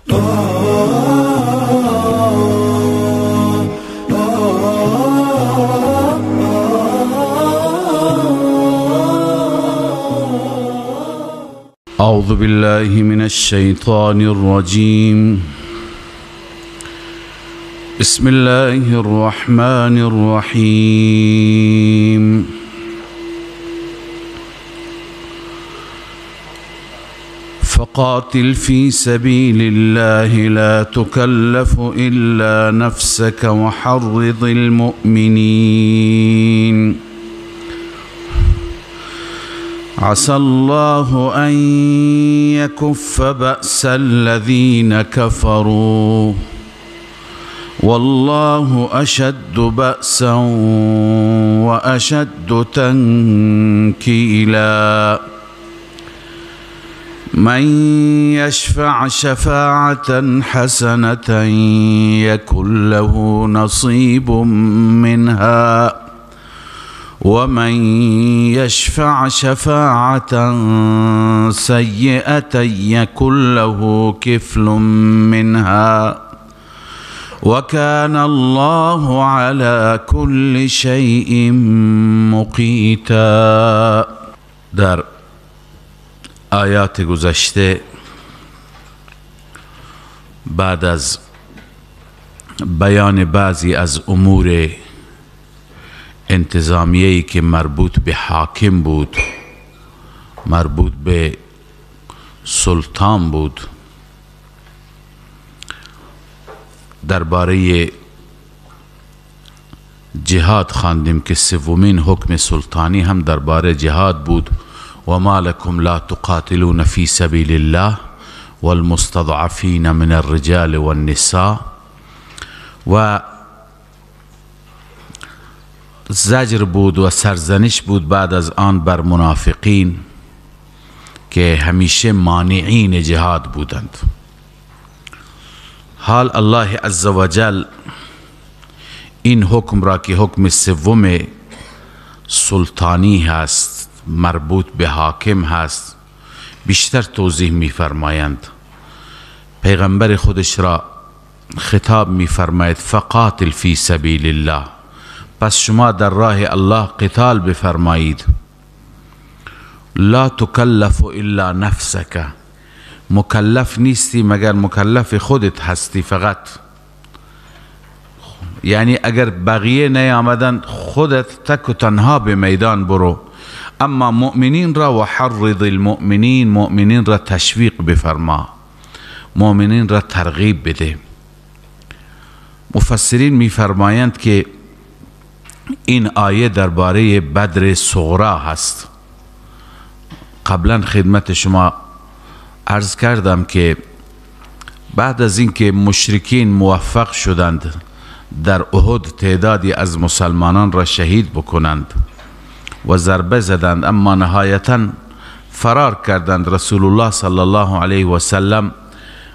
أعوذ بالله من الشيطان الرجيم. بسم الله الرحمن الرحيم. فقاتل في سبيل الله لا تكلف إلا نفسك وحرض المؤمنين عسى الله أن يكف بأس الذين كفروا والله أشد بأسا وأشد تنكيلا. من يشفع شفاعة حسنة يكن له نصيب منها ومن يشفع شفاعة سيئة يكن له كفل منها وكان الله على كل شيء مقيتا. در آیات گذشته بعد از بیان بعضی از امور انتظامیه‌ای که مربوط به حاکم بود، مربوط به سلطان بود، درباره جهاد خواندیم که سومین حکم سلطانی هم درباره جهاد بود. و ما لكم لا تقاتلون فی سبیل الله والمستضعفین من الرجال والنساء. و زجر بود و سرزنش بود بعد از آن بر منافقین که همیشه مانعین جهاد بودند. حال الله عزوجل این حکم را که حکم سوم سلطانی هست، مربوط به حاکم هست، بیشتر توضیح می‌فرمایند. پیغمبر خودش را خطاب می‌فرماید فقاتل فی سبیل الله، پس شما در راه الله قتال بفرمایید. لا تکلف الا نفسک، مکلف نیستی مگر مکلف خودت هستی فقط. یعنی اگر بقیه نیامدن خودت تک و تنها به میدان برو، اما مؤمنین را و حرض المؤمنین، مؤمنین را تشویق بفرما، مؤمنین را ترغیب بده. مفسرین میفرمایند که این آیه درباره بدر صغرا هست. قبلا خدمت شما عرض کردم که بعد از اینکه مشرکین موفق شدند در احد تعدادی از مسلمانان را شهید بکنند و ضربه زدند، اما نهایتا فرار کردند. رسول الله صلی الله علیه و سلم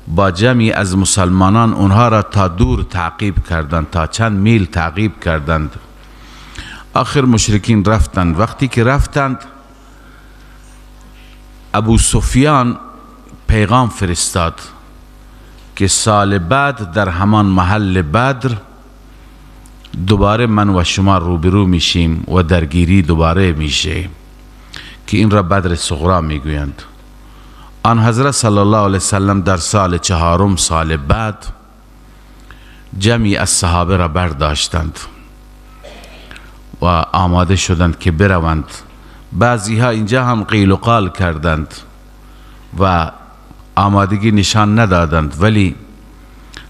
با جمعی از مسلمانان اونها را تا دور تعقیب کردند، تا چند میل تعقیب کردند. آخر مشرکین رفتند. وقتی که رفتند، ابو سفیان پیغام فرستاد که سال بعد در همان محل بدر دوباره من و شما روبرو میشیم و درگیری دوباره میشه، که این را بدر صغرا میگویند. آن حضرت صلی الله علیه وسلم در سال چهارم سال بعد جمعی از صحابه را برداشتند و آماده شدند که بروند. بعضی ها اینجا هم قیل و قال کردند و آمادگی نشان ندادند، ولی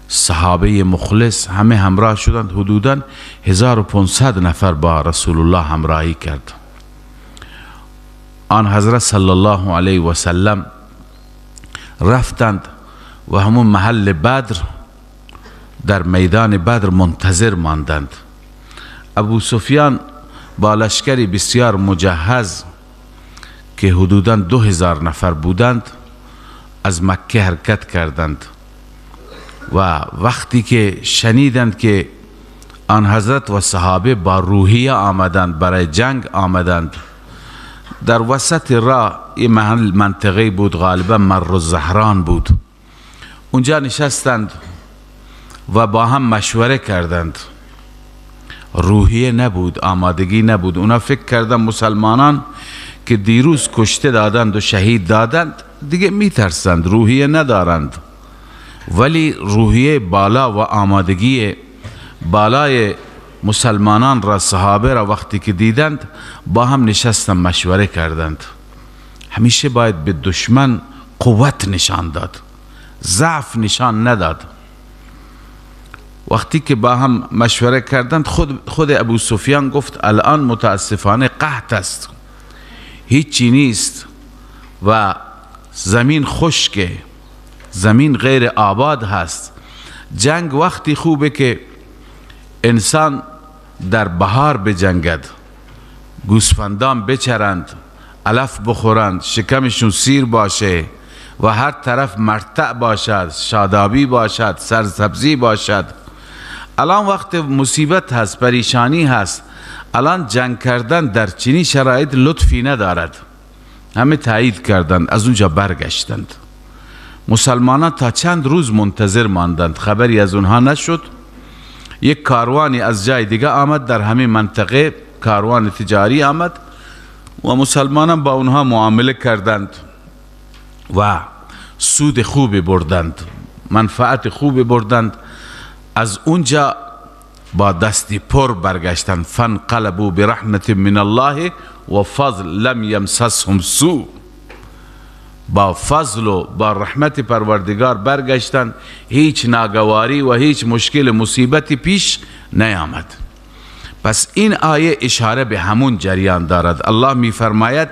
صحابه مخلص همه همراه شدند. حدوداً 1500 نفر با رسول الله همراهی کرد. آن حضرت صلی الله علیه و سلم رفتند و همون محل بدر در میدان بدر منتظر ماندند. ابو سفیان با لشکری بسیار مجهز که حدوداً 2000 نفر بودند از مکه حرکت کردند و وقتی که شنیدند که آن حضرت و صحابه با روحیه آمدند، برای جنگ آمدند، در وسط راه این محل منطقه بود، غالبا مر الزهران بود، اونجا نشستند و با هم مشوره کردند. روحیه نبود، آمادگی نبود. اونا فکر کردن مسلمانان که دیروز کشته دادند و شهید دادند دیگه میترسند، روحیه ندارند. ولی روحیه بالا و آمادگی بالای مسلمانان را، صحابه را وقتی که دیدند با هم نشستن مشوره کردند. همیشه باید به دشمن قوت نشان داد، ضعف نشان نداد. وقتی که با هم مشوره کردند، خود ابو سفیان گفت الان متاسفانه قحط است، هیچی نیست و زمین خشکه، زمین غیر آباد هست. جنگ وقتی خوبه که انسان در بهار بجنگد، گوسفندان بچرند، علف بخورند، شکمشون سیر باشه و هر طرف مرتع باشد، شادابی باشد، سرسبزی باشد. الان وقت مصیبت هست، پریشانی هست. الان جنگ کردن در چنین شرایط لطفی ندارد. همه تایید کردند، از اونجا برگشتند. مسلمانان تا چند روز منتظر ماندند، خبری از اونها نشد. یک کاروانی از جای دیگه آمد، در همین منطقه کاروان تجاری آمد و مسلمانان با اونها معامله کردند و سود خوبی بردند، منفعت خوبی بردند. از اونجا با دستی پر برگشتند. فانقلبوا برحمت من الله و فضل لم یمسسهم سوء. با فضل و با رحمت پروردگار برگشتند، هیچ ناگواری و هیچ مشکل مصیبتی پیش نیامد. پس این آیه اشاره به همون جریان دارد. الله میفرماید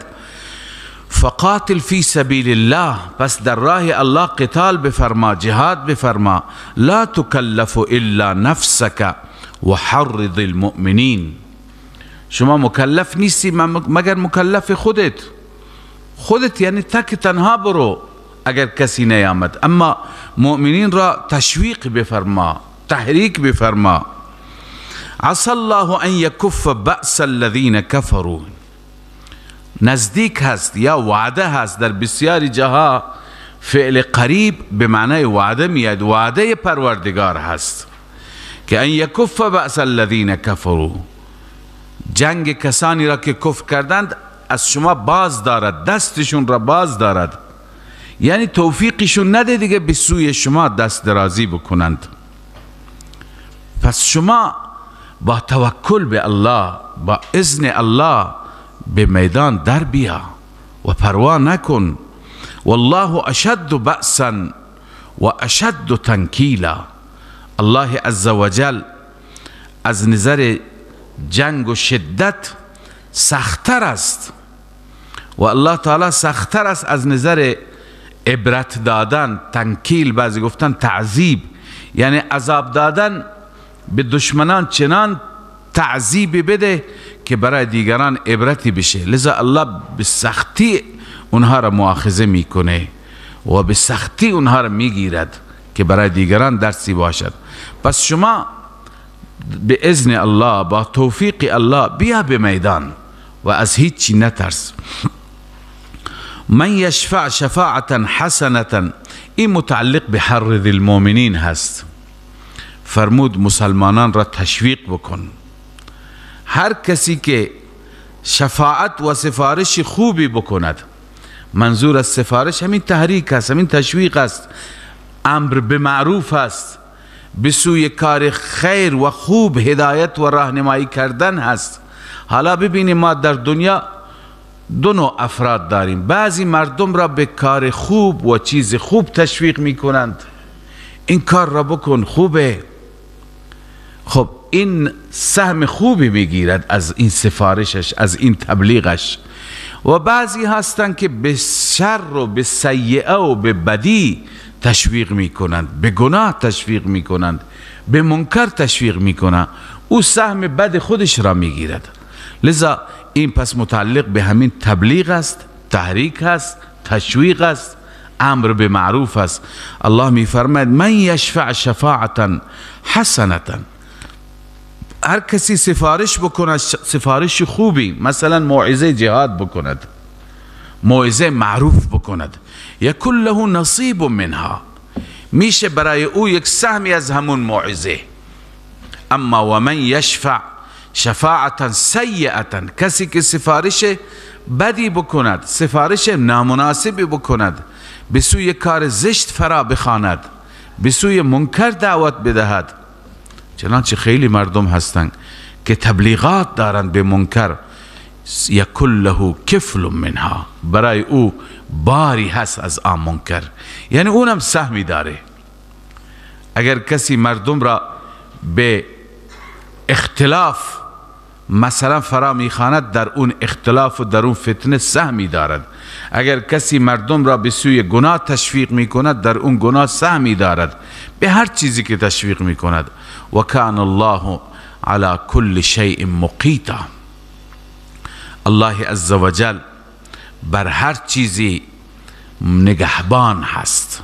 فقاتل فی سبیل الله، پس در راه الله قتال بفرما، جهاد بفرما. لا تکلف الا نفسک و حرض المؤمنین. شما مکلف نیستی مگر مکلف خودت. خودت یعنی تک تنها برو اگر کسی نیامد، اما مؤمنین را تشویق بفرما، تحریک بفرما. عسى الله ان یکف بأس الذین کفروا. نزدیک هست یا وعده هست. در بسیاری جاها فعل قریب به معنای وعده میاد، وعده پروردگار هست که ان یکف بأس الذین کفروا، جنگ کسانی را که کفر کردند از شما باز دارد، دستشون را باز دارد، یعنی توفیقشون نده دیگه به سوی شما دست درازی بکنند. پس شما با توکل به الله، با اذن الله به میدان در بیا و پروا نکن. والله اشد بأسا و اشد تنکیلا. الله عز وجل از نظر جنگ و شدت سختتر است و الله تعالی سختتر است از نظر عبرت دادن، تنکیل، بعضی گفتن تعذیب، یعنی عذاب دادن به دشمنان چنان تعذیب بده که برای دیگران عبرتی بشه. لذا الله به سختی اونها را مؤاخذه میکنه و به سختی اونها را میگیرد که برای دیگران درسی باشد. پس شما به اذن الله، با توفیق الله بیا به میدان و از هیچی نترس. من یشفع شفاعتا حسنتا، این متعلق به حرض المؤمنین هست. فرمود مسلمانان را تشویق بکن، هر کسی که شفاعت و سفارش خوبی بکند، منظور از سفارش همین تحریک است، همین تشویق است، امر به معروف است، به سوی کار خیر و خوب هدایت و راهنمایی کردن هست. حالا ببینیم ما در دنیا دو نوع افراد داریم. بعضی مردم را به کار خوب و چیز خوب تشویق میکنند، این کار را بکن خوبه، خب این سهم خوبی میگیرد از این سفارشش، از این تبلیغش. و بعضی هستند که به شر و به سیئه و به بدی تشویق میکنند، به گناه تشویق میکنند، به منکر تشویق میکنند، او سهم بد خودش را میگیرد. لذا این پس متعلق به همین تبلیغ است، تحریک است، تشویق است، امر به معروف است. الله میفرماید من یشفع شفاعتا حسنتا، هر کسی سفارش بکند، سفارش خوبی، مثلا موعظه جهاد بکند، موعظه معروف بکند، یکن له نصیب منها، میشه برای او یک سهمی از همون موعظه. اما و من یشفع شفاعتا سیئتا، کسی که سفارش بدی بکند، سفارش نامناسبی بکند، به سوی کار زشت فرا بخواند، به سوی منکر دعوت بدهد. چنانچه خیلی مردم هستند که تبلیغات دارند به منکر، یکل له کفل منها، برای او باری هست از آن منکر، یعنی اونم سهمی داره. اگر کسی مردم را به اختلاف مثلا فرا میخواند، در اون اختلاف و در اون فتنه سهمی دارد. اگر کسی مردم را به سوی گناه تشویق میکند، در اون گناه سهمی دارد، به هر چیزی که تشویق میکند. و کان الله علی کل شیء مقیتا، الله عزوجل بر هر چیزی نگهبان هست.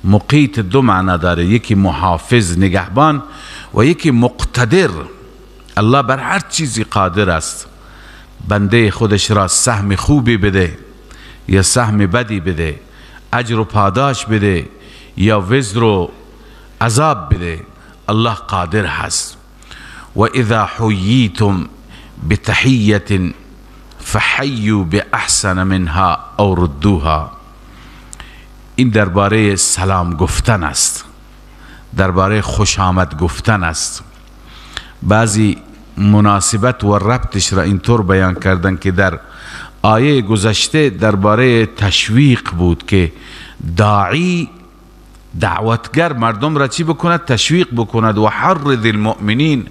مقیت دو معنا داره، یکی محافظ نگهبان و یکی مقتدر. الله بر هر چیزی قادر است. بنده خودش را سهم خوبی بده یا سهم بدی بده، اجر و پاداش بده یا وزر و عذاب بده، الله قادر هست. و اذا حییتم بتحیة فحیوا باحسن منها او ردوها. این درباره سلام گفتن است، درباره خوش آمد گفتن است. بعضی مناسبت و ربطش را اینطور بیان کردن که در آیه گذشته درباره تشویق بود که داعی، دعوتگر مردم را چی بکند؟ تشویق بکند. و حرض المؤمنین،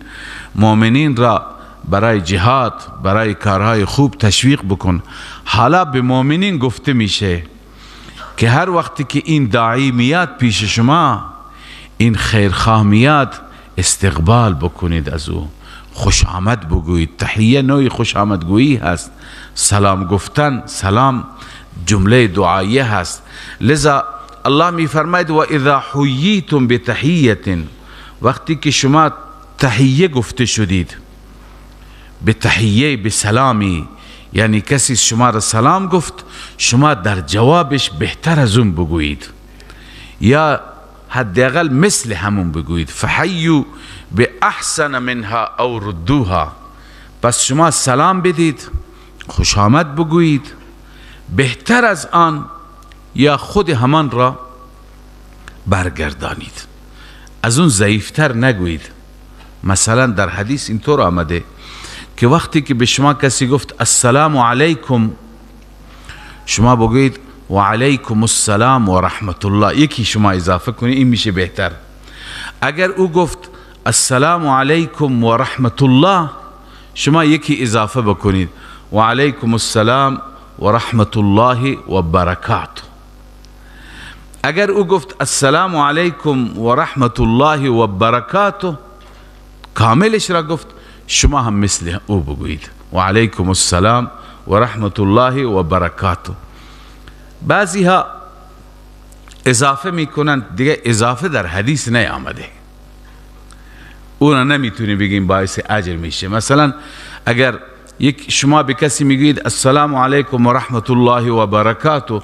مؤمنین را برای جهاد، برای کارهای خوب تشویق بکن. حالا به مؤمنین گفته میشه که هر وقتی که این داعی میاد پیش شما، این خیرخواه میاد، استقبال بکنید از او، خوش آمد بگویید. تحیه نوعی خوش آمدگویی هست، سلام گفتن، سلام جمله دعاییه هست. لذا الله میفرماید و اذا حییتم بتحیه، وقتی که شما تحیه گفته شدید، به تحیه، به سلامی، یعنی کسی شما را سلام گفت، شما در جوابش بهتر از اون بگویید یا حداقل مثل همون بگویید. فحیوا باحسن منها او ردوها، پس شما سلام بدید، خوش آمد بگویید، بهتر از آن یا خود همان را برگردانید، از اون ضعیفتر نگویید. مثلا در حدیث اینطور آمده که وقتی که به شما کسی گفت السلام علیکم، شما بگویید و علیکم السلام و رحمت الله، یکی شما اضافه کنید، این میشه بهتر. اگر او گفت السلام علیکم و رحمت الله، شما یکی اضافه بکنید و علیکم السلام و رحمت الله و برکاته. اگر او گفت السلام علیکم و رحمت الله و برکاته، کاملش را گفت، شما هم مثل او بگویید و علیکم السلام و رحمت الله و برکاته. بعضی ها اضافه میکنند، دیگه اضافه در حدیث نیامده، اون نمیتونی بگیم باعث اجر میشه. مثلا اگر یک شما به کسی میگید السلام علیکم و رحمت الله و برکاته،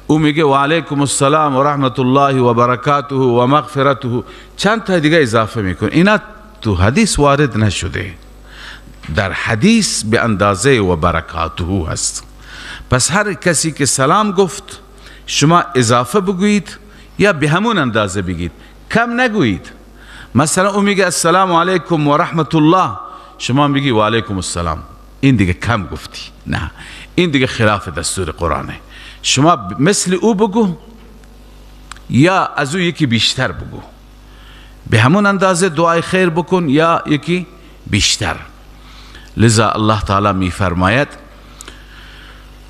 او میگه و علیکم السلام و رحمت الله و برکاته و مغفرته، چند تا دیگه اضافه میکنه، اینا تو حدیث وارد نشده. در حدیث به اندازه و برکاته هست. پس هر کسی که سلام گفت، شما اضافه بگویید یا به همون اندازه بگید، کم نگویید. مثلا او میگه السلام علیکم و رحمت الله، شما میگی و علیکم السلام، این دیگه کم گفتی، نه، این دیگه خلاف دستور قرآنه. شما مثل او بگو یا از او یکی بیشتر بگو، به همون اندازه دعای خیر بکن یا یکی بیشتر. لذا الله تعالی میفرماید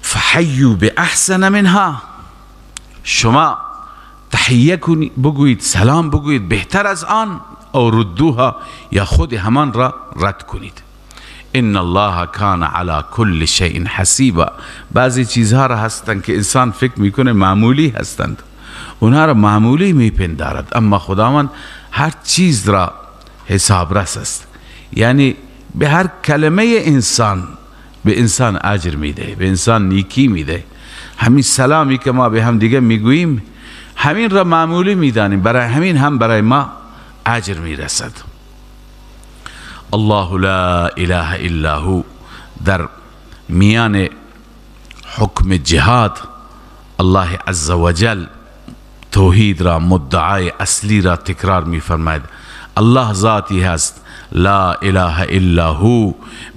فحیوا باحسن منها، شما تحیه کنی، بگویید، سلام بگویید بهتر از آن، او ردوها، یا خود همان را رد کنید. ان الله کان علی کل شیء حسیبا. بعضی چیزها را هستند که انسان فکر میکنه معمولی هستند، اونها را معمولی میپندارد، اما خداوند هر چیز را حسابرس است. یعنی به هر کلمه انسان به انسان اجر میده، به انسان نیکی میده. همین سلامی که ما به هم دیگه میگوییم، همین را معمولی میدانیم، برای همین هم برای ما اجر میرسد. الله لا اله الا هو. در میان حکم جهاد الله عزوجل توحید را، مدعای اصلی را تکرار میفرماید. الله ذاتی هست، لا اله الا هو،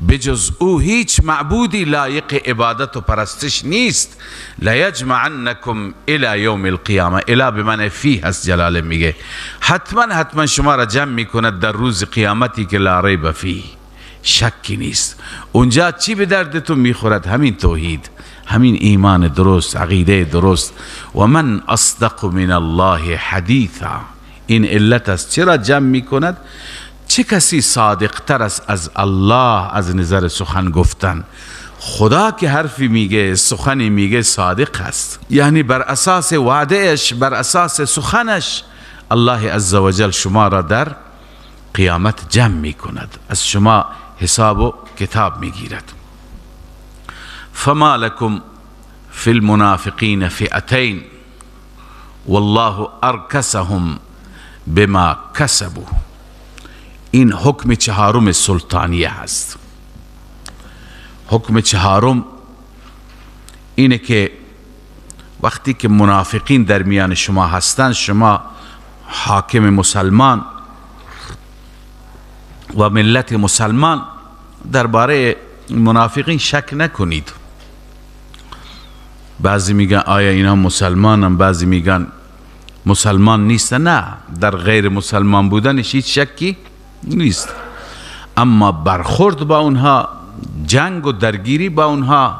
بجز او هیچ معبودی لایق عبادت و پرستش نیست. لیجمعنکم الی یوم القیامه، الی به معنی فی هست، جلاله میگه حتما حتما شما را جمع میکند در روز قیامتی که لا ریب فیه، شکی نیست. اونجا چی به دردتون میخورد؟ همین توحید، همین ایمان درست، عقیده درست. و من اصدق من الله حدیثا. این علت است چرا جمع میکند. چه کسی صادق تر است از الله از نظر سخن گفتن؟ خدا که حرفی میگه، سخنی میگه، صادق است. یعنی بر اساس وعدهش، بر اساس سخنش الله عزوجل شما را در قیامت جمع میکند، از شما حساب و کتاب میگیرد. فما لكم في المنافقین فئتین والله ارکسهم بما کسبوا. این حکم چهارم سلطانیه هست. حکم چهارم اینه که وقتی که منافقین در میان شما هستند، شما حاکم مسلمان و ملت مسلمان، درباره منافقین شک نکنید. بعضی میگن آیا اینها مسلمانن، بعضی میگن مسلمان نیستن. نه، در غیر مسلمان بودنش هیچ شکی نیست، اما برخورد با اونها، جنگ و درگیری با اونها،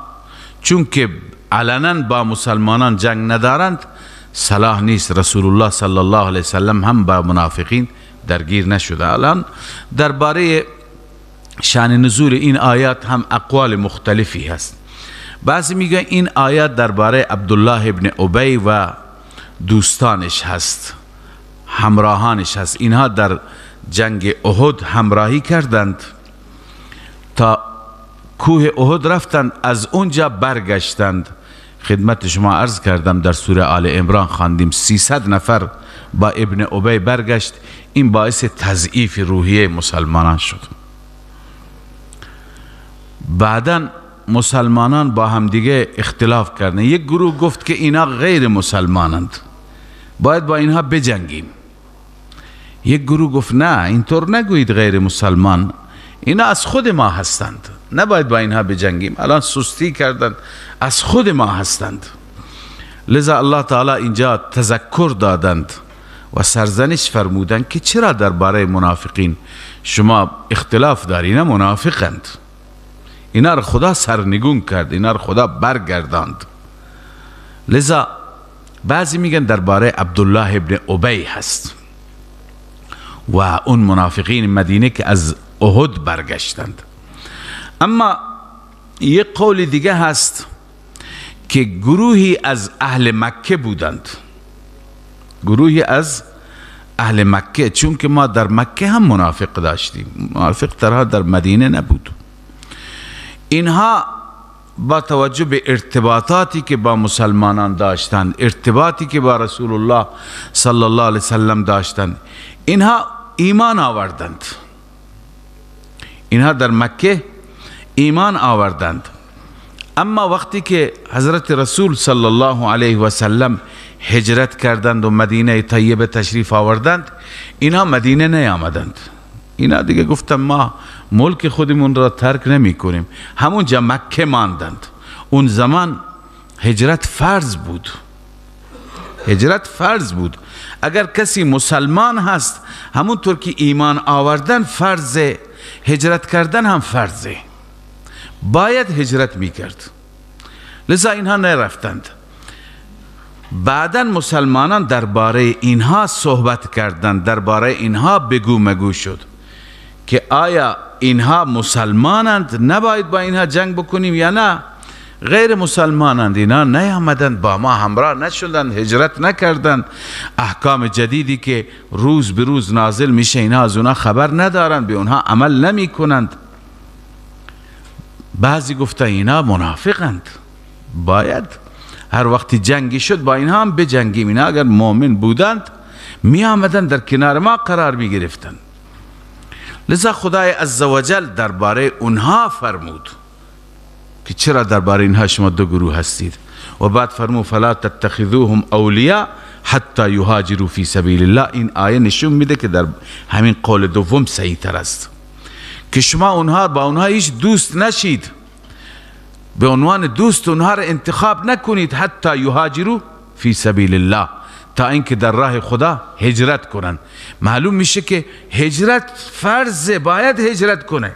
چون که علنا با مسلمانان جنگ ندارند، صلاح نیست. رسول الله صلی الله علیه وسلم هم با منافقین درگیر نشده. الان درباره شان نزول این آیات هم اقوال مختلفی هست. بعضی میگن این آیات درباره عبدالله ابن ابی و دوستانش هست، همراهانش هست. اینها در جنگ احد همراهی کردند، تا کوه احد رفتند، از اونجا برگشتند. خدمت شما عرض کردم در سوره آل عمران خواندیم 300 نفر با ابن ابی برگشت. این باعث تضعیف روحیه مسلمانان شد. بعدا مسلمانان با همدیگه اختلاف کردند. یک گروه گفت که اینا غیر مسلمانند، باید با اینها بجنگیم. یک گروه گفت نه، اینطور نگویید غیر مسلمان، اینا از خود ما هستند، نباید با اینها بجنگیم. الان سستی کردند، از خود ما هستند. لذا الله تعالی اینجا تذکر دادند و سرزنش فرمودند که چرا درباره منافقین شما اختلاف داری؟ اینا منافقند، اینا رو خدا سرنگون کرد، اینا رو خدا برگرداند. لذا بعضی میگن درباره عبدالله ابن ابی هست و اون منافقین مدینه که از احد برگشتند. اما یک قول دیگه هست که گروهی از اهل مکه بودند، گروهی از اهل مکه، چون که ما در مکه هم منافق داشتیم، منافق ترها در مدینه نبود. اینها با توجه به ارتباطاتی که با مسلمانان داشتند، ارتباطی که با رسول الله صلی الله علیه وسلم داشتند، اینها ایمان آوردند. اینها در مکه ایمان آوردند. اما وقتی که حضرت رسول صلی الله علیه و سلم هجرت کردند و مدینه طیبه تشریف آوردند، اینها مدینه نیامدند. اینا دیگه گفتن ما ملک خودمون را ترک نمی کنیم، همونجا مکه ماندند. اون زمان هجرت فرض بود، هجرت فرض بود. اگر کسی مسلمان هست، همونطور که ایمان آوردن فرض، هجرت کردن هم فرضه، باید هجرت میکرد. لذا اینها نرفتند. بعدا مسلمانان درباره اینها صحبت کردند، درباره اینها بگو مگو شد که آیا اینها مسلمانند، نباید با اینها جنگ بکنیم یا نه؟ غیر مسلمانند، اینا نیامدند، با ما همراه نشدند، هجرت نکردند. احکام جدیدی که روز به روز نازل میشه اینها از اونها خبر ندارند، به اونها عمل نمی کنند. بعضی گفتن اینا منافقند، باید هر وقتی جنگی شد با اینها هم بجنگیم. اینها اگر مؤمن بودند می آمدن در کنار ما قرار می گرفتند. لذا خدای عزوجل درباره اونها فرمود که چرا درباره اینها شما دو گروه هستید، و بعد فرمود فلا تتخذوهم اولیاء حتی یهاجروا فی سبیل الله. این آیه نشون میده که در همین قول دوم صحیح تر است که شما اونها با اونها هیچ دوست نشید، به عنوان دوست اونها را انتخاب نکنید، حتی یهاجروا فی سبیل الله، تا اینکه در راه خدا هجرت کنن. معلوم میشه که هجرت فرض، باید هجرت کنه.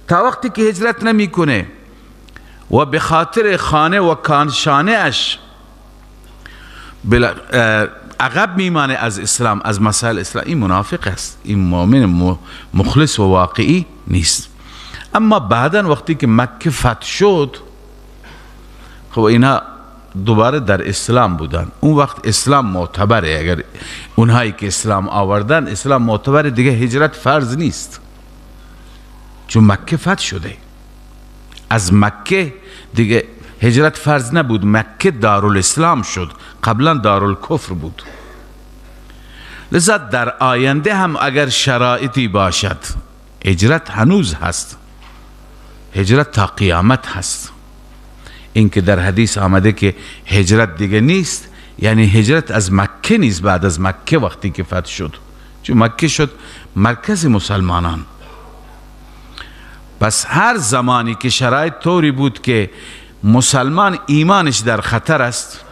تا وقتی که هجرت نمیکنه و به خاطر خانه و کانشانه اش عقب میمانه از اسلام، از مسائل اسلام، این منافق است، این مؤمن مخلص و واقعی نیست. اما بعدا وقتی که مکه فتح شد، خب اینها دوباره در اسلام بودن. اون وقت اسلام معتبره، اگر اونهایی که اسلام آوردن اسلام معتبره دیگه، هجرت فرض نیست، چون مکه فتح شده. از مکه دیگه هجرت فرض نبود، مکه دارالاسلام شد، قبلا دارالکفر بود. لذا در آینده هم اگر شرایطی باشد هجرت هنوز هست، هجرت تا قیامت هست. این که در حدیث آمده که هجرت دیگه نیست، یعنی هجرت از مکه نیست، بعد از مکه وقتی که فتح شد، چون مکه شد مرکز مسلمانان. پس هر زمانی که شرایط طوری بود که مسلمان ایمانش در خطر است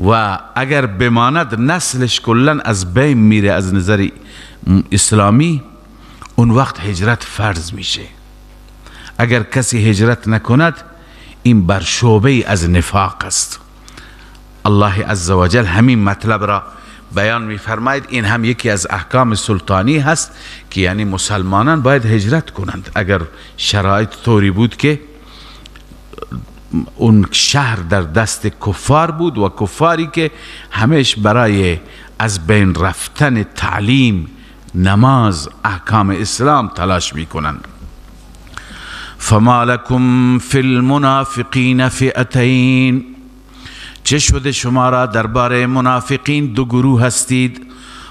و اگر بماند نسلش کلا از بین میره از نظر اسلامی، اون وقت هجرت فرض میشه. اگر کسی هجرت نکند این بر شعبه از نفاق است. الله عزوجل همین مطلب را بیان میفرماید. این هم یکی از احکام سلطانی هست که یعنی مسلمانان باید هجرت کنند اگر شرایط طوری بود که اون شهر در دست کفار بود و کفاری که همیش برای از بین رفتن تعلیم، نماز، احکام اسلام تلاش میکنند. فما لكم فی المنافقین فئتین، چه شده شما را درباره منافقین دو گروه هستید؟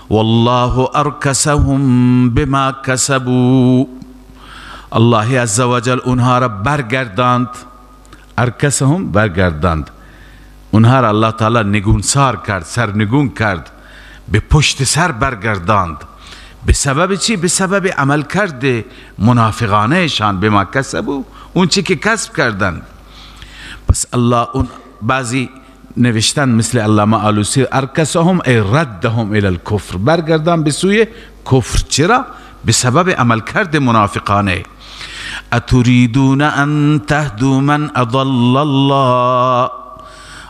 والله ارکسهم بما کسبوا، الله عزوجل اونها را برگرداند. ارکسهم برگرداند، اونها را الله تعالی نگونسار کرد، سرنگون کرد، به پشت سر برگرداند. به سبب چی؟ به سبب عمل کرده منافقانهشان، بما کسبوا، اون چی که کسب کردند. پس الله اون بعضی نوشتن مثل علامه آلوسی ارکسهم ای ردهم الی الکفر، برگردان به سوی کفر. چرا؟ به سبب عمل کرده منافقانه. اتریدون ان تهدوا من اضل الله،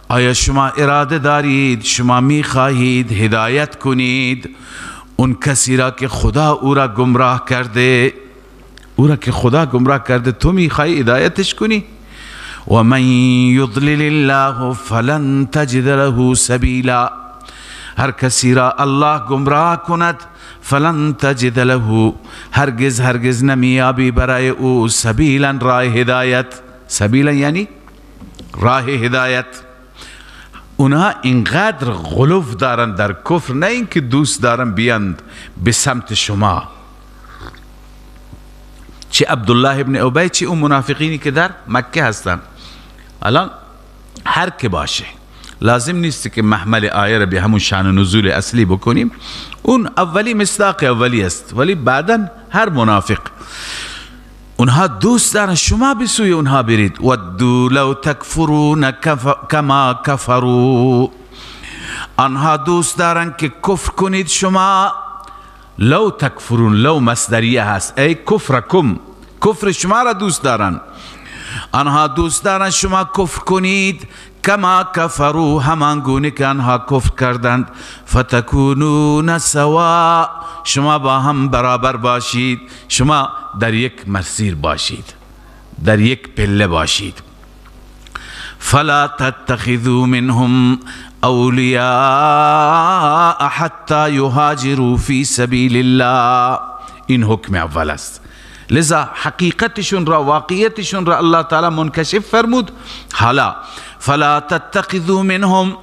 آیا شما اراده دارید، شما میخواهید هدایت کنید اون کسی را که خدا او را گمراه کرده؟ او را که خدا گمراه کرده تو میخوای هدایتش کنی؟ و من یضلل الله فلن تجد له سبیلا، هر کسی را الله گمراه کند فلن تجد له، هرگز هرگز نمیابی برای او سبیلا، راه هدایت. سبیلا یعنی راه هدایت. اونها اینقدر غلو دارن در کفر، نه اینکه دوست دارن بیاند به سمت شما، چه عبدالله ابن ابی چه اون منافقینی که در مکه هستن. الان هر که باشه لازم نیست که محمل آیه را به همون شان نزول اصلی بکنیم، اون اولی مصداق اولی است، ولی بعدا هر منافق اونها دوست دارن شما به سوی اونها برید. ودوا لو تکفرون کما کفروا، آنها دوست دارن که کفر کنید شما. لو تکفرون، لو مصدریه هست، ای کفرکم، کفر شما را دوست دارن. آنها دوست دارن شما کفر کنید، کما کفروا، همان گونه که آنها کفر کردند. فتکونون سوا، شما با هم برابر باشید، شما در یک مسیر باشید، در یک پله باشید. فلا تتخذوا منهم اولیاء حتی یهاجروا فی سبیل الله، این حکم اول است. لذا حقیقتشون را، واقعیتشون را الله تعالی منکشف فرمود. حالا فلا تتخذوا منهم،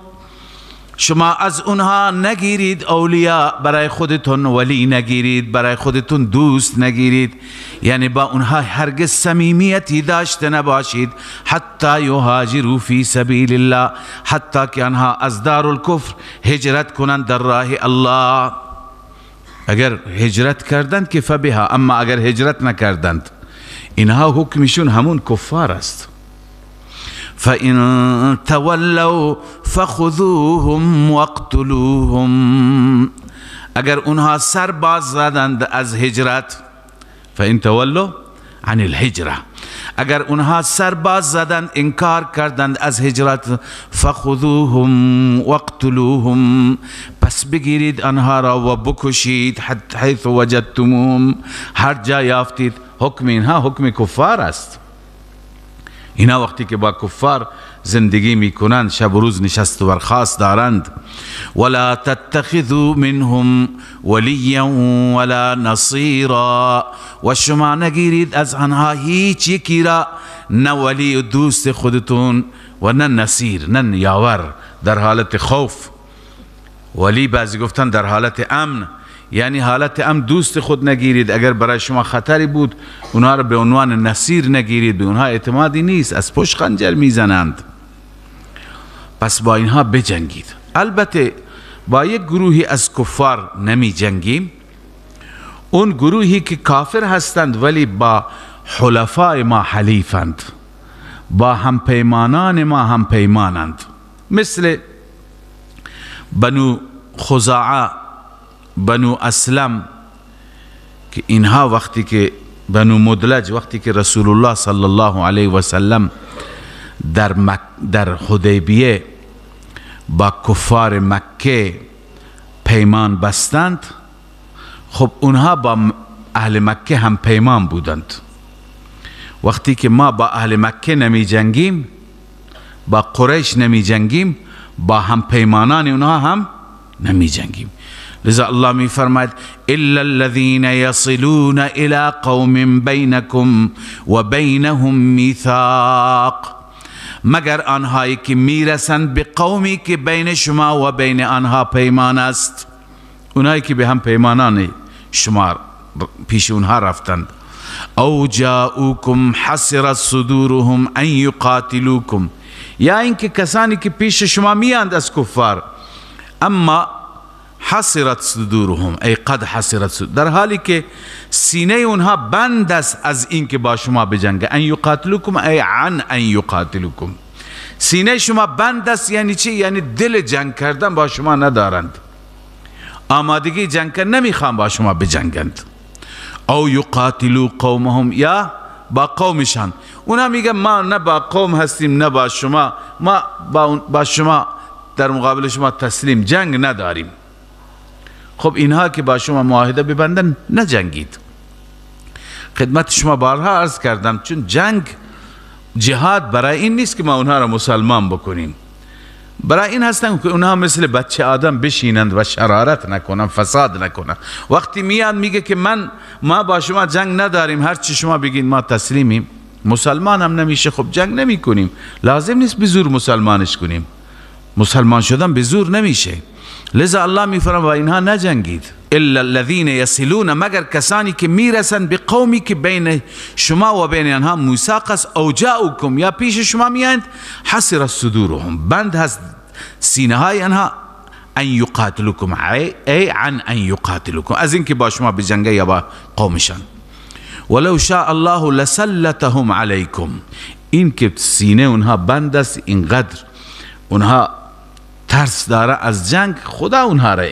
شما از اونها نگیرید اولیا، برای خودتون ولی نگیرید، برای خودتون دوست نگیرید، یعنی با اونها هرگز صمیمیتی داشته نباشید. حتی یهاجروا فی سبیل الله، حتی که آنها از دارالکفر هجرت کنند در راه الله. اگر هجرت کردند که فبها، اما اگر هجرت نکردند اینها حکمشون همون کفار است. فإن تولوا فخذوهم واقتلوهم، اگر اونها سر باز زدند از هجرت، فإن تولوا عن الهجرة، اگر اونها سر باز زدند، انکار کردند از هجرت، فخذوهم واقتلوهم، پس بگیرید آنها را و بکشید، حیث وجدتموهم، هر جا یافتید. حکم اینها حکم کفار است. اینا وقتی که با کفار زندگی میکنند، شب و روز نشست و برخاست دارند. ولا تتخذوا منهم ولیا ولا نصیرا، و شما نگیرید از آنها هیچ یکی را، نه ولی و دوست خودتون و نه نصیر، نه یاور در حالت خوف. ولی بعضی گفتن در حالت امن، یعنی حالت امن دوست خود نگیرید، اگر برای شما خطری بود اونها را به عنوان نصیر نگیرید، به اونها اعتمادی نیست، از پشت خنجر میزنند. پس با اینها بجنگید. البته با یک گروهی از کفار نمی جنگیم، اون گروهی که کافر هستند ولی با حلفای ما حلیفند، با همپیمانان ما همپیمانند، مثل بنو خزاعه، بنو اسلم، که اینها وقتی که بنو مدلج، وقتی که رسول الله صلی الله علیه و سلم در حدیبیه با کفار مکه پیمان بستند، خب اونها با اهل مکه هم پیمان بودند. وقتی که ما با اهل مکه نمی جنگیم، با قریش نمی جنگیم، با هم پیمانان اونها هم نمی جنگیم. لذا الله می فرماید الا الذين يصلون الى قوم بينكم وبينهم میثاق، مگر آنهایی که میرسند به قومی که بین شما و بین آنها پیمان است، اونهایی که به هم پیمانان شما پیش اونها رفتند. او جاءوکم حسرت صدورهم ان یقاتلوکم، یا اینکه کسانی که پیش شما میاند از کفار، اما حسرت صدورهم ای قد حسرت صدور، در حالی که سینه اونها بند است از اینکه با شما بجنگه. ان یقاتلوکم ای عن ان یقاتلوکم، سینه شما بند است یعنی چی؟ یعنی دل جنگ کردن با شما ندارند، آمادگی جنگ کردن نمیخوان با شما بجنگند. او یقاتلو قومهم، یا با قومشان، اونا میگن ما نه با قوم هستیم نه با شما، ما با شما در مقابل شما تسلیم، جنگ نداریم. خب اینها که با شما معاهده ببندن نجنگید. خدمت شما بارها عرض کردم، چون جنگ جهاد برای این نیست که ما اونها را مسلمان بکنیم، برای این هستن که اونها مثل بچه آدم بشینند و شرارت نکنن، فساد نکنن. وقتی میاد میگه که ما با شما جنگ نداریم، هر چی شما بگین ما تسلیمیم، مسلمان هم نمیشه، خب جنگ نمی کنیم، لازم نیست به زور مسلمانش کنیم، مسلمان شدن به زور نمیشه. لذا الله میفرماید با اینها نجنگید. الا الذين يصلون، مگر کسانی که میرسند به قومی که بین شما و بین آنها میثاق است، او جاءوکم، یا پیش شما میایند، حسرت صدورهم، بند هست سینه های آنها، ان یقاتلوکم ای عن ان یقاتلوکم، از اینکه با شما بجنگه یا با قومشان. ولو شاء الله لسلطهم علیکم، این که سینه اونها بند است، اینقدر اونها ترس داره از جنگ، خدا اونها را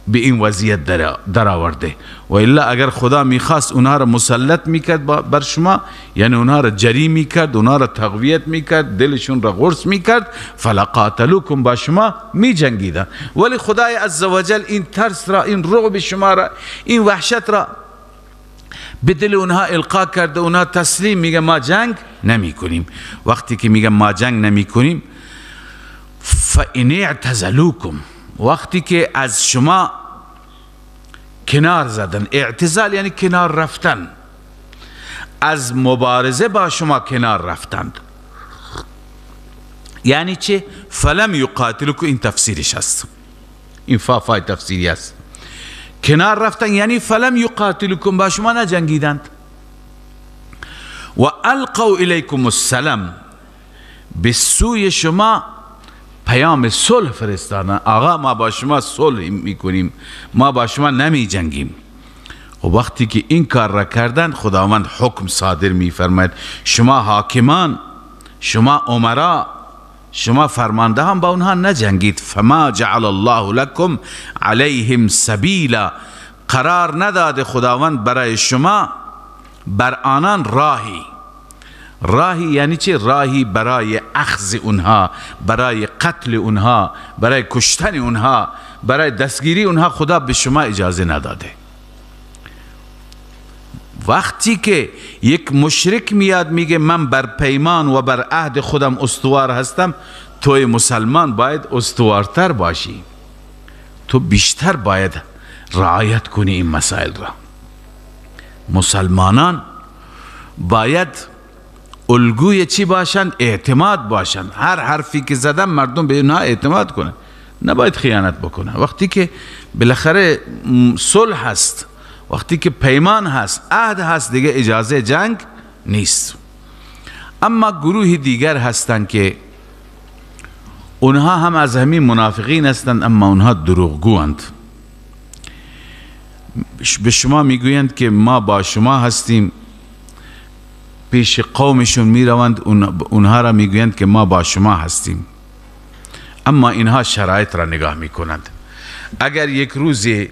به این وضعیت در آورده، و الا اگر خدا میخواست اونها را مسلط میکرد بر شما، یعنی اونها را جری میکرد، اونها را تقویت میکرد، دلشون را قرص میکرد، فلقاتلوکم، با شما میجنگیدن. ولی خدای عزوجل این ترس را، این رعب شما را، این وحشت را به دل اونها القا کرده، اونها تسلیم، میگه ما جنگ نمیکنیم. وقتی که میگه ما جنگ نمیکنیم، فإن اعتزلوکم، وقتی که از شما کنار زدن، اعتزال یعنی کنار رفتن، از مبارزه با شما کنار رفتند. یعنی چه؟ فلم یقاتلوکم، این تفسیرش هست، این فای تفسیری است. کنار رفتن یعنی فلم یقاتلوکم، با شما نجنگیدند. و القوا الیکم السلام، به سوی شما پیام صلح فرستادن. آقا ما با شما صلح میکنیم، ما با شما نمی جنگیم. و وقتی که این کار را کردن، خداوند حکم صادر میفرماید شما حاکمان، شما امرا، شما فرماندهان با اونها نجنگید. فما جعل الله لكم علیهم سبیلا، قرار نداده خداوند برای شما بر آنان راهی. راهی یعنی چه؟ راهی برای اخذ اونها، برای قتل اونها، برای کشتن اونها، برای دستگیری اونها خدا به شما اجازه نداده. وقتی که یک مشرک میاد میگه من بر پیمان و بر عهد خودم استوار هستم، توی مسلمان باید استوارتر باشی، تو بیشتر باید رعایت کنی این مسائل را. مسلمانان باید الگوی چی باشند؟ اعتماد باشند. هر حرفی که زدن مردم به اونها اعتماد کنن، نباید خیانت بکنن. وقتی که بالاخره صلح هست، وقتی که پیمان هست، عهد هست، دیگه اجازه جنگ نیست. اما گروه دیگر هستند که اونها هم از همین منافقین هستند، اما اونها دروغگواند. به شما میگویند که ما با شما هستیم، پیش قومشون میروند، اونها را میگویند که ما با شما هستیم، اما اینها شرایط را نگاه میکنند. اگر یک روزی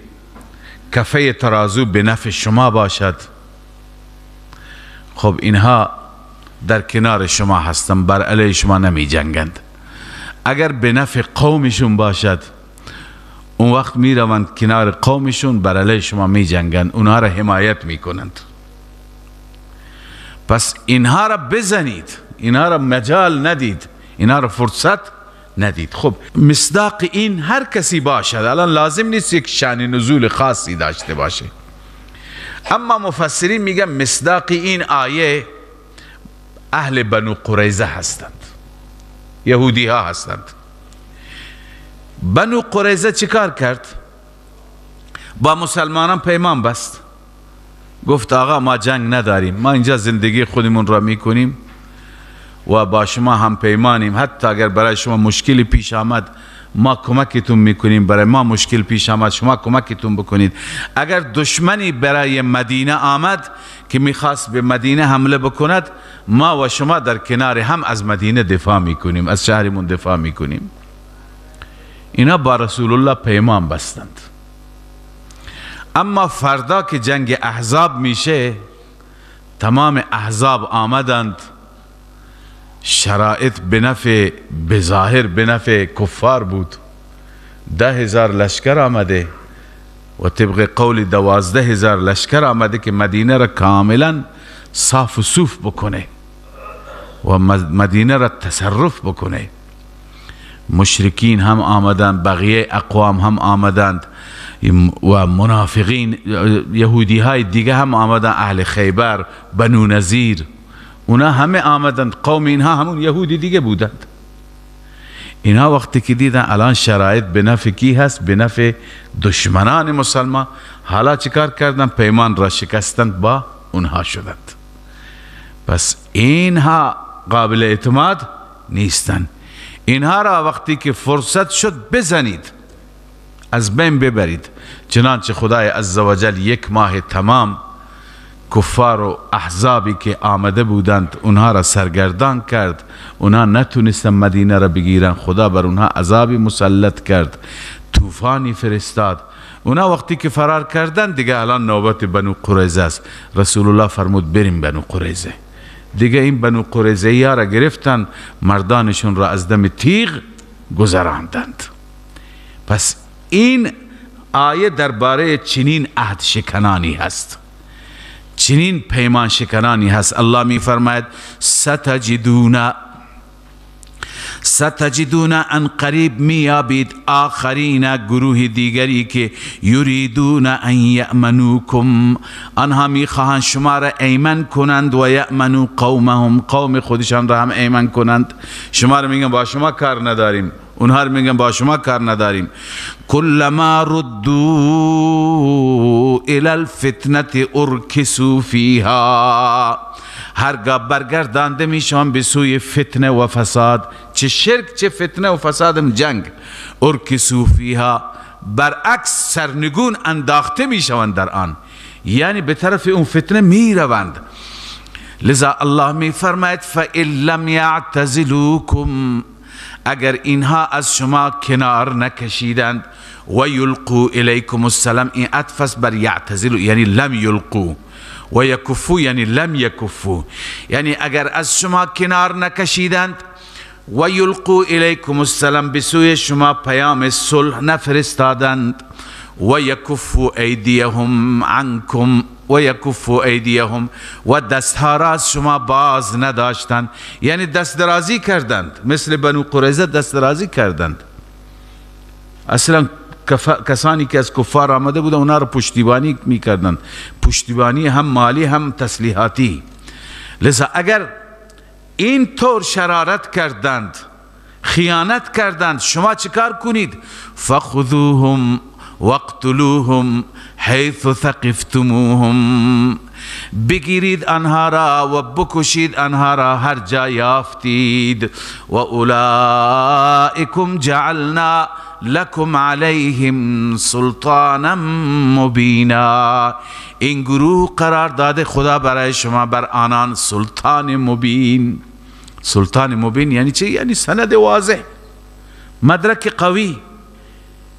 کفه ترازو به نفع شما باشد، خب اینها در کنار شما هستند، بر علیه شما نمی جنگند. اگر به نفع قومشون باشد، اون وقت می روند کنار قومشون، بر علیه شما می جنگند، اونها را حمایت می کنند. پس اینها را بزنید، اینها را مجال ندید، اینها را فرصت ندید. خب مصداق این هر کسی باشد، الان لازم نیست یک شأن نزول خاصی داشته باشه، اما مفسرین میگن مصداق این آیه اهل بنو قریظه هستند، یهودی ها هستند. بنو قریظه چیکار کرد؟ با مسلمانان پیمان بست، گفت آقا ما جنگ نداریم، ما اینجا زندگی خودمون را میکنیم و با شما هم پیمانیم، حتی اگر برای شما مشکلی پیش آمد ما کمکتون میکنیم، برای ما مشکل پیش آمد شما کمکتون بکنید. اگر دشمنی برای مدینه آمد که میخواست به مدینه حمله بکند، ما و شما در کنار هم از مدینه دفاع میکنیم، از شهرمون دفاع میکنیم. اینا با رسول الله پیمان بستند. اما فردا که جنگ احزاب میشه، تمام احزاب آمدند، شرایط به نفع، به ظاهر به نفع کفار بود. 10,000 لشکر آمده و طبق قول 12,000 لشکر آمده که مدینه را کاملا صاف و صوف بکنه و مدینه را تصرف بکنه. مشرکین هم آمدند، بقیه اقوام هم آمدند و منافقین یهودی های دیگه هم آمدند، اهل خیبر، بنو نظیر، اونا همه آمدند. قوم اینها همون یهودی دیگه بودند. اینها وقتی که دیدن الان شرایط به نفع کی هست؟ به نفع دشمنان مسلمان. حالا چیکار کردن؟ پیمان را شکستند، با اونها شدند. پس اینها قابل اعتماد نیستند. اینها را وقتی که فرصت شد بزنید، از بین ببرید. چنانچه خدای عزوجل یک ماه تمام کفار و احزابی که آمده بودند اونها را سرگردان کرد، اونها نتونستن مدینه را بگیرن، خدا بر اونها عذابی مسلط کرد، طوفانی فرستاد. اونها وقتی که فرار کردن دیگه الان نوبت بنو قریظه است. رسول الله فرمود بریم بنو قریظه. دیگه این بنو قریظه ها را گرفتن، مردانشون را از دم تیغ گذراندند. پس این آیه درباره چنین عهد شکنانی هست، چنین پیمان شکنانی هست. الله می فرماید ستجدون، ستجدون عن قریب میابید آخرین، گروه دیگری که یریدون ان یأمنوکم، آنها میخواهند شما را ایمن کنند، و یأمنو قومهم، قوم خودشان را هم ایمن کنند. شما را میگن با شما کار نداریم، اونها را میگن با شما کار نداریم. کلما ردوا الی الفتنة ارکسوا فیها، هرگاه برگردانده میشان به سوی فتنه و فساد، چه شرک چه فتنه و فساد جنگ، ارکسوا فیها، برعکس سرنگون انداخته میشوند در آن، یعنی به طرف اون فتنه میروند. لذا الله میفرماید فإن لم یعتزلوکم، اگر اینها از شما کنار نکشیدند، و یلقوا الیکم السلام، این عطف است بر یعتزلوا یعنی لم یلقوا، و یکفو یعنی لم یکفو، یعنی اگر از شما کنار نکشیدند، و یلقوا الیکم السلام، به سوی شما پیام صلح نفرستادند، و یکفو ایدیهم عنکم، و یکفو ایدیهم، و دستها را از شما باز نداشتند، یعنی دست درازی کردند، مثل بنو قریظه دست درازی کردند. اصلا کسانی که از کفار آمده بودند اونا را پشتیبانی میکردند، پشتیبانی هم مالی هم تسلیحاتی. لذا اگر این طور شرارت کردند، خیانت کردند، شما چیکار کنید؟ فخذوهم واقتلوهم حیث ثقفتموهم، بگیرید آنها را و بکشید آنها را هر جا یافتید. و اولئکم جعلنا لکم علیهم سلطانا مبینا، این گروه قرار داده خدا برای شما بر آنان سلطان مبین. سلطان مبین یعنی چی؟ یعنی سند واضح، مدرک قوی.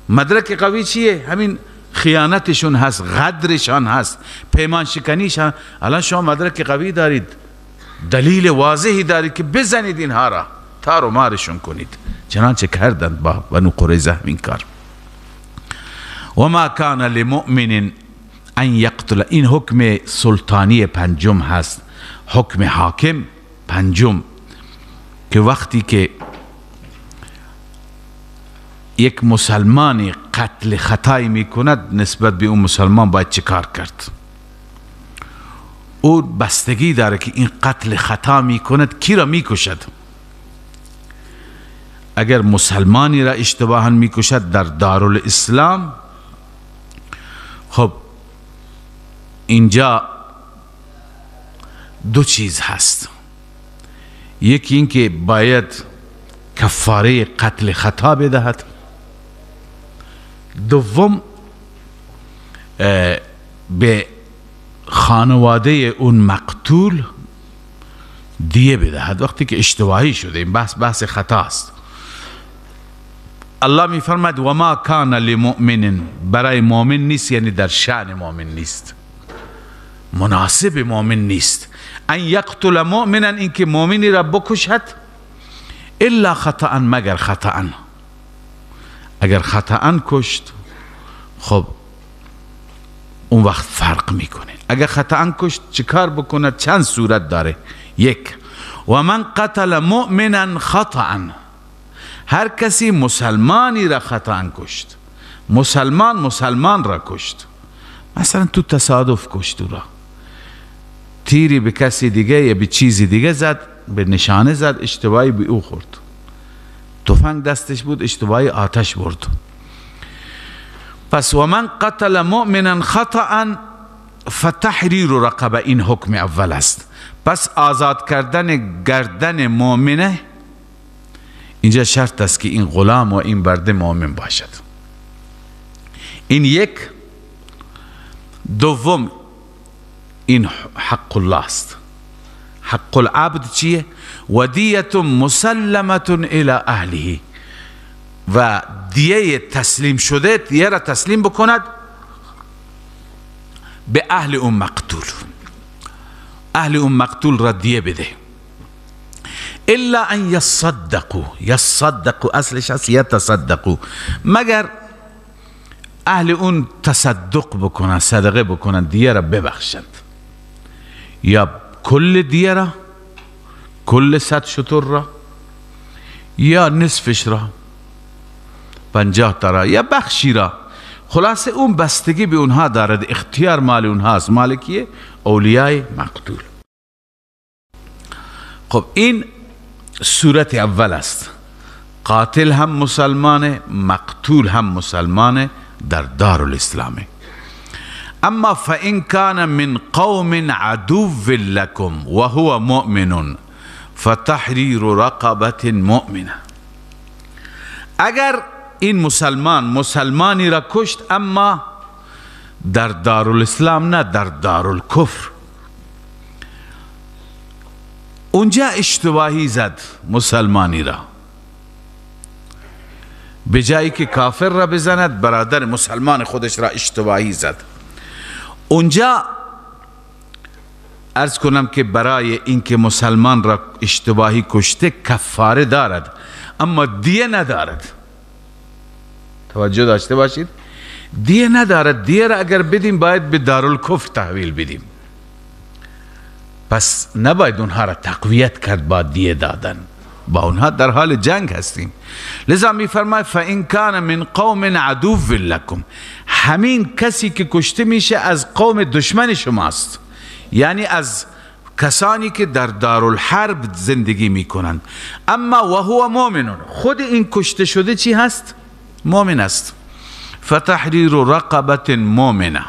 مدرک قوی چیه؟ همین خیانتشون هست، غدرشان هست، پیمان شکنیشان. الان شما مدرک قوی دارید، دلیل واضحی دارید که بزنید اینها را، تار و مارشون کنید، چنانچه کردند با بنو قریظه همین کار. و ما کان لمؤمن ان یقتل، این حکم سلطانی پنجم هست، حکم حاکم پنجم، که وقتی که یک مسلمان قتل خطایی میکند نسبت به اون مسلمان باید چه کار کرد؟ او بستگی داره که این قتل خطا میکند کی را میکشد. اگر مسلمانی را اشتباها میکشد در دارالاسلام، خب اینجا دو چیز هست. یکی این که باید کفاره قتل خطا بدهد، دوم به خانواده اون مقتول دیه بدهد وقتی که اشتباهی شده. این بحث بحث خطا است. الله می فرماید و ما کان لمؤمن، برای مؤمن نیست، یعنی در شأن مؤمن نیست، مناسب مؤمن نیست، ان یقتل مؤمنا، اینکه مؤمنی را بکشد، الا خطأ، مگر خطأ. اگر خطأ کشت خب اون وقت فرق میکنه. اگر خطأ کشت چیکار بکنه؟ چند صورت داره. یک، و من قتل مؤمنا خطأ، هر کسی مسلمانی را خطأ کشت، مسلمان مسلمان را کشت، مثلا تو تصادف کشت او را، تیری به کسی دیگه یا به چیزی دیگه زد، به نشانه زد، اشتباهی به او خورد، تفنگ دستش بود، اشتباهی آتش برد. پس و من قتل مؤمنا خطأ فتحریر رقبه، این حکم اول است. پس آزاد کردن گردن مؤمنه، اینجا شرط است که این غلام و این برده مؤمن باشد. این یک. دوم، این حق الله است. حق العبد چیه؟ ودیت مسلمة الى اهله، و دیه تسلیم شده، دیه را تسلیم بکند به اهل اون مقتول، اهل اون مقتول را دیه بده. الا ان یصدقوا، یصدقوا اصلش هست یتصدقوا، مگر اهل اون تصدق بکنن، صدقه بکنن، دیه را ببخشند، یا کل دیه را، کل 100 شتر را، یا نصفش را، 50 تا را، یا بخشی را. خلاصه اون بستگی به اونها دارد، اختیار مال اونهاست. مال کیه؟ اولیای مقتول. خب این صورت اول است، قاتل هم مسلمانه، مقتول هم مسلمانه در دارالاسلامه. اما فإن كان من قوم عدو لكم وهو مؤمن فتحریر رقبة مؤمنه. اگر این مسلمان مسلمانی را کشت اما در دارالاسلام نه، در دارالکفر، اونجا اشتباهی زد مسلمانی را، به جایی که کافر را بزند برادر مسلمان خودش را اشتباهی زد. اونجا عرض کنم که برای اینکه مسلمان را اشتباهی کشته کفاره دارد اما دیه ندارد. توجه داشته باشید، دیه ندارد. دیه را اگر بدیم باید به دارالکفر تحویل بدیم، پس نباید اونها را تقویت کرد با دیه دادن، با اونها در حال جنگ هستیم. لذا میفرماید فإن کان من قوم عدو لکم، همین کسی که کشته میشه از قوم دشمن شماست، یعنی از کسانی که در دارالحرب زندگی میکنند. اما و هو مؤمن، خود این کشته شده چی هست؟ مؤمن است. فتحریر رقبة مؤمنه،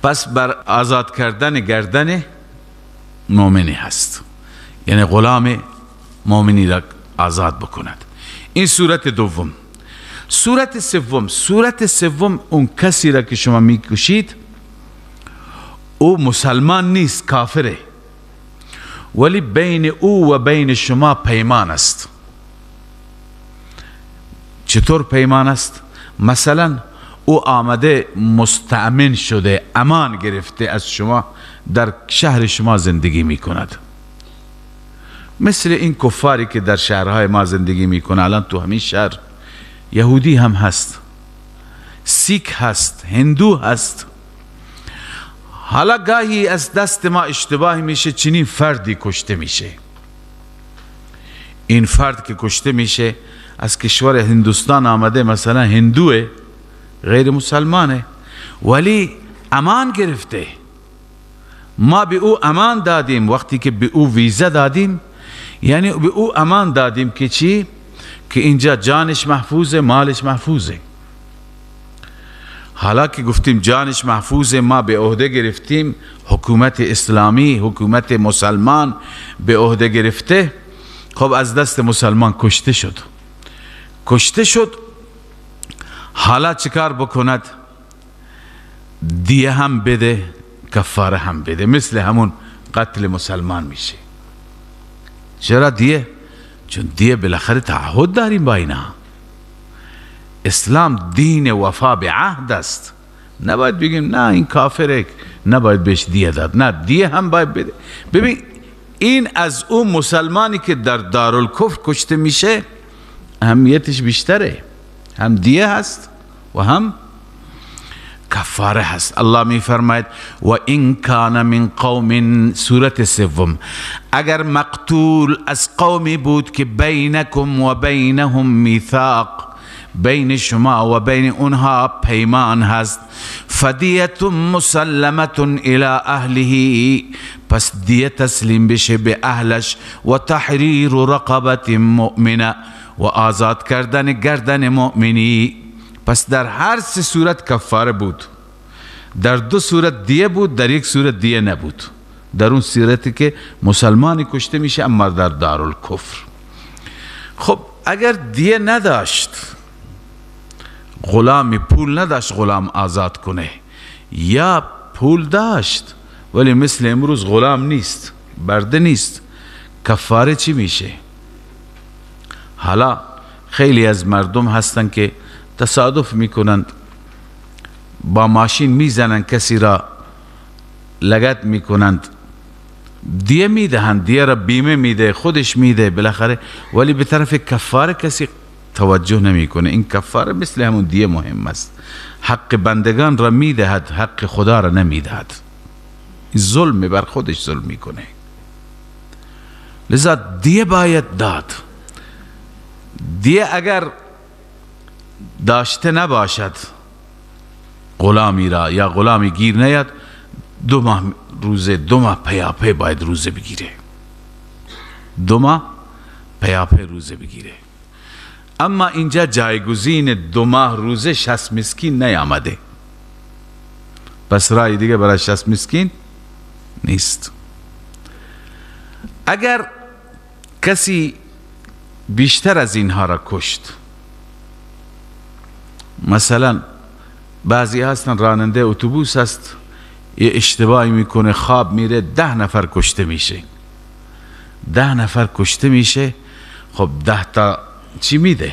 پس بر آزاد کردن گردن مؤمنی هست، یعنی غلام مؤمنی را آزاد بکند. این صورت دوم. صورت سوم، صورت سوم اون کسی را که شما میکشید او مسلمان نیست، کافره، ولی بین او و بین شما پیمان است. چطور پیمان است؟ مثلا او آمده مستأمن شده، امان گرفته از شما، در شهر شما زندگی میکند، مثل این کفاری که در شهرهای ما زندگی میکنه. الان تو همین شهر یهودی هم هست، سیک هست، هندو هست. حالا گاهی از دست ما اشتباه میشه، چنین فردی کشته میشه. این فرد که کشته میشه از کشور هندوستان آمده، مثلا هندوه، غیر مسلمانه، ولی امان گرفته. ما به او امان دادیم، وقتی که به او ویزا دادیم، یعنی به او امان دادیم که چی؟ که اینجا جانش محفوظه، مالش محفوظه. حالا که گفتیم جانش محفوظه، ما به عهده گرفتیم، حکومت اسلامی، حکومت مسلمان به عهده گرفته. خب از دست مسلمان کشته شد، کشته شد. حالا چیکار بکند؟ دیه هم بده، کفاره هم بده، مثل همون قتل مسلمان میشه. چرا دیه؟ چون دیه بالاخره تعهد داریم با اینا. اسلام دین وفا به عهد است. نباید بگیم نه این کافره، نباید بهش دیه داد، نه دیه هم باید بده. ببین این از اون مسلمانی که در دارالکفر کشته میشه اهمیتش بیشتره، هم دیه هست و هم کفاره هست. الله می فرماید و این کان من قوم، سورت سوم، اگر مقتول از قومی بود که بینکم و بینهم میثاق، بین شما و بین اونها پیمان هست، فدیت مسلمة الی اهله، پس دیه تسلیم بشه به اهلش، و تحریر رقبة مؤمنه، و آزاد کردن گردن مؤمنی. پس در هر سه صورت کفاره بود، در دو صورت دیه بود، در یک صورت دیه نبود، در اون صورتی که مسلمانی کشته میشه اما در دارالکفر. خب اگر دیه نداشت، غلامی پول نداشت غلام آزاد کنه، یا پول داشت ولی مثل امروز غلام نیست، برده نیست، کفاره چی میشه؟ حالا خیلی از مردم هستن که تصادف میکنند، با ماشین میزنند، کسی را لگد میکنند، دیه میدهند، دیه را بیمه میده، خودش میده بالاخره، ولی به طرف کفاره کسی توجه نمیکنه. این کفاره مثل همون دیه مهم است، حق بندگان را میدهد، حق خدا را نمیدهد. ظلم بر خودش ظلم میکنه، لذا دیه باید داد. دیه اگر داشته نباشد غلامی را یا غلامی گیر نیاد، 2 ماه روزه، 2 ماه پیاپی باید روزه بگیره، 2 ماه پیاپی روزه بگیره. اما اینجا جایگزین 2 ماه روزه 60 مسکین نیامده، پس رای دیگه برای 60 مسکین نیست. اگر کسی بیشتر از اینها را کشت، مثلا بعضی هستن راننده اتوبوس هست، یه اشتباهی میکنه، خواب میره، 10 نفر کشته میشه، 10 نفر کشته میشه. خب 10 تا چی میده؟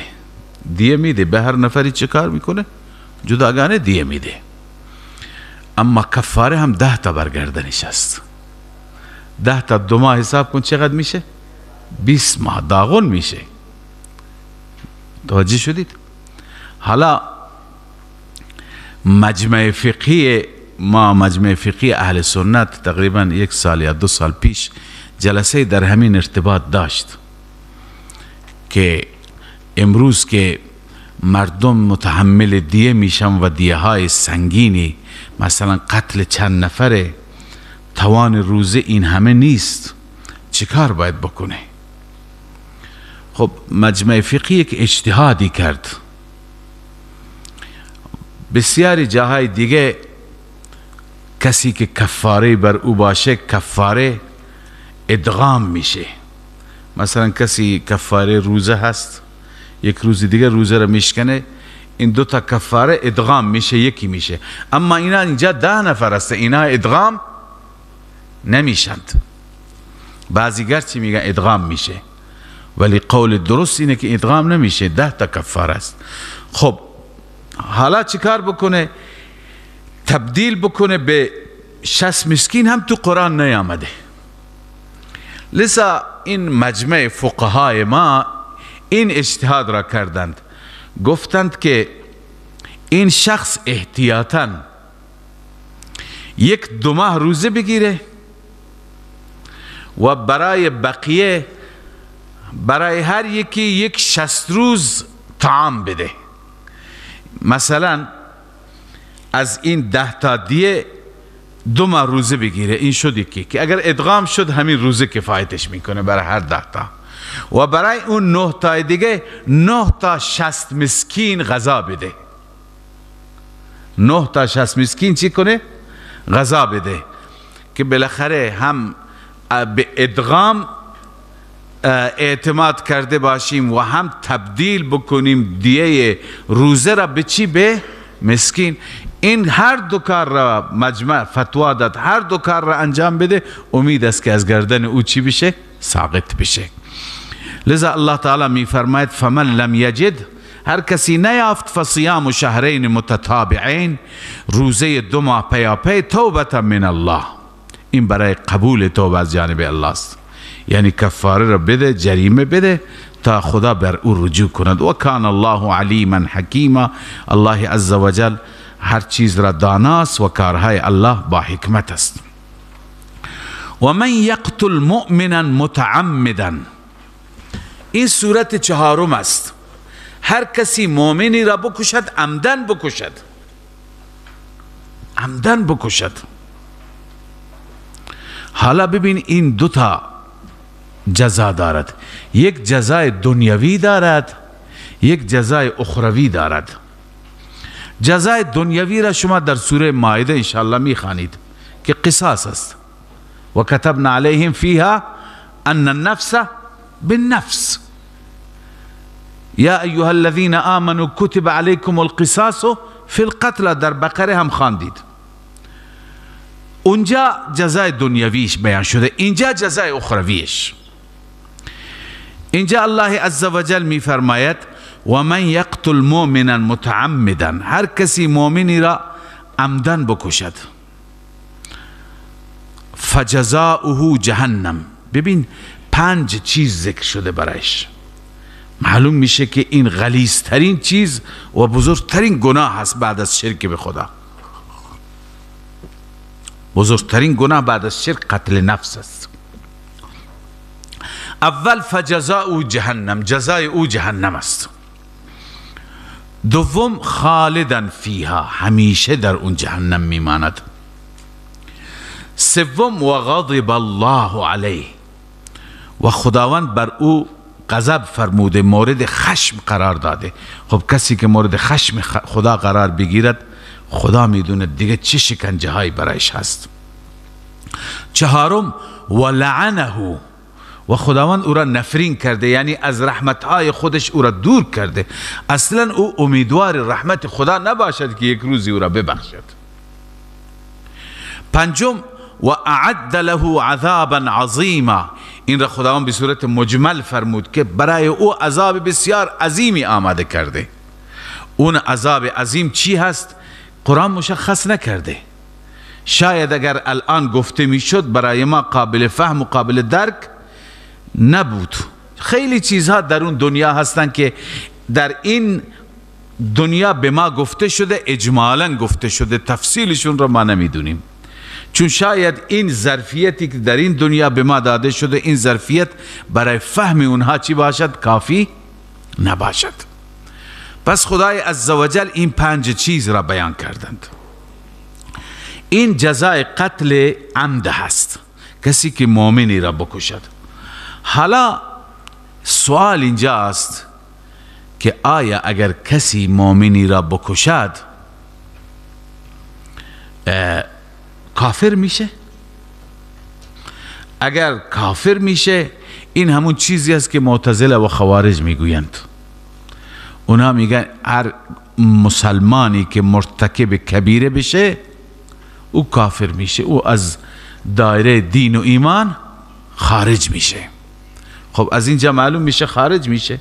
دیه میده. به هر نفری چه کار میکنه؟ جداگانه دیه میده. اما کفاره هم 10 تا برگردنش است. 10 تا 2 ماه حساب کن چقدر میشه؟ 20 ماه داغون میشه. توجه شدید؟ حالا مجمع فقهی ما، مجمع فقهی اهل سنت، تقریبا 1 سال یا 2 سال پیش جلسه در همین ارتباط داشت که امروز که مردم متحمل دیه میشن و دیه های سنگینی، مثلا قتل چند نفره، توان روزه این همه نیست، چیکار باید بکنه؟ خب مجمع فقهی یک اجتهادی کرد. بسیاری جاهای دیگه کسی که کفاره بر او باشه کفاره ادغام میشه. مثلا کسی کفاره روزه هست، یک روز دیگه روزه رو میشکنه، این 2 تا کفاره ادغام میشه، یکی میشه. اما اینا اینجا 10 نفر هست، اینا ادغام نمیشند. بعضی گرچه میگن ادغام میشه، ولی قول درست اینه که ادغام نمیشه، 10 تا کفاره است. خب حالا چیکار بکنه؟ تبدیل بکنه به 60 مسکین هم تو قرآن نیامده. لذا این مجمع فقهای ما این اجتهاد را کردند، گفتند که این شخص احتیاطاً 1-2 ماه روزه بگیره و برای بقیه، برای هر یکی یک 60 روز طعام بده. مثلا از این 10 تا دیه 2 ماه روزه بگیره، این شد یکی که اگر ادغام شد همین روزه کفایتش میکنه برای هر 10 تا، و برای اون 9 تا دیگه 9 تا 60 مسکین غذا بده. 9 تا 60 مسکین چی کنه؟ غذا بده، که بالاخره هم به ادغام اعتماد کرده باشیم و هم تبدیل بکنیم دیه روزه را به چی؟ به مسکین. این هر دو کار را مجمع فتوا داد، هر دو کار را انجام بده، امید است که از گردن او چی بشه؟ ساقط بشه. لذا الله تعالی می فرماید فمن لم یجد، هر کسی نیافت، فصیام شهرین متتابعین، روزه 2 ماه پیاپی، توبة من الله. این برای قبول توبه از جانب الله است، یعنی کفاره را بده، جریمه بده تا خدا بر او رجوع کند. و کان الله علیما حکیما، الله عز وجل هر چیز را داناست و کارهای الله با حکمت است. و من یقتل مؤمنا متعمدا، این صورت 4 است. هر کسی مؤمنی را بکشد، عمدن بکشد، عمدن بکشد. حالا ببین این 2 تا جزا دارد، یک جزای دنیوی دارد، یک جزای اخروی دارد. جزای دنیوی را شما در سوره مائده انشاءالله میخوانید که قصاص است. و کتبنا علیهم فیها ان النفس بالنفس یا ایها الذین آمنوا کتب علیکم القصاص فی القتل، در بقره هم خواندید. اونجا جزای دنیویش بیان شده، اینجا جزای اخرویش. اینجا الله عزوجل می فرماید و من یقتل مؤمنا متعمدا، هر کسی مؤمنی را عمدن بکشد، فجزاؤه جهنم. ببین 5 چیز ذکر شده برایش، معلوم میشه که این غلیظترین چیز و بزرگترین گناه هست بعد از شرک به خدا. بزرگترین گناه بعد از شرک قتل نفس است. اول فجزاء جهنم، جزای او جهنم است. دوم خالدا فیها، همیشه در اون جهنم میماند. سوم و غضب الله علیه، و خداوند بر او غضب فرموده، مورد خشم قرار داده. خب کسی که مورد خشم خدا قرار بگیرد، خدا میدونه دیگه چه شکنجه هایی برایش هست. چهارم و لعنه، و خداوند او را نفرین کرده، یعنی از رحمتهای خودش او را دور کرده. اصلا او امیدوار رحمت خدا نباشد که یک روزی او را ببخشد. پنجم و اعد له عذابا عظیما، این را خداوند به صورت مجمل فرمود که برای او عذاب بسیار عظیمی آماده کرده. اون عذاب عظیم چی هست؟ قرآن مشخص نکرده. شاید اگر الان گفته میشد برای ما قابل فهم و قابل درک نبود. خیلی چیزها در اون دنیا هستند که در این دنیا به ما گفته شده، اجمالا گفته شده، تفصیلشون را ما نمیدونیم، چون شاید این ظرفیتی که در این دنیا به ما داده شده، این ظرفیت برای فهم اونها چی باشد؟ کافی نباشد. پس خدای عزوجل این پنج چیز را بیان کردند. این جزای قتل عمد هست، کسی که مؤمنی را بکشد. حالا سوال اینجاست که آیا اگر کسی مؤمنی را بکشد کافر میشه؟ اگر کافر میشه، این همون چیزی است که معتزله و خوارج میگویند. اونا میگن هر مسلمانی که مرتکب کبیره بشه او کافر میشه، او از دایره دین و ایمان خارج میشه. خب از اینجا معلوم میشه خارج میشه،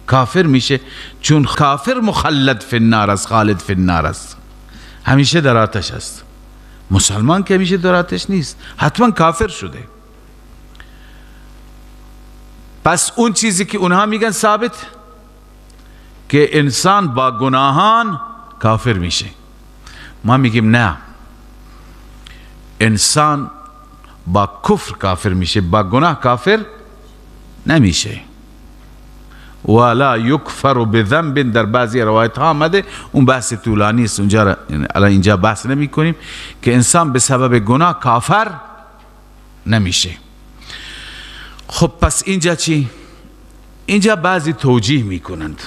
کافر میشه، چون کافر مخلد فی النار است، خالد فی النار است، همیشه در آتش است. مسلمان که همیشه در آتش نیست، حتما کافر شده. پس اون چیزی که اونها میگن ثابت که انسان با گناهان کافر میشه، ما میگیم نه، انسان با کفر کافر میشه، با گناه کافر نمیشه. ولا یکفر بذنب در بعضی روایت ها آمده، اون بحث طولانی است، اونجا الان اینجا بحث نمی کنیم که انسان به سبب گناه کافر نمیشه. خب پس اینجا چی؟ اینجا بعضی توجیه میکنند،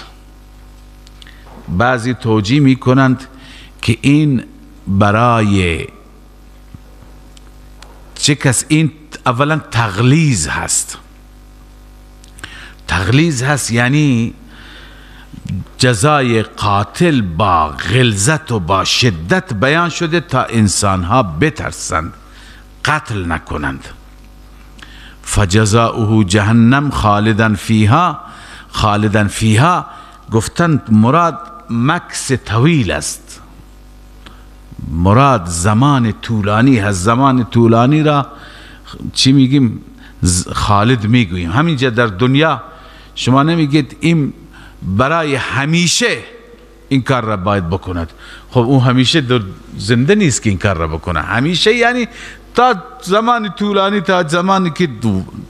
بعضی توجیه میکنند که این برای چه کس، این اولا تغلیظ هست، تغلیظ هست، یعنی جزای قاتل با غلظت و با شدت بیان شده تا انسانها بترسند، قتل نکنند. فجزاؤه جهنم خالدا فیها، خالدا فیها گفتند مراد مکس طویل است، مراد زمان طولانی هست. زمان طولانی را چی میگیم؟ خالد میگوییم. همینجا در دنیا شما نمیگید این برای همیشه این کار را باید بکند. خب اون همیشه در زنده نیست که این کار را بکنه. همیشه یعنی تا زمان طولانی، تا زمانی که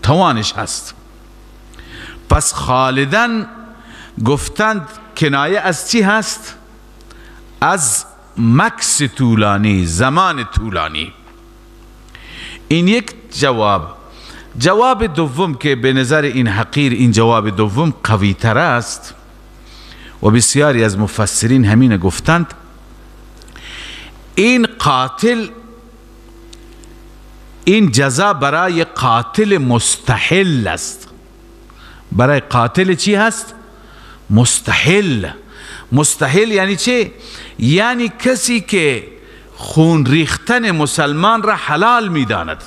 توانش هست. پس خالدن گفتند کنایه از چی هست؟ از مکس طولانی، زمان طولانی. این یک جواب. جواب دوم که به نظر این حقیر این جواب دوم قوی تر است و بسیاری از مفسرین همین گفتند، این قاتل، این جزا برای قاتل مستحل است. برای قاتل چی هست؟ مستحل. مستحل یعنی چه؟ یعنی کسی که خون ریختن مسلمان را حلال میداند،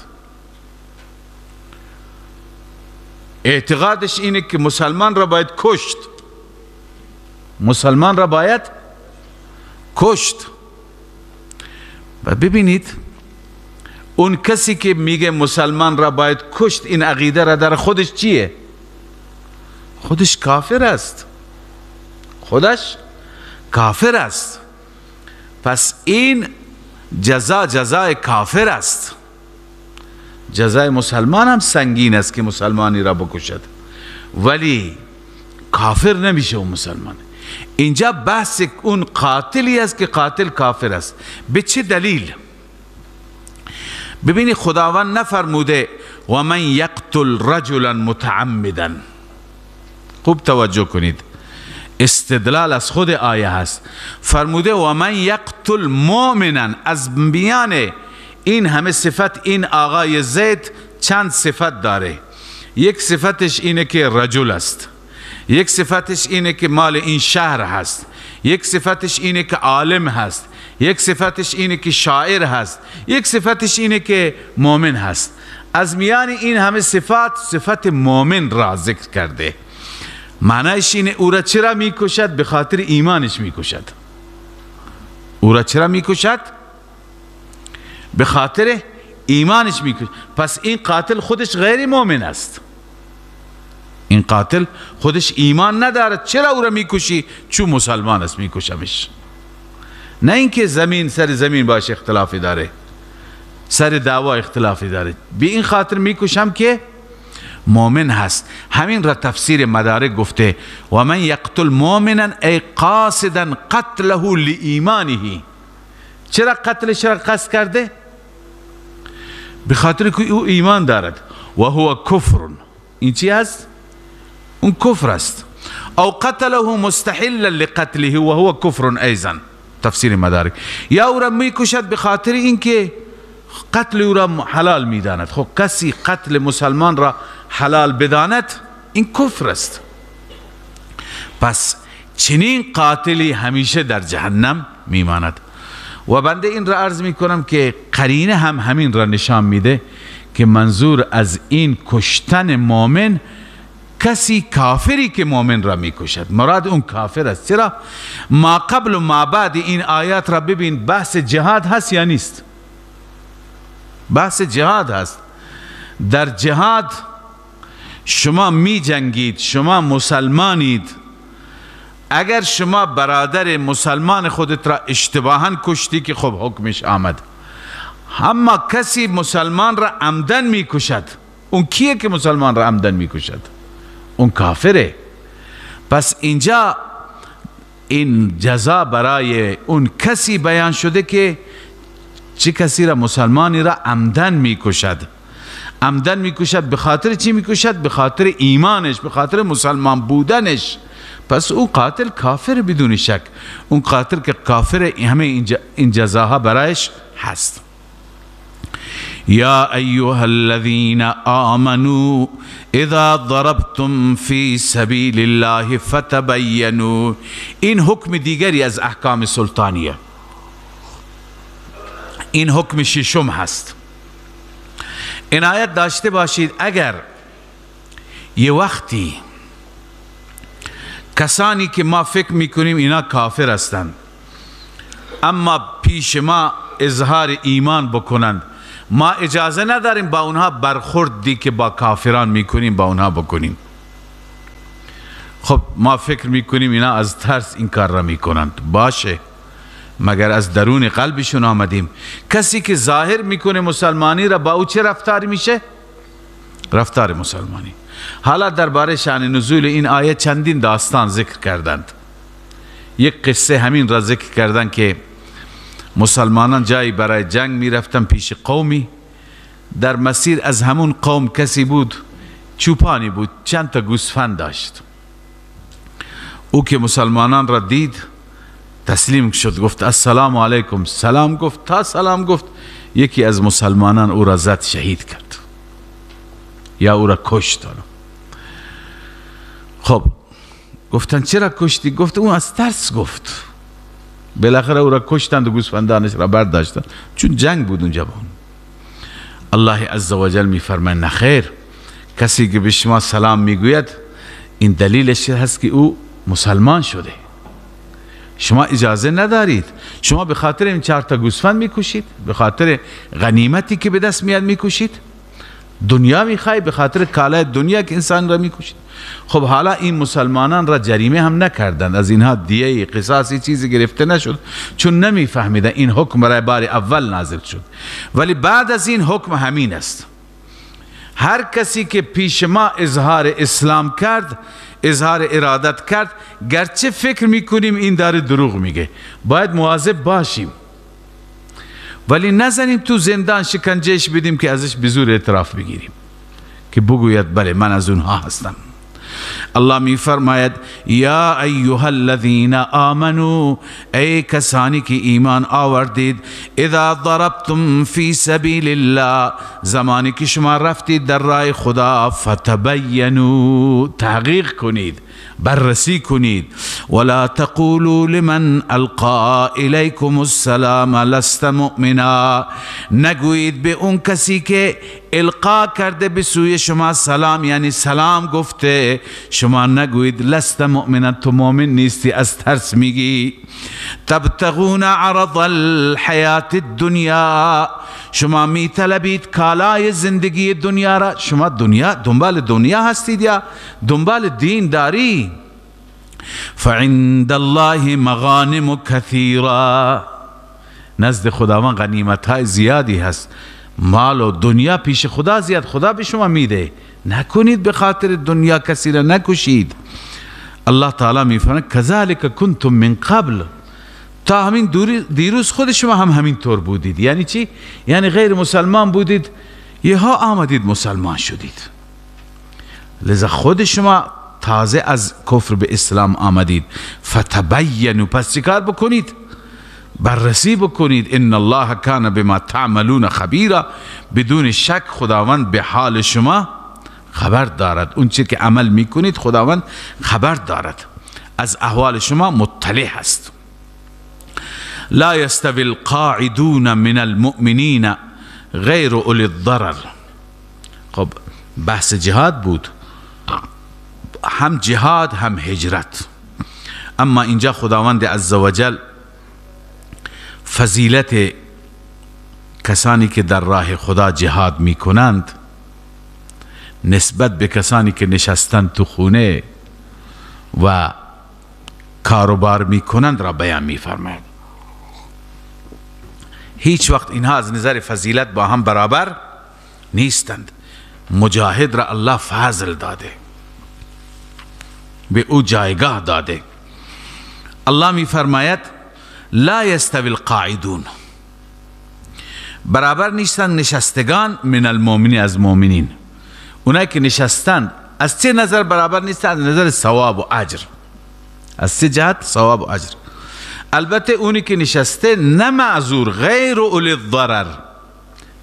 اعتقادش اینه که مسلمان را باید کشت، مسلمان را باید کشت. و ببینید اون کسی که میگه مسلمان را باید کشت، این عقیده را در خودش چیه؟ خودش کافر است، خودش کافر است. پس این جزا جزای کافر است. جزای مسلمان هم سنگین است که مسلمانی را بکشد، ولی کافر نمیشه اون مسلمان. اینجا بحث اون قاتلی است که قاتل کافر است. به چه دلیل؟ ببینی خداوند نفرموده و من یقتل رجلا متعمدا. خوب توجه کنید، استدلال از خود آیه هست. فرموده و من یقتل مؤمنا. از میان این همه صفت این آقای زید چند صفت داره. یک صفتش اینه که رجل است، یک صفتش اینه که مال این شهر هست، یک صفتش اینه که عالم هست، یک صفتش اینه که شاعر هست، یک صفتش اینه که مؤمن هست. از میان این همه صفات صفت مؤمن را ذکر کرده. معنیش اینه او را چرا میکشد؟ به خاطر ایمانش میکشد. او را چرا میکشد؟ به خاطر ایمانش میکشد. پس این قاتل خودش غیر مؤمن است، این قاتل خودش ایمان ندارد. چرا او را میکشی؟ چون مسلمان است میکشمش. نه اینکه زمین سر زمین باشه اختلافی داره، سر دعوا اختلافی داره، به این خاطر میکشم که مؤمن هست. همین را تفسیر مدارک گفته و من یقتل مؤمنا ای قاصدا قتله لایمانه. چرا قتلش را قصد کرده؟ به خاطر که او ایمان دارد. و هو کفر. این چی هست؟ اون کفر است. او قتله مستحلا لقتله و هو کفر ایضا. تفسیر مدارک. یا او را میکشد به خاطر اینکه قتل او را حلال میداند. خب کسی قتل مسلمان را حلال بداند این کفر است. پس چنین قاتلی همیشه در جهنم میماند. و بنده این را عرض میکنم که قرینه هم همین را نشان میده که منظور از این کشتن مؤمن کسی کافری که مؤمن را میکشد، مراد اون کافر است. چرا؟ ما قبل و ما بعد این آیات را ببین، بحث جهاد هست یا نیست؟ بحث جهاد هست. در جهاد شما می جنگید، شما مسلمانید. اگر شما برادر مسلمان خودت را اشتباها کشتی که خب حکمش آمد، اما کسی مسلمان را عمدن میکشد، اون کیه که مسلمان را عمدن میکشد؟ اون کافره. پس اینجا این جزا برای اون کسی بیان شده که چه کسی را، مسلمانی را عمدن میکشد. عمدن میکشد به خاطر چی میکشد؟ به خاطر ایمانش، به خاطر مسلمان بودنش. پس او قاتل کافر بدون شک. اون قاتل که کافر، همه این جزاها برایش هست. یا ایها الذین آمنوا اذا ضربتم فی سبیل الله فتبینوا. این حکم دیگری از احکام سلطانیه، این حکم ششم هست. عنایت داشته باشید، اگر یه وقتی کسانی که ما فکر میکنیم اینا کافر هستند اما پیش ما اظهار ایمان بکنند، ما اجازه نداریم با اونها برخوردی که با کافران میکنیم با اونها بکنیم. خب ما فکر میکنیم اینا از ترس این کار را میکنند، باشه، مگر از درون قلبشون آمدیم. کسی که ظاهر میکنه مسلمانی را، با او چه رفتار میشه؟ رفتار مسلمانی. حالا درباره شأن نزول این آیه چندین داستان ذکر کردند. یک قصه همین را ذکر کردند که مسلمانان جایی برای جنگ میرفتن پیش قومی، در مسیر از همون قوم کسی بود، چوپانی بود، چند تا گوسفند داشت. او که مسلمانان را دید تسلیم شد، گفت السلام علیکم. سلام گفت، تا سلام گفت یکی از مسلمانان او را زد شهید کرد یا او را کشت. خب گفتن چرا کشتی؟ گفت اون از ترس گفت. بالاخره او را کشتند و گوسفندانش را برداشتند، چون جنگ بود اونجا با اون. الله عزوجل میفرماید نخیر، کسی که به شما سلام میگوید این دلیلش هست که او مسلمان شده، شما اجازه ندارید. شما به خاطر این 4 تا گوسفند میکشید، به خاطر غنیمتی که به دست میاد میکشید، دنیا میخوای، به خاطر کالای دنیا که انسان را میکشید. خب حالا این مسلمانان را جریمه هم نکردند، از اینها دیه قصاصی چیزی گرفته نشد، چون نمیفهمیدن این حکم برای بار اول نازل شد. ولی بعد از این حکم همین است. هر کسی که پیش ما اظهار اسلام کرد، اظهار ارادت کرد، گرچه فکر میکنیم این داره دروغ میگه، باید مواظب باشیم، ولی نزنیم تو زندان شکنجهش بدیم که ازش به زور اعتراف بگیریم که بگوید بله من از اونها هستم. الله می فرماید یا ایها الذین آمنو، ای کسانی که ایمان آوردید، اذا ضربتم فی سبیل الله، زمانی که شما رفتید در راه خدا، فتبینوا، تحقیق کنید، بررسی کنید، ولا تقولوا لمن القا الیکم السلام لست مؤمنا، نگویید به اون کسی که القا کرده به سوی شما سلام، یعنی سلام گفته، شما نگویید لست مؤمنا، تو مؤمن نیستی، از ترس میگی. تبتغون عرض الحیات الدنیا، شما میطلبید کالای زندگی دنیا را، شما دنیا دنبال دنیا هستید یا دنبال دین داری؟ فعند الله مغانم کثیرا، نزد خداوند غنیمت های زیادی هست، مال و دنیا پیش خدا زیاد، خدا به شما میده، نکنید به خاطر دنیا کسی را نکشید. الله تعالی میفرماید کذالک کنتم من قبل، تا همین دیروز خود شما هم همین طور بودید. یعنی چی؟ یعنی غیر مسلمان بودید، یها آمدید مسلمان شدید، لذا خود شما تازه از کفر به اسلام آمدید. فتبینوا، پس چیکار بکنید؟ بررسی بکنید. ان الله کان بما تعملون خبیرا، بدون شک خداوند به حال شما خبر دارد، اون چی که عمل میکنید خداوند خبر دارد، از احوال شما مطلع هست. لا يستوي القاعدون من المؤمنین غیر اولی الضرر. خب بحث جهاد بود، هم جهاد هم هجرت، اما اینجا خداوند عزوجل فضیلت کسانی که در راه خدا جهاد میکنند نسبت به کسانی که نشستند تو خونه و کاروبار میکنند را بیان میفرماید. هیچ وقت اینها از نظر فضیلت با هم برابر نیستند. مجاهد را الله فضل داده، به او جایگاه داده. الله میفرماید لا یستوی القاعدون، برابر نیستند نشستگان، من المؤمنین، از مؤمنین. اونایی که نشستند از چه نظر برابر نیستند؟ از نظر ثواب و اجر، از چه جهت؟ ثواب و اجر. البته اونی که نشسته نه معذور، غیر اولی الضرر،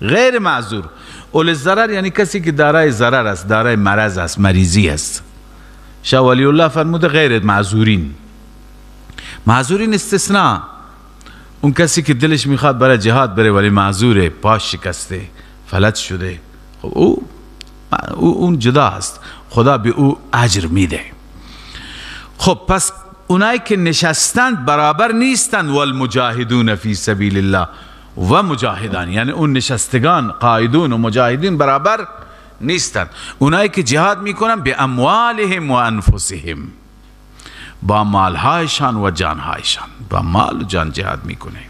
غیر معذور. اولی الضرر یعنی کسی که دارای ضرر است، دارای مرض است، مریضی است. شاه ولی الله فرموده غیر معذورین. معذورین استثناء، اون کسی که دلش میخواد برای جهاد بره ولی معذوره، پاش شکسته، فلج شده، خب او اون جدا است، خدا به او اجر میده. خب پس اونایی که نشستند برابر نیستند. والمجاهدون فی سبیل الله و مجاهدان، یعنی اون نشستگان قاعدون و مجاهدین برابر نیستند. اونایی که جهاد میکنن به اموالهم و انفسهم، با مالهایشان و جانهایشان، با مال و جان جهاد میکنه.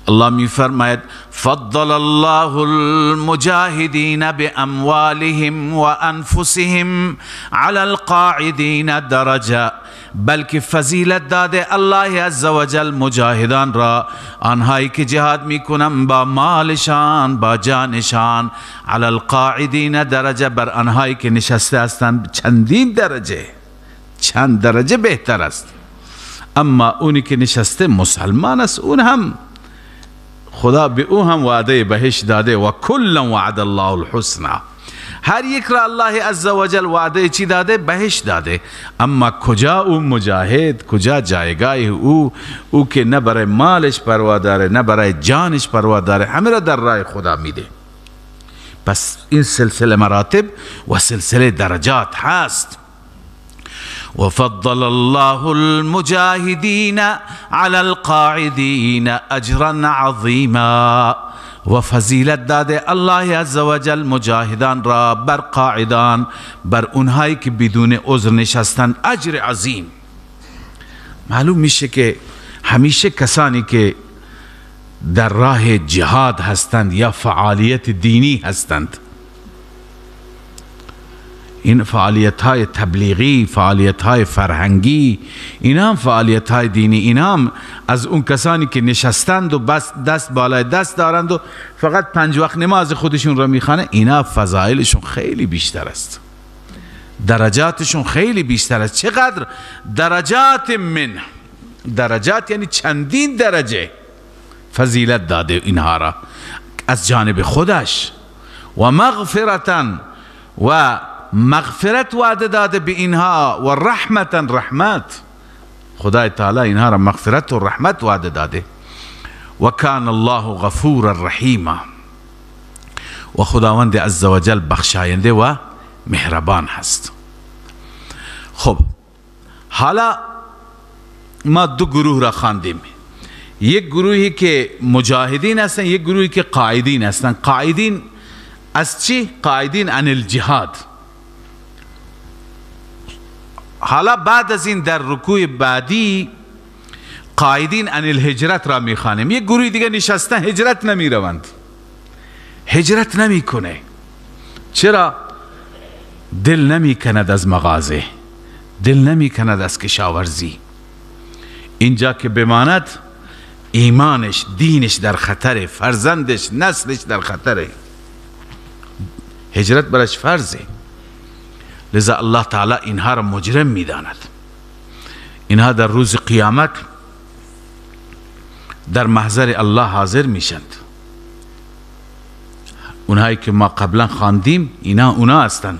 الله میفرماید فضل الله المجاهدین باموالهم وانفسهم علی القاعدین درجه، بلکه فضیلت داده الله عزوجل مجاهدان را، آنهایی که جهاد میکنن با مالشان با جانشان، علی القاعدین درجه، بر آنهایی که نشسته هستند چندین درجه، چند درجه بهتر است. اما اونی که نشسته مسلمان است، اون هم خدا به او هم وعده بهشت داده. و کلا وعد الله الحسنى، هر یک را الله عزوجل وعده چی داده؟ بهشت داده. اما کجا او مجاهد، کجا جایگاه او، او که نه برای مالش پروا داره نه برای جانش پروا داره، همه را در راه خدا میده. پس این سلسله مراتب و سلسله درجات هست. وفضل الله المجاهدين على القاعدين اجرا عظیما، و فضیلت داده الله عزوجل مجاهدان را بر قاعدان، بر اونهایی که بدون عذر نشستند، اجر عظیم. معلوم میشه که همیشه کسانی که در راه جهاد هستند یا فعالیت دینی هستند، این فعالیت های تبلیغی، فعالیت های فرهنگی، اینا هم فعالیت های دینی، اینا هم از اون کسانی که نشستند و بس دست بالای دست دارند و فقط 5 وقت نماز خودشون را میخوانه، اینا فضایلشون خیلی بیشتر است، درجاتشون خیلی بیشتر است. چقدر درجات؟ من درجات یعنی چندین درجه فضیلت داده اینها را از جانب خودش، و مغفرتا و مغفرت وعده داده به اینها، و رحمتا رحمت، خدای تعالی اینها را مغفرت و رحمت وعده داده. و کان الله غفورا رحیما، و خداوند عزوجل بخشاینده و مهربان هست. خب حالا ما دو گروه را خواندیم، یک گروهی که مجاهدین هستند، یک گروهی که قاعدین هستند. قاعدین از چی؟ قاعدین عن الجهاد. حالا بعد از این در رکوع بعدی قاعدین عن الهجرت را میخوانیم. یک گروه دیگه نشستن هجرت نمیروند، هجرت نمیکنه. چرا؟ دل نمیکند از مغازه، دل نمیکند از کشاورزی. اینجا که بماند ایمانش، دینش در خطره، فرزندش، نسلش در خطره، هجرت برش فرضه. لذا الله تعالی اینها را مجرم میداند. اینها در روز قیامت در محضر الله حاضر میشند. اونهایی که ما قبلا خواندیم اینا اونا هستند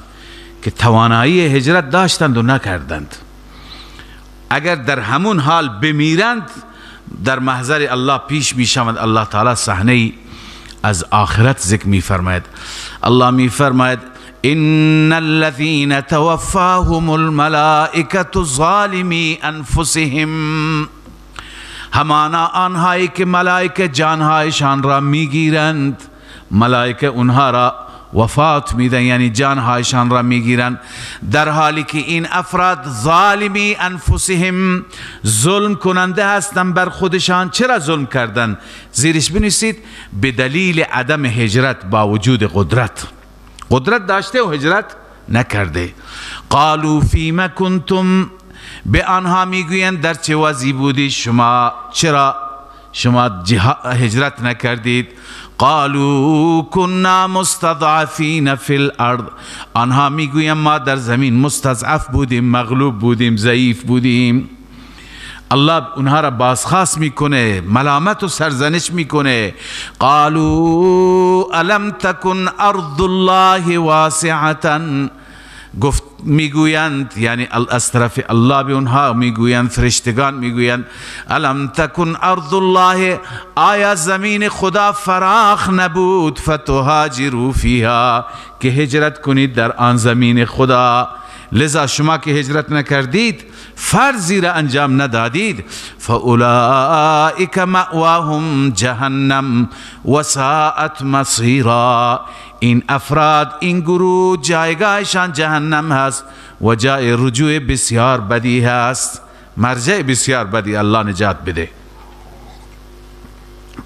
که توانایی هجرت داشتند و نکردند. اگر در همون حال بمیرند در محضر الله پیش میشوند. الله تعالی صحنه از آخرت ذکر میفرماید. الله میفرماید ان الذين توفاهم الملائکة ظالمی انفسهم، همانا آنهایی که ملائکه جانهایشان را میگیرند، ملائکه اونها را وفات میدن، یعنی جانهایشان را میگیرند، در حالی که این افراد ظالمی انفسهم، ظلم کننده هستند بر خودشان. چرا ظلم کردن؟ زیرش بنویسید به دلیل عدم هجرت با وجود قدرت. قدرت داشته و هجرت نکرده. قالوا فیما کنتم، به آنها میگویند در چه وضعی بودی شما، چرا شما هجرت نکردید؟ قالوا كنا مستضعفین فی الارض، آنها میگویند ما در زمین مستضعف بودیم، مغلوب بودیم، ضعیف بودیم. الله اونها را بازخواست میکنه، ملامت و سرزنش میکنه. قالوا الم تکن ارض الله واسعة، گفت میگویند، یعنی از طرف الله به اونها میگویند، فرشتگان میگویند الم تکن ارض الله، آیا زمین خدا فراخ نبود؟ فتهاجروا فیها، که هجرت کنید در آن زمین خدا. لذا شما که هجرت نکردید، فرضی را انجام ندادید، فاولئک مأواهم جهنم وساءت مصیرا، این افراد، این گروه جایگاهشان جهنم هست و جای رجوع بسیار بدی هست، مرجع بسیار بدی، الله نجات بده.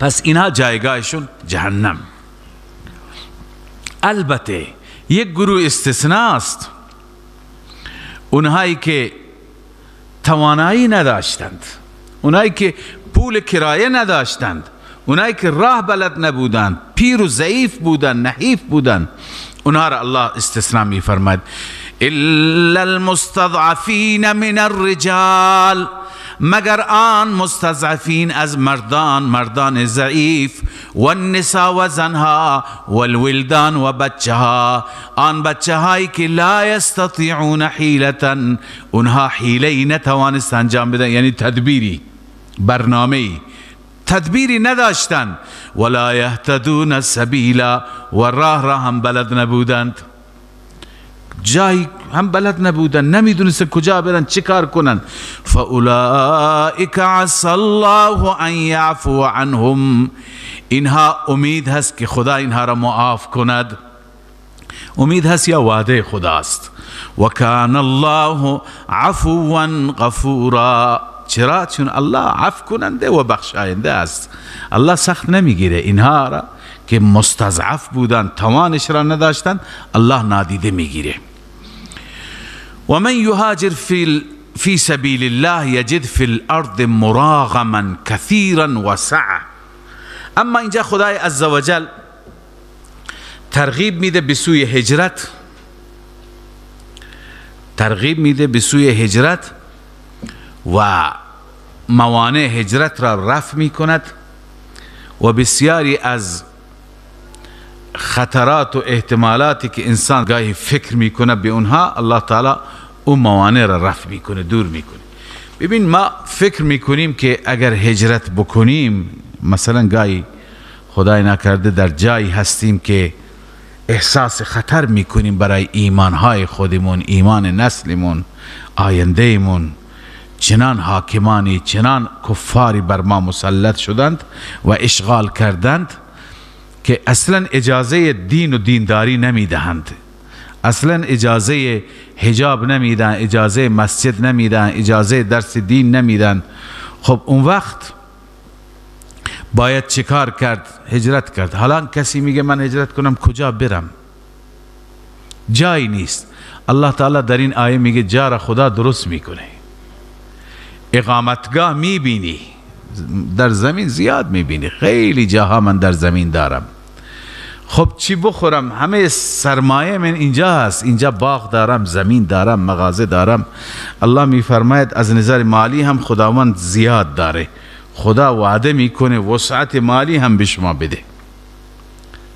پس اینها جایگاهشون جهنم. البته یک گروه استثناست، اونهایی که توانایی نداشتند، اونهایی که پول کرایه نداشتند، اونهایی که راه بلد نبودند، پیر و ضعیف بودند، نحیف بودند، اونها را الله استثناء می‌فرماید. الا المستضعفین من الرجال، مگر آن مستضعفین از مردان، مردان ضعیف، و النساء و زنها، و الولدان و بچه ها، آن بچه هایی که لا یستطیعون حیلة، اونها حیله نتوانست انجام بدن، یعنی تدبیری، برنامه‌ای، تدبیری نداشتند، ولا یهتدون سبیلا، و راه را هم بلد نبودند، جایی هم بلد نبودن، نمیدونستن کجا برن، چه کار کنن. فاولئک عسی الله ان یعفو عنهم، اینها امید هست که خدا اینها را معاف کند، امید هست یا وعده خداست. و کان الله عفوا غفورا، چرا؟ چون الله عفو کننده و بخشاینده است. الله سخت نمیگیره اینها را که مستضعف بودن، توانش را نداشتن، الله نادیده میگیره. و من یهاجر فی سبیل الله یجد فی الارض مراغما کثیرا وسعه. اما اینجا خدای عزوجل ترغیب میده به سوی هجرت، ترغیب میده به سوی هجرت و موانع هجرت را رفع میکند و بسیاری از خطرات و احتمالاتی که انسان گاهی فکر میکنه به اونها، الله تعالی اون موانع را رفع میکنه، دور میکنه. ببین، ما فکر میکنیم که اگر هجرت بکنیم، مثلا گاهی خدای نکرده در جایی هستیم که احساس خطر میکنیم برای ایمانهای خودمون، ایمان نسلمون، آیندهمون، چنان حاکمانی، چنان کفاری بر ما مسلط شدند و اشغال کردند که اصلا اجازه دین و دینداری نمیدهند، اصلا اجازه حجاب نمیدن، اجازه مسجد نمیدن، اجازه درس دین نمیدن. خب اون وقت باید چیکار کرد؟ هجرت کرد. حالا کسی میگه من هجرت کنم کجا برم؟ جایی نیست. الله تعالی در این آیه میگه جا را خدا درست میکنه. اقامتگاه میبینی در زمین، زیاد میبینی، خیلی جاها من در زمین دارم. خب چی بخورم؟ همه سرمایه من اینجا هست، اینجا باغ دارم، زمین دارم، مغازه دارم. الله میفرماید از نظر مالی هم خداوند زیاد داره، خدا وعده میکنه وسعت مالی هم به شما بده،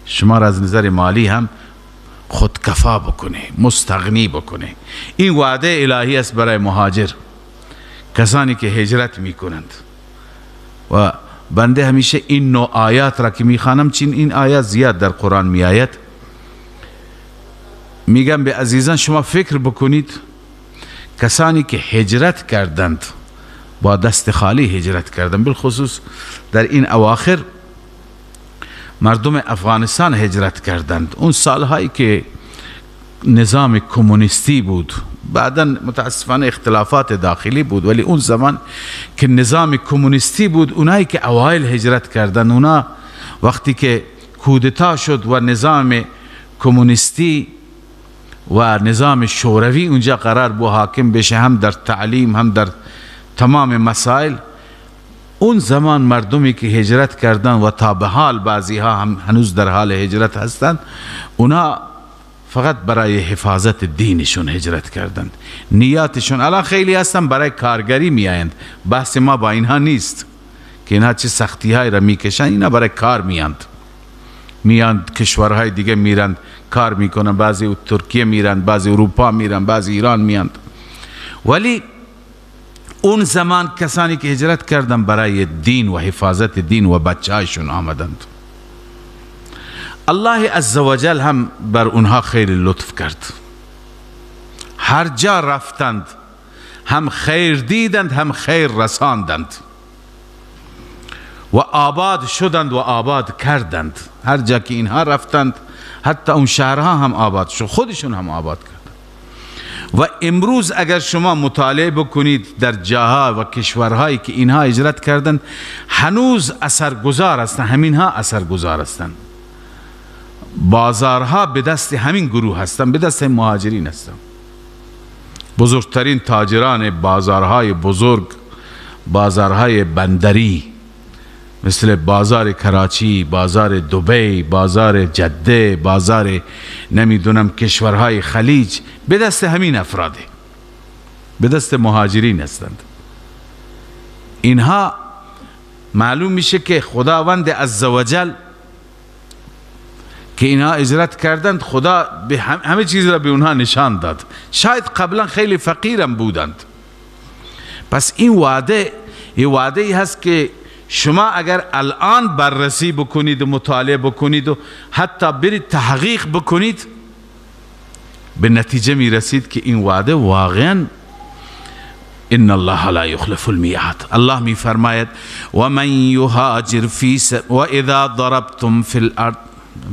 شما را از نظر مالی هم خودکفا بکنه، مستغنی بکنه. این وعده الهی است برای مهاجر، کسانی که هجرت میکنند. و بنده همیشه این نوع آیات را که میخوانم، چون این آیات زیاد در قرآن میآید، میگم به عزیزان شما فکر بکنید کسانی که هجرت کردند با دست خالی هجرت کردند، بالخصوص در این اواخر مردم افغانستان هجرت کردند، اون سالهایی که نظام کمونیستی بود، بعدا متاسفانه اختلافات داخلی بود، ولی اون زمان که نظام کمونیستی بود، اونایی که اوایل هجرت کردن، اونا وقتی که کودتا شد و نظام کمونیستی و نظام شوروی اونجا قرار بود حاکم بشه، هم در تعلیم هم در تمام مسائل، اون زمان مردمی که هجرت کردن و تا به حال بعضی ها هم هنوز در حال هجرت هستند، اونا فقط برای حفاظت دینشون هجرت کردند، نیاتشون. الان خیلی هستن برای کارگری میآیند، بحث ما با اینها نیست که اینها چه سختی های را میکشن، اینا برای کار میاند، میاند کشورهای دیگه میرند کار میکنن، بعضی ترکیه میرند، بعضی اروپا میرند، بعضی ایران میاند. ولی اون زمان کسانی که هجرت کردن برای دین و حفاظت دین و بچه‌هایشون آمدند، الله عزوجل هم بر اونها خیلی لطف کرد. هر جا رفتند هم خیر دیدند هم خیر رساندند و آباد شدند و آباد کردند. هر جا که اینها رفتند حتی اون شهرها هم آباد شد، خودشون هم آباد کردند. و امروز اگر شما مطالعه بکنید در جاها و کشورهایی که اینها هجرت کردند هنوز اثرگذار هستند، همینها اثرگذار هستند. بازارها به دست همین گروه هستند، به دست مهاجرین هستند. بزرگترین تاجران بازارهای بزرگ، بازارهای بندری مثل بازار کراچی، بازار دبی، بازار جده، بازار نمیدونم کشورهای خلیج، به دست همین افراده، به دست مهاجرین هستند. اینها معلوم میشه که خداوند عزوجل که اینها هجرت کردند، خدا به همه چیز را به اونها نشان داد. شاید قبلا خیلی فقیرم بودند. پس این وعده، این وعده ای هست که شما اگر الان بررسی بکنید و مطالعه بکنید و حتی برید تحقیق بکنید، به نتیجه میرسید که این وعده واقعا ان الله لا یخلف المیعاد. الله میفرماید و من یهاجر فی و اذا ضربتم فی الارض،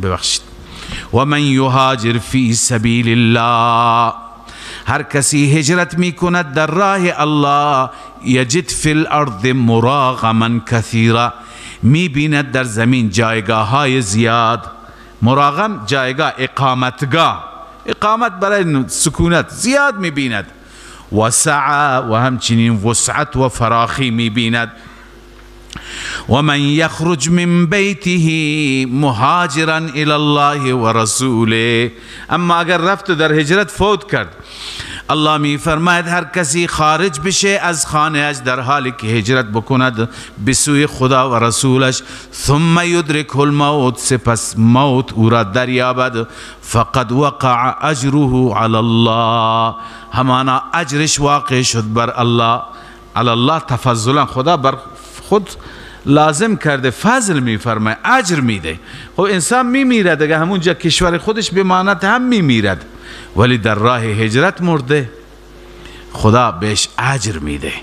ببخشید، و من یهاجر فی سبیل الله، هر کسی هجرت میکند در راه الله، یجد فی الارض مراغما کثیرا، میبیند در زمین جایگاه های زیاد. مراغم جایگاه، اقامتگاه، اقامت برای سکونت زیاد میبیند. و سعه و همچنین وسعت و فراخی میبیند. و من یخرج من بیته مهاجرا الی الله و رسوله. اما اگر رفت در هجرت فوت کرد، الله می فرماید هر کسی خارج بشه از خانه‌اش در حالی که هجرت بکند به سوی خدا و رسولش، ثم یدرکه الموت، سپس موت او را دریابد، فقد وقع اجره علی الله، همانا اجرش واقع شد بر الله. علی الله تفضلا، خدا بر خود لازم کرده، فضل میفرماید، اجر میده. خب انسان میمیرد اگه همونجا کشور خودش بماند هم میمیرد، ولی در راه هجرت مرده، خدا بهش اجر میده.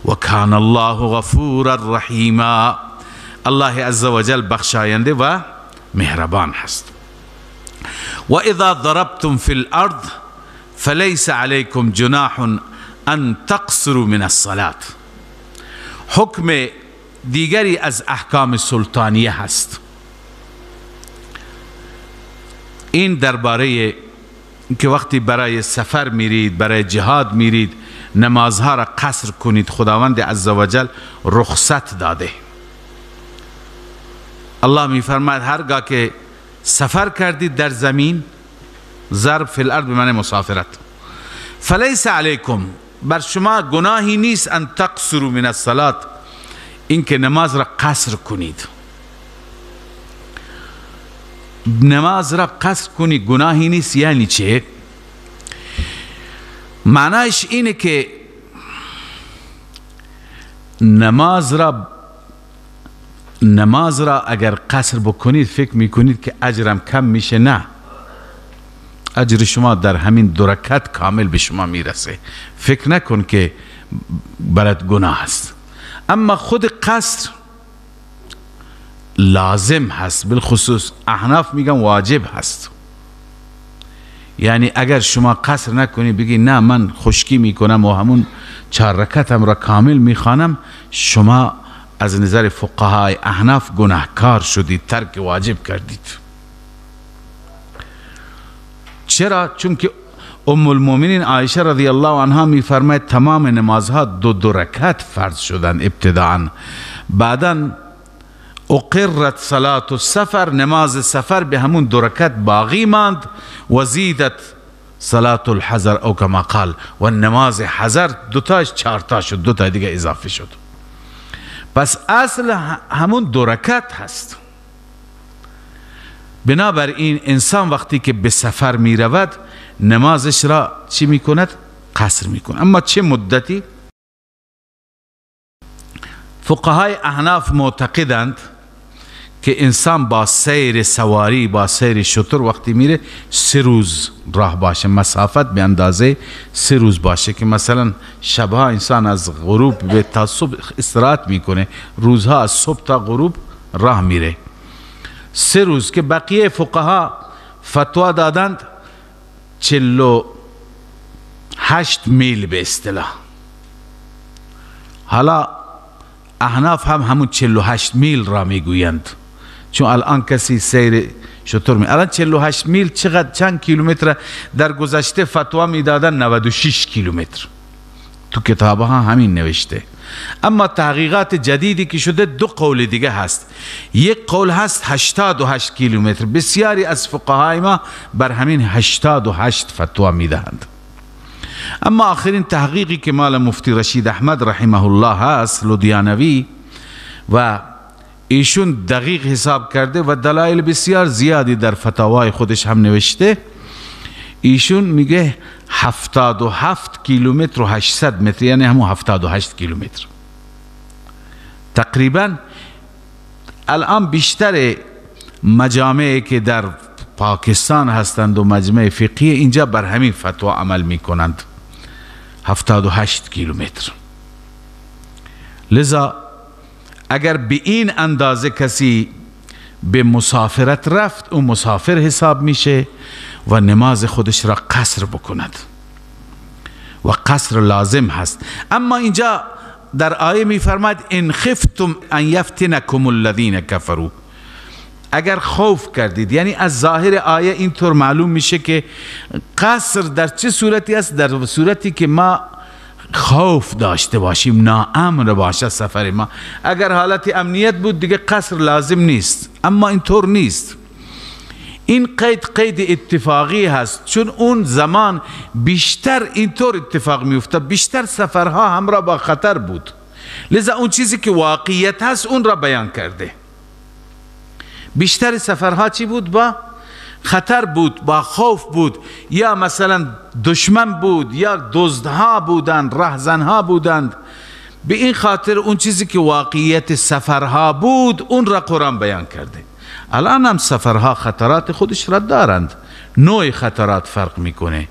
و کان الله غفورا رحیما، الله عزوجل بخشاینده و مهربان هست. و اذا ضربتم فی الارض فلیس علیکم جناح ان تقصروا من الصلاة. حکم دیگری از احکام سلطانیه هست. این درباره که وقتی برای سفر میرید، برای جهاد میرید، نمازها را قصر کنید، خداوند عزوجل رخصت داده. الله میفرماید هرگاه که سفر کردید در زمین، ضرب فی الارض به معنی مسافرت، فلیس علیکم، بر شما گناهی نیست، ان تقصروا من الصلاة، اینکه نماز را قصر کنید. نماز را قصر کنی گناهی نیست یعنی چه؟ معنیش اینه که نماز را اگر قصر بکنید فکر میکنید که اجرم کم میشه، نه، اجر شما در همین دو رکعت کامل به شما میرسه. فکر نکن که برات گناه است. اما خود قصر لازم هست، بالخصوص احناف میگن واجب هست. یعنی اگر شما قصر نکنی، بگی نه من خشکی میکنم و همون 4 رکعتم را کامل میخوانم، شما از نظر فقهای احناف گناهکار شدید، ترک واجب کردید. چرا؟ چون که ام المؤمنین عایشه رضی الله عنها میفرماید تمام نمازها دو رکعت فرض شدن ابتداعا، بعدا اقرت صلاة السفر، نماز سفر به همون 2 رکعت باقی ماند، و زیدت صلاة الحضر او کما قال، و نماز حضر دوتاش 4 تا شد، 2 تا دیگه اضافه شد. پس اصل همون 2 رکعت هست. بنابراین انسان وقتی که به سفر می رود نمازش را چی می کند؟ قصر می کند. اما چه مدتی؟ فقهای احناف معتقدند که انسان با سیر سواری، با سیر شتر وقتی میره 3 روز راه باشه، مسافت به اندازه 3 روز باشه، که مثلا شبها انسان از غروب به تا صبح استراحت میکنه، روزها از صبح تا غروب راه میره، 3 روز. که بقیه فقها فتوا دادند 48 میل به اصطلاح. حالا احناف هم همون 48 میل را میگویند، چون الان کسی سیر شتر می، الان 48 میل چقدر، چند کیلومتر؟ در گذشته فتوا میدادن 96 کیلومتر، تو کتاب ها همین نوشته. اما تحقیقات جدیدی که شده 2 قول دیگه هست. یک قول هست 88 کیلومتر، بسیاری از فقهای ما بر همین 88 فتوا میدهند. اما آخرین تحقیقی که مال مفتی رشید احمد رحمه الله هست، لودیانوی، و ایشون دقیق حساب کرده و دلایل بسیار زیادی در فتاوای خودش هم نوشته، ایشون میگه 77 کیلومتر و 800 متر، یعنی همون 78 کیلومتر تقریبا. الان بیشتر مجامعی که در پاکستان هستند و مجمع فقهی اینجا بر همین فتوا عمل میکنند، 78 کیلومتر. لذا اگر به این اندازه کسی به مسافرت رفت، او مسافر حساب میشه و نماز خودش را قصر بکند و قصر لازم هست. اما اینجا در آیه میفرماید ان خفتم ان یفتنکم الذین کفروا، اگر خوف کردید، یعنی از ظاهر آیه اینطور معلوم میشه که قصر در چه صورتی است؟ در صورتی که ما خوف داشته باشیم، ناامن باشه سفر ما. اگر حالت امنیت بود دیگه قصر لازم نیست، اما اینطور نیست. این قید قید اتفاقی هست، چون اون زمان بیشتر اینطور اتفاق میفته، بیشتر سفرها همراه با خطر بود، لذا اون چیزی که واقعیت هست اون را بیان کرده. بیشتر سفرها چی بود؟ با خطر بود، با خوف بود، یا مثلا دشمن بود، یا دزدها بودند، رهزنها بودند. به این خاطر اون چیزی که واقعیت سفرها بود اون را قرآن بیان کرده. الان هم سفرها خطرات خودش را دارند، نوع خطرات فرق میکنه.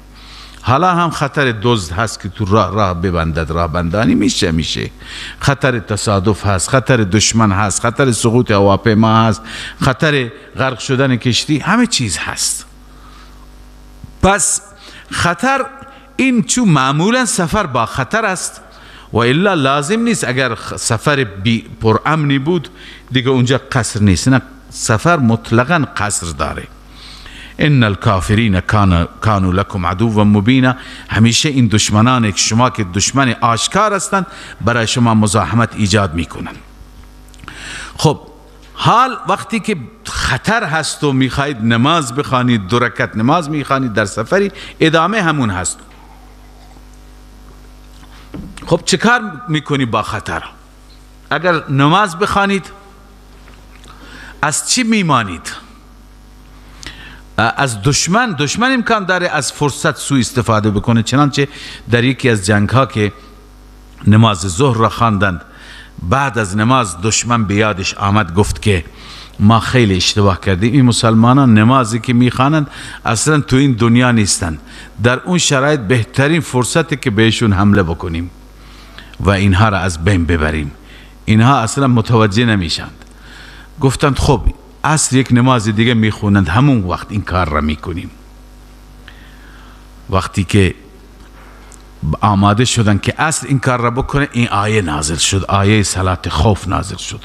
حالا هم خطر دزد هست که تو راه ببندد، راه بندانی میشه، خطر تصادف هست، خطر دشمن هست، خطر سقوط هواپیما هست، خطر غرق شدن کشتی، همه چیز هست. پس خطر این چون معمولا سفر با خطر است و الا لازم نیست. اگر سفر بی پر امنی بود دیگه اونجا قصر نیست، نه، سفر مطلقا قصر داره. ان الکافرین کانوا لکم عدوا مبینا، همیشه این دشمنان که شما که دشمن آشکار هستند برای شما مزاحمت ایجاد میکنند. خب حال وقتی که خطر هست و میخواهید نماز بخوانید، دو رکعت نماز میخوانید در سفری، ادامه همون هست. خب چه کار میکنی با خطر؟ اگر نماز بخوانید از چی میمانید؟ از دشمن. دشمن امکان داره از فرصت سوء استفاده بکنه، چنانچه در یکی از جنگ ها که نماز ظهر را خواندند، بعد از نماز دشمن به یادش آمد، گفت که ما خیلی اشتباه کردیم، این مسلمانان نمازی که میخوانند اصلا تو این دنیا نیستند، در اون شرایط بهترین فرصتی که بهشون حمله بکنیم و اینها را از بین ببریم، اینها اصلا متوجه نمیشند. گفتند خب عصر یک نماز دیگه میخونند، همون وقت این کار را میکنیم. وقتی که آماده شدن که عصر این کار را بکنه، این آیه نازل شد، آیه صلات خوف نازل شد.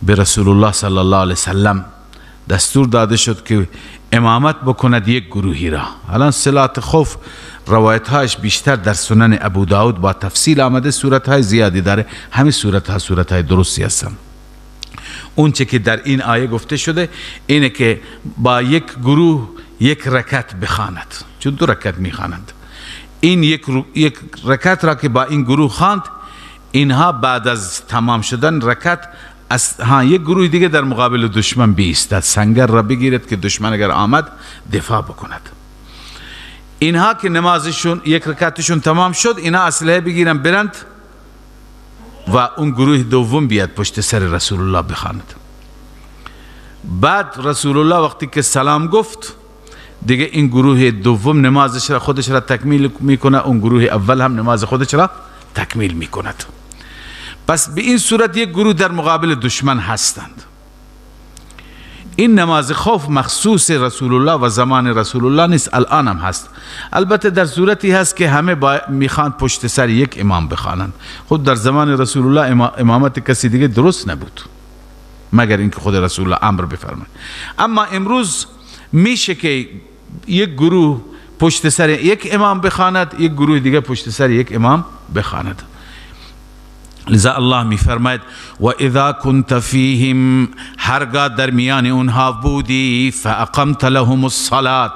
به رسول الله صلی الله علیه وسلم دستور داده شد که امامت بکند یک گروهی را. الان صلات خوف روایت هایش بیشتر در سنن ابو داود با تفصیل آمده، صورت های زیادی داره، همه صورت ها صورت های درستی هستند. اون چه که در این آیه گفته شده اینه که با یک گروه یک رکعت بخواند، چون دو رکعت میخوانند. این یک رکعت را که با این گروه خواند، اینها بعد از تمام شدن رکعت یک گروه دیگه در مقابل دشمن بیستد، سنگر را بگیرد که دشمن اگر آمد دفاع بکند. اینها که نمازشون یک رکعتشون تمام شد، اینها اسلحه بگیرن برند و اون گروه دوم بیاد پشت سر رسول الله بخواند. بعد رسول الله وقتی که سلام گفت دیگه این گروه دوم نمازش را خودش را تکمیل میکنه، اون گروه اول هم نماز خودش را تکمیل میکند. پس به این صورت یک گروه در مقابل دشمن هستند. این نماز خوف مخصوص رسول الله و زمان رسول الله نیست، الان هم هست. البته در صورتی هست که همه میخوان پشت سر یک امام بخوانند. خود در زمان رسول الله امامت کسی دیگه درست نبود مگر اینکه خود رسول الله امر بفرماید. اما امروز میشه که یک گروه پشت سر یک امام بخواند، یک گروه دیگه پشت سر یک امام بخواند. لذا الله می فرماید و اذا كنت فیهم، هرگاه در میان اونها بودی، فاقمت لهم الصلاة،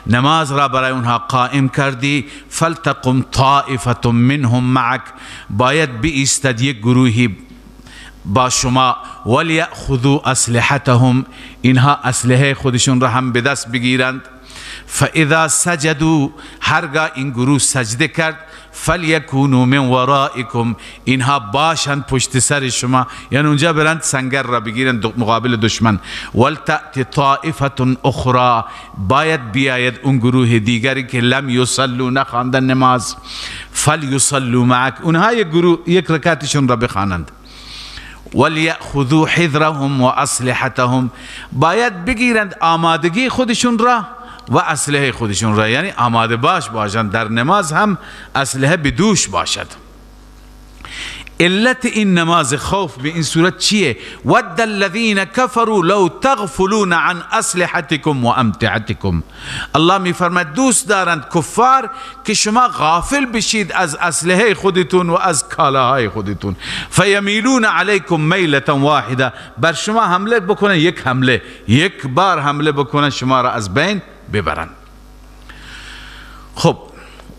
نماز را برای اونها قائم کردی، فلتقم طائفة منهم معك، باید بایستد یک گروهی با شما، ولیأخذوا اسلحتهم، اینها اسلحه خودشون را هم به دست بگیرند. فاذا سجدوا، هرگاه این گروه سجده کرد، فلیکونوا من ورائکم، اینها باشند پشت سر شما، یعنی اونجا برند سنگر را بگیرند مقابل دشمن. ولتأت طائفة اخرى، باید بیاید اون گروه دیگری که لم یصلوا، نخواندن نماز، فلیصلوا معک، اونها یک گروه یک رکعتشون را بخوانند. ولیأخذوا حذرهم واسلحتهم، باید بگیرند آمادگی خودشون را و اسلحه خودشون را، یعنی آماده باش باشند، در نماز هم اسلحه به دوش باشد. علت این نماز خوف به این صورت چیه؟ ود الذین كفروا لو تغفلون عن اسلحتكم و امتعتكم. الله میفرماید دوست دارند کفار که شما غافل بشید از اسلحه خودتون و از کالاهای خودتون. فیمیلون علیکم میلة واحده، بر شما حمله بکنن، یک حمله، یک بار حمله بکنن شما را از بین ببرند. خب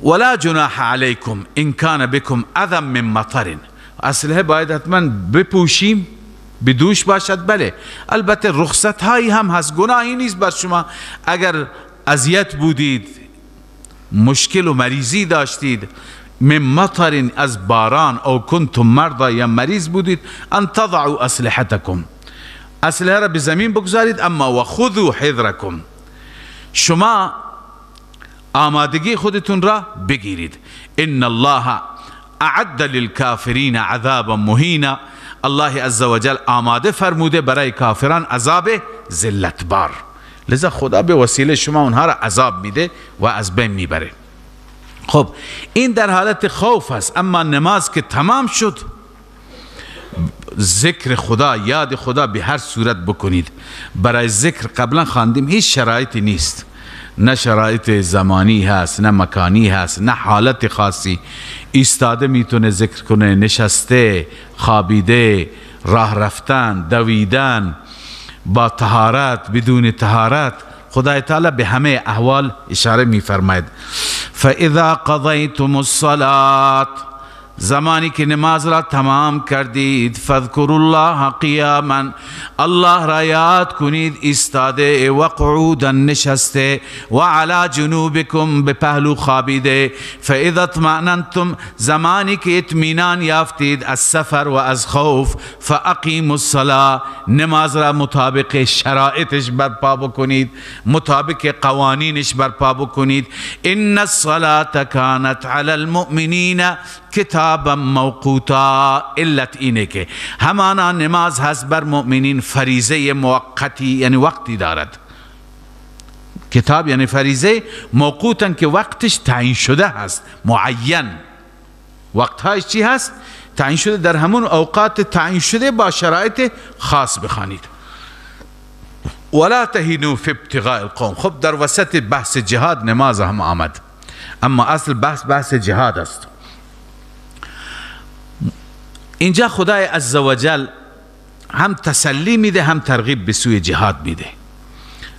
ولا جناح علیکم ان کان بكم اذى من مطر. اسلحه باید حتما بپوشیم، بدوش باشد، بله. البته رخصت هایی هم هست، گناهی نیست بر شما اگر اذیت بودید، مشکل و مریضی داشتید، من مطر از باران، او کنتم مرضى یا مریض بودید، ان تضعوا اسلحتکم، اسلحه را به زمین بگذارید، اما و خذوا حذرکم، شما آمادگی خودتون را بگیرید. ان الله اعد للکافرین عذابا مهینا. الله عزوجل آماده فرموده برای کافران عذاب ذلتبار. لذا خدا به وسیله شما اونها را عذاب میده و از بین میبره. خب این در حالت خوف است. اما نماز که تمام شد، ذکر خدا، یاد خدا به هر صورت بکنید. برای ذکر قبلا خواندیم هیچ شرایطی نیست، نه شرایط زمانی هست، نه مکانی هست، نه حالت خاصی. ایستاده میتونه ذکر کنه، نشسته، خوابیده، راه رفتن، دویدن، با طهارت، بدون طهارت، خدای تعالی به همه احوال اشاره میفرماید. فاذا قضیتم الصلاة، زمانی که نماز را تمام کردید، فاذکروا الله قیاما، الله را یاد کنید ایستاده، و قعودا نشسته، و علی جنوبکم به پهلو خوابیده. فاذا اطمأننتم، زمانی که اطمینان یافتید از سفر و از خوف، فاقیموا الصلاة، نماز را مطابق شرایطش برپا بکنید، مطابق قوانینش برپا بکنید. ان الصلاة کانت علی المؤمنین کتابا موقوتا. علت اینه که همانا نماز هست بر مؤمنین فریضه موقتی، یعنی وقتی دارد. کتاب یعنی فریضه، موقوتا که وقتش تعیین شده هست، معین. وقتهاش چی هست؟ تعیین شده، در همون اوقات تعیین شده با شرایط خاص بخوانید. ولا تهینوا فی ابتغاء القوم. خب در وسط بحث جهاد نماز هم آمد، اما اصل بحث بحث جهاد است. اینجا خدای عزوجل هم تسلی میده، هم ترغیب به سوی جهاد میده.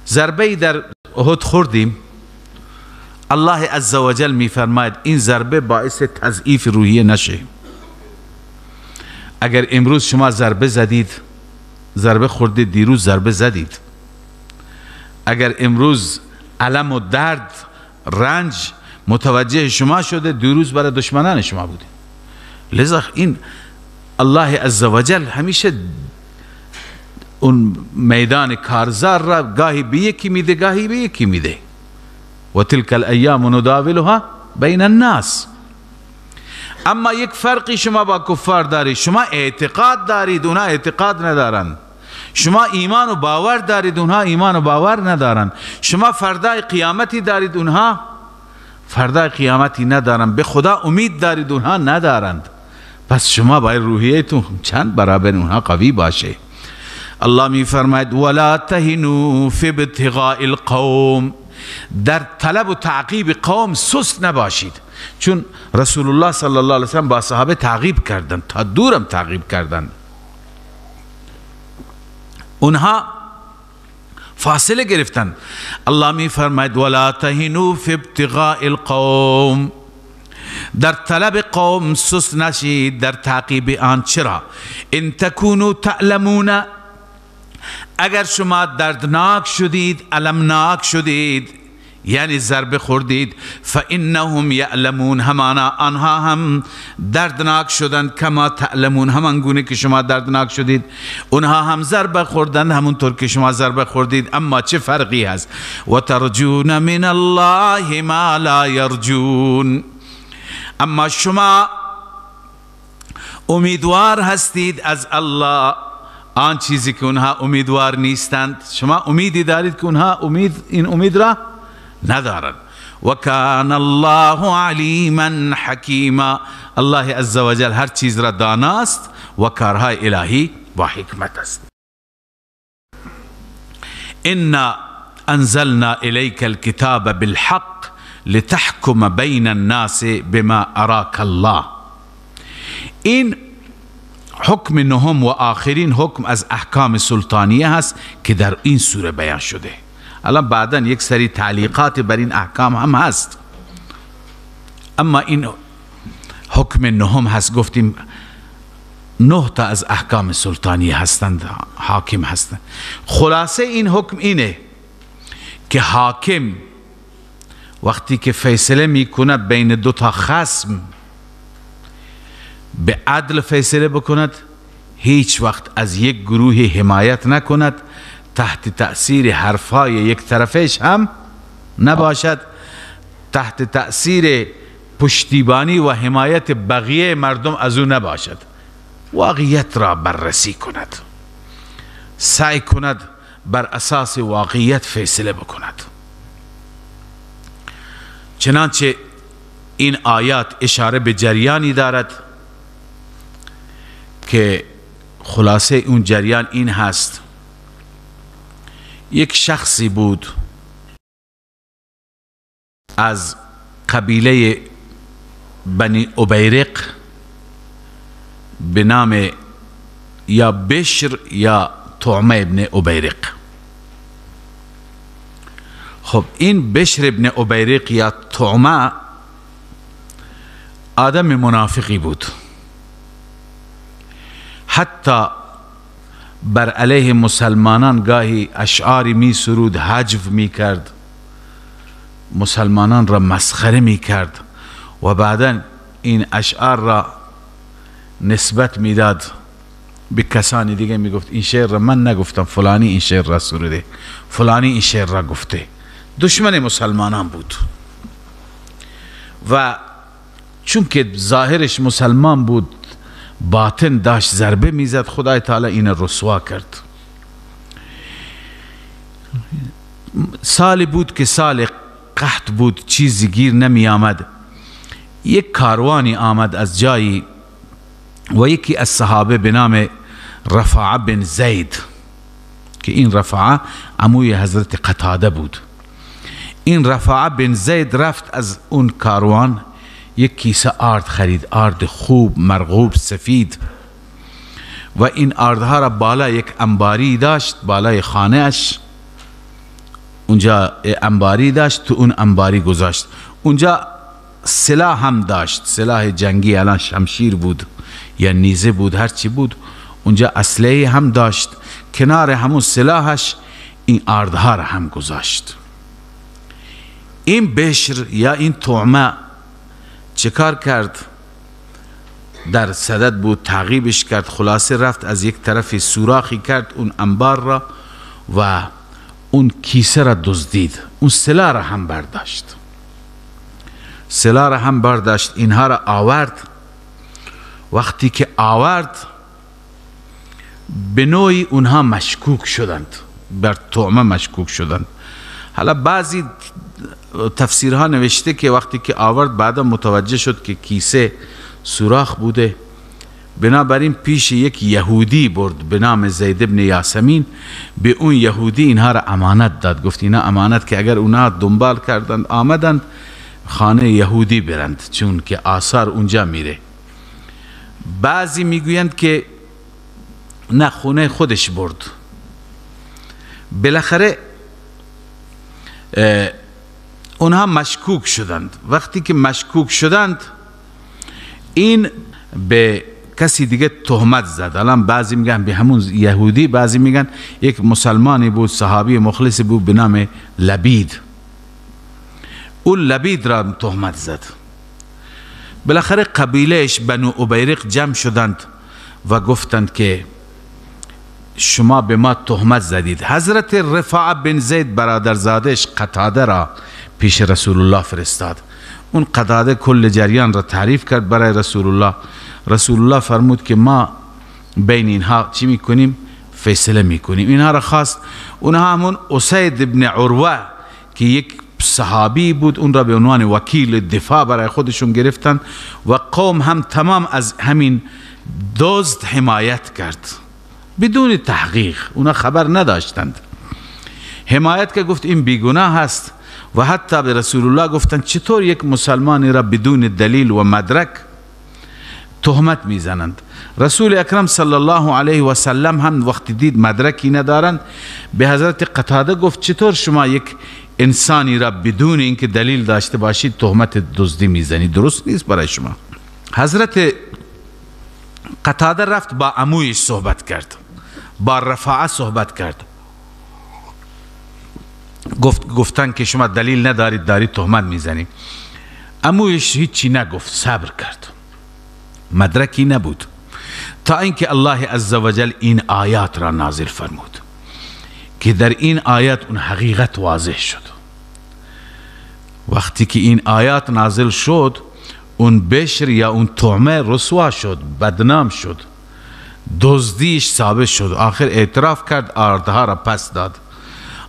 ضربه در احد خوردیم، الله عزوجل میفرماید این ضربه باعث تضعیف روحیه نشه. اگر امروز شما ضربه زدید، ضربه خوردید، دیروز ضربه زدید، اگر امروز الم و درد رنج متوجه شما شده، دیروز برای دشمنان شما بوده. لذا این الله عزوجل همیشه اون میدان کارزار را گاهی به یکی میده، گاهی به یکی میده. و تلک الایام نداولها بین الناس. اما یک فرقی شما با کفار دارید، شما اعتقاد دارید، اونها اعتقاد ندارند. شما ایمان و باور دارید، اونها ایمان و باور ندارند. شما فردای قیامتی دارید، اونها فردای قیامتی ندارند. به خدا امید دارید، اونها ندارند. پس شما باید روحیتون چند برابر اونها قوی باشه. الله می فرماید ولا تهنوا فی ابتغاء القوم، در طلب و تعقیب قوم سست نباشید. چون رسول الله صلی الله علیه وسلم با صحابه تعقیب کردند، تا دورم تعقیب کردند، اونها فاصله گرفتند. الله می فرماید ولا تهنوا فی ابتغاء القوم، در طلب قوم سست نشید، در تعقیب آن. چرا؟ ان تکونوا تعلمون، اگر شما دردناک شدید، المناک شدید، یعنی ضربه خوردید، فانهم یعلمون، همانا آنها هم دردناک شدند، کما تعلمون، همان گونه که شما دردناک شدید اونها هم ضربه خوردند، همونطور که شما ضربه خوردید. اما چه فرقی هست؟ و ترجون من الله ما لا یرجون، اما شما امیدوار هستید از الله آن چیزی که اونها امیدوار نیستند. شما امیدی دارید که اونها امید، این امید را ندارند. و کان الله علیما حکیما. الله عزوجل هر چیز را داناست و کارهای الهی با حکمت است. انا انزلنا الیک الكتاب بالحق لتحکم بین الناس بما اراک الله. این حکم نهم و آخرین حکم از احکام سلطانیه هست که در این سوره بیان شده. الان بعدا یک سری تعلیقات بر این احکام هم هست، اما این حکم نهم هست. گفتیم 9 تا از احکام سلطانیه هستند، حاکم هستند. خلاصه این حکم اینه که حاکم وقتی که فیصله میکند بین دو تا خصم به عدل فیصله بکند، هیچ وقت از یک گروه حمایت نکند، تحت تأثیر حرفهای یک طرفش هم نباشد، تحت تأثیر پشتیبانی و حمایت بقیه مردم از او نباشد، واقعیت را بررسی کند، سعی کند بر اساس واقعیت فیصله بکند. چنانچه این آیات اشاره به جریانی دارد که خلاصه اون جریان این هست: یک شخصی بود از قبیله بنی ابیرق به نام یا بشر یا طعمه ابن ابیرق. خب این بشر ابن ابیرق یا طعمه آدم منافقی بود، حتی بر علیه مسلمانان گاهی اشعاری می سرود، هجو می کرد، مسلمانان را مسخره می کرد و بعدا این اشعار را نسبت میداد به کسانی دیگه، می گفت این شعر را من نگفتم، فلانی این شعر را سروده، فلانی این شعر را گفته. دشمن مسلمانان بود و چون که ظاهرش مسلمان بود باطن داشت ضربه میزد، خدای تعالی این رسوا کرد. سالی بود که سال قحط بود، چیزی گیر نمی آمد. یک کاروانی آمد از جایی و یکی از صحابه به نام رفاعه بن زید، که این رفاعه عموی حضرت قتاده بود، این رفاعه بن زید رفت از اون کاروان یک کیسه آرد خرید، آرد خوب مرغوب سفید، و این آردها را بالا یک انباری داشت، بالای خانه اش اونجا انباری داشت، تو اون انباری گذاشت. اونجا سلاح هم داشت، سلاح جنگی، الان شمشیر بود یا نیزه بود، هرچی بود اونجا اسلحه هم داشت. کنار همون سلاحش این آردها را هم گذاشت. این بشر یا این طعمه چکار کرد؟ در صدد بود، تعقیبش کرد، خلاصه رفت از یک طرف سوراخی کرد اون انبار را و اون کیسه را دزدید، اون سلاح را هم برداشت، سلاح را هم برداشت، اینها را آورد. وقتی که آورد به نوعی اونها مشکوک شدند، بر طعمه مشکوک شدند. حالا بعضی تفسیرها نوشته که وقتی که آورد بعدا متوجه شد که کیسه سوراخ بوده، بنابراین پیش یک یهودی برد به نام زید ابن یاسمین. به اون یهودی اینها را امانت داد، گفت اینا امانت که اگر اونها دنبال کردند آمدند خانه یهودی برند، چون که آثار اونجا میره. بعضی میگویند که نه، خونه خودش برد. بالاخره اونها مشکوک شدند. وقتی که مشکوک شدند این به کسی دیگه تهمت زد. الان بعضی میگن به همون یهودی، بعضی میگن یک مسلمانی بود، صحابی مخلصی بود به نام لبید، اون لبید را تهمت زد. بالاخره قبیلهش بنو ابیرق جمع شدند و گفتند که شما به ما تهمت زدید. حضرت رفاعه بن زید برادرزادش قتاده را پیش رسول الله فرستاد. اون قتاده کل جریان را تعریف کرد برای رسول الله. رسول الله فرمود که ما بین اینها چی میکنیم؟ فیصله میکنیم. اینها را خواست. اونها همون اسید ابن عروه که یک صحابی بود، اون را به عنوان وکیل دفاع برای خودشون گرفتن و قوم هم تمام از همین دزد حمایت کرد بدون تحقیق، اونا خبر نداشتند. حمایت که گفت این بیگناه هست و حتی به رسول الله گفتند چطور یک مسلمانی را بدون دلیل و مدرک تهمت میزنند. رسول اکرم صلی الله علیه و سلم هم وقتی دید مدرکی ندارند، به حضرت قتاده گفت چطور شما یک انسانی را بدون اینکه دلیل داشته باشید تهمت دزدی میزنید؟ درست نیست برای شما. حضرت قتاده رفت با عمویش صحبت کرد، با رفاعه صحبت کرد، گفتن که شما دلیل ندارید، دارید تهمت میزنید. عمویش هیچی نگفت، صبر کرد، مدرکی نبود، تا اینکه الله عزوجل این آیات را نازل فرمود که در این آیات اون حقیقت واضح شد. وقتی که این آیات نازل شد، اون بشر یا اون طعمه رسوا شد، بدنام شد، دزدیش ثابت شد. آخر اعتراف کرد، آردها را پس داد،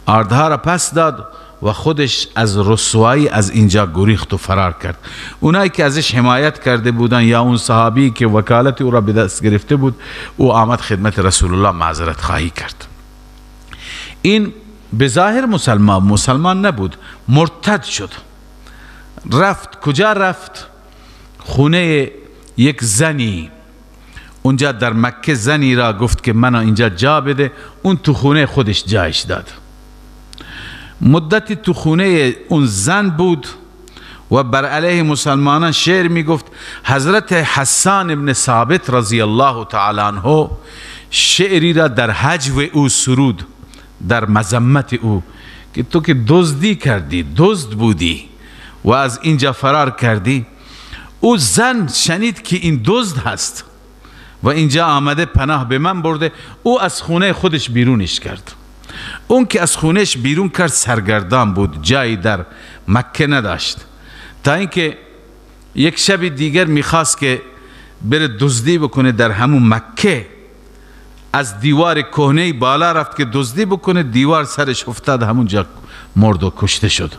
آردها را پس داد و خودش از رسوایی از اینجا گریخت و فرار کرد. اونایی که ازش حمایت کرده بودن یا اون صحابی که وکالت او را به دست گرفته بود، او آمد خدمت رسول الله معذرت خواهی کرد. این به ظاهر مسلمان نبود، مرتد شد. رفت کجا رفت؟ خونه یک زنی اونجا در مکه. زنی را گفت که منو اینجا جا بده، اون تو خونه خودش جایش داد. مدتی تو خونه اون زن بود و بر علیه مسلمانان شعر میگفت. حضرت حسان ابن ثابت رضی الله تعالی عنه شعری را در هجو او سرود، در مذمت او، که تو که دزدی کردی، دزد بودی و از اینجا فرار کردی. او زن شنید که این دزد هست و اینجا آمده پناه به من برده، او از خونه خودش بیرونش کرد. اون که از خونهش بیرون کرد سرگردان بود، جایی در مکه نداشت، تا اینکه یک شب دیگر میخواست که بره دزدی بکنه در همون مکه. از دیوار کهنه بالا رفت که دزدی بکنه، دیوار سرش افتاد، همونجا مرد و کشته شد.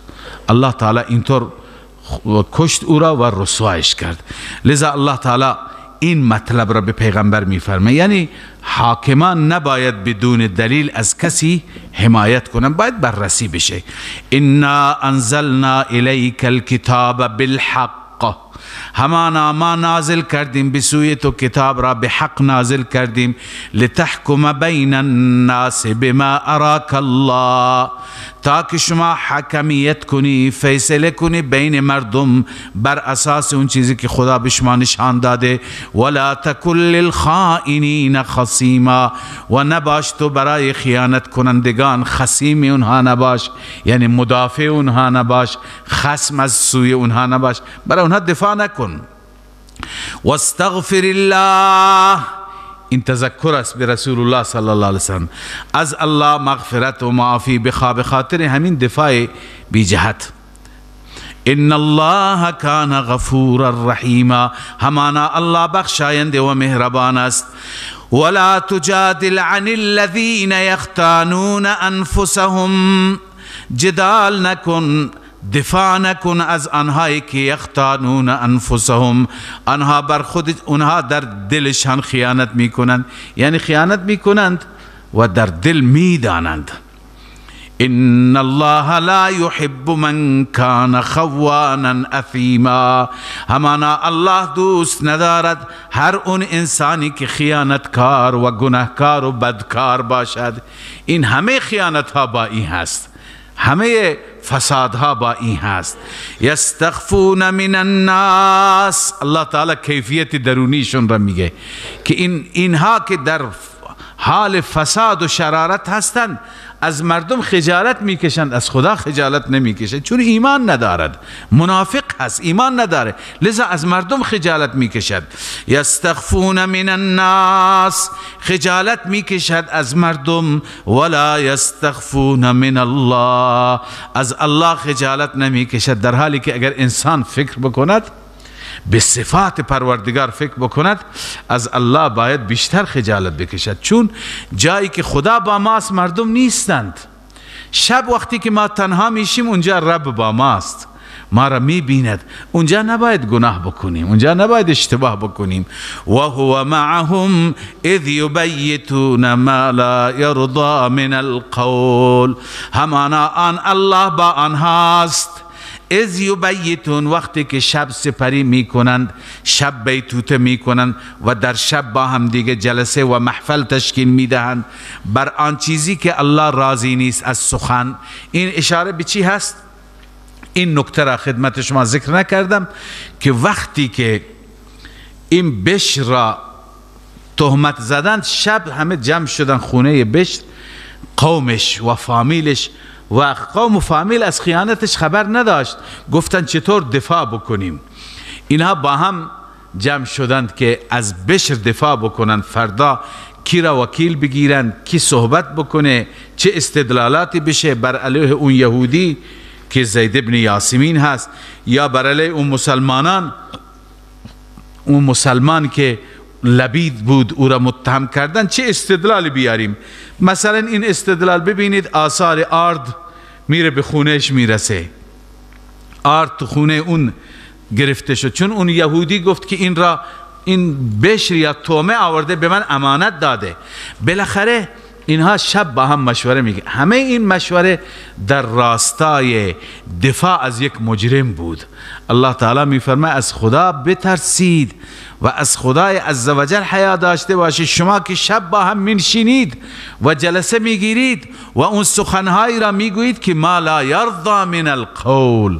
الله تعالی اینطور کشت او را و رسوایش کرد. لذا الله تعالی این مطلب را به پیغمبر میفرمه، یعنی حاکمان نباید بدون دلیل از کسی حمایت کنن، باید بررسی بشه. انا انزلنا الیک الکتاب بالحق، همانا ما نازل کردیم به سوی تو کتاب را به حق نازل کردیم، لتحکم بین الناس بما اراک الله، تا که شما حکمیت کنی، فیصله کنی بین مردم بر اساس اون چیزی که خدا به شما نشان داده. ولا تکن للخائنین خصیما، و نباش تو برای خیانت کنندگان خصیم اونها نباش، یعنی مدافع اونها نباش، خصم از سوی اونها نباش، برای اونها دفاع نکن. واستغفر الله، این تذکر است به رسول الله صلی الله علیه وسلم، از الله مغفرت و معافی بخواه به خاطر همین دفاع بی جهت. ان الله کان غفورا رحیما، همانا الله بخشاینده و مهربان است. ولا تجادل عن الذین یختانون انفسهم، جدال نکن، دفاع نکن از آنهایی که یختانون انفسهم، آنها بر خود، آنها در دلشان خیانت میکنند، یعنی خیانت میکنند و در دل میدانند. ان الله لا يحب من کان خوانا اثیما، همانا الله دوست ندارد هر اون انسانی که خیانتکار و گناهکار و بدکار باشد. این همه خیانت ها با این هست، همه فسادها با این هست. یستخفون من الناس، الله تعالی کیفیت درونیشون را میگه که اینها که در حال فساد و شرارت هستند از مردم خجالت میکشند، از خدا خجالت نمیکشند، چون ایمان ندارد، منافق هست، ایمان نداره، لذا از مردم خجالت میکشد. یستخفون من الناس، خجالت میکشد از مردم. ولا یستخفون من الله، از الله خجالت نمیکشد، در حالی که اگر انسان فکر بکند، به صفات پروردگار فکر بکند، از الله باید بیشتر خجالت بکشد، چون جایی که خدا با ماست مردم نیستند، شب وقتی که ما تنها میشیم اونجا رب با ماست، ما را میبیند. اونجا نباید گناه بکنیم، اونجا نباید اشتباه بکنیم. و هو معهم اذ یبیتون ما لا یرضى من القول، همانا آن الله با آنهاست. اذ یبیتون، وقتی که شب سپری میکنند، شب بیتوته میکنند و در شب با هم دیگه جلسه و محفل تشکیل میدهند بر آن چیزی که الله راضی نیست از سخن. این اشاره به چی هست؟ این نکته را خدمت شما ذکر نکردم که وقتی که این بشر را تهمت زدند، شب همه جمع شدن خونه بشر، قومش و فامیلش، و قوم و فامیل از خیانتش خبر نداشت، گفتن چطور دفاع بکنیم. اینها با هم جمع شدند که از بشر دفاع بکنند، فردا کی را وکیل بگیرند، کی صحبت بکنه، چه استدلالاتی بشه بر علیه اون یهودی که زید ابن یاسمین هست، یا بر علیه اون مسلمانان، اون مسلمان که لبید بود او را متهم کردن، چه استدلال بیاریم. مثلا این استدلال ببینید، آثار آرد میره به خونهش میرسه، آرد تو خونه اون گرفته شد، چون اون یهودی گفت که این را این بشر یا تومه آورده به من امانت داده. بالاخره اینها شب با هم مشوره میگه. همه این مشوره در راستای دفاع از یک مجرم بود. الله تعالی میفرماید از خدا بترسید و از خدای عزوجل حیا داشته باشید. شما که شب با هم منشینید و جلسه میگیرید و اون سخنهایی را میگویید که ما لا یرضى من القول،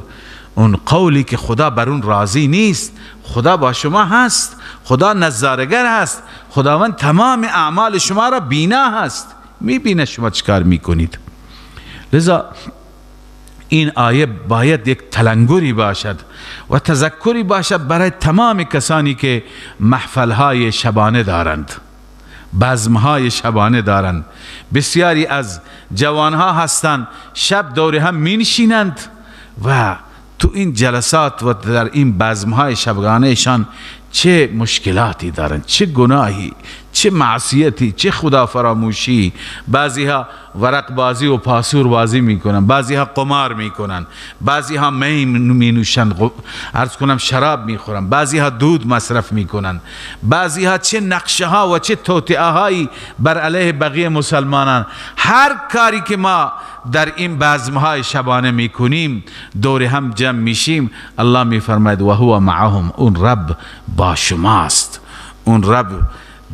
اون قولی که خدا بر اون راضی نیست، خدا با شما هست، خدا نظارگر هست، خداوند تمام اعمال شما را بینا هست، میبینه شما چیکار میکنید. لذا این آیه باید یک تلنگری باشد و تذکری باشد برای تمام کسانی که محفلهای شبانه دارند، بزمهای شبانه دارند. بسیاری از جوانها هستند شب دور هم مینشینند و تو این جلسات و در این بزمهای شبانهشان چه مشکلاتی دارند، چه گناهی، چه معصیتی، چه خدا فراموشی. بعضی ها ورق بازی و پاسور بازی میکنن، بعضی ها قمار میکنن، بعضی ها می مینوشن، عرض کنم شراب میخورن، بعضی ها دود مصرف میکنن، بعضی ها چه نقشه ها و چه توطئه هایی بر علیه بقیه مسلمانان. هر کاری که ما در این بزمهای شبانه میکنیم، دور هم جمع میشیم، الله میفرماید و هو معهم، اون رب با شماست. اون رب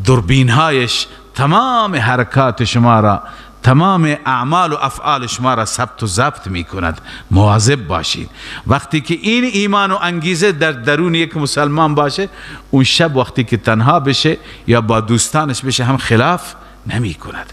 دوربینهایش تمام حرکات شما را، تمام اعمال و افعال شما را ثبت و ضبط میکند. مواظب باشید. وقتی که این ایمان و انگیزه در درون یک مسلمان باشه، اون شب وقتی که تنها بشه یا با دوستانش بشه هم خلاف نمی کند.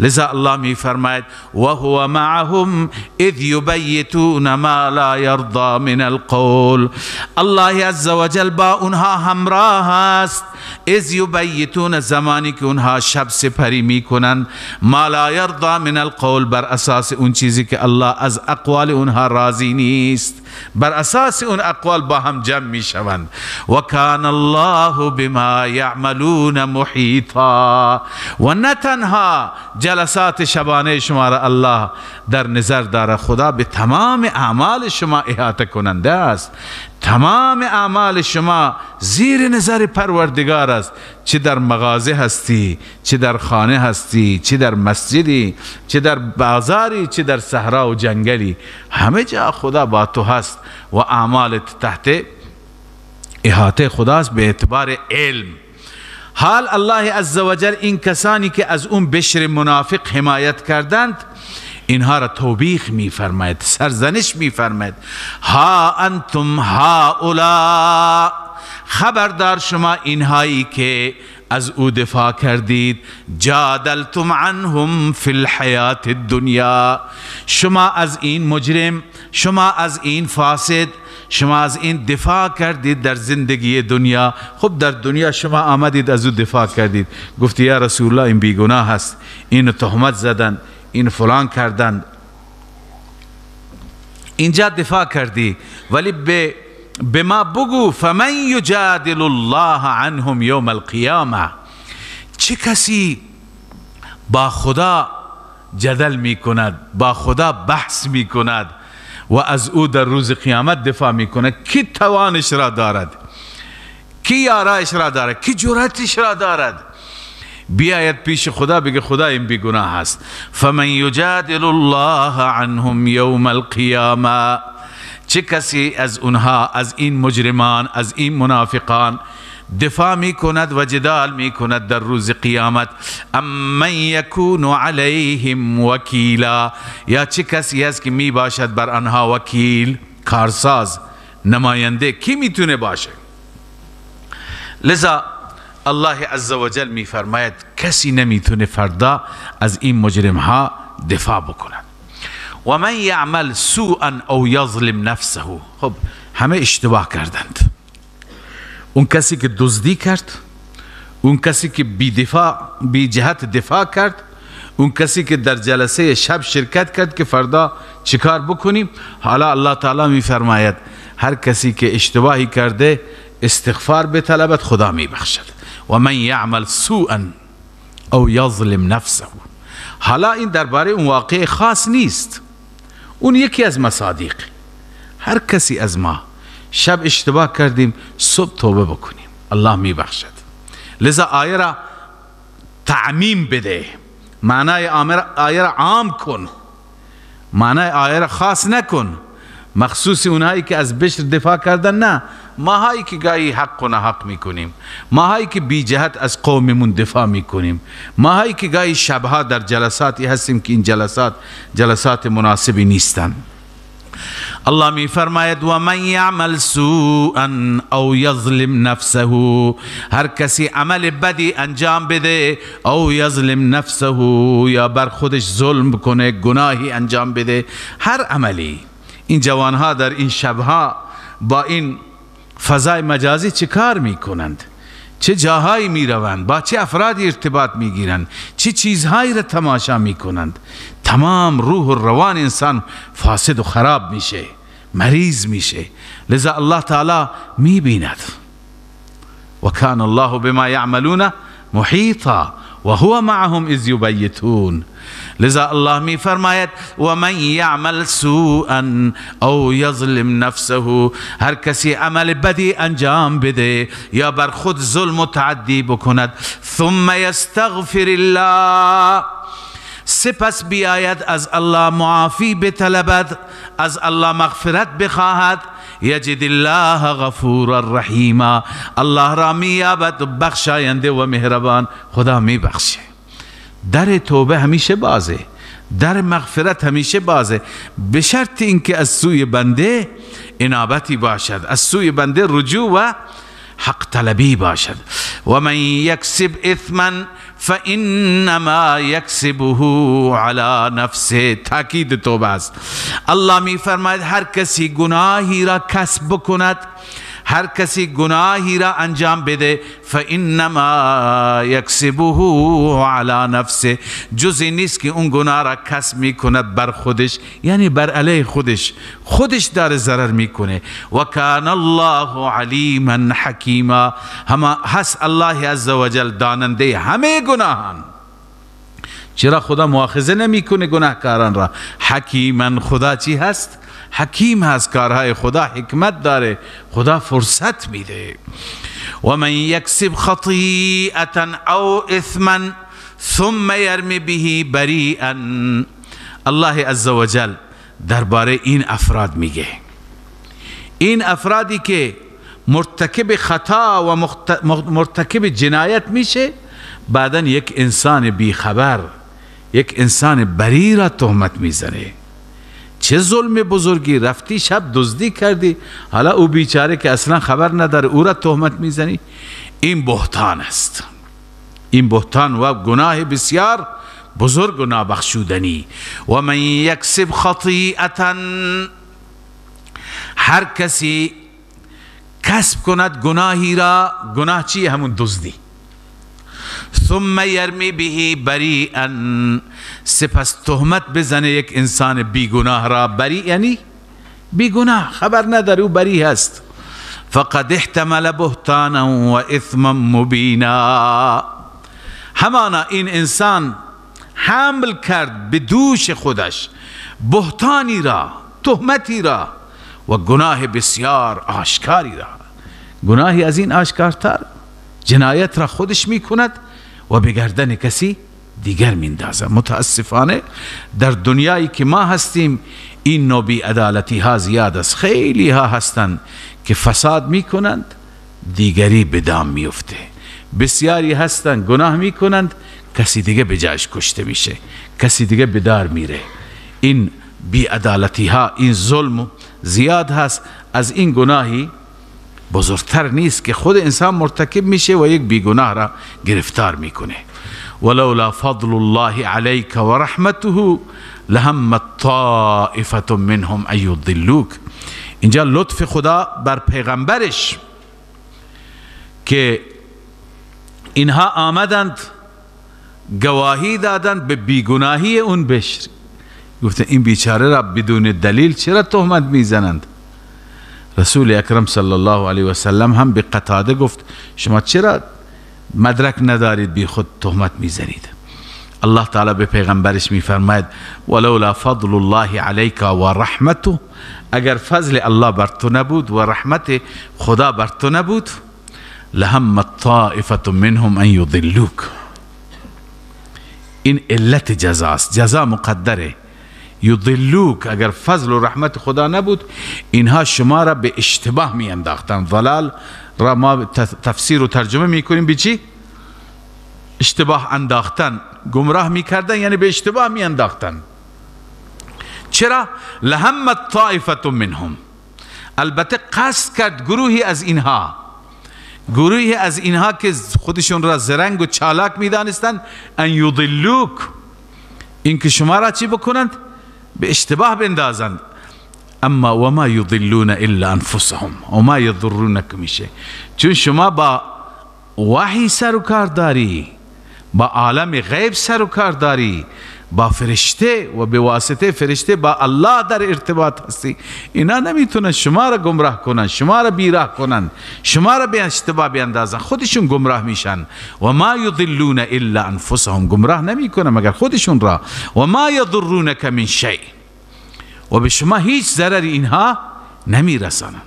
لذا الله می فرماید و هو معهم اذ یبیتون ما لا یرضى من القول. الله عزوجل با اونها همراه است. اذ یبیتون، زمانی که اونها شب سپری میکنند، ما لا یرضى من القول، بر اساس اون چیزی که الله از اقوال اونها راضی نیست، بر اساس اون اقوال با هم جمع میشوند. و کان الله بما یعملون محیطا. و نه تنها جلسات شبانه شما را الله در نظر داره، خدا به تمام اعمال شما احاطه کننده است. تمام اعمال شما زیر نظر پروردگار است. چه در مغازه هستی، چه در خانه هستی، چه در مسجدی، چه در بازاری، چه در صحرا و جنگلی، همه جا خدا با تو هست و اعمالت تحت احاطه خداست به اعتبار علم. حال الله عزوجل این کسانی که از اون بشر منافق حمایت کردند، اینها را توبیخ می‌فرماید، سرزنش می‌فرماید. ها انتم هؤلاء، خبردار شما اینهایی که از او دفاع کردید، جادلتم عنهم فی الحیات الدنیا، شما از این مجرم، شما از این فاسد، شما از این دفاع کردید در زندگی دنیا. خب در دنیا شما آمدید از او دفاع کردید، گفتی یا رسول الله این بیگناه هست، اینو تهمت زدن، این فلان کردن، اینجا دفاع کردی، ولی به ما بگو فمن یجادل الله عنهم یوم القیامه، چه کسی با خدا جدل میکند، با خدا بحث میکند و از او در روز قیامت دفاع میکند، کی توانش را دارد؟ کی یارایش را دارد؟ کی جرأتش را دارد بیاید پیش خدا بگه خدا این بیگناه است؟ فمن یجادل الله عنهم یوم القیامه، چه کسی از اونها، از این مجرمان، از این منافقان دفاع میکند و جدال میکند در روز قیامت؟ ام من یکون علیهم وکیلا، یا چه کسی است که میباشد بر آنها وکیل، کارساز، نماینده؟ کی میتونه باشه؟ لذا الله عزوجل میفرماید کسی نمیتونه فردا از این مجرم ها دفاع بکند. و من یعمل سوءا او یظلم نفسه. خب همه اشتباه کردند. اون کسی که دزدی کرد، اون کسی که بی جهت دفاع کرد، اون کسی که در جلسه شب شرکت کرد که فردا چیکار بکنیم. حالا الله تعالی میفرماید هر کسی که اشتباهی کرده استغفار بطلبد، خدا میبخشد. و من یعمل سوءا او یظلم نفسه. حالا این درباره اون واقع خاص نیست، اون یکی از مصادیق. هر کسی از ما شب اشتباه کردیم، صبح توبه بکنیم، الله میبخشد. لذا آیه را تعمیم بده، معنای آیه را عام کن، معنای آیه را خاص نکن، مخصوص اونهایی که از بشر دفاع کردن نه، ماهایی که گاهی حق و ناحق میکنیم، ماهایی که بی جهت از قوممون دفاع میکنیم، ماهایی که گاهی شبها در جلساتی هستیم که این جلسات جلسات مناسبی نیستن. الله می فرماید و من یعمل سوءا او یظلم نفسه، هر کسی عمل بدی انجام بده، او یظلم نفسه، یا بر خودش ظلم کنه، گناهی انجام بده، هر عملی. این جوانها در این شبها با این فضای مجازی چه کار میکنند، چه جاهایی میروند، با چه افرادی ارتباط میگیرند، چه چیزهایی را تماشا میکنند. تمام روح و روان انسان فاسد و خراب میشه، مریض میشه. لذا الله تعالی میبیند. و کان الله بما یعملون محیطا و هو معهم اذ یبیتون. لذا الله می فرماید و من یعمل سوءا او یظلم نفسه، هر کسی عمل بدی انجام بده یا بر خود ظلم و تعدی بکند، ثم یستغفر الله، سپس بیاید از الله معافی بطلبد، از الله مغفرت بخواهد، یجد الله غفورا رحیما، الله را مییابد بخشاینده و مهربان. خدا میبخشه. در توبه همیشه بازه، در مغفرت همیشه بازه، به شرط اینکه از سوی بنده انابتی باشد، از سوی بنده رجوع و حق طلبی باشد. و من یکسب اثما فانما یکسبه علی نفسه. تاکید توبه است. الله می فرماید هر کسی گناهی را کسب بکند، هر کسی گناهی را انجام بده، فانما یکسبه علی نفسه، جزی نیست که اون گناه را کسب میکند بر خودش، یعنی بر علیه خودش، خودش داره ضرر میکنه. و کان الله علیما حکیما، همه هست الله عزوجل داننده همه گناهان. چرا خدا مؤاخذه نمیکنه گناهکاران را؟ حکیما، خدا چی هست؟ حکیم هست، کارهای خدا حکمت داره، خدا فرصت میده. و من یکسب خطیئة او اثما ثم یرمی به بریئا. الله عزوجل درباره این افراد میگه، این افرادی که مرتکب خطا و مرتکب جنایت میشه، بعدا یک انسان بیخبر، یک انسان بری را تهمت میزنه. چه ظلم بزرگی، رفتی شب دزدی کردی، حالا او بیچاره که اصلا خبر نداره او را تهمت میزنی. این بهتان است، این بهتان و گناه بسیار بزرگ و نابخشودنی. و من یکسب خطیئة، هر کسی کسب کند گناهی را، گناه چیه؟ همون دزدی. ثم یرمی به بریئا، سپس تهمت بزنه یک انسان بیگناه را. بری یعنی بیگناه، خبر نداره، او بری هست. فقد احتمل بهتانا و اثما مبینا، همانا این انسان حمل کرد به دوش خودش بهتانی را، تهمتی را و گناه بسیار آشکاری را. گناهی از این آشکارتر، جنایت را خودش میکند و به گردن کسی دیگر میندازد. متاسفانه در دنیایی که ما هستیم این نوع بی‌عدالتی ها زیاد است. خیلی ها هستند که فساد میکنند، دیگری به دام میفته. بسیاری هستند گناه میکنند، کسی دیگه به جایش کشته میشه، کسی دیگه به دار میره. این بی‌عدالتی ها، این ظلم زیاد هست. از این گناهی بزرگتر نیست که خود انسان مرتکب میشه و یک بیگناه را گرفتار میکنه. ولولا فضل الله عليك ورحمته لهمت طائفة منهم ان يضلوك. اینجا لطف خدا بر پیغمبرش که اینها آمدند گواهی دادند به بیگناهی اون بشر. گفته این بیچاره را بدون دلیل چرا تهمت میزنند؟ رسول اکرم صلی الله علیه و سلم هم به قتاده گفت شما چرا مدرک ندارید بی خود تهمت میزنید؟ الله تعالی به پیغمبرش میفرماید ولولا فضل الله علیک و رحمته، اگر فضل الله بر تو نبود و رحمت خدا بر تو نبود، لهمت طائفة منهم ان یضلوک. این علت جزاست، جزا مقدره. یضلوک، اگر فضل و رحمت خدا نبود اینها شما را به اشتباه می انداختن. ضلال را ما تفسیر و ترجمه میکنیم به چی؟ اشتباه انداختن، گمراه میکردن، یعنی به اشتباه می انداختن. چرا؟ لهمت طائفة منهم، البته قصد کرد گروهی از اینها، گروهی از اینها که خودشون را زرنگ و چالاک میدانستند، ان یضلوک، این که شما را چی بکنند؟ به اشتباه بندازند. اما وما یضلون الا انفسهم وما یضرونک میشه، چون شما با وحی سر و کار داری، با عالم غیب سر و کار داری، با فرشته و به واسطه فرشته با الله در ارتباط هستی. اینا نمیتونن شما را گمراه کنن، شما را بیراه کنن، شما را به اشتباه بیندازن، خودشون گمراه میشن. و ما یضلون الا انفسهم، گمراه نمیکنن مگر خودشون را. و ما یضرونک من شیء، و به شما هیچ ضرری اینها نمیرسانن.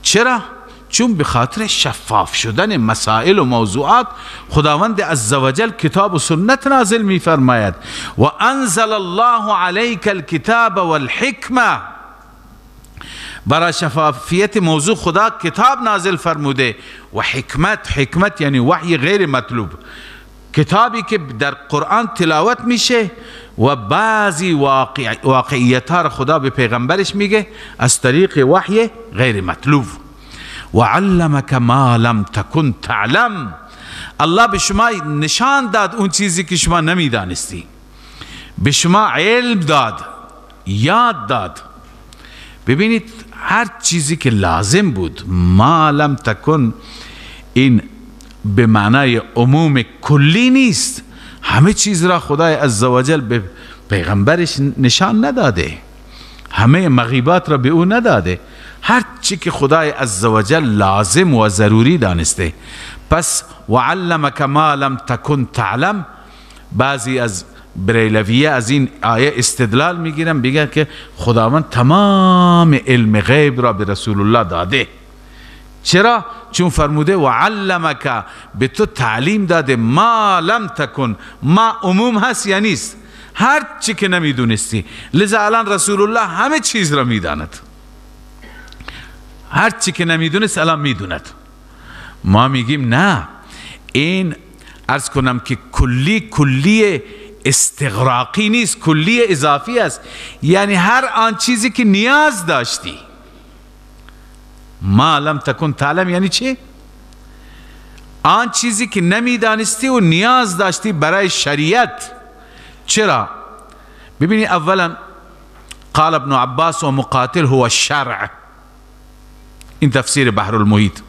چرا؟ چون به خاطر شفاف شدن مسائل و موضوعات خداوند عزوجل کتاب و سنت نازل می فرماید. و انزل الله علیک الکتاب والحکمه، برای شفافیت موضوع خدا کتاب نازل فرموده و حکمت. حکمت یعنی وحی غیر مطلوب، کتابی که در قرآن تلاوت میشه و بعضی واقعیت ها را خدا به پیغمبرش میگه از طریق وحی غیر مطلوب. و علمک ما لم تکن تعلم، الله به شما نشان داد اون چیزی که شما نمیدانستی، به شما علم داد، یاد داد. ببینید هر چیزی که لازم بود، ما لم تکن، این به معنای عموم کلی نیست. همه چیز را خدای عزوجل به پیغمبرش نشان نداده، همه مغیبات را به او نداده، هر چی که خدای عزوجل لازم و ضروری دانسته. پس وعلمک ما لم تکن تعلم، بعضی از بریلویه از این آیه استدلال میگیرن، بگن که خداوند تمام علم غیب را به رسول الله داده. چرا؟ چون فرموده وعلمک، به تو تعلیم داده، ما لم تکن، ما عموم هست یا نیست، هر چی که نمیدونستی. لذا الان رسول الله همه چیز را میداند، هر چی که نمیدونست الان میدوند. ما میگیم نه، این عرض کنم که کلی استغراقی نیست، کلی اضافی است. یعنی هر آن چیزی که نیاز داشتی، ما لم تکن تعلم یعنی چی؟ آن چیزی که نمیدانستی و نیاز داشتی برای شریعت. چرا؟ ببینی اولا قال ابن عباس و مقاتل هو الشرع، این تفسیر بحر المحیط.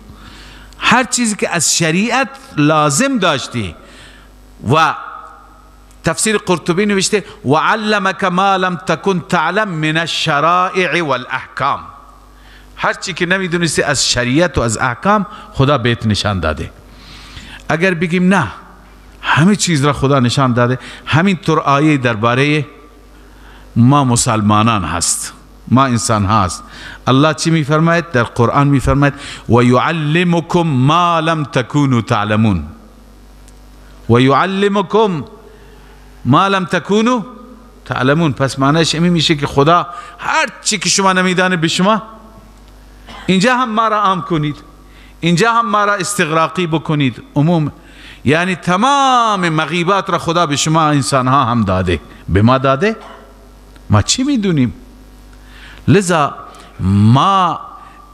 هر چیزی که از شریعت لازم داشتی. و تفسیر قرطبی نوشته وعلمک ما لم تکن تعلم من الشرائع والاحکام، هر چی که نمیدونستی از شریعت و از احکام خدا بهت نشان داده. اگر بگیم نه، همه چیز را خدا نشان داده. همینطور آیه درباره ما مسلمانان هست، ما انسان هست. الله چی میفرماید؟ در قرآن میفرماید و یعلمکم ما لم تکونوا تعلمون. و یعلمکم ما لم تکونوا تعلمون. پس معنیش این میشه که خدا هر چی که شما نمیدانید به شما، اینجا هم ما را عام کنید، اینجا هم ما را استغراقی بکنید، عموم، یعنی تمام مغیبات را خدا به شما انسان ها هم داده، به ما داده، ما چی میدونیم؟ لذا ما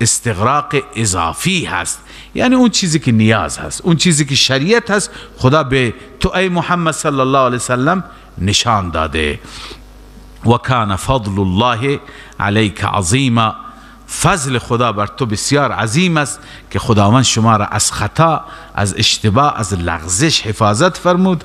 استغراق اضافی هست، یعنی اون چیزی که نیاز هست، اون چیزی که شریعت هست، خدا به تو ای محمد صلی الله علیه وسلم نشان داده. و کان فضل الله علیک عظیما، فضل خدا بر تو بسیار عظیم است که خداوند شما را از خطا، از اشتباه، از لغزش حفاظت فرمود،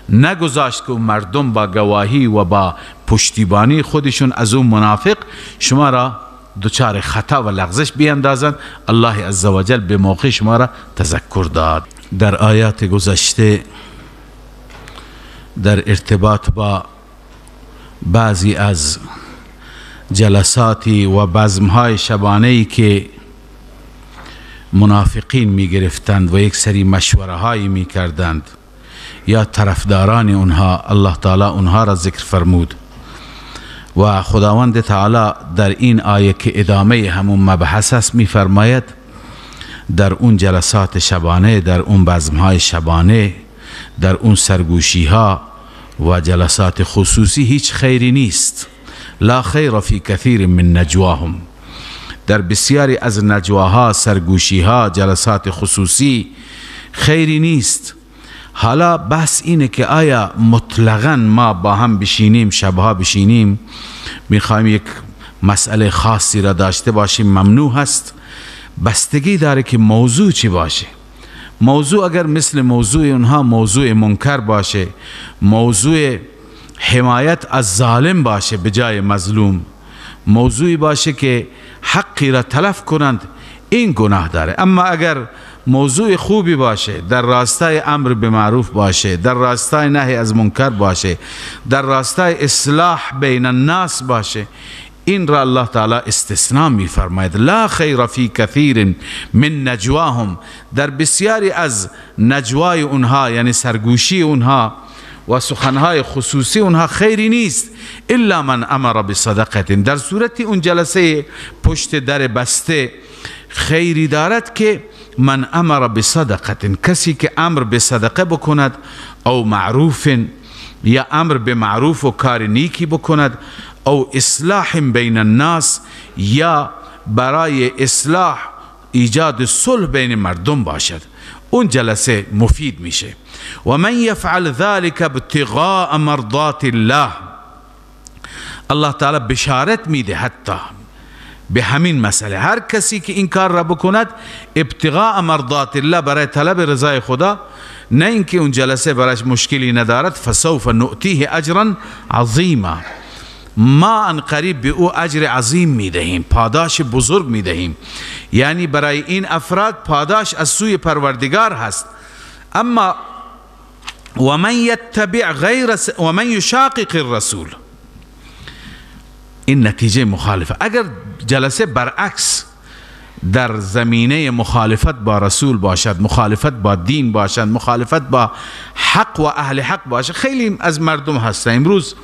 نگذاشت که مردم با گواهی و با پشتیبانی خودشون از اون منافق شما را دچار خطا و لغزش بیاندازند. الله عزوجل به موقع شما را تذکر داد. در آیات گذشته در ارتباط با بعضی از جلساتی و بزمهای شبانه‌ای که منافقین میگرفتند و یک سری مشوره هایی میکردند یا طرفداران اونها، الله تعالی اونها را ذکر فرمود و خداوند تعالی در این آیه که ادامه همون مبحث است میفرماید در اون جلسات شبانه، در اون بزمهای شبانه، در اون سرگوشی ها و جلسات خصوصی هیچ خیری نیست. لا خیر فی کثیر من نجواهم، در بسیاری از نجواها، سرگوشیها، جلسات خصوصی خیری نیست. حالا بحث اینه که آیا مطلقاً ما با هم بشینیم، شبها بشینیم، میخوایم یک مسئله خاصی را داشته باشیم، ممنوع هست؟ بستگی داره که موضوع چی باشه. موضوع اگر مثل موضوع اونها موضوع منکر باشه، موضوع حمایت از ظالم باشه به جای مظلوم، موضوعی باشه که حقی را تلف کنند، این گناه داره. اما اگر موضوع خوبی باشه، در راستای امر به معروف باشه، در راستای نهی از منکر باشه، در راستای اصلاح بین الناس باشه، این را الله تعالی استثناء می فرماید. لا خیر فی کثیر من نجواهم، در بسیاری از نجوای اونها، یعنی سرگوشی اونها و سخنهای خصوصی اونها خیری نیست، الا من امر بصدقه، در صورت اون جلسه پشت در بسته خیری دارد که من امر بصدقه، کسی که امر به صدقه بکند، او معروف، یا امر به معروف و کار نیکی بکند، او اصلاح بین الناس، یا برای اصلاح ایجاد صلح بین مردم باشد، اون جلسه مفید میشه. و من یفعل ذلك ابتغاء مرضات الله، الله تعالی بشارت میده حتی به همین مسئله، هر کسی که این کار را بکند ابتغاء مرضات الله، برای طلب رضای خدا، نه اینکه اون جلسه برایش مشکلی ندارد، فسوف نؤتیه اجرا عظیما، ما ان قریب به او اجر عظیم میدهیم، پاداش بزرگ میدهیم. یعنی برای این افراد پاداش از سوی پروردگار هست. اما و من یتبع غیر و من یشاقق الرسول، این نتیجه مخالفه. اگر جلسه برعکس در زمینه مخالفت با رسول باشد، مخالفت با دین باشد، مخالفت با حق و اهل حق باشد، خیلی از مردم هستند امروز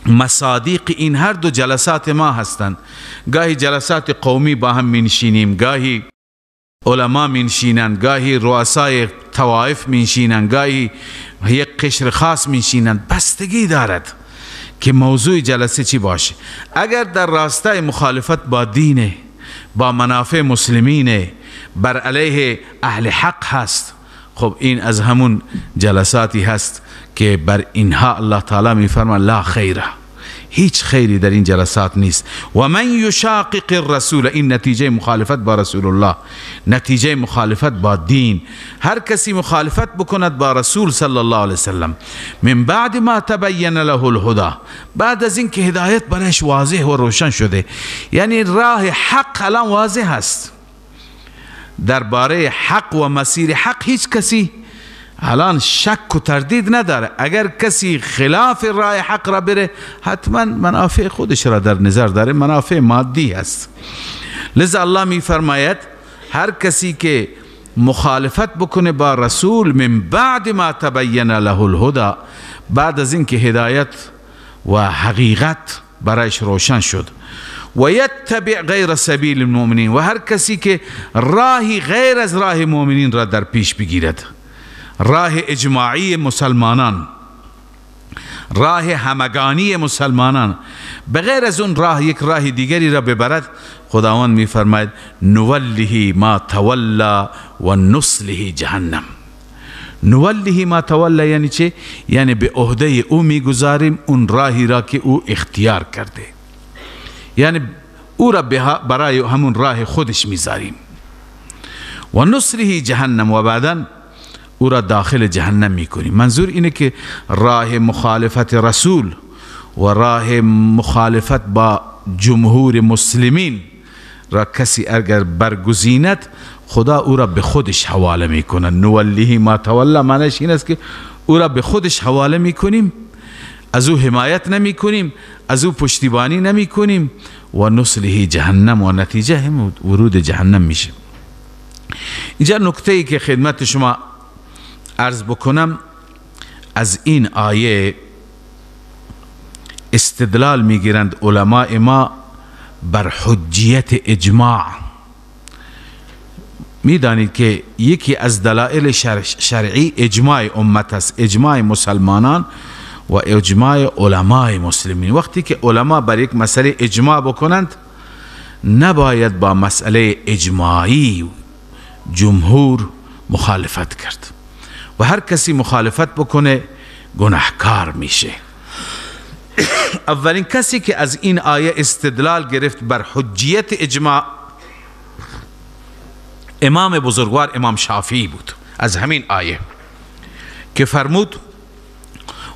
مصادیق این هر دو جلسات ما هستند. گاهی جلسات قومی با هم منشینیم، گاهی علما منشینند، گاهی رؤسای طوائف منشینند، گاهی یک قشر خاص منشینند. بستگی دارد که موضوع جلسه چی باشه. اگر در راستای مخالفت با دین، با منافع مسلمین، بر علیه اهل حق هست، خب این از همون جلساتی هست که بر اینها الله تعالی میفرماید لا خیره، هیچ خیری در این جلسات نیست. و من یشاقق الرسول، این نتیجه مخالفت با رسول الله، نتیجه مخالفت با دین. هر کسی مخالفت بکند با رسول صلی الله علیه وسلم، من بعد ما تبین له الهدى، بعد از اینکه هدایت برایش واضح و روشن شده، یعنی راه حق الان واضح است، درباره حق و مسیر حق هیچ کسی الان شک و تردید نداره، اگر کسی خلاف راه حق را بره حتما منافع خودش را در نظر داره، منافع مادی هست. لذا الله می فرماید هر کسی که مخالفت بکنه با رسول، من بعد ما تبین له الهدى، بعد از اینکه هدایت و حقیقت برایش روشن شد، و یتبع غیر سبیل المؤمنین، و هر کسی که راهی غیر از راه مؤمنین را در پیش بگیرد، راه اجماعی مسلمانان، راه همگانی مسلمانان، بغیر از اون راه یک راه دیگری را ببرد، خداوند میفرماید نوله ما تولا و نصله جهنم. نوله ما تولا یعنی چه؟ یعنی به عهده او میگذاریم اون راهی را که او اختیار کرده، یعنی او را برای همون راه خودش میذاریم. و نصله جهنم، و بعدا او را داخل جهنم میکنیم. منظور اینه که راه مخالفت رسول و راه مخالفت با جمهور مسلمین را کسی اگر برگزیند، خدا او را به خودش حواله میکنه. نوله ما تولا معنیش این است که او را به خودش حواله میکنیم، از او حمایت نمیکنیم، از او پشتیبانی نمیکنیم، و نصله جهنم، و نتیجه هم ورود جهنم میشه. اینجا نکته ای که خدمت شما عرض بکنم، از این آیه استدلال میگیرند علماء ما بر حجیت اجماع. میدانید که یکی از دلایل شرعی اجماع امت است، اجماع مسلمانان و اجماع علماء مسلمین. وقتی که علما بر یک مسئله اجماع بکنند، نباید با مسئله اجماعی جمهور مخالفت کرد، و هر کسی مخالفت بکنه گناهکار میشه. اولین کسی که از این آیه استدلال گرفت بر حجیت اجماع، امام بزرگوار امام شافعی بود. از همین آیه که فرمود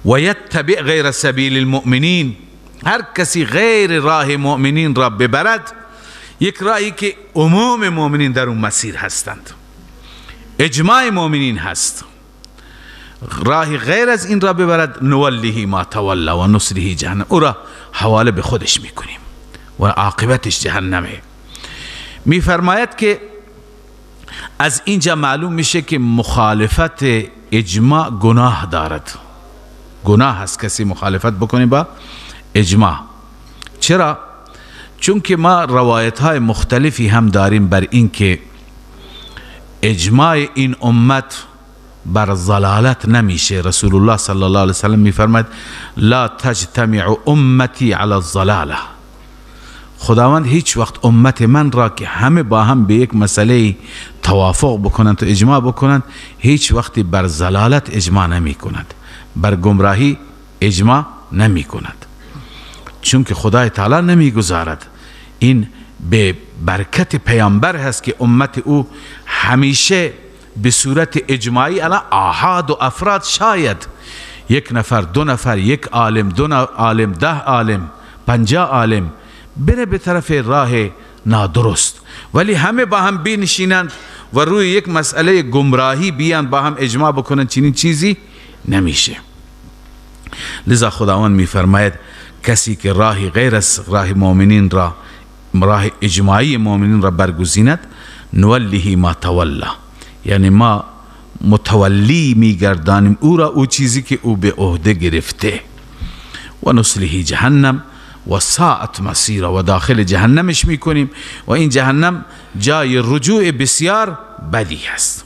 و یتبع غیر سبیل المؤمنین، هر کسی غیر راه مؤمنین را ببرد، یک راهی که عموم مؤمنین در اون مسیر هستند، اجماع مؤمنین هست، راه غیر از این را ببرد، نوله ما تولا و نصله جهنم، او را حواله به خودش میکنیم و عاقبتش جهنمه. میفرماید که از اینجا معلوم میشه که مخالفت اجماع گناه دارد، گناه هست کسی مخالفت بکنه با اجماع. چرا؟ چون که ما روایت های مختلفی هم داریم بر این که اجماع این امت بر ضلالت نمیشه. رسول الله صلی الله علیه وسلم میفرماید لا تجتمع امتی علی الضلاله، خداوند هیچ وقت امت من را که همه با هم به یک مسئله توافق بکنند و اجماع بکنند، هیچ وقتی بر ضلالت اجماع نمی کند، بر گمراهی اجماع نمی کند، چون که خدای تعالی نمیگذارد. این به برکت پیامبر هست که امت او همیشه به صورت اجماعی، الان آحاد و افراد شاید یک نفر، دو نفر، یک عالم، دو عالم، 10 عالم، 50 عالم بره به طرف راه نادرست، ولی همه با هم بینشینند و روی یک مسئله گمراهی بیان با هم اجماع بکنند، چنین چیزی نمیشه. لذا خداوند میفرماید کسی که راه غیر از راه مؤمنین را، راه اجماعی مؤمنین را برگزیند، نوله ما تولا، یعنی ما متولی میگردانیم او را، او چیزی که او به عهده گرفته، و نصله جهنم و ساعت مسیره، و داخل جهنمش میکنیم و این جهنم جای رجوع بسیار بدی هست.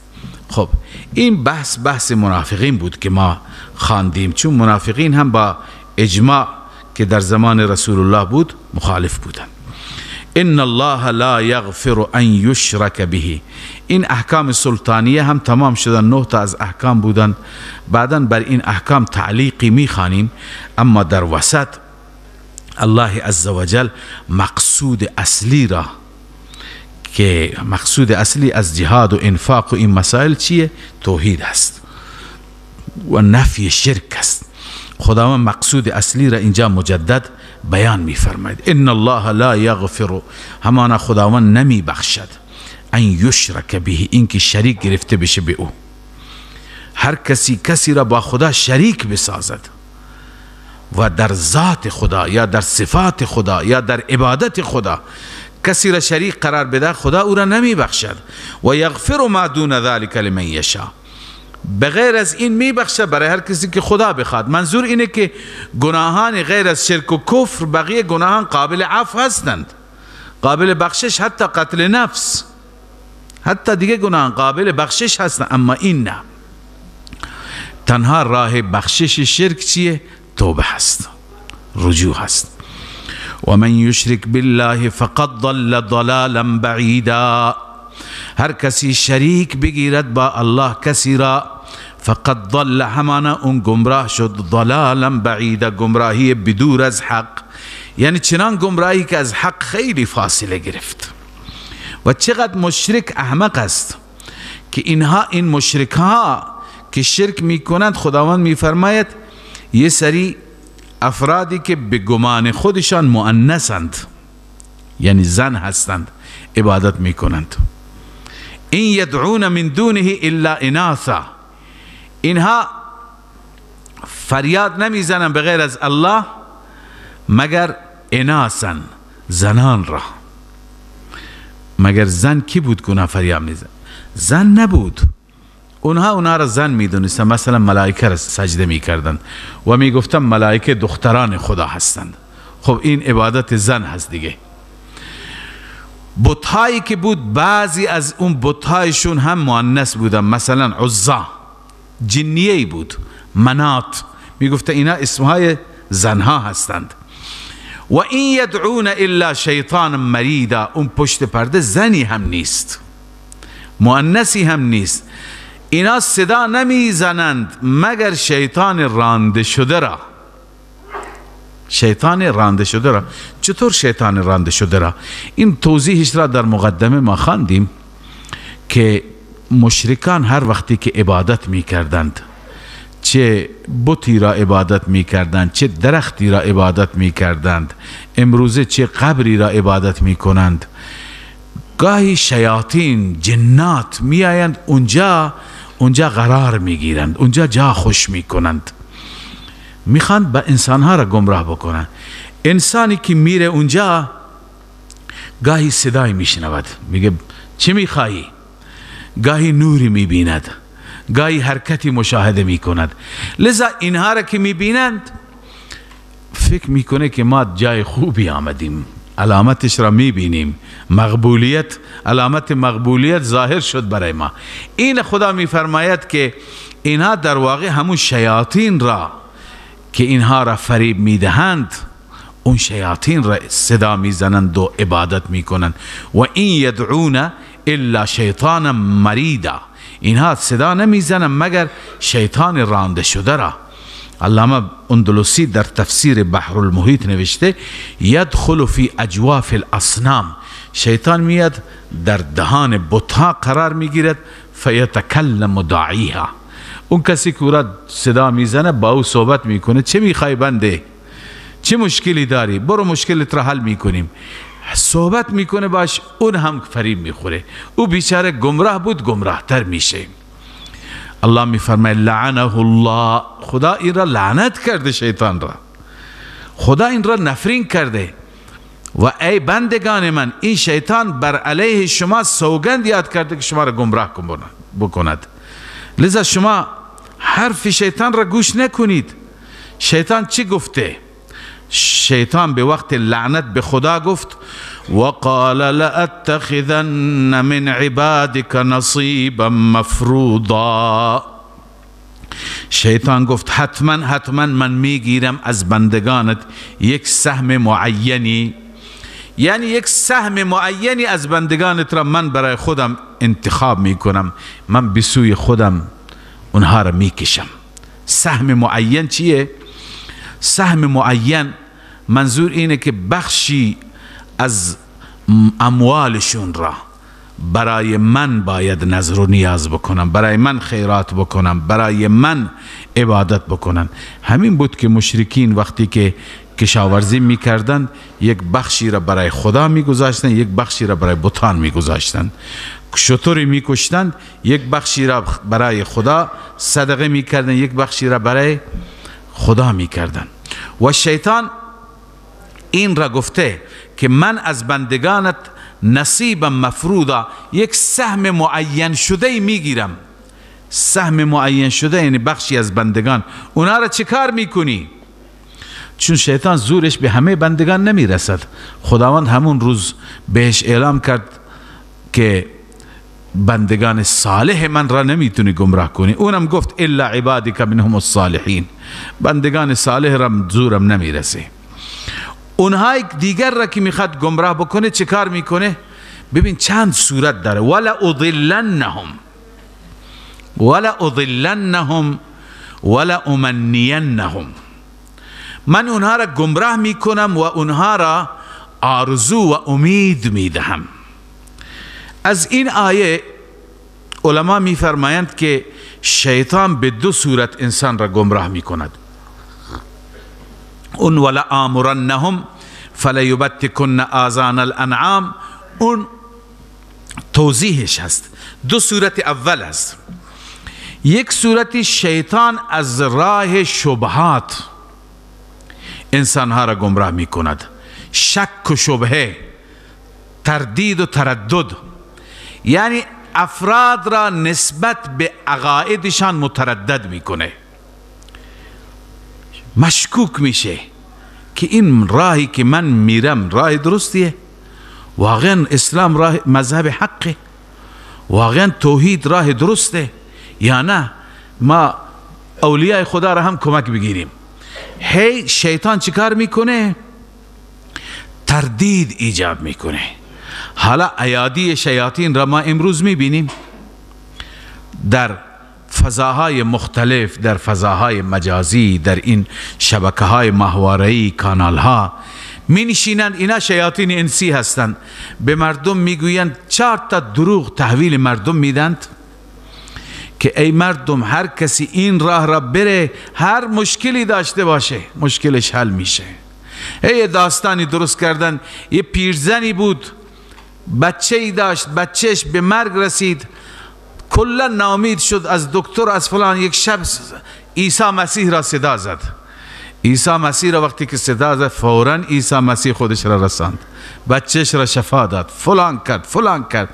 خب این بحث منافقین بود که ما خواندیم، چون منافقین هم با اجماع که در زمان رسول الله بود مخالف بودند. ان الله لا یغفر ان یشرک به. این احکام سلطانیه هم تمام شدن، 9 تا از احکام بودند. بعدا بر این احکام تعلیقی میخوانیم، اما در وسط الله عزوجل مقصود اصلی را که مقصود اصلی از جهاد و انفاق و این مسائل چیه؟ توحید است و نفی شرک است. خداوند مقصود اصلی را اینجا مجدد بیان می‌فرماید. ان الله لا یغفر، همانا خداوند نمی بخشد، ان یشرک به، اینکه شریک گرفته بشه به او. هر کسی کسی را با خدا شریک بسازد و در ذات خدا یا در صفات خدا یا در عبادت خدا کسی را شریک قرار بده، خدا او را نمی بخشد. و یغفر ما دون ذلك لمن یشاء، بغیر از این می بخشد برای هر کسی که خدا بخواد. منظور اینه که گناهان غیر از شرک و کفر، بقیه گناهان قابل عفو هستند، قابل بخشش، حتی قتل نفس، حتی دیگه گناهان قابل بخشش هستند، اما این نه. تنها راه بخشش شرک چیه؟ توبه هست، رجوع هست. و من یشرک بالله فقد ضل ضلالا بعیدا، هر کسی شریک بگیرد با الله کسی را، فقد ضل، همانا اون گمراه شد، ضلالا بعیدا، گمراهی بدور از حق، یعنی چنان گمراهی که از حق خیلی فاصله گرفت. و چقدر مشرک احمق است که اینها، این مشرک ها که شرک میکنند، خداوند میفرماید یه سری افرادی که به گمان خودشان مؤنثند، یعنی زن هستند، عبادت میکنند. این یدعون من دونه الا اناثا، اینها فریاد نمیزنند به غیر از الله مگر اناسا، زنان را. مگر زن کی بود که فریاد میزن؟ زن نبود. اونها را زن میدونستن، مثلا ملائکه را سجده میکردند و میگفتن ملائکه دختران خدا هستند. خب این عبادت زن هست دیگه. بتهایی که بود، بعضی از اون بتهایشون هم مؤنث بودن، مثلا عزا جنیه‌ای بود، منات، میگفته اینا اسمهای زنها هستند. و این یدعون الا شیطان مریدا، اون پشت پرده زنی هم نیست، مؤنثی هم نیست. اینا صدا نمیزنند مگر شیطان رانده شده را. شیطان رانده شده را. چطور شیطان رانده شده را؟ این توضیحش را در مقدمه ما خواندیم که مشرکان هر وقتی که عبادت میکردند، چه بتی را عبادت میکردند، چه درختی را عبادت میکردند، امروزه چه قبری را عبادت میکنند، گاهی شیاطین، جنات میآیند اونجا قرار میگیرند، اونجا جا خوش میکنند، میخوان با انسانها را گمراه بکنند. انسانی که میره اونجا گاهی صدای میشنود، میگه چی میخوایی؟ گاهی نوری میبیند، گاهی حرکتی مشاهده میکند. لذا اینها را که میبینند فکر میکنه که ما جای خوبی آمدیم، علامتش را میبینیم، مقبولیت، علامت مقبولیت ظاهر شد برای ما. این خدا میفرماید که اینها در واقع همون شیاطین را که اینها را فریب میدهند، اون شیاطین را صدا میزنند و عبادت میکنند. و این یدعون الا شیطان مریدا، اینها صدا نمیزنند مگر شیطان رانده شده را. علامه اندلسی در تفسیر بحر المحیط نوشته یدخل فی اجواف الاصنام، شیطان میاد در دهان بتها قرار میگیرد، فیتکلم داعیها، اون کسی که او را صدا میزنه با او صحبت میکنه، چه میخوای بنده، چه مشکلی داری، برو مشکلت را حل میکنیم. صحبت میکنه باش، اون هم فریب میخوره، او بیچاره گمراه بود گمراه تر میشه. الله میفرماید لعنه الله، خدا این را لعنت کرده، شیطان را خدا این را نفرین کرده. و ای بندگان من، این شیطان بر علیه شما سوگند یاد کرده که شما را گمراه بکند. لذا شما حرف شیطان را گوش نکنید. شیطان چی گفته؟ شیطان به وقت لعنت به خدا گفت وقال لأتخذن من عبادك نصیبا مفروضا. شیطان گفت حتما حتما من میگیرم از بندگانت یک سهم معینی، یعنی یک سهم معینی از بندگانت را من برای خودم انتخاب میکنم، من به سوی خودم اونها را میکشم. سهم معین چیه؟ سهم معین منظور اینه که بخشی از اموالشون را برای من باید نذر و نیاز بکنم، برای من خیرات بکنم، برای من عبادت بکنن. همین بود که مشرکین وقتی که کشاورزی میکردند، یک بخشی را برای خدا میگذاشتند، یک بخشی را برای بتان میگذاشتند. شتری میکشتند، یک بخشی را برای خدا صدقه میکردند، یک بخشی را برای خدا میکردند. و شیطان این را گفته که من از بندگانت نصیب مفروضا، یک سهم معین شده میگیرم. سهم معین شده یعنی بخشی از بندگان. اونا را چه کار میکنی؟ چون شیطان زورش به همه بندگان نمیرسد. خداوند همون روز بهش اعلام کرد که بندگان صالح من را نمیتونی گمراه کنی. اونم گفت الا عبادک منهم الصالحین، بندگان صالح را زورم نمیرسه. اونهای دیگر را که میخواد گمراه بکنه چه کار میکنه؟ ببین چند صورت داره. ولا اضلنهم ولا اضلنهم ولا امنینهم، من اونها را گمراه میکنم و اونها را آرزو و امید میدهم. از این آیه علما میفرمایند که شیطان به دو صورت انسان را گمراه میکند. اون ولا آمرنهم فلیبتکن آذان الانعام، اون توضیحش هست. دو صورت اول هست. یک صورت شیطان از راه شبهات انسانها را گمراه میکند، شک و شبهه، تردید و تردد، یعنی افراد را نسبت به عقایدشان متردد میکنه، مشکوک میشه که این راهی که من میرم راه درستیه، واقعا اسلام راه مذهب حقه، واقعا توحید راه درسته یا نه، ما اولیاء خدا را هم کمک بگیریم. هی شیطان چیکار میکنه؟ تردید ایجاب میکنه. حالا ایادی شیاطین را ما امروز میبینیم در فضاهای مختلف، در فضاهای مجازی، در این شبکه های ماهواره‌ای، کانال ها می نشینند. اینا شیاطین انسی هستند، به مردم میگویند 4 تا دروغ تحویل مردم میدند که ای مردم هر کسی این راه را بره، هر مشکلی داشته باشه مشکلش حل میشه. ای داستانی درست کردن، یه پیرزنی بود، بچه ای داشت، بچهش به مرگ رسید، کلا ناامید شد از دکتر از فلان. یک شب عیسی مسیح را صدا زد. عیسی مسیح را وقتی که صدا زد، فوراً عیسی مسیح خودش را رساند، بچهش را شفا داد، فلان کرد فلان کرد.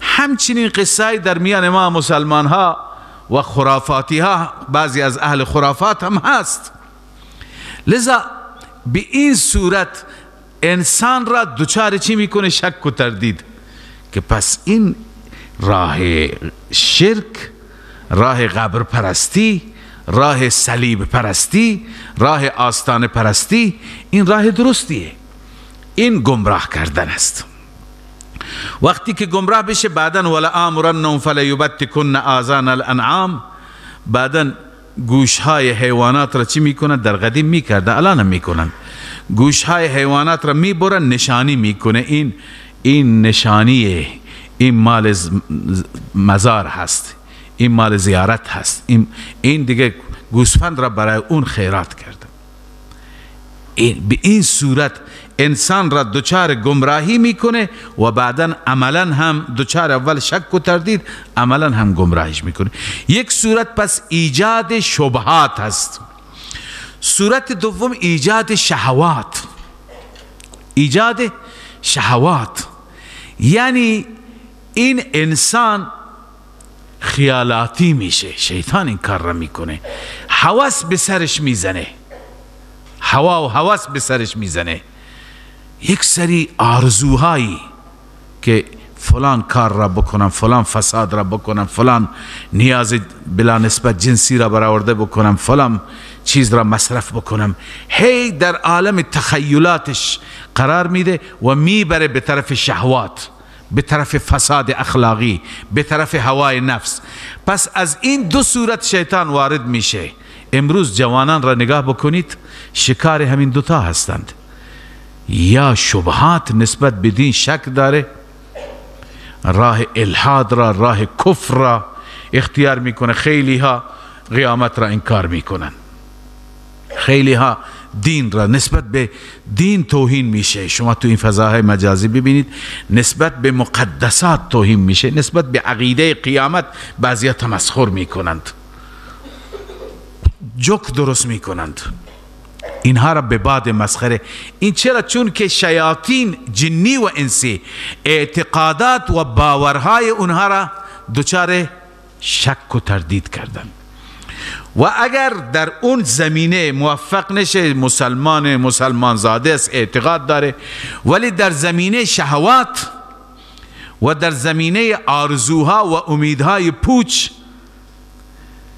همچنین قصه در میان ما مسلمان ها و خرافاتی ها، بعضی از اهل خرافات هم هست. لذا به این صورت انسان را دچار چی میکنه؟ شک و تردید که پس این راه شرک، راه قبر پرستی، راه صلیب پرستی، راه آستان پرستی، این راه درستیه. این گمراه کردن است. وقتی که گمراه بشه، بعدا ولا آمرنهم فلیبتکن آذان الانعام، بعدا گوشهای حیوانات را چی میکنن؟ در قدیم میکردن، الان هم میکنن. گوشهای حیوانات را میبرن، نشانی میکنه، این نشانیه، این مال مزار هست، این مال زیارت هست، این دیگه گوسفند را برای اون خیرات کرده. به این صورت انسان را دچار گمراهی میکنه و بعدا عملا هم دچار اول شک و تردید، عملا هم گمراهیش میکنه. یک صورت پس ایجاد شبهات هست. صورت دوم ایجاد شهوات. ایجاد شهوات یعنی این انسان خیالاتی میشه، شیطان این کار را میکنه، هوس به سرش میزنه، هوا و هوس به سرش میزنه، یک سری آرزوهایی که فلان کار را بکنم، فلان فساد را بکنم، فلان نیاز بلا نسبت جنسی را برآورده بکنم، فلان چیز را مصرف بکنم، هی در عالم تخیلاتش قرار میده و میبره به طرف شهوات، به طرف فساد اخلاقی، به طرف هوای نفس. پس از این دو صورت شیطان وارد میشه. امروز جوانان را نگاه بکنید، شکار همین دوتا هستند. یا شبهات نسبت به دین شک داره، راه الحاد را، راه کفر را اختیار میکنه. خیلی ها قیامت را انکار میکنن، خیلی ها دین را نسبت به دین توهین میشه. شما تو این فضاهای مجازی ببینید نسبت به مقدسات توهین میشه، نسبت به عقیده قیامت بعضیا تمسخر میکنند، جوک درست میکنند، اینها را به باد مسخره. این چرا؟ چون که شیاطین جنی و انسی اعتقادات و باورهای اونها را دچار شک و تردید کردند. و اگر در اون زمینه موفق نشه، مسلمان مسلمان زاده است، اعتقاد داره، ولی در زمینه شهوات و در زمینه آرزوها و امیدهای پوچ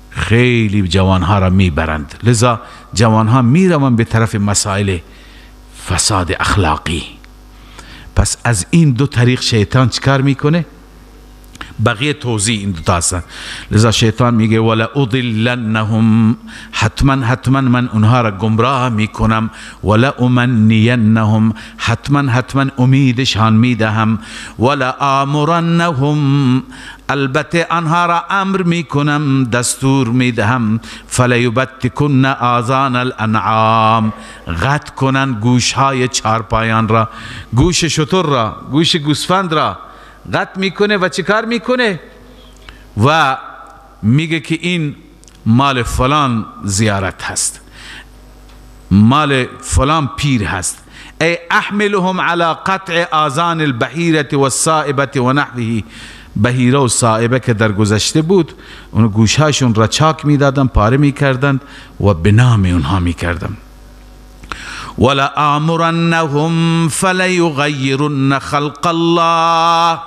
خیلی جوانها را میبرند. لذا جوانها میروند به طرف مسائل فساد اخلاقی. پس از این دو طریق شیطان چکار میکنه؟ بقیه توضیح این دوتا هستن. لذا شیطان میگه ولا اضلنهم، حتما حتما من اونها را گمراه میکنم، ولا امنینهم، حتما حتما امیدشان میدهم، ولا آمرنهم، البته آنها را امر میکنم، دستور میدهم، فلیبتکن آذان الانعام، قطع کنن گوشهای چارپایان را، گوش شتر را، گوش گوسفند را قطع میکنه و چیکار میکنه؟ و میگه که این مال فلان زیارت هست، مال فلان پیر هست. ای احملهم على قطع آذان البحیرة والصائبة و نحوه. بحیره و صائبه که در گذشته بود، اون گوشهاشون را چاک میدادن، پاره میکردند و به نام اونها میکردن. ولآمرنهم فلیغیرن خلق الله،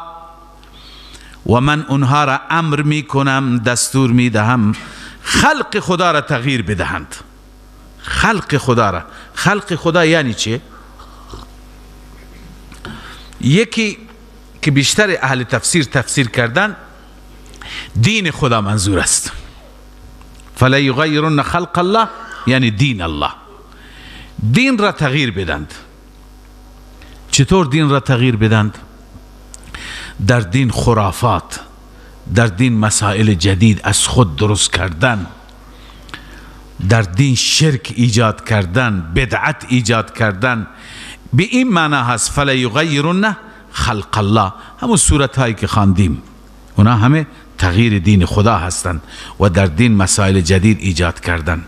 و من اونها را امر میکنم، دستور میدهم، خلق خدا را تغییر بدهند. خلق خدا را، خلق خدا یعنی چه؟ یکی که بیشتر اهل تفسیر تفسیر کردن، دین خدا منظور است. فلیغیرن خلق الله یعنی دین الله، دین را تغییر بدند. چطور دین را تغییر بدند؟ در دین خرافات، در دین مسائل جدید از خود درست کردن، در دین شرک ایجاد کردن، بدعت ایجاد کردن. به این معنی هست فلیغیرن خلق الله. همون صورت هایی که خواندیم اونا همه تغییر دین خدا هستند و در دین مسائل جدید ایجاد کردن.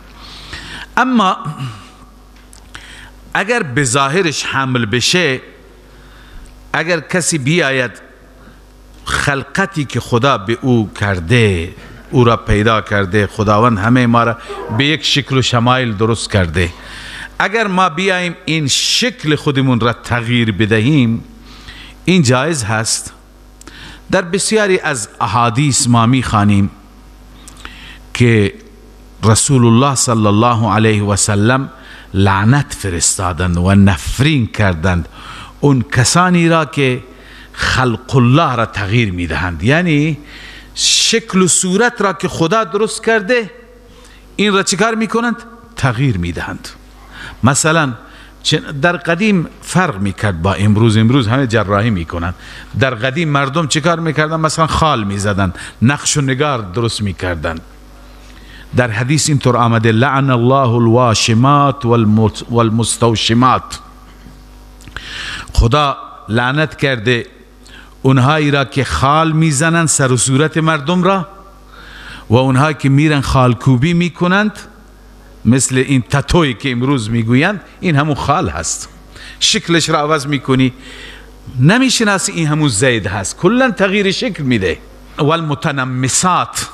اما اگر به ظاهرش حمل بشه، اگر کسی بیاید خلقتی که خدا به او کرده، او را پیدا کرده، خداوند همه ما را به یک شکل و شمایل درست کرده، اگر ما بیاییم این شکل خودمون را تغییر بدهیم، این جایز هست. در بسیاری از احادیث ما میخوانیم که رسول الله صلی الله علیه و سلم لعنت فرستادند و نفرین کردند اون کسانی را که خلق الله را تغییر میدهند، یعنی شکل و صورت را که خدا درست کرده این را چیکار میکنند؟ تغییر میدهند. مثلا در قدیم فرق میکرد با امروز، امروز همه جراحی میکنند. در قدیم مردم چیکار میکردند؟ مثلا خال میزدند، نقش و نگار درست میکردند. در حدیث اینطور آمده لعن الله الواشمات والمستوشمات، خدا لعنت کرده اونهایی را که خال میزنند سر و صورت مردم را، و اونهایی که میرن خالکوبی میکنند، مثل این تتوی که امروز میگویند، این همون خال هست، شکلش را عوض میکنی نمیشناسی این همون زید هست، کلا تغییر شکل میده. والمتنمسات،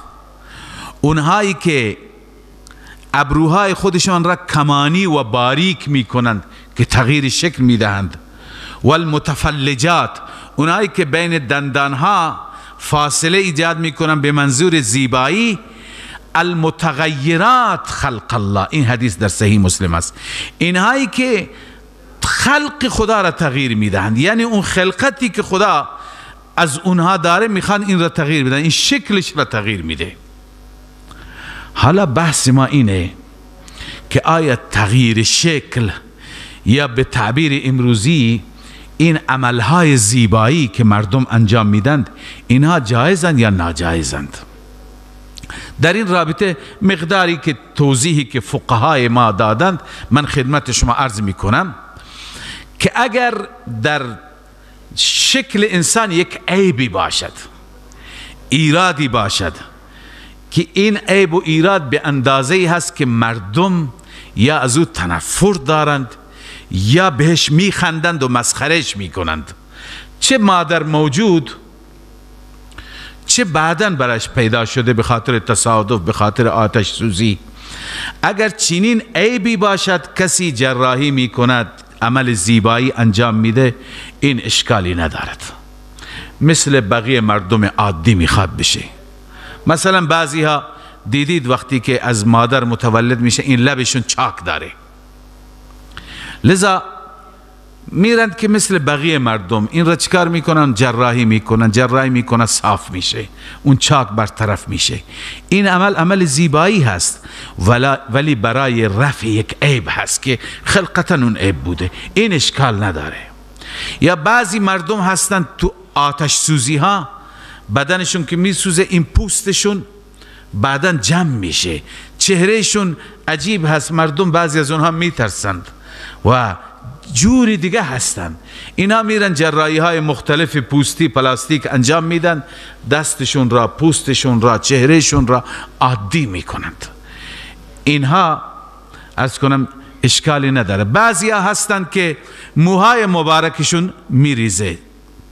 اونهایی که ابروهای خودشان را کمانی و باریک میکنند که تغییر شکل میدهند. والمتفلجات، اونهایی که بین دندانها فاصله ایجاد میکنند به منظور زیبایی. المتغیرات خلق الله، این حدیث در صحیح مسلم است. اینهایی که خلق خدا را تغییر میدهند، یعنی اون خلقتی که خدا از اونها داره میخوان این را تغییر بدن، این شکلش را تغییر میده. حالا بحث ما اینه که آیا تغییر شکل یا به تعبیر امروزی این عملهای زیبایی که مردم انجام میدند اینها جایزند یا ناجایزند؟ در این رابطه مقداری که توضیحی که فقهای ما دادند من خدمت شما عرض میکنم که اگر در شکل انسان یک عیبی باشد، ایرادی باشد که این عیب و ایراد به اندازه‌ای هست که مردم یا از او تنفر دارند یا بهش میخندند و مسخرش میکنند، چه مادر موجود چه بعداً برش پیدا شده به خاطر تصادف، به خاطر آتش سوزی، اگر چنین عیبی باشد کسی جراحی میکند، عمل زیبایی انجام میده، این اشکالی ندارد. مثل بقیه مردم عادی میخواد بشه. مثلا بعضی ها دیدید وقتی که از مادر متولد میشه این لبشون چاک داره، لذا میرند که مثل بقیه مردم این را چیکار میکنن؟ جراحی میکنن، جراحی میکنن، صاف میشه، اون چاک برطرف میشه. این عمل عمل زیبایی هست، ولی برای رفع یک عیب هست که خلقتا اون عیب بوده، این اشکال نداره. یا بعضی مردم هستند تو آتش سوزی ها بدنشون که میسوزه این پوستشون بعدا جمع میشه، چهرهشون عجیب هست، مردم بعضی از اونها میترسند و جوری دیگه هستن. اینا میرن جراحی های مختلف پوستی پلاستیک انجام میدن، دستشون را، پوستشون را، چهرهشون را عادی میکنند. اینها از کنم اشکالی نداره. بعضی ها هستند که موهای مبارکشون میریزه،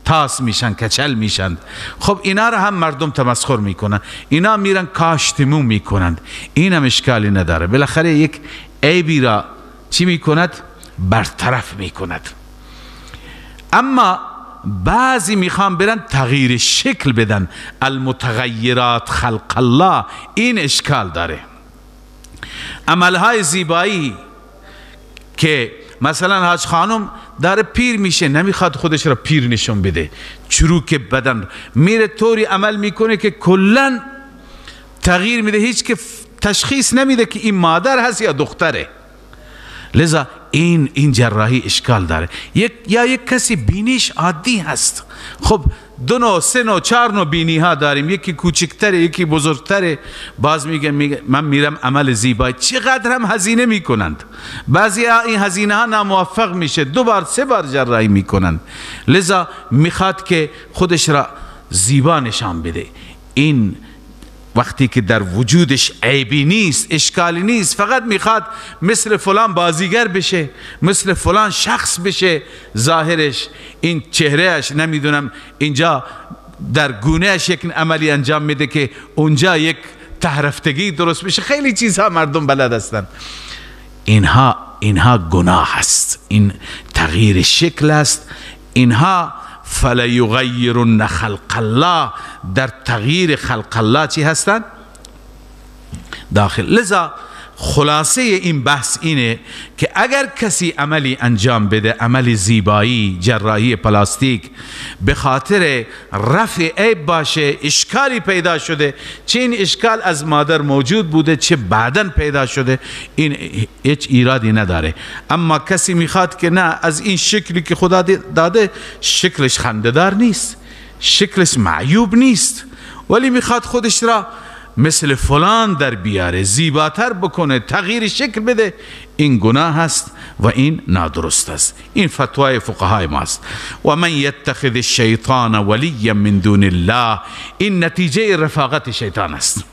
تاس میشن، کچل میشن. خب اینا را هم مردم تمسخر میکنن، اینا میرن کاشت مو میکنند، این هم اشکالی نداره. بالاخره یک عیبی را چی میکند؟ برطرف میکند. اما بعضی میخوان برن تغییر شکل بدن، المتغیرات خلق الله، این اشکال داره. عملهای زیبایی که مثلا حاج خانم داره پیر میشه، نمیخواد خودش را پیر نشون بده، چروک بدن میره طوری عمل میکنه که کلا تغییر میده، هیچ که تشخیص نمیده که این مادر هست یا دختره. لذا این جراحی اشکال داره. یا یک کسی بینیش عادی هست، خب 2 نوع 3 نوع 4 نوع بینی ها داریم، یکی کوچکتره یکی بزرگتره. باز میگه من میرم عمل زیبایی، چقدر هم هزینه میکنند. بعضی این هزینه ها ناموفق میشه، 2 بار 3 بار جراحی میکنند. لذا میخواد که خودش را زیبا نشان بده. این وقتی که در وجودش عیبی نیست، اشکالی نیست، فقط میخواد مثل فلان بازیگر بشه، مثل فلان شخص بشه، ظاهرش، این چهرهش، نمیدونم اینجا در گونهش یک عملی انجام میده که اونجا یک تحرفتگی درست بشه. خیلی چیزها مردم بلد هستند. اینها گناه است، این تغییر شکل است. اینها فلیغیرن خلق الله، در تغییر خلق الله چی هستند؟ داخل. لذا خلاصه این بحث اینه که اگر کسی عملی انجام بده، عمل زیبایی، جراحی پلاستیک، به خاطر رفع عیب باشه، اشکالی پیدا شده، چه این اشکال از مادر موجود بوده چه بعداً پیدا شده، این هیچ ایرادی نداره. اما کسی میخواد که نه، از این شکلی که خدا داده شکلش خنده‌دار نیست، شکلش معیوب نیست، ولی میخواد خودش را مثل فلان در بیاره، زیباتر بکنه، تغییر شکل بده، این گناه است و این نادرست است. این فتوای فقهای ماست. و من یتخذ الشیطان ولیا من دون الله، این نتیجه رفاقت شیطان است.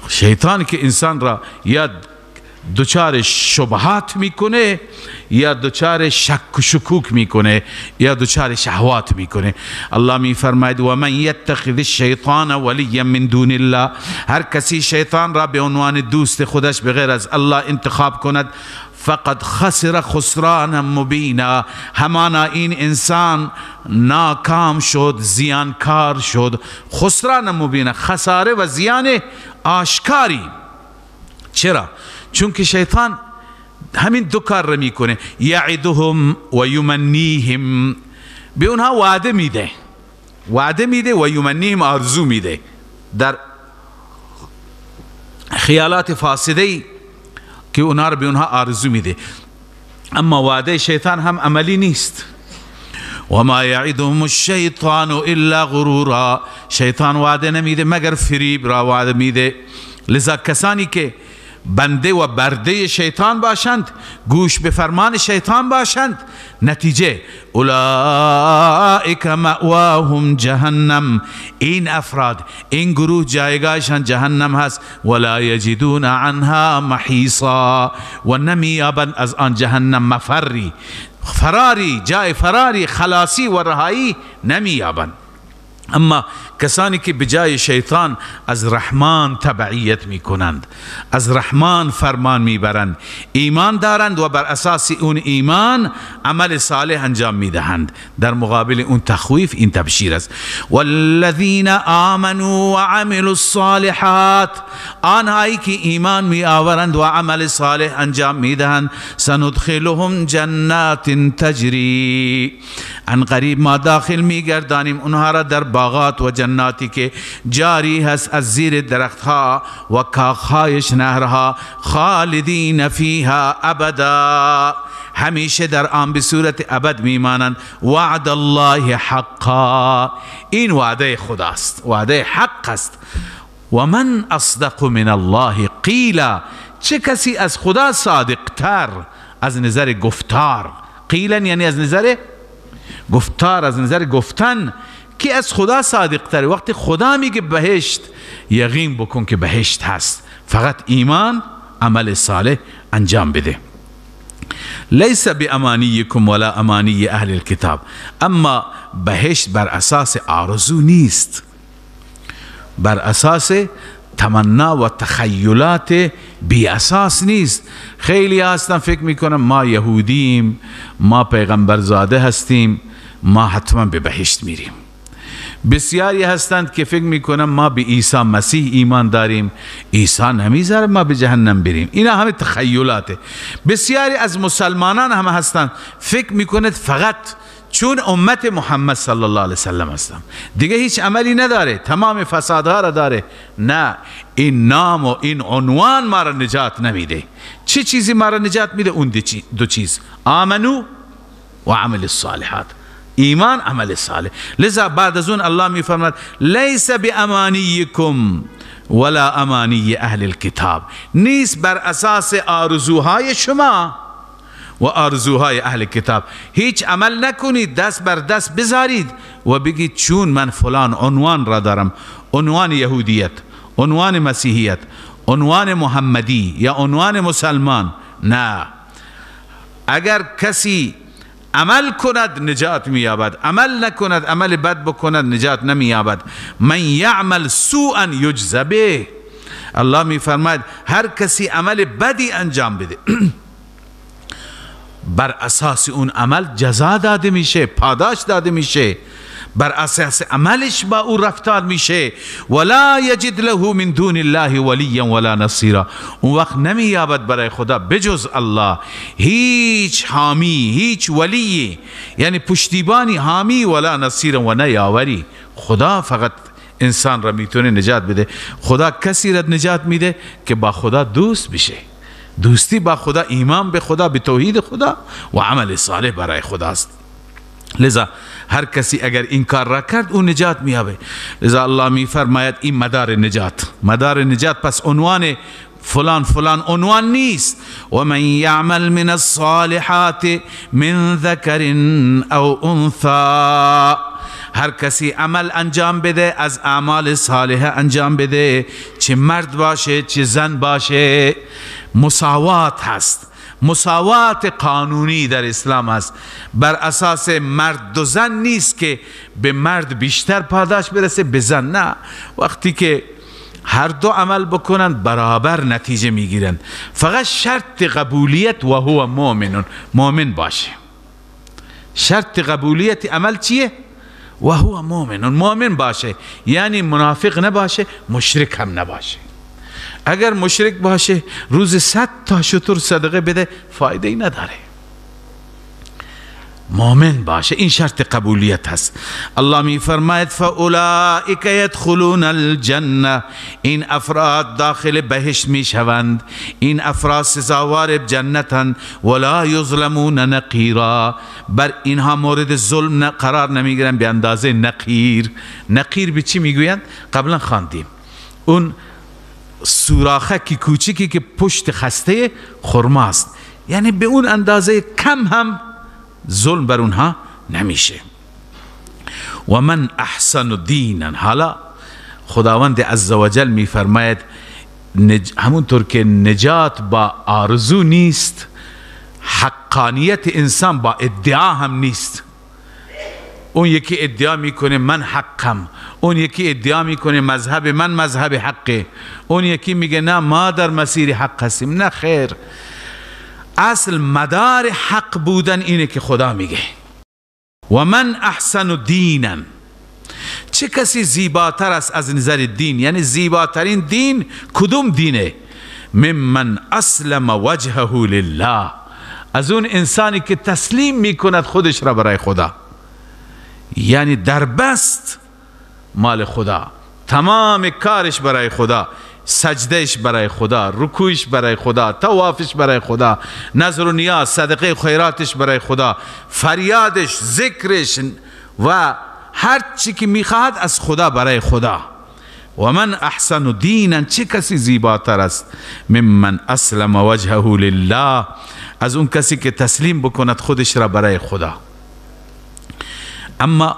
شیطان که انسان را یا دچار شبهات میکنه، یا دچار شک و شکوک میکنه، یا دچار شهوات میکنه. الله میفرماید و من یتخذ الشیطان ولیا من دون الله، هر کسی شیطان را به عنوان دوست خودش بغیر از الله انتخاب کند، فقد خسر خسرانا مبینا، همانا این انسان ناکام شد، زیانکار شد. خسران مبینا، خساره و زیان آشکاری. چرا؟ چون که شیطان همین دو کار را میکنه، یعدهم و یمنیهم، به اونها وعده میده، وعده میده، و یمنیهم آرزو میده، در خیالات فاسده که اونها را به اونها آرزو میده. اما وعده شیطان هم عملی نیست. و ما یعدهم الشیطان الا غرورا. شیطان وعده نمیده مگر فریب را وعده میده. لذا کسانی که بنده و برده شیطان باشند، گوش به فرمان شیطان باشند، نتیجه اولئک مأواهم جهنم، این افراد، این گروه جایگاهشان جهنم هست. ولا یجدون عنها محیصا، و نمیابند از آن جهنم مفری، فراری، جای فراری، خلاصی و رهایی نمیابند. اما کسانی که بجای شیطان از رحمان تبعیت میکنند، از رحمان فرمان میبرند، ایمان دارند و بر اساس اون ایمان عمل صالح انجام میدهند، در مقابل اون تخویف این تبشیر است. والذین آمنوا وعملوا الصالحات، آنهایی که ایمان می آورند و عمل صالح انجام میدهند، سندخلهم جنات تجری، عن قریب ما داخل میگردانیم اونها را در باغات و جناتی که جاری هست از زیر درختها و کاخهایش نهرها، خالدین فیها ابدا، همیشه در آن به صورت ابد میمانند. وعد الله حقا، این وعده خداست، وعده حق است. و من اصدق من الله قیلا، چه کسی از خدا صادق تر از نظر گفتار؟ قیلا یعنی از نظر گفتار، از نظر گفتن، که از خدا صادق تره. وقتی خدا میگه بهشت، یقین بکن که بهشت هست، فقط ایمان، عمل صالح انجام بده. لیس بامانیکم ولا امانی اهل الكتاب، اما بهشت بر اساس آرزو نیست، بر اساس تمنا و تخیلات بی اساس نیست. خیلی هستن فکر میکنن ما یهودیم، ما پیغمبرزاده هستیم، ما حتما به بهشت میریم. بسیاری هستند که فکر میکنن ما به عیسی مسیح ایمان داریم، عیسی نمیذاره ما به جهنم بریم. اینا همه تخیلاته. بسیاری از مسلمانان هم هستند فکر میکند فقط چون امت محمد صلی الله علیه وسلم هستم دیگه هیچ عملی نداره، تمام فسادها را داره. نه، این نام و این عنوان ما را نجات نمیده. چه چیزی ما را نجات میده؟ اون دو چیز، آمنو و عمل الصالحات، ایمان، عمل صالح. لذا بعد از اون الله میفرماد لیس بامانیکم ولا امانی اهل الكتاب، نیست بر اساس آرزوهای شما و آرزوهای اهل کتاب. هیچ عمل نکنید، دست بر دست بذارید و بگید چون من فلان عنوان را دارم، عنوان یهودیت، عنوان مسیحیت، عنوان محمدی یا عنوان مسلمان. نه، اگر کسی عمل کند نجات می‌یابد، عمل نکند، عمل بد بکند نجات نمی‌یابد. من یعمل سوءا یجز به، الله می‌فرماید هر کسی عمل بدی انجام بده بر اساس اون عمل جزا داده میشه، پاداش داده میشه، بر اساس عملش با او رفتار میشه. ولا یجد له من دون الله ولیا ولا نصیرا، اون وقت نمییابد برای خدا بجز الله هیچ حامی، هیچ ولی، یعنی پشتیبانی، حامی، ولا نصیرا و نه یاوری. خدا فقط انسان را میتونه نجات بده. خدا کسی را نجات میده که با خدا دوست بشه، دوستی با خدا، ایمان به خدا، به توحید خدا و عمل صالح برای خداست. لذا هر کسی اگر این کار را کرد او نجات میابه. لذا الله میفرماید این مدار نجات، مدار نجات پس عنوان فلان فلان عنوان نیست. و من یعمل من الصالحات من ذکر او انثی، هر کسی عمل انجام بده، از اعمال صالحه انجام بده، چه مرد باشه چه زن باشه، مساوات هست. مساوات قانونی در اسلام هست، بر اساس مرد و زن نیست که به مرد بیشتر پاداش برسه به زن، نه. وقتی که هر دو عمل بکنن برابر نتیجه میگیرن. فقط شرط قبولیت و هو مؤمن، مؤمن باشه. شرط قبولیت عمل چیه؟ و هو مؤمن، مؤمن باشه، یعنی منافق نباشه، مشرک هم نباشه. اگر مشرک باشه روز 100 تا شتر صدقه بده فایده ای نداره. مؤمن باشه. این شرط قبولیت هست. الله می فرماید فاولئک یدخلون الجنه، این افراد داخل بهشت می شوند، این افراد سزاوار جنتند، ولا یظلمون نقیرا، بر اینها مورد ظلم قرار نمیگیرن به اندازه نقیر. نقیر به چی میگویند؟ قبلا خواندیم، اون سوراخکی کوچیکی که پشت خسته خرماست، یعنی به اون اندازه کم هم ظلم بر اونها نمیشه. و من احسن دینا، حالا خداوند عزوجل میفرماید همونطور که نجات با آرزو نیست، حقانیت انسان با ادعا هم نیست. اون یکی ادعا میکنه من حقم، اون یکی ادعا میکنه مذهب من مذهب حقه، اون یکی میگه نه ما در مسیر حق هستیم. نه خیر، اصل مدار حق بودن اینه که خدا میگه و من احسن دینا، چه کسی زیباتر است از نظر دین؟ یعنی زیباترین دین کدوم دینه؟ ممن اسلم وجهه لله، از اون انسانی که تسلیم میکند خودش را برای خدا، یعنی دربست مال خدا، تمام کارش برای خدا، سجدهش برای خدا، رکوعش برای خدا، طوافش برای خدا، نذر و نیاز، صدقه خیراتش برای خدا، فریادش، ذکرش و هر چی که میخواهد از خدا برای خدا. و من احسن دینا، چه کسی زیباتر است؟ ممن اسلم وجهه لله، از اون کسی که تسلیم بکند خودش را برای خدا. اما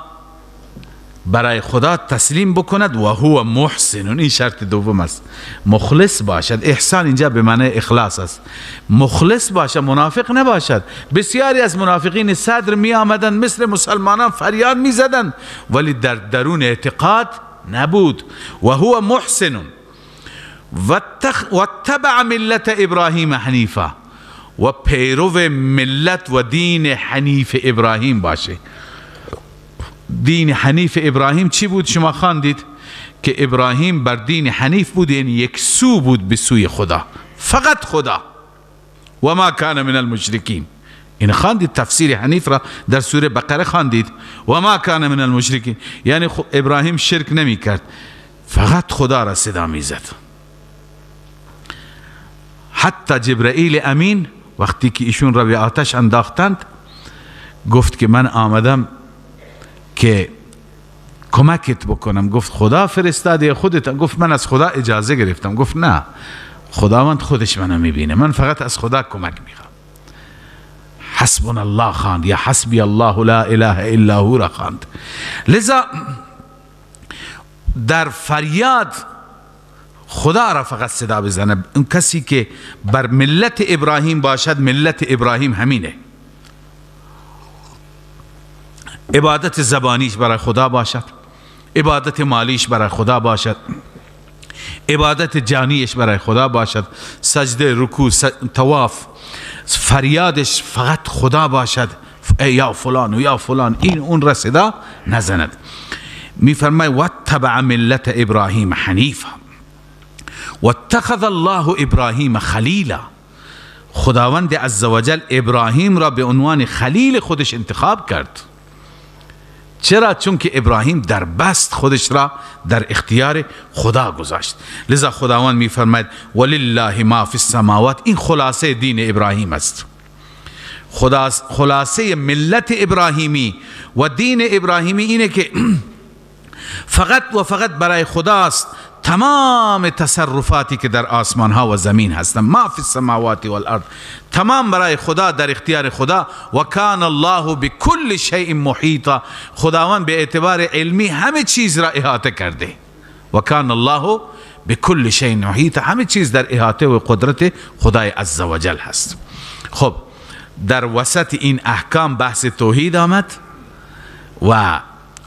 برای خدا تسلیم بکند و هو محسن، این شرط دوم است، مخلص باشد. احسان اینجا به معنی اخلاص است، مخلص باشد، منافق نباشد. بسیاری از منافقین صدر می آمدند مثل مسلمانان فریاد می زدند، ولی در درون اعتقاد نبود. و هو محسن و اتبع ملت ابراهیم حنیفه، و پیرو ملت و دین حنیف ابراهیم باشه. دین حنیف ابراهیم چی بود؟ شما خواندید که ابراهیم بر دین حنیف بود، یعنی یک سو بود به سوی خدا، فقط خدا، و ما کان من المشرکین. این خواندید تفسیر حنیف را در سوره بقره خواندید، و ما کان من المشرکین، یعنی ابراهیم شرک نمی کرد، فقط خدا را صدا می زد. حتی جبرئیل امین وقتی که ایشون را به آتش انداختند گفت که من آمدم که کمکت بکنم. گفت خدا فرستاده خودت؟ گفت من از خدا اجازه گرفتم. گفت نه، خداوند خودش منو میبینه، من فقط از خدا کمک میخوام. حسبنا الله خواند، یا حسبی الله لا اله الا هو را خواند. لذا در فریاد خدا را فقط صدا بزنه. اون کسی که بر ملت ابراهیم باشد، ملت ابراهیم همینه، عبادت زبانیش برای خدا باشد، عبادت مالیش برای خدا باشد، عبادت جانیش برای خدا باشد، سجده، رکوع، طواف، فریادش فقط خدا باشد، یا فلان و یا فلان، این اون را صدا نزند. میفرمای واتبع ملت ابراهیم حنیفا واتخذ الله ابراهیم خلیلا. خداوند عزوجل ابراهیم را به عنوان خلیل خودش انتخاب کرد. چرا؟ چون که ابراهیم در بست خودش را در اختیار خدا گذاشت. لذا خداوند میفرماید ولله ما فی السماوات. این خلاصه دین ابراهیم است، خلاصه ملت ابراهیمی و دین ابراهیمی اینه که فقط و فقط برای خداست تمام تصرفاتی که در آسمان ها و زمین هستند، ما فی السماوات والارض، تمام برای خدا، در اختیار خدا. و کان الله بكل شیء محیطا، خداوند به اعتبار علمی همه چیز را احاطه کرده. و کان الله بكل شیء محیطا، همه چیز در احاطه و قدرت خدای عزوجل هست. خب در وسط این احکام بحث توحید آمد و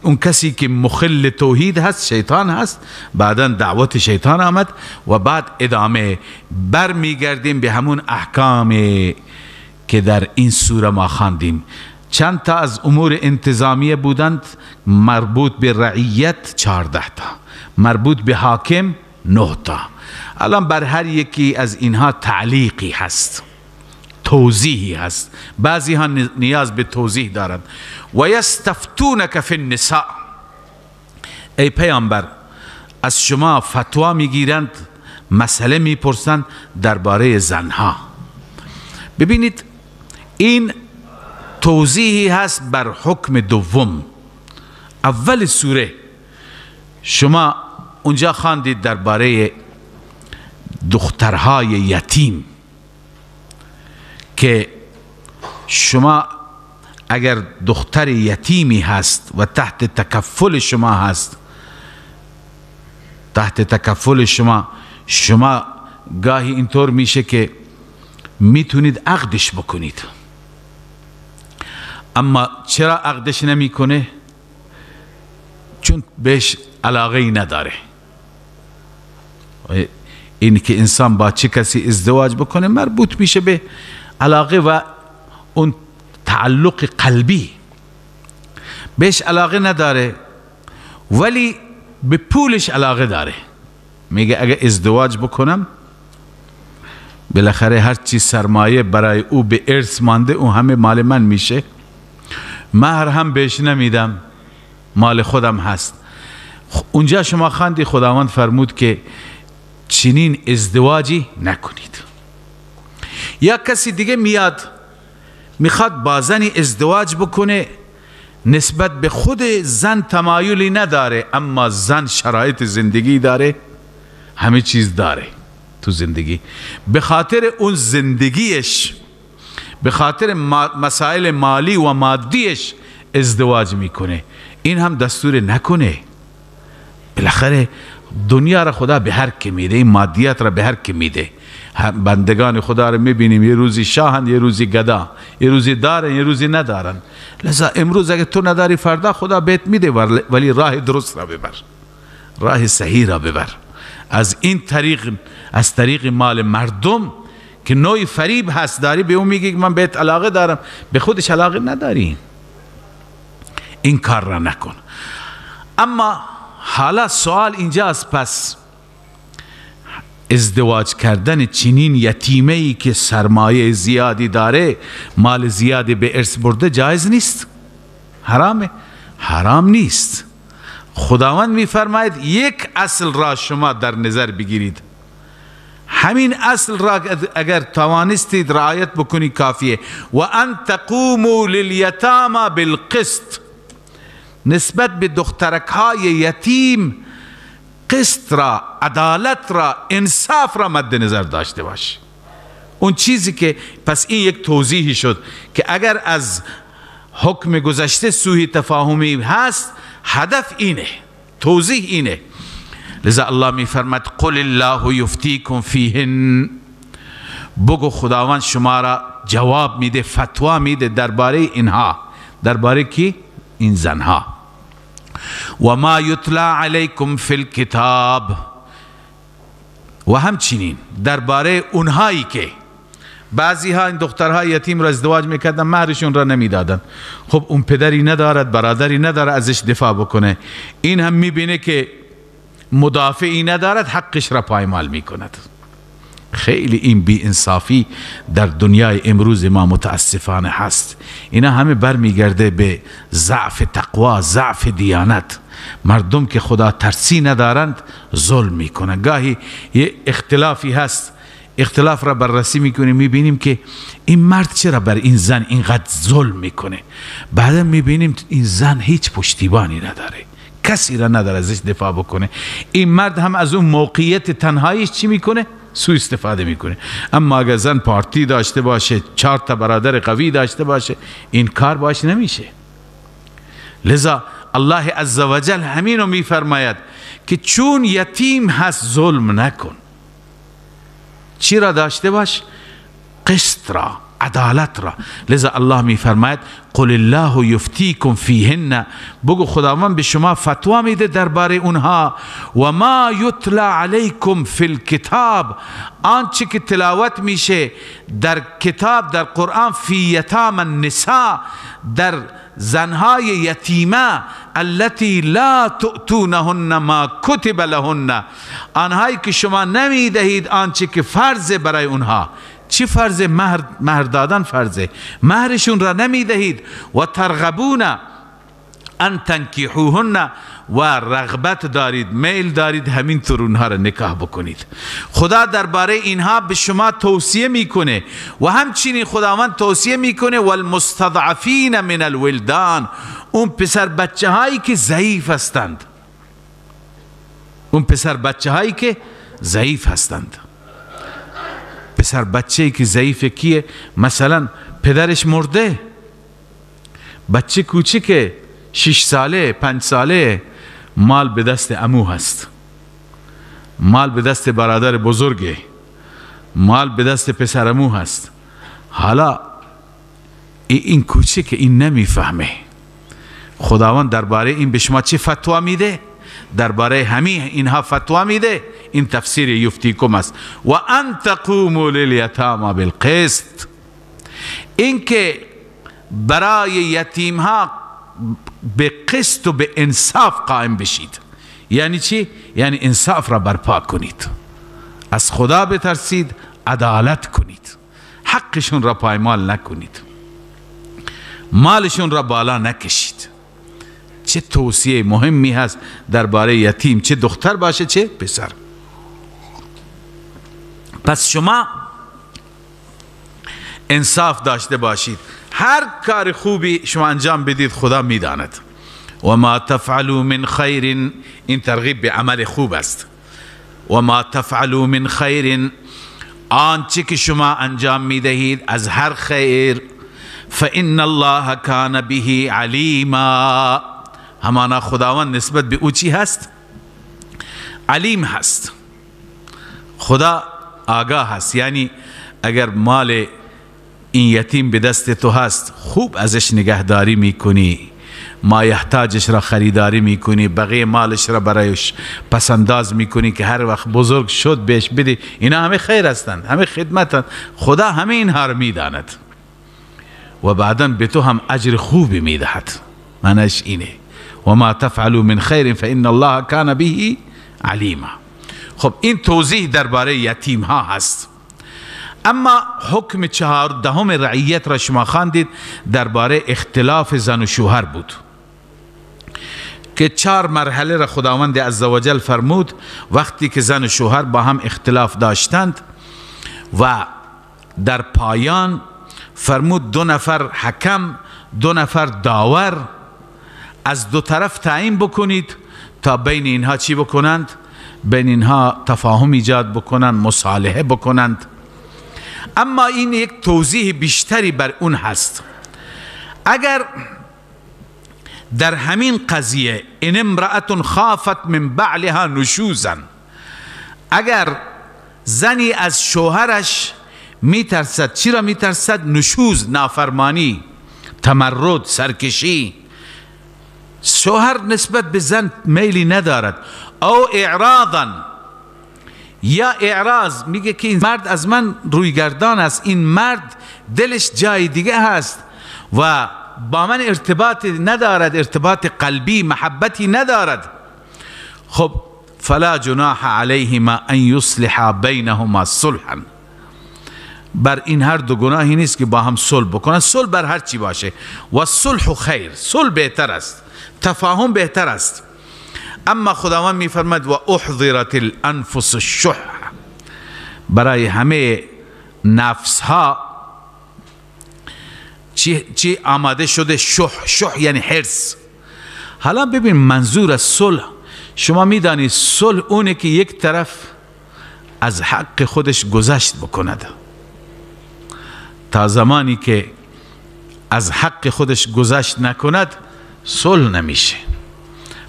اون کسی که مخل توحید هست شیطان هست، بعدا دعوت شیطان آمد و بعد ادامه بر میگردیم به همون احکام که در این سوره ما خواندیم. چند تا از امور انتظامیه بودند مربوط به رعیت 14 تا، مربوط به حاکم 9 تا. الان بر هر یکی از اینها تعلیقی هست، توضیحی هست، بعضی ها نیاز به توضیح دارند. و یستفتونک فی النساء، ای پیامبر از شما فتوا میگیرند، مسئله میپرسند درباره زنها. ببینید این توضیحی هست بر حکم دوم. اول سوره شما اونجا خواندید درباره دخترهای یتیم که شما اگر دختر یتیمی هست و تحت تکفل شما هست، تحت تکفل شما، شما گاهی اینطور میشه که میتونید عقدش بکنید، اما چرا عقدش نمیکنه؟ چون بهش علاقه ای نداره. این که انسان با چه کسی ازدواج بکنه مربوط میشه به علاقه و اون تعلق قلبی. بهش علاقه نداره ولی به پولش علاقه داره، میگه اگه ازدواج بکنم بالاخره هر چی سرمایه برای او به ارث مانده او همه مال من میشه، مهر هم بهش نمیدم، مال خودم هست. اونجا شما خواندی خداوند فرمود که چنین ازدواجی نکنید. یا کسی دیگه میاد میخواد با زنی ازدواج بکنه، نسبت به خود زن تمایلی نداره، اما زن شرایط زندگی داره، همه چیز داره تو زندگی، به خاطر اون زندگیش، به خاطر مسائل مالی و مادیش ازدواج میکنه. این هم دستور نکنه. بالاخره دنیا را خدا به هر کی میده، این مادیت را به هر کی میده. بندگان خدا را میبینیم یه روزی شاهند، یه روزی گدا، یه روزی دارن، یه روزی ندارن. لذا امروز اگه تو نداری فردا خدا بهت میده، ولی راه درست را ببر، راه صحیح را ببر. از این طریق، از طریق مال مردم که نوع فریب هست، داری به اون میگی که من بهت علاقه دارم، به خودش علاقه نداری، این کار را نکن. اما حالا سوال اینجاست، پس ازدواج کردن چنین یتیمه ای که سرمایه زیادی داره، مال زیادی به ارث برده، جایز نیست؟ حرامه؟ حرام نیست. خداوند میفرماید یک اصل را شما در نظر بگیرید، همین اصل را اگر توانستید رعایت بکنی کافیه. و ان تقوموا للیتاما بالقسط، نسبت به دخترک های یتیم قسط را، عدالت را، انصاف را مد نظر داشته باش. اون چیزی که پس این یک توضیحی شد که اگر از حکم گذشته سوء تفاهمی هست، هدف اینه، توضیح اینه. لذا الله می فرماد قل الله یفتیکم فیهن، بگو خداوند شما را جواب میده، فتوا میده درباره اینها، درباره کی؟ این زنها. و ما یتلا علیکم فی الکتاب، و همچنین درباره اونهایی که بعضی ها این دخترهای یتیم را ازدواج میکردن، مهرشون را نمیدادن. خب اون پدری ندارد، برادری نداره ازش دفاع بکنه، این هم میبینه که مدافعی ندارد، حقش را پایمال میکند. خیلی این بی انصافی در دنیای امروز ما متاسفانه هست. اینا همه برمیگرده به ضعف تقوا، ضعف دیانت. مردم که خدا ترسی ندارند ظلم میکنن. گاهی یه اختلافی هست، اختلاف را بررسی میکنیم، میبینیم که این مرد چرا بر این زن اینقدر ظلم میکنه. بعدا میبینیم این زن هیچ پشتیبانی نداره، کسی را نداره ازش دفاع بکنه. این مرد هم از اون موقعیت تنهاییش چی میکنه؟ سوء استفاده میکنه. اما اگر زن پارتی داشته باشه، 4 تا برادر قوی داشته باشه، این کار باش نمیشه. لذا الله عزوجل همینو میفرماید که چون یتیم هست ظلم نکن. چی را داشته باش؟ قسط را، عدالت را. لذا الله میفرماید قل الله یفتیکم فیهن، بگو خداوند به شما فتوا میده درباره اونها. و ما یتلا علیکم فی الکتاب، آنچه که تلاوت میشه در کتاب، در قرآن، فی یتام النساء، در زنهای یتیمه، التي لا تؤتونهن ما کتب لهن، آنهایی که شما نمیدهید آنچه که فرض برای اونها. چی فرضه؟ مهر، مهر دادن فرضه، مهرشون را نمیدهید. و ترغبون ان تنکحوهن، و رغبت دارید، میل دارید همینطور اونها را نکاح بکنید. خدا درباره اینها به شما توصیه میکنه و همچنین خداوند توصیه میکنه والمستضعفین من الولدان، اون پسر بچه هایی که ضعیف هستند، اون پسر بچه هایی که ضعیف هستند. پسر بچه که ضعیف کیه؟ مثلا پدرش مرده، بچه کوچیکه، 6 ساله، 5 ساله، مال به دست عمو هست، مال به دست برادر بزرگه، مال به دست پسر عمو هست. حالا این کوچیکه، این نمیفهمه. خداوند درباره این به شما چه فتوا میده؟ درباره همه اینها فتوا میده. این تفسیر یفتیکم است. و ان تقوموا للیتاما بالقسط، اینکه برای یتیم ها به قسط و به انصاف قائم بشید. یعنی چی؟ یعنی انصاف را برپا کنید، از خدا بترسید، عدالت کنید، حقشون را پایمال نکنید، مالشون را بالا نکشید. چه توصیه مهمی هست درباره یتیم، چه دختر باشه چه پسر. پس شما انصاف داشته باشید، هر کار خوبی شما انجام بدید خدا میداند. و ما تفعلوا من خیر، این ترغیب به عمل خوب است. و ما تفعلوا من خیر، آنچه که شما انجام میدهید از هر خیر، فإن الله کان به علیما، همانا خداوند نسبت به او چی هست؟ علیم هست، خدا آگاه هست. یعنی اگر مال این یتیم به دست تو هست، خوب ازش نگهداری میکنی، ما یحتاجش را خریداری میکنی، بقیه مالش را برایش پسنداز میکنی که هر وقت بزرگ شد بهش بدی. اینا همه خیر هستند، همه خدمتند، خدا همه اینها را میداند و بعدا به تو هم اجر خوبی میدهد. معنیش اینه و ما تفعلوا من خیر فإن الله کان به علیما. خب این توضیح درباره یتیم ها هست. اما حکم 14 رعیت را شما خواندید، درباره اختلاف زن و شوهر بود که 4 مرحله را خداوند عزوجل فرمود. وقتی که زن و شوهر با هم اختلاف داشتند و در پایان فرمود 2 نفر حکم، 2 نفر داور از 2 طرف تعیین بکنید تا بین اینها چی بکنند؟ بین اینها تفاهم ایجاد بکنند، مصالحه بکنند. اما این یک توضیح بیشتری بر اون هست. اگر در همین قضیه ان امرأة خافت من بعلها نشوزا، اگر زنی از شوهرش میترسد، چی را میترسد؟ نشوز، نافرمانی، تمرد، سرکشی. شوهر نسبت به زن میلی ندارد. او اعراضا، یا اعراض، میگه که این مرد از من رویگردان است، این مرد دلش جای دیگه هست و با من ارتباط ندارد، ارتباط قلبی، محبتی ندارد. خب فلا جناح علیهما ان یصلحا بینهما صلحا، بر این هر دو گناهی نیست که با هم صلح بکنن. صلح بر هر چی باشه، و صلح خیر، صلح بهتر است، تفاهم بهتر است. اما خداوند میفرماد و احضرت الانفس الشح، برای همه نفس ها چی آماده شده؟ شح. شح یعنی حرص. حالا ببین منظور از صلح، شما میدانید صلح اونه که یک طرف از حق خودش گذشت بکند. تا زمانی که از حق خودش گذشت نکند صلح نمیشه.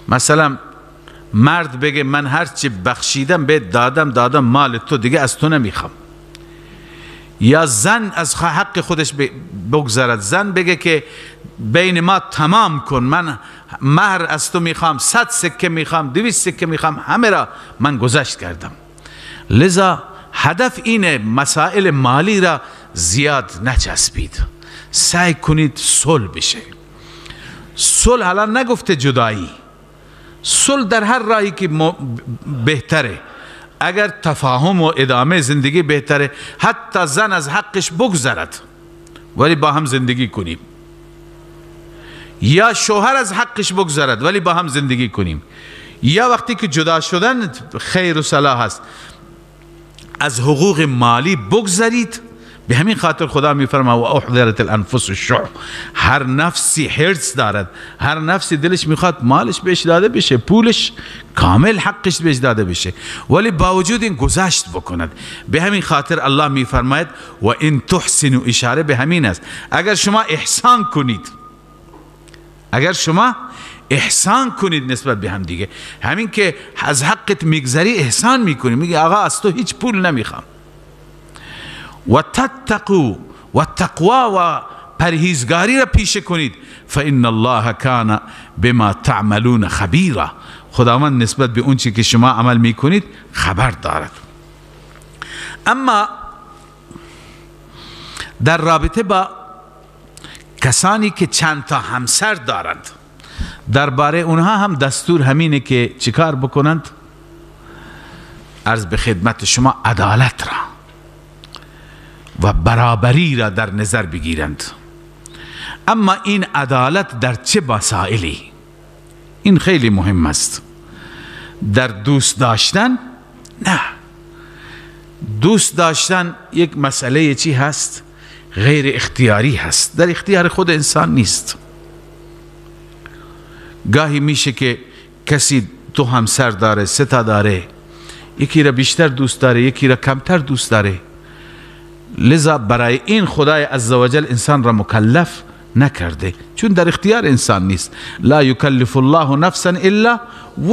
مثلا مرد بگه من هرچی بخشیدم به دادم مال تو، دیگه از تو نمیخوام. یا زن از حق خودش بگذرد، زن بگه که بین ما تمام کن، من مهر از تو میخوام، 100 سکه میخوام، 200 سکه میخوام، همه را من گذشت کردم. لذا هدف اینه مسائل مالی را زیاد نچسبید، سعی کنید صلح بشه. صلح حالا نگفته جدایی، صلح در هر راهی که بهتره، اگر تفاهم و ادامه زندگی بهتره، حتی زن از حقش بگذرد ولی با هم زندگی کنیم، یا شوهر از حقش بگذرد ولی با هم زندگی کنیم، یا وقتی که جدا شدن خیر و صلاح است از حقوق مالی بگذرید. به همین خاطر خدا میفرما و احضرت الانفس الشح، هر نفسی حرص دارد، هر نفسی دلش میخواد مالش بهش داده بشه، پولش کامل حقش بهش داده بشه، ولی با وجود این گذشت بکند. به همین خاطر الله میفرماید و ان تحسنوا، اشاره به همین است، اگر شما احسان کنید، اگر شما احسان کنید نسبت به هم دیگه، همین که از حقت میگذری احسان میکنی، میگی آقا از تو هیچ پول نمیخوام. و تتقو و تقوا و پرهیزگاری را پیشه کنید، فان الله کان بما تعملون خبیرا، خداوند نسبت به اون چی که شما عمل میکنید خبر دارد. اما در رابطه با کسانی که چند تا همسر دارند، درباره اونها هم دستور همینه که چیکار بکنند؟ عرض به خدمت شما عدالت را و برابری را در نظر بگیرند. اما این عدالت در چه مسائلی؟ این خیلی مهم است. در دوست داشتن؟ نه، دوست داشتن یک مسئله چی هست؟ غیر اختیاری هست، در اختیار خود انسان نیست. گاهی میشه که کسی دو همسر داره، سه تا داره، یکی را بیشتر دوست داره، یکی را کمتر دوست داره. لذا برای این خدای عزوجل انسان را مکلف نکرده، چون در اختیار انسان نیست. لا یکلف الله نفسا الا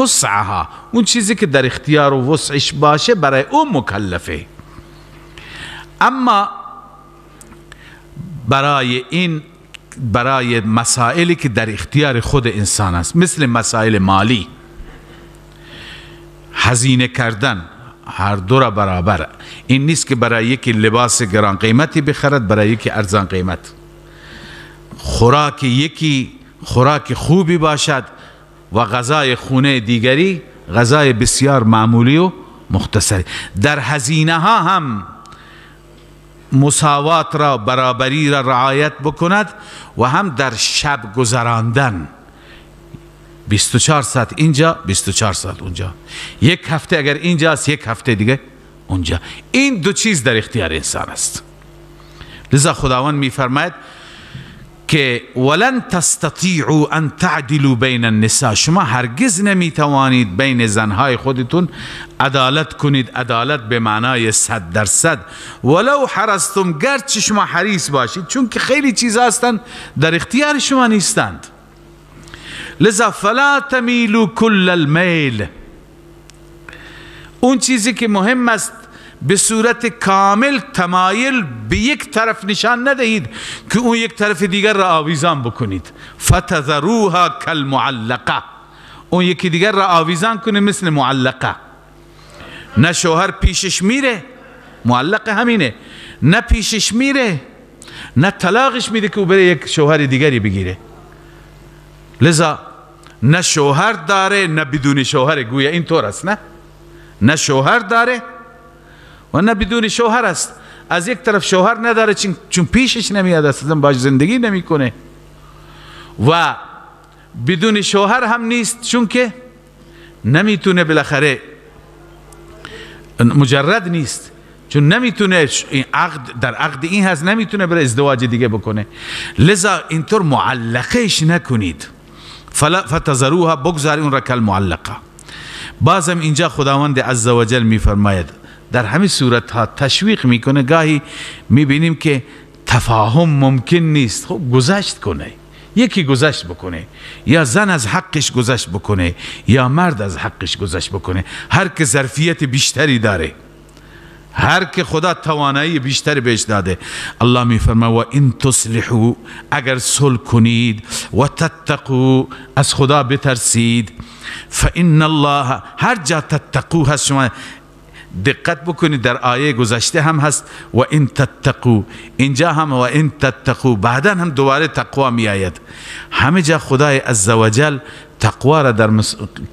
وسعها، اون چیزی که در اختیار و وسعش باشه برای اون مکلفه. اما برای این، برای مسائلی که در اختیار خود انسان است، مثل مسائل مالی، هزینه کردن، هر دو را برابر. این نیست که برای یکی لباس گران قیمتی بخرد، برای یکی ارزان قیمت. خوراک یکی خوراک خوبی باشد و غذای خونه دیگری غذای بسیار معمولی و مختصری. در هزینه ها هم مساوات را، برابری را رعایت بکند و هم در شب گذراندن 24 ساعت اینجا، 24 ساعت اونجا، یک هفته اگر اینجاست، یک هفته دیگه اونجا. این دو چیز در اختیار انسان است. لذا خداوند میفرماید که ولن تستطیعوا ان تعدلوا بین النساء، شما هرگز نمیتوانید بین زنهای خودتون عدالت کنید، عدالت به معنای 100%، ولو حرصتم، گرچه شما حریص باشید، چون که خیلی چیز هستند در اختیار شما نیستند. لذا فلا تمیلوا کل المیل، اون چیزی که مهم است به صورت کامل تمایل به یک طرف نشان ندهید که اون یک طرف دیگر را آویزان بکنید. فتذروها کالمعلقه، اون یکی دیگر را آویزان کنید مثل معلقه. نه شوهر پیشش میره، معلقه همینه، نه پیشش میره، نه طلاقش میده که او بره یک شوهر دیگری بگیره. لذا نه شوهر داره نه بدون شوهر، گویا اینطور است، نه نه شوهر داره و نه بدون شوهر است. از یک طرف شوهر نداره چون پیشش نمیاد، اصلا باش زندگی نمیکنه، و بدون شوهر هم نیست چون که نمیتونه، بالاخره مجرد نیست، چون نمیتونه، این عقد در عقد این هست، نمیتونه بره ازدواج دیگه بکنه. لذا اینطور معلقهش نکنید، فتذروها، بگذار اون را کالمعلقه. بازم اینجا خداوند عزوجل میفرماید در همین صورت ها تشویق میکنه. گاهی میبینیم که تفاهم ممکن نیست، خب گذشت کنه، یکی گذشت بکنه، یا زن از حقش گذشت بکنه یا مرد از حقش گذشت بکنه. هر که ظرفیت بیشتری داره، هر که خدا توانایی بیشتری بهش داده. الله میفرماید و ان تصلحوا، اگر صلح کنید، و تتقوا، از خدا بترسید، فان الله، هر جا تتقو هست شما دقت بکنید، در آیه گذشته هم هست و ان تتقو، اینجا هم و ان تتقو، بعدا هم دوباره تقوا می آید. همه جا خدای عزوجل تقوا را در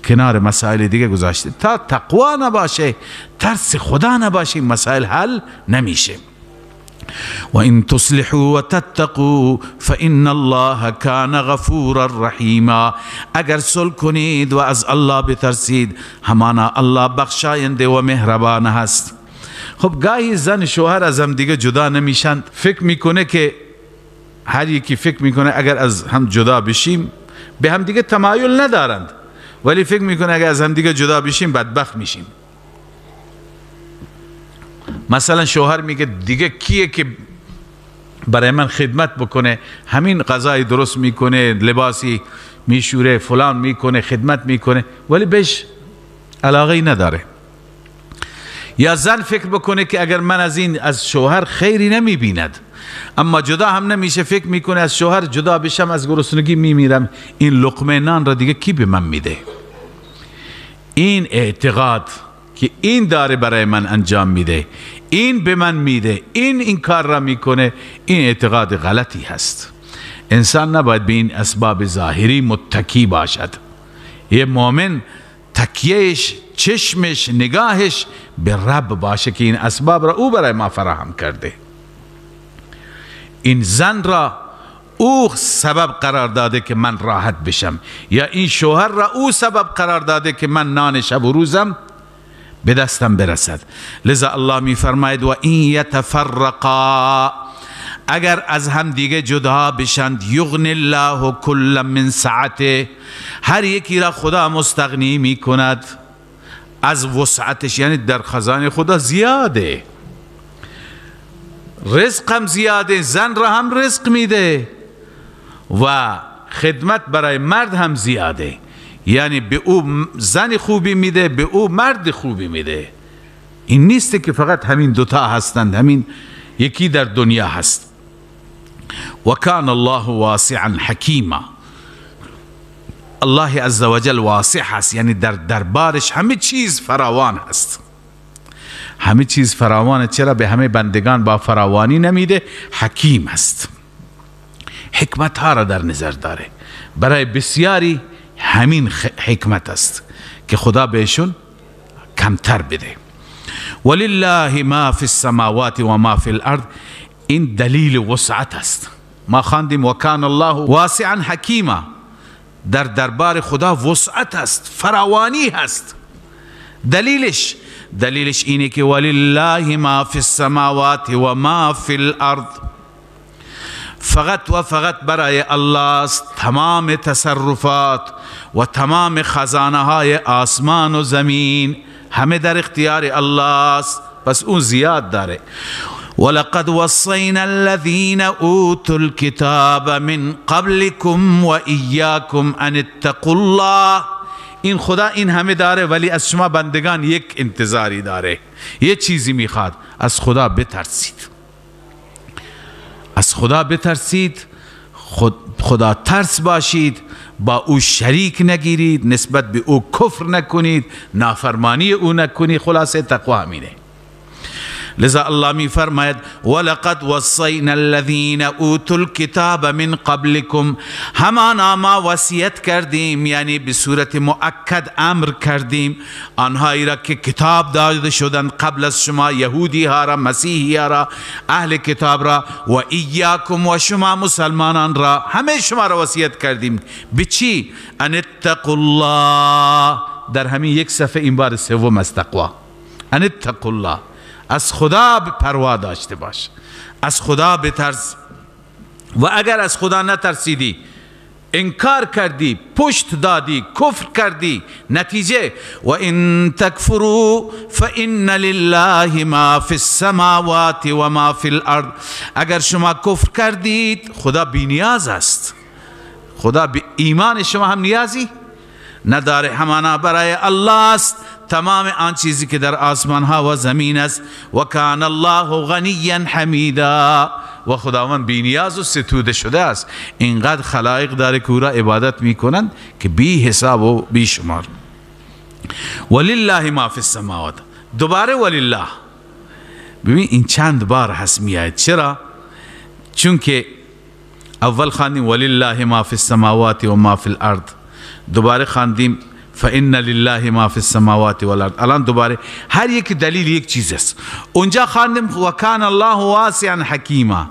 کنار مسائل دیگه گذاشته. تا تقوا نباشه، ترس خدا نباشه، مسائل حل نمیشه. و ان تصلحوا وتتقوا فان الله كان غفورا رحیما. اگر صلح کنید و از الله بترسید، همانا الله بخشاینده و مهربان هست. خب گاهی زن شوهر از هم دیگه جدا نمیشن، فکر میکنه که هر یکی فکر میکنه اگر از هم جدا بشیم، به هم دیگه تمایل ندارند، ولی فکر میکنه اگر از هم دیگه جدا بشیم بدبخت میشیم. مثلا شوهر میگه دیگه کیه که برای من خدمت بکنه، همین غذای درست میکنه، لباسی میشوره، فلان میکنه، خدمت میکنه، ولی بهش علاقه نداره. یا زن فکر بکنه که اگر من از این از شوهر خیری نمیبیند، اما جدا هم نمیشه، فکر میکنه از شوهر جدا بشم از گرسنگی میمیرم، این لقمه نان را دیگه کی به من میده؟ این اعتقاد که این داره برای من انجام میده، این به من میده، این کار را میکنه، این اعتقاد غلطی هست. انسان نباید به این اسباب ظاهری متکی باشد. یه مؤمن تکیهش، چشمش، نگاهش به رب باشه که این اسباب را او برای ما فراهم کرده. این زن را او سبب قرار داده که من راحت بشم، یا این شوهر را او سبب قرار داده که من نان شب و روزم به دستم برسد. لذا الله می فرماید و این یتفرقا، اگر از هم دیگه جدا بشند، یغنی الله کل من سعته، هر یکی را خدا مستغنی می کند از وسعتش، یعنی در خزانه خدا زیاده، رزق هم زیاده، زن را هم رزق میده و خدمت برای مرد هم زیاده، یعنی به او زن خوبی میده، به او مرد خوبی میده. این نیست که فقط همین دوتا هستند، همین یکی در دنیا هست. و کان الله واسعا حکیما، الله عزوجل واسع هست، یعنی در دربارش همه چیز فراوان هست، همه چیز فراوانه. چرا به همه بندگان با فراوانی نمیده؟ حکیم هست، حکمت ها را در نظر داره. برای بسیاری همین حکمت است که خدا بهشون کمتر بده. ولله ما فی السماوات و ما فی الارض، این دلیل وسعت است. ما خواندیم و کان الله واسعا حکیما، در دربار خدا وسعت است، فراوانی هست. دلیلش اینه که ولله ما فی السماوات و ما فی الارض، فقط و فقط برای الله است تمام تصرفات و تمام خزانه های آسمان و زمین، همه در اختیار الله است، پس اون زیاد داره. ولقد وصینا الذین اوتوا الكتاب من قبلكم وإیاکم ان اتقوا الله. این خدا این همه داره، ولی از شما بندگان یک انتظاری داره، یه چیزی میخواد، از خدا بترسید، از خدا بترسید، خدا ترس باشید، با او شریک نگیرید، نسبت به او کفر نکنید، نافرمانی او نکنید. خلاصه تقوا همینه. لذا الله می فرماید ولقد وصینا الذین اوتوا الكتاب من قبلكم، همانا ما وصیت کردیم، یعنی به صورت مؤکد امر کردیم آنهایی را که کتاب داده شدند قبل از شما، یهودی ها را، مسیحی ها را، اهل کتاب را، و ایاکم و شما مسلمانان را، همه شما را وصیت کردیم به چی؟ ان اتقوا الله. در همین یک صفحه این بار سوم از تقوا، ان اتقوا الله، از خدا پروا داشته باش، از خدا بترس. و اگر از خدا نترسیدی، انکار کردی، پشت دادی، کفر کردی، نتیجه و ان تکفروا فان لله ما فی السماوات و ما فی الارض. اگر شما کفر کردید، خدا بی نیاز است، خدا به ایمان شما هم نیازی نداره، همانا برای الله است تمام آن چیزی که در آسمان ها و زمین است. و کان الله غنیا حمیدا، و خداوند بی نیاز و ستوده شده است. اینقدر خلایق داره که او را عبادت میکنند که بی حساب و بی شمار. ولله ما فی السماوات، دوباره ولله. ببین این چند بار هست میآید. چرا؟ چون که اول خواندیم ولله ما فی السماوات و ما فی الارض، دوباره خواندیم فان لله ما فی السماوات والارض. الان دوباره هر یک دلیل یک چیز است. اونجا خواندیم و کان الله واسعا حکیما.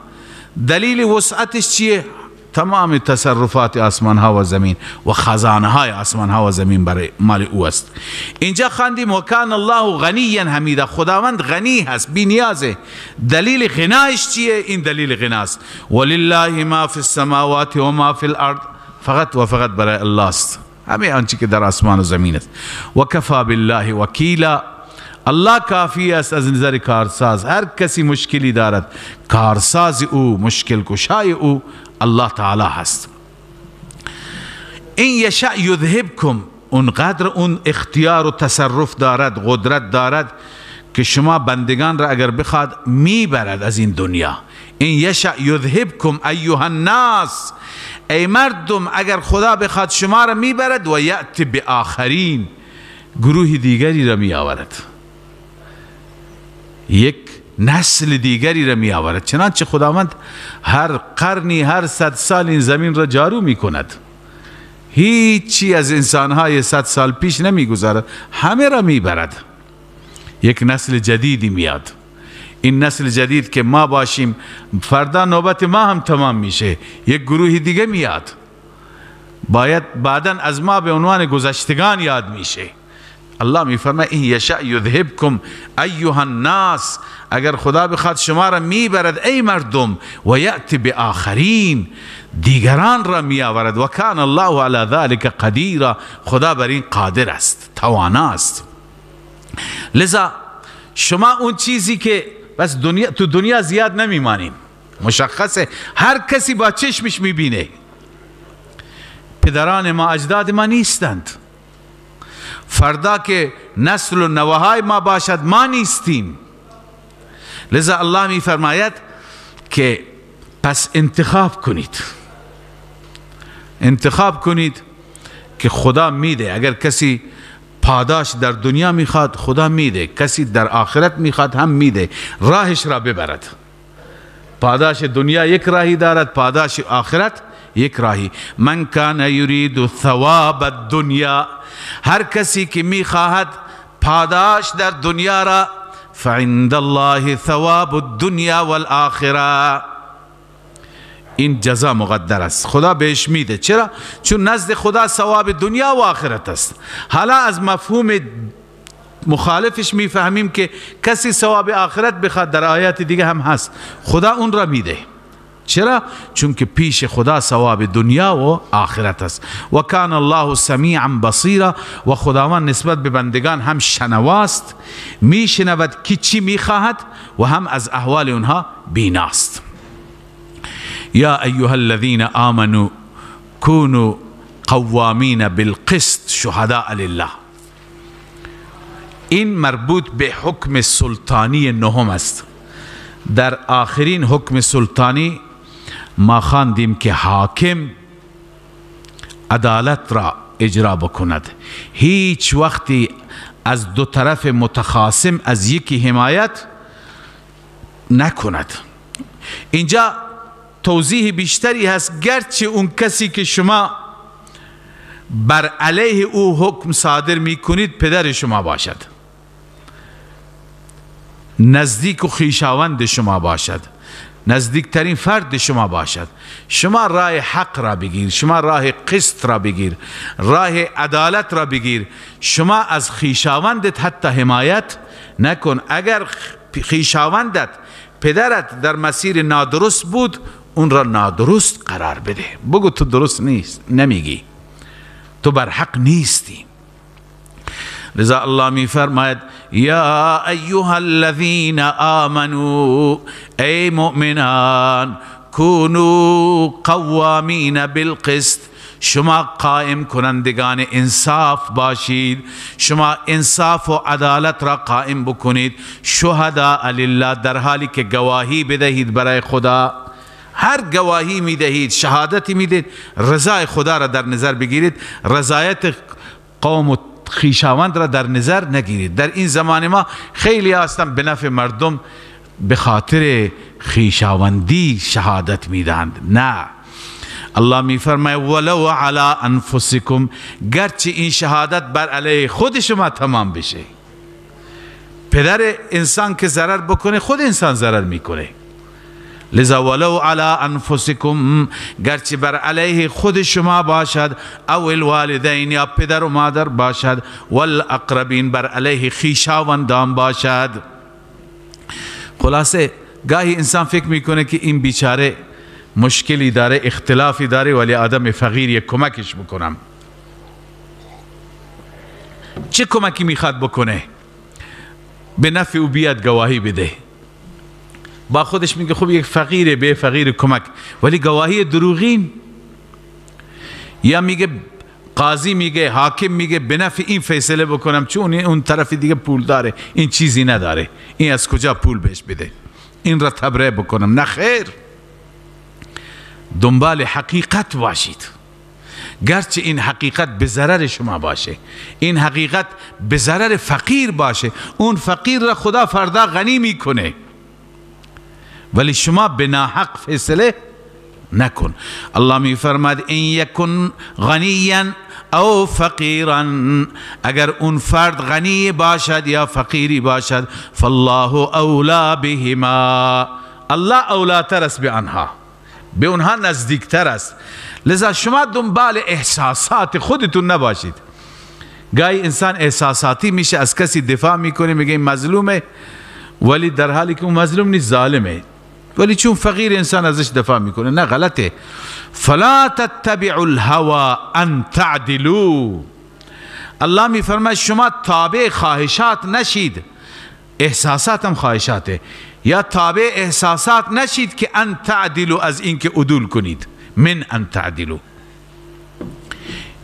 دلیل وسعتش چیه؟ تمام تصرفات آسمان ها و زمین و خزانه های آسمان ها و زمین برای مال او است. اینجا خواندیم و کان الله غنیا حمیدا. خداوند غنی هست، بی نیازه. دلیل غنایش چیه؟ این دلیل غناست. ولله ما فی السماوات و ما فی الارض. فقط و فقط برای الله است همه آنچه که در آسمان و زمین است. و کفا بالله وکیلا. الله کافی است از نظر کارساز. هر کسی مشکلی دارد، کارساز او، مشکل کشای او الله تعالی هست. این یشأ یذهبکم، اونقدر اون اختیار و تصرف دارد، قدرت دارد که شما بندگان را اگر بخواد میبرد از این دنیا. این یشأ یذهبکم ایها الناس، ای مردم اگر خدا بخواد شما را میبرد، و یأتی بآخرین، گروه دیگری را میآورد، یک نسل دیگری را می آورد. چنانچه خداوند هر قرنی، هر 100 سال این زمین را جارو می کند. هیچی از انسانهای 100 سال پیش نمی گذارد، همه را می برد. یک نسل جدیدی میاد. این نسل جدید که ما باشیم، فردا نوبت ما هم تمام میشه، یک گروه دیگه میاد، باید بعدا از ما به عنوان گذشتگان یاد میشه. الله میفرماید این یشأ یذهبکم ایها الناس، اگر خدا بخواد شما را میبرد ای مردم، و یأتی بآخرین، دیگران را میآورد. و کان الله علی ذلک قدیرا، خدا بر این قادر است، توانا است. لذا شما اون چیزی که بس دنیا، تو دنیا زیاد نمیمانیم، مشخصه، هر کسی با چشمش میبینه. پدران ما، اجداد ما نیستند. فردا که نسل و نوهای ما باشد، ما نیستیم. لذا الله می فرماید که پس انتخاب کنید، انتخاب کنید که خدا میده. اگر کسی پاداش در دنیا میخواد، خدا میده. کسی در آخرت میخواد هم میده. راهش را ببرد. پاداش دنیا یک راهی دارد، پاداش آخرت یک راهی. من کان یرید ثواب الدنیا، هر کسی که میخواهد پاداش در دنیا را، فعند الله ثواب الدنیا والآخرة. این جزا مقدر است، خدا بهش میده. چرا؟ چون نزد خدا ثواب دنیا و آخرت است. حالا از مفهوم مخالفش میفهمیم که کسی ثواب آخرت بخواد، در آیات دیگه هم هست، خدا اون را میده. چرا؟ چون که پیش خدا ثواب دنیا و آخرت است. و کان الله سمیعا بصیرا، و خداوند نسبت به بندگان هم شنواست، میشنود که چی میخواهد، و هم از احوال اونها بیناست. یا ایها الذین آمنوا كونوا قوامین بالقسط شهداء لله. این مربوط به حکم سلطانی نهم است. در آخرین حکم سلطانی ما خواندیم که حاکم عدالت را اجرا بکند، هیچ وقتی از دو طرف متخاصم از یکی حمایت نکند. اینجا توضیح بیشتری هست. گرچه اون کسی که شما بر علیه او حکم صادر میکنید پدر شما باشد، نزدیک و خویشاوند شما باشد، نزدیکترین فرد شما باشد، شما راه حق را بگیر، شما راه قسط را بگیر، راه عدالت را بگیر. شما از خویشاوندت حتی حمایت نکن. اگر خویشاوندت، پدرت در مسیر نادرست بود، اون را نادرست قرار بده، بگو تو درست نیست، نمیگی، تو بر حق نیستی. لذا الله می فرماید یا ایها الذین آمنوا، ای مؤمنان، کونوا قوامین بالقسط، شما قائم کنندگان انصاف باشید، شما انصاف و عدالت را قائم بکنید. شهداء لله، در حالی که گواهی بدهید برای خدا. هر گواهی میدهید، شهادتی میدهید، رضای خدا را در نظر بگیرید، رضایت قوم و خویشاوند را در نظر نگیرید. در این زمان ما خیلی هستن به نفع مردم به خاطر خویشاوندی شهادت میدهند. نه، الله میفرماید ولو علی انفسکم، گرچه این شهادت بر علیه خود شما تمام بشه. پدر انسان که ضرر بکنه خود انسان ضرر میکنه. لذا ولو علی انفسکم، گرچه بر علیه خود شما باشد، او الوالدین یا پدر و مادر باشد، والاقربین بر علیه خویشاوندان باشد. خلاصه گاهی انسان فکر میکنه که این بیچاره مشکلی داره، اختلافی داره، ولی آدم فقیر یک کمکش بکنم. چه کمکی میخواد بکنه؟ به نفع او بیاد گواهی بده. با خودش میگه خب یک فقیره، به فقیر کمک، ولی گواهی دروغین. یا میگه قاضی میگه، حاکم میگه به نفع این فیصله بکنم چون اون طرف دیگه پول داره، این چیزی نداره، این از کجا پول بهش بده، این را تبرئه بکنم. نه خیر، دنبال حقیقت باشید، گرچه این حقیقت به ضرر شما باشه، این حقیقت به ضرر فقیر باشه. اون فقیر را خدا فردا غنی میکنه، ولی شما به ناحق فیصله نکن. الله میفرماد این یکن غنیا او فقیرا، اگر اون فرد غنی باشد یا فقیری باشد، فالله اولا بهما، الله اولاتر است به آنها، به اونها نزدیکتر است. لذا شما دنبال احساسات خودتون نباشید. گاهی انسان احساساتی میشه، از کسی دفاع میکنه، میگه این مظلومه، ولی در حالی که اون مظلوم نیست، ظالمه، ولی چون فقیر انسان ازش دفاع میکنه. نه، غلطه. فلا تتبعوا الهوى ان تعدلوا، الله میفرماید شما تابع خواهشات نشید. احساسات هم خواهشاته، یا تابع احساسات نشید که ان تعدلوا، از اینکه عدول کنید. من ان تعدلوا،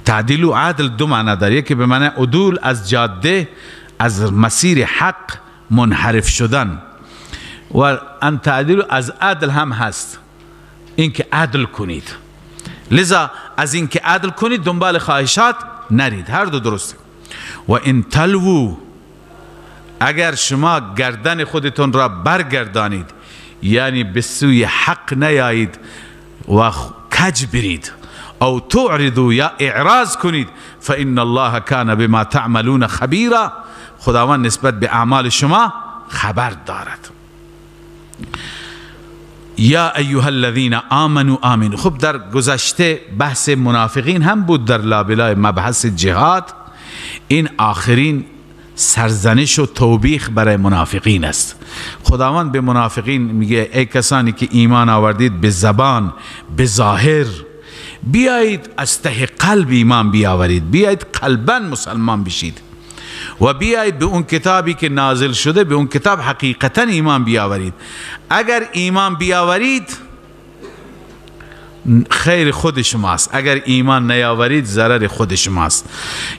تعدلوا عدل دو معنا داره، یکی به معنی عدول از جاده، از مسیر حق منحرف شدن، و ان تعدلوا از عدل هم هست، اینکه عدل کنید. لذا از اینکه عدل کنید دنبال خواهشات نرید، هر دو درسته. و ان تلووا، اگر شما گردن خودتون را برگردانید، یعنی به سوی حق نیایید و کج برید، او تعرضوا یا اعراض کنید، فان الله کان بما تعملون خبیرا، خداوند نسبت به اعمال شما خبر دارد. یا ایها الذین آمنوا آمنوا. خب در گذشته بحث منافقین هم بود در لابلای مبحث جهاد. این آخرین سرزنش و توبیخ برای منافقین است. خداوند به منافقین میگه ای کسانی که ایمان آوردید به زبان، به ظاهر، بیایید از ته قلب ایمان بیاورید، بیایید قلبا مسلمان بشید و بیایید به اون کتابی که نازل شده، به اون کتاب حقیقتا ایمان بیاورید. اگر ایمان بیاورید خیر خود شماست، اگر ایمان نیاورید ضرر خود شماست.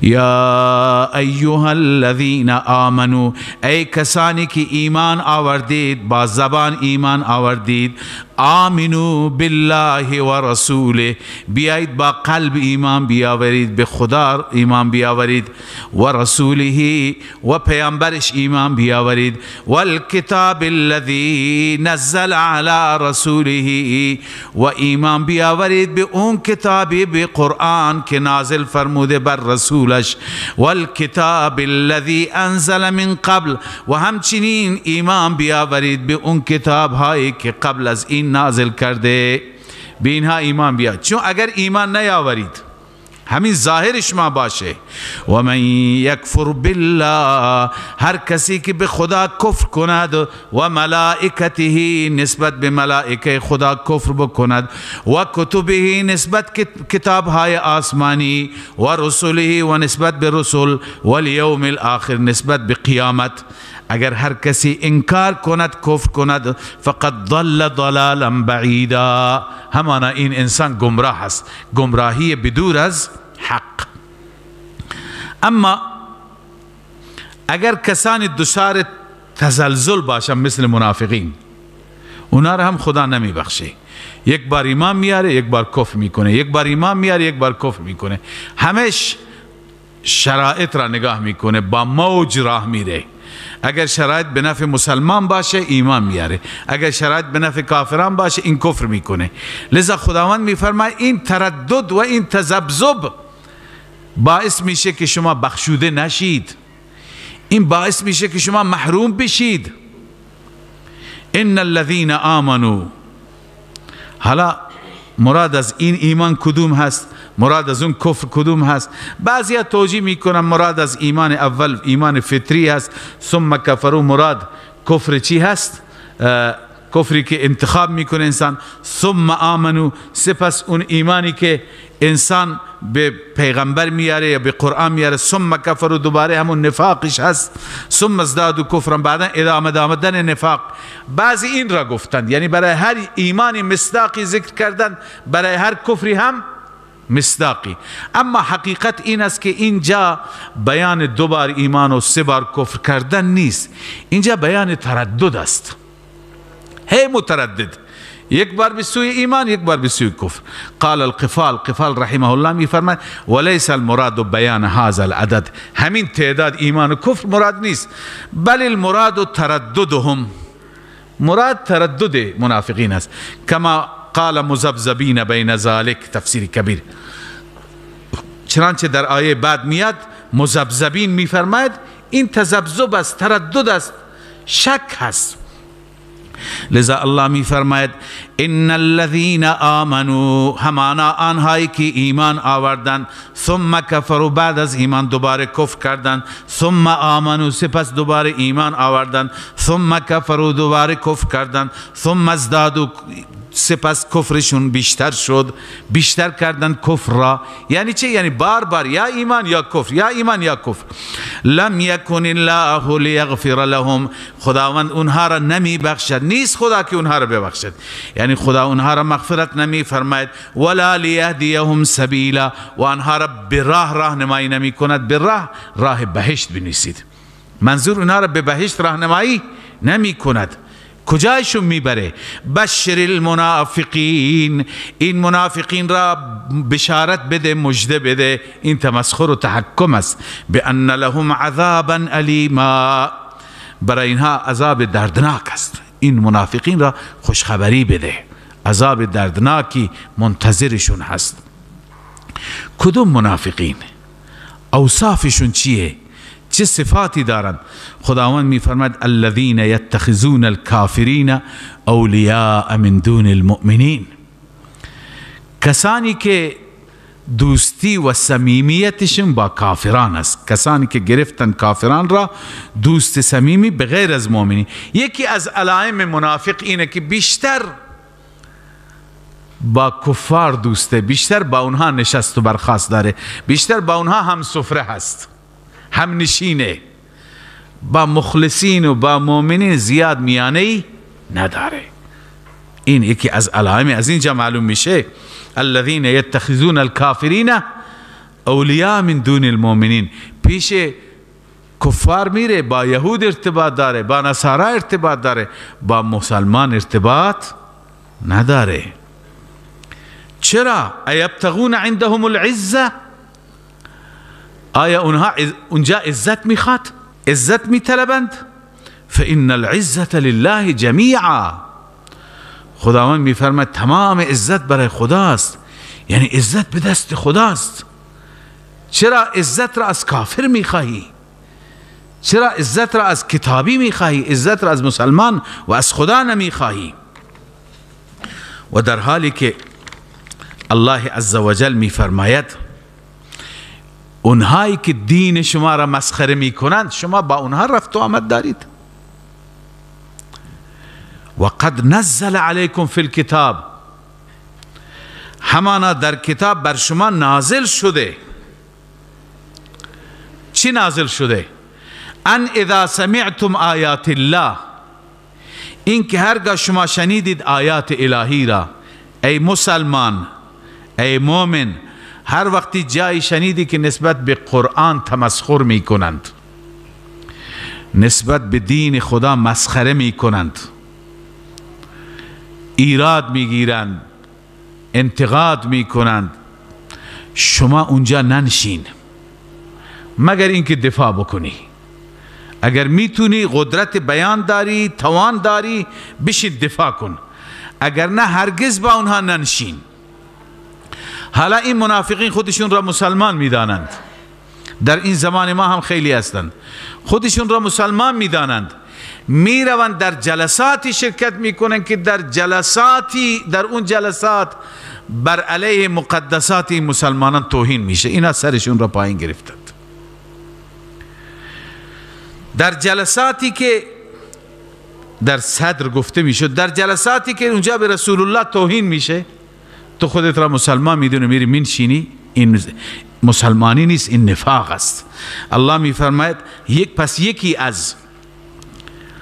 یا ایها الذین آمنو، ای کسانی که ایمان آوردید، با زبان ایمان آوردید، آمنو بالله و رسوله، بیایید با قلب ایمان بیاورید، به خدا ایمان بیاورید، و رسوله و پیامبرش ایمان بیاورید، والکتاب الذی نزل علی رسوله، و ایمان بیاورید به اون کتابی، به قرآن که نازل فرموده بر رسولش، والکتاب الذی انزل من قبل، و همچنین ایمان بیاورید به اون کتاب هایی که قبل از این نازل کرده، به اینها ایمان بیاورید. چون اگر ایمان نیاورید همین ظاهر شما باشه، و من یکفر بالله، هر کسی که به خدا کفر کند، و ملائکته، نسبت به ملائکه خدا کفر بکند، و کتبه، نسبت کتاب های آسمانی، و رسوله، و نسبت به رسول، و الیوم الاخر، نسبت به قیامت، اگر هر کسی انکار کند، کفر کند، فقد ضل ضلالا بعیدا، همانا این انسان گمراه است، گمراهی بدور از حق. اما اگر کسانی دچار تزلزل باشن مثل منافقین، اونا را هم خدا نمی بخشه. یک بار ایمان میاره، یک بار کفر میکنه، یک بار ایمان میاره، یک بار کفر میکنه، همش شرایط را نگاه میکنه، با موج راه میره. اگر شرایط به نفع مسلمان باشه ایمان میاره، اگر شرایط به نفع کافران باشه این کفر میکنه. لذا خداوند میفرماید این تردد و این تذبذب باعث میشه که شما بخشوده نشید، این باعث میشه که شما محروم بشید. ان الذين آمنوا، حالا مراد از این ایمان کدوم هست؟ مراد از اون کفر کدوم هست؟ بعضیا توجیه میکنن مراد از ایمان اول ایمان فطری هست، ثم کفروا مراد کفر چی هست؟ کفری که انتخاب میکنه انسان. ثم آمنو، سپس اون ایمانی که انسان به پیغمبر میاره یا به قرآن میاره، ثم کفروا دوباره همون نفاقش هست، ثم ازدادوا کفرا، بعدا ادامه دادن نفاق. بعضی این را گفتند، یعنی برای هر ایمانی مصداقی ذکر کردن، برای هر کفری هم مصداقی. اما حقیقت این است که اینجا بیان دو بار ایمان و سه بار کفر کردن نیست، اینجا بیان تردد است. هی متردد، یک بار به سوی ایمان، یک بار به سوی کفر. قال القفال، قفال رحمه الله میفرماید وليس المراد بیان هذا العدد، همین تعداد ایمان و کفر مراد نیست، بل المراد ترددهم، مراد تردد منافقین است. کما قال مذبذبین بین ذلك، تفسیر کبیر. چنانچه در آیه بعد میاد مذبذبین میفرماید این تذبذب است، تردد است، شک هست. لذا الله می فرماید ان الذين آمنوا، همانا آنهایی که ایمان آوردند، ثم کفروا، بعد از ایمان دوباره کفر کردند، ثم آمنوا، سپس دوباره ایمان آوردند، ثم کفروا، دوباره کفر کردند، ثم ازدادوا، سپس کفرشون بیشتر شد، بیشتر کردن کفر را. یعنی چه؟ یعنی بار بار یا ایمان یا کفر، یا ایمان یا کفر. لم یکن الله لیغفر لهم، خداوند اونها را نمی بخشد، نیست خدا که اونها را ببخشد، یعنی خدا اونها را مغفرت نمی فرماید. ولا لیهدیهم سبیلا، و آنها را به راه راهنمایی نمی کند، به راه، راه بهشت بنویسید. منظور اونها را به بهشت راهنمایی نمی کند. کجایشون میبره؟ بشر المنافقین، این منافقین را بشارت بده، مژده بده. این تمسخر و تحکم است. بان لهم عذابا الیما، برای اینها عذاب دردناک است. این منافقین را خوشخبری بده، عذاب دردناکی منتظرشون هست. کدوم منافقین؟ اوصافشون چیه؟ چه صفاتی دارند؟ خداوند میفرماید الذين يتخذون الكافرین اولیاء من دون المؤمنین، کسانی که دوستی و صمیمیتشون با کافران است، کسانی که گرفتن کافران را دوست صمیمی بغیر از مؤمنین. یکی از علائم منافق اینه که بیشتر با کفار دوسته، بیشتر با اونها نشست و برخاست داره، بیشتر با اونها هم سفره هست، هم نشینه، با مخلصین و با مؤمنین زیاد میانه نداره. این یکی از علائم، از اینجا معلوم میشه الذين يتخذون الكافرین اولیاء من دون المؤمنین. پیش کفار میره، با یهود ارتباط داره، با نصارا ارتباط داره، با مسلمان ارتباط نداره. چرا؟ ایبتغون عندهم العزه، آیا اونها اونجا عزت میخواد، عزت میطلبند؟ فإن العزة لله جمیعا، خداوند میفرماید تمام عزت برای خداست، یعنی عزت به دست خداست. چرا عزت را از کافر میخواهی؟ چرا عزت را از کتابی میخواهی؟ عزت را از مسلمان و از خدا نمیخواهی؟ و در حالی که الله عزوجل میفرماید اونهایی که دین شما را مسخره میکنند شما با اونها رفت و آمد دارید. و قد نزل علیکم فی الکتاب، همانا در کتاب بر شما نازل شده. چی نازل شده؟ ان اذا سمعتم آیات الله، این که هرگاه شما شنیدید آیات الهی را، ای مسلمان، ای مؤمن، هر وقتی جایی شنیدی که نسبت به قرآن تمسخر می کنند، نسبت به دین خدا مسخره می کنند، ایراد می گیرند، انتقاد می کنند، شما اونجا ننشین مگر اینکه دفاع بکنی. اگر میتونی قدرت بیان داری، توان داری، بشین دفاع کن، اگر نه هرگز با اونها ننشین. حالا این منافقین خودشون را مسلمان میدانند، در این زمان ما هم خیلی هستند، خودشون را مسلمان میدانند، میروند در جلساتی شرکت میکنند که در جلساتی، در اون جلسات بر علیه مقدسات مسلمانان توهین میشه، اینا سرشون را پایین گرفتند. در جلساتی که در صدر گفته میشد، در جلساتی که اونجا به رسول الله توهین میشه، تو خودت را مسلمان میدونی، میری منشینی، این مسلمانی نیست، این نفاق است. الله میفرماید یک پس یکی از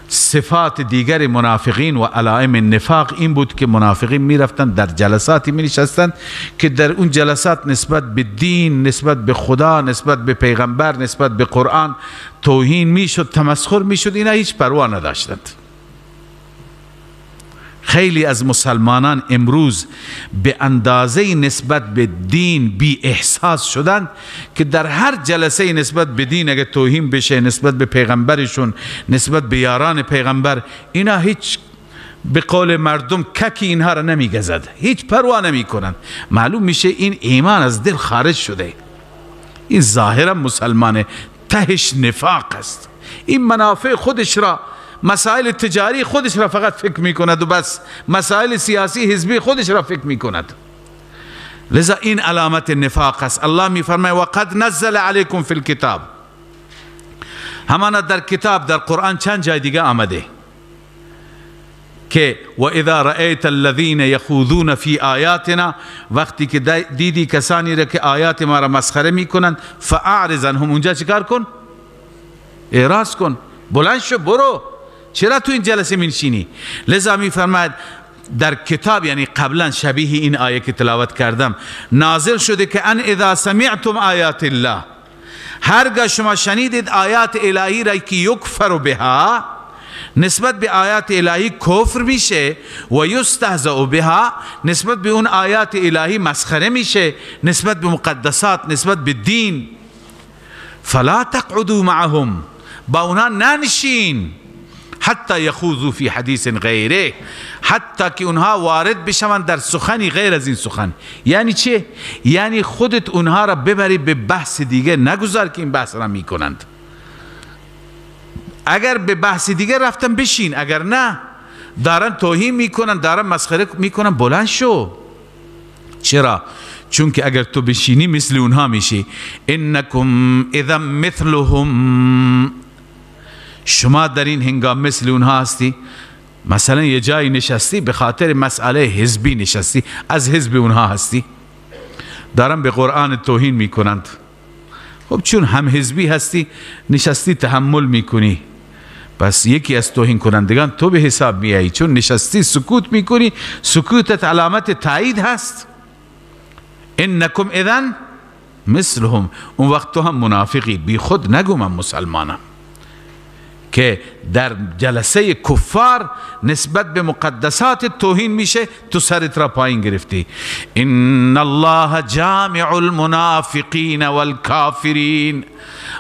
صفات دیگر منافقین و علائم نفاق این بود که منافقین میرفتند در جلساتی می نشستند که در اون جلسات نسبت به دین، نسبت به خدا، نسبت به پیغمبر، نسبت به قرآن توهین میشد، تمسخر میشد، اینا هیچ پروا نداشتند. خیلی از مسلمانان امروز به اندازه نسبت به دین بی احساس شدند که در هر جلسه نسبت به دین اگه توهین بشه، نسبت به پیغمبرشون، نسبت به یاران پیغمبر، اینا هیچ به قول مردم ککی اینها را نمیگزد، هیچ پروا نمی کنند. معلوم میشه این ایمان از دل خارج شده، این ظاهرا مسلمانه، تهش نفاق است. این منافع خودش را، مسائل تجاری خودش را فقط فکر میکند و بس، مسائل سیاسی حزبی خودش را فکر میکند. لذا این علامت نفاق است. الله میفرماید وقد نزل علیکم فی الکتاب، همانا در کتاب، در قرآن چند جای دیگه آمده که و اذا رأیت الذین یخوضون فی آیاتنا، وقتی که دیدی کسانی را که آیات ما را مسخره میکنند، فاعرض عنهم، اونجا چیکار کن؟ اعراض کن، بلند شو برو، چرا تو این جلسه منشینی؟ لذا میفرماید در کتاب، یعنی قبلا شبیه این آیه که تلاوت کردم نازل شده که ان اذا سمعتم آیات الله، هرگاه شما شنیدید آیات الهی را که یکفر بها، نسبت به آیات الهی کفر میشه، و یستهزأ بها، نسبت به اون آیات الهی مسخره میشه، نسبت به مقدسات، نسبت به دین، فلا تقعدوا معهم، با اونها ننشین، حتی یخوضوا فی حدیث غیره، حتی که اونها وارد بشوند در سخنی غیر از این سخن. یعنی چه؟ یعنی خودت اونها را ببری به بحث دیگه، نگذار که این بحث را میکنند. اگر به بحث دیگه رفتن بشین، اگر نه دارن توهین میکنن، دارن مسخره میکنن، بلند شو. چرا؟ چون که اگر تو بشینی مثل اونها میشی. انکم اذا مثلهم، شما در این هنگام مثل اونها هستی. مثلا یه جایی نشستی به خاطر مسئله حزبی نشستی، از حزب اونها هستی، دارن به قرآن توهین میکنند. خب چون هم حزبی هستی نشستی تحمل میکنی، پس یکی از توهین کنندگان تو به حساب میایی، چون نشستی سکوت میکنی، سکوتت علامت تایید هست. انکم اذن مثلهم، اون وقت تو هم منافقی، بی خود نگو من مسلمانم، که در جلسه کفار نسبت به مقدسات توهین میشه، تو سرت را پایین گرفتی. ان الله جامع المنافقین والکافرین،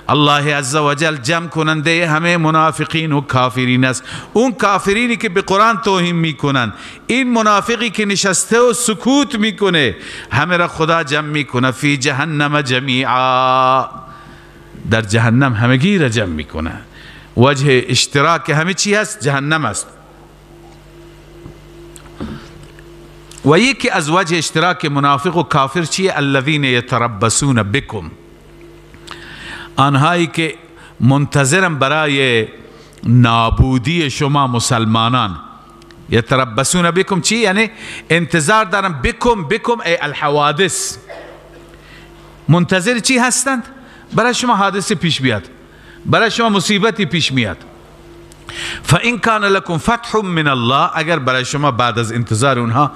الله عزوجل جمع کننده همه منافقین و کافرین است. اون کافرینی که به قرآن توهین میکنن، این منافقی که نشسته و سکوت میکنه، همه را خدا جمع میکنه. فی جهنم جمیعا، در جهنم همگی را جمع میکنه. وجه اشتراک همه چی هست جهنم است. و یکی از وجه اشتراک منافق و کافر چیه؟ الذین یتربصون بکم، آنهایی که منتظرن برای نابودی شما مسلمانان. یتربصون بکم چی؟ یعنی انتظار دارن. بکم، بکم ای الحوادث، منتظر چی هستند؟ برای شما حادثه پیش بیاد، برای شما مصیبتی پیش میاد. فإن کان لکم فتح من الله، اگر برای شما بعد از انتظار اونها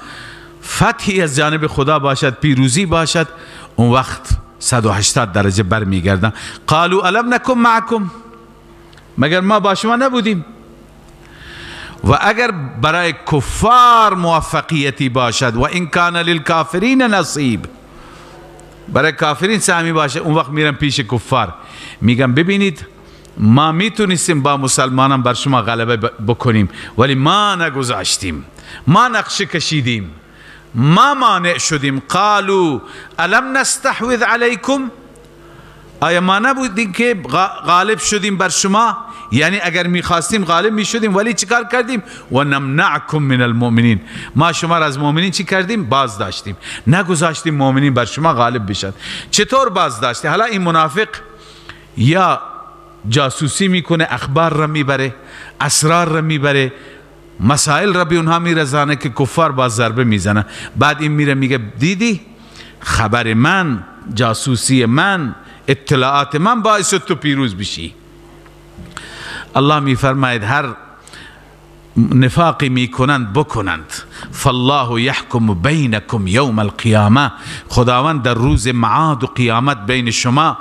فتحی از جانب خدا باشد، پیروزی باشد، اون وقت 180 درجه برمیگردن. قالوا الم نکن معکم، مگر ما با شما نبودیم؟ و اگر برای کفار موفقیتی باشد، و این کان للکافرین نصیب، برای کافرین سهمی باشه، اون وقت میرن پیش کفار میگن ببینید ما میتونستیم با مسلمانان بر شما غلبه بکنیم، ولی ما نگذاشتیم، ما نقشه کشیدیم، ما مانع شدیم. قالوا الم نستحوذ علیکم، آیا ما نبودیم که غالب شدیم بر شما؟ یعنی اگر میخواستیم غالب میشدیم، ولی چیکار کردیم؟ و نمنعکم من المؤمنین، ما شما را از مؤمنین چی کردیم؟ باز داشتیم، نگذاشتیم مؤمنین بر شما غالب بشن. چطور باز داشتیم؟ حالا این منافق یا جاسوسی میکنه، اخبار را میبره، اسرار را میبره، مسائل را به اونها میرزانه که کفار باز ضربه میزنه. بعد این میره میگه دیدی خبر من، جاسوسی من، اطلاعات من باعث تو پیروز بشی. الله میفرماید هر نفاقی میکنند بکنند، فالله یحکم بینکم یوم القیامه، خداوند در روز معاد و قیامت بین شما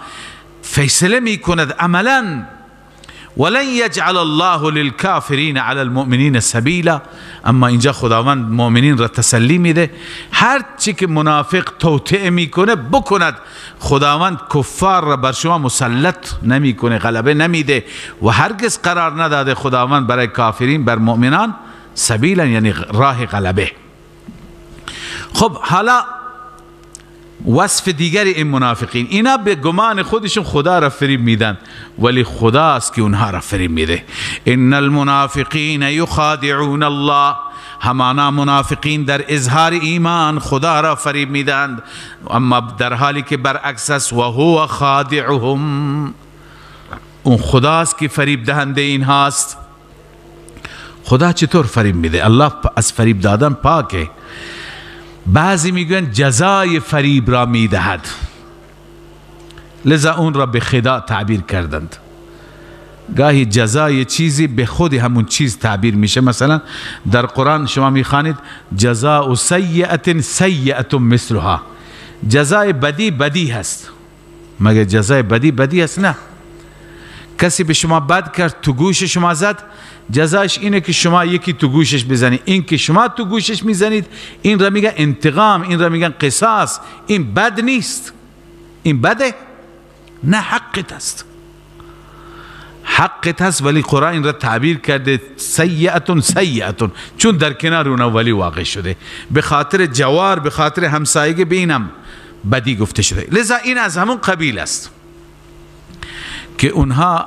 فیصله میکند عملا. ولن یجعل الله للکافرین علی المؤمنین سبیلا. اما اینجا خداوند مؤمنین را تسلی میده، هر چی که منافق توطئه میکنه بکند، خداوند کفار را بر شما مسلط نمیکنه، غلبه نمیده و هرگز قرار نداده خداوند برای کافرین بر مؤمنان سبیلا، یعنی راه غلبه. خب حالا وصف دیگر این منافقین، اینا به گمان خودشون خدا را فریب میدن، ولی خداست که اونها را فریب میده. ان المنافقین یخادعون الله، همانا منافقین در اظهار ایمان خدا را فریب میدند، اما در حالی که برعکس است، و هو خادعهم، اون خداست که فریب دهنده اینهاست. خدا چطور فریب میده؟ الله از فریب دادن پاکه. بعضی میگوین جزای فریب را میدهد، لذا اون را به خداع تعبیر کردند. گاهی جزای چیزی به خود همون چیز تعبیر میشه. مثلا در قرآن شما میخوانید جزاء سیئة سیئة مثلها، جزای بدی بدی هست. مگه جزای بدی بدی هست؟ نه. کسی به شما بد کرد، تو گوش شما زد، جزاش اینه که شما یکی تو گوشش بزنید. این که شما تو گوشش میزنید، این را میگن انتقام، این را میگن قصاص. این بد نیست، این بده؟ نه، حقت است، حقت هست. ولی قرآن این را تعبیر کرده سیئة سیئة، چون در کنار اون ولی واقع شده، به خاطر جوار، به خاطر همسایگی بینم بدی گفته شده. لذا این از همون قبیل است که اونها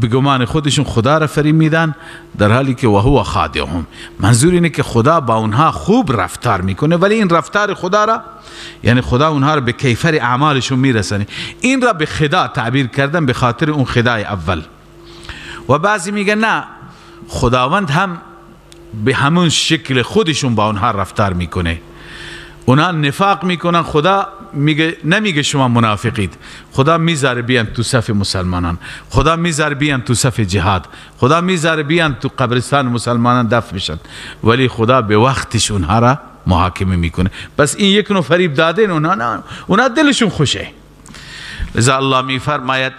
به گمان خودشون خدا را فریب میدن، در حالی که وهو خادعهم، منظور اینه که خدا با اونها خوب رفتار میکنه، ولی این رفتار خدا را، یعنی خدا اونها را به کیفر اعمالشون میرسانه. این را به خدا تعبیر کردن به خاطر اون خدای اول. و بعضی میگن نه، خداوند هم به همون شکل خودشون با اونها رفتار میکنه. اونها نفاق میکنن، خدا میگه نمیگه شما منافقید، خدا میذاره بیان تو صف مسلمانان، خدا میذاره بیان تو صف جهاد، خدا میذاره بیان تو قبرستان مسلمانان دفن بشن، ولی خدا به وقتش اونها را محاکمه میکنه. بس این یک نوع فریب دادن اونها، نه، اونها دلشون خوشه. لذا الله میفرماید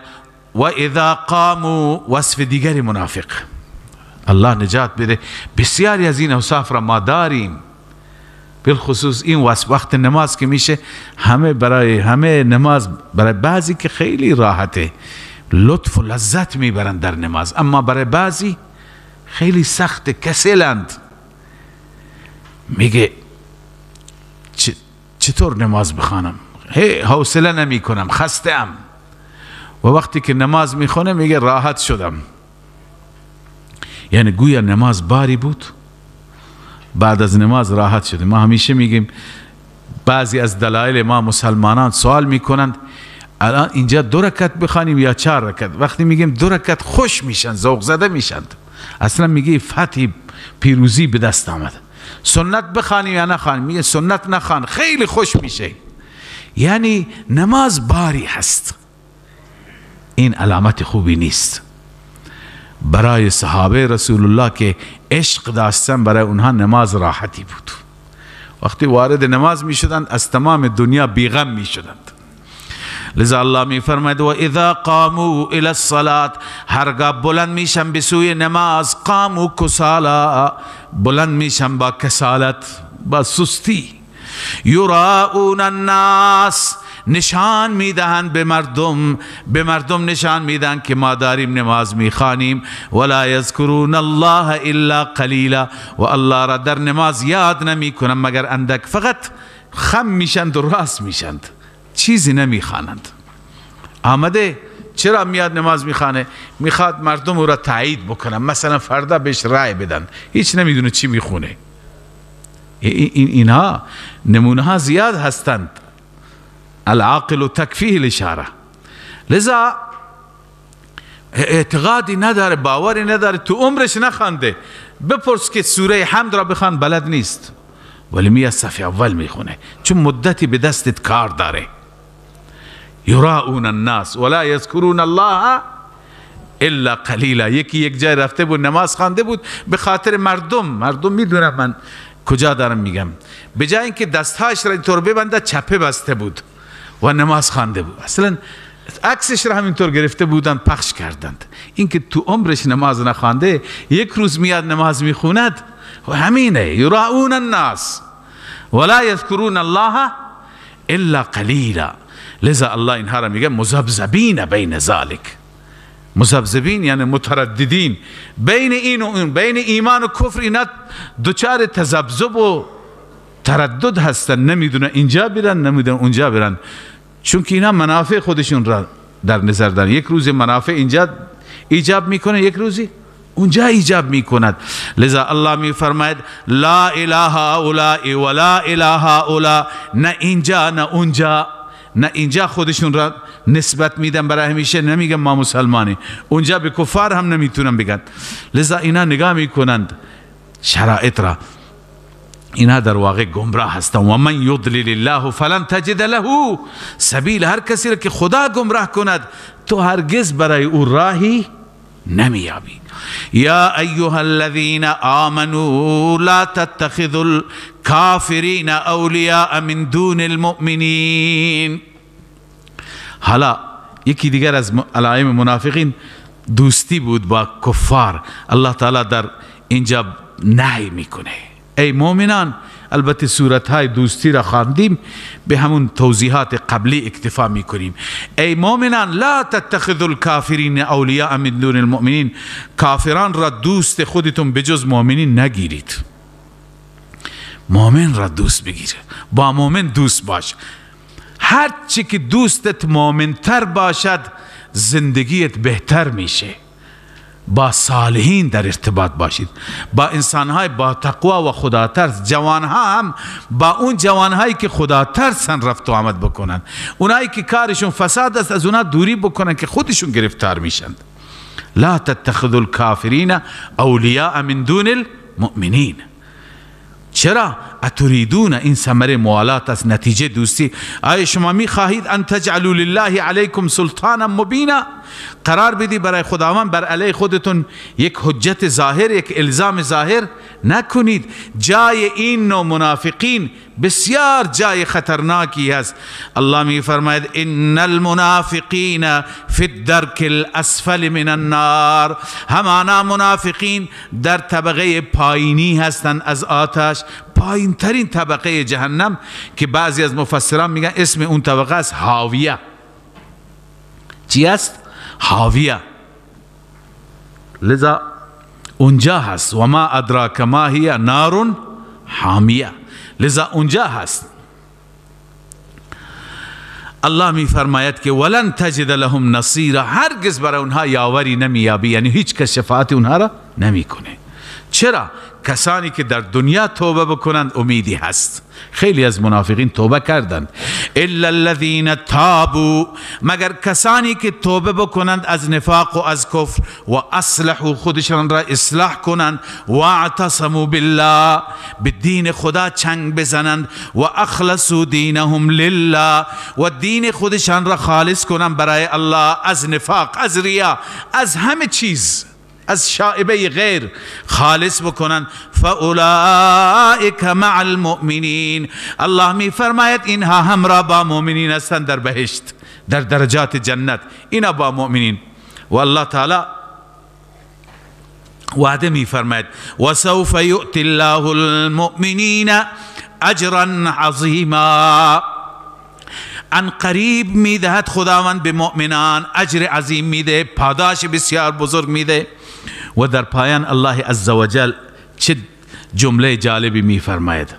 و اذا قاموا، وصف دیگر منافق، الله نجات بده. بسیاری از این اوصاف را ما داریم، بالخصوص این وقت نماز که میشه، همه برای همه نماز، برای بعضی که خیلی راحته، لطف و لذت میبرند در نماز، اما برای بعضی خیلی سخت، کسلند. میگه چطور نماز بخوانم؟ هی حوصله نمی کنم، خسته ام. و وقتی که نماز میخونه میگه راحت شدم، یعنی گویا نماز باری بود، بعد از نماز راحت شده. ما همیشه میگیم بعضی از دلایل ما مسلمانان سوال میکنند الان اینجا 2 رکعت بخوانیم یا 4 رکعت؟ وقتی میگیم 2 رکعت خوش میشن، ذوق زده میشند، اصلا میگه فتح پیروزی به دست آمد. سنت بخوانیم یا نخوانیم؟ میگه سنت نخوان، خیلی خوش میشه. یعنی نماز باری هست. این علامت خوبی نیست برای صحابه رسول الله که عشق داشتن، برای اونها نماز راحتی بود. وقتی وارد نماز می شدند از تمام دنیا بیغم می شدند. لذا الله می فرماید و اذا قاموا الى الصلاة، هرگاه بلند میشن به سوی نماز، قاموا کسالا، بلند میشن با کسالت، با سستی. یراؤون الناس، نشان میدهند به مردم، به مردم نشان میدهند که ما داریم نماز میخوانیم. ولا یذکرون الله الا قلیلا، و الله را در نماز یاد نمیکنند مگر اندک، فقط خم میشند و راست میشند، چیزی نمیخوانند. آمده چرا میاد نماز میخوانه؟ میخواد مردم او را تایید بکنن، مثلا فردا بهش رأی بدن، هیچ نمیدونه چی میخونه. اینها نمونه ها زیاد هستند. العاقل تکفیه الاشاره. لذا اعتقادی نداره، باوری نداره، تو عمرش نخوانده. بپرس که سوره حمد را بخوان، بلد نیست، ولی میاد صف اول میخونه، چون مدتی به دستت کار داره. یراؤون الناس ولا یذکرون الله الا قلیلا. یکی یک جای رفته بود نماز خوانده بود به خاطر مردم، مردم میدونن من کجا دارم میگم، به جای اینکه دستهاش را اینطور ببنده چپه بسته بود و نماز خوانده بود، اصلا عکسش را همینطور گرفته بودند پخش کردند. اینکه تو عمرش نماز نخوانده، یک روز میاد نماز میخوند و همینه. یراؤون الناس ولا یذکرون الله الا قلیلا. لذا الله اینها را میگه مذبذبین بین ذلک. مذبذبین یعنی مترددین بین این و اون، بین ایمان و کفر. اینا دچار تذبذب و تردد هستن، نمیدونن اینجا برن نمیدونن اونجا برن، چون که اینا منافع خودشون را در نظر دارن. یک روز منافع اینجا ایجاب میکنه، یک روزی اونجا ایجاب میکند. لذا الله میفرماید لا اله هؤلاء ولا اله هؤلاء، نه اینجا نه اونجا، نه اینجا خودشون را نسبت میدن برای همیشه، نمیگن ما مسلمانی، اونجا به کفار هم نمیتونن بگن. لذا اینا نگاه میکنند شرایط را، اینا در واقع گمراه هستند. و من یضلل الله فلن تجد له سبیل. هر کسی را که خدا گمراه کند تو هرگز برای او راهی نمیابی. یا ایها الذین آمنوا لا تتخذوا الكافرین اولیاء من دون المؤمنین. حالا یکی دیگر از علایم منافقین دوستی بود با کفار. الله تعالی در اینجا نهی میکنه ای مؤمنان. البته صورتهای دوستی را خواندیم، به همون توضیحات قبلی اکتفا میکنیم. ای مؤمنان لا تتخذوا الكافرین اولیاء من دون المؤمنین، کافران را دوست خودتون بجز مؤمنین نگیرید. مؤمن را دوست بگیر، با مؤمن دوست باش. هر چی که دوستت مؤمنتر باشد زندگیت بهتر میشه. با صالحین در ارتباط باشید، با انسانهای با تقوا و خدا ترس. جوانها هم با اون جوانهایی که خدا ترسن رفت و آمد بکنن، اونایی که کارشون فساد است از اونها دوری بکنن که خودشون گرفتار میشن. لا تتخذوا الكافرین اولیاء من دون المؤمنین. چرا؟ اتریدون، این ثمره موالات است، نتیجه دوستی. آیا شما میخواهید ان تجعلوا لله علیکم سلطانا مبینا، قرار بدی برای خداوند بر علیه خودتون یک حجت ظاهر، یک الزام ظاهر نکنید. جای این نوع منافقین بسیار جای خطرناکی است. الله می فرماید ان المنافقین فی الدرک الاسفل من النار. همانا منافقین در طبقه پایینی هستند از آتش، پایین ترین طبقه جهنم که بعضی از مفسران میگن اسم اون طبقه است هاویه. چی است؟ هاویه. لذا اونجا هست. و ما ادراک ما هی نار حامیه. لذا اونجا هست. الله می فرماید که ولن تجد لهم نصیرا، هرگز برای اونها یاوری نمیابی، یعنی هیچ کس شفاعت اونها را نمیکنه. چرا؟ کسانی که در دنیا توبه بکنند امیدی هست. خیلی از منافقین توبه کردند. الا الذین تابوا، مگر کسانی که توبه بکنند از نفاق و از کفر، و اصلحوا، خودشان را اصلاح کنند، و اعتصموا بالله، به دین خدا چنگ بزنند، و اخلصوا دینهم لله، و دین خودشان را خالص کنند برای الله، از نفاق، از ریا، از همه چیز، از شائبه غیر خالص بکنن. فاولئک مع المؤمنین. الله می فرماید اینها همراه با مؤمنین هستند در بهشت، در درجات جنت، اینا با مؤمنین. و الله تعالی وعده می فرماید و سوف یؤتی الله المؤمنین اجرا عظیما. عنقریب میدهد خداوند به مؤمنان، اجر عظیم میده، پاداش بسیار بزرگ میده. و در پایان الله عزوجل چه جمله جالبی میفرماید.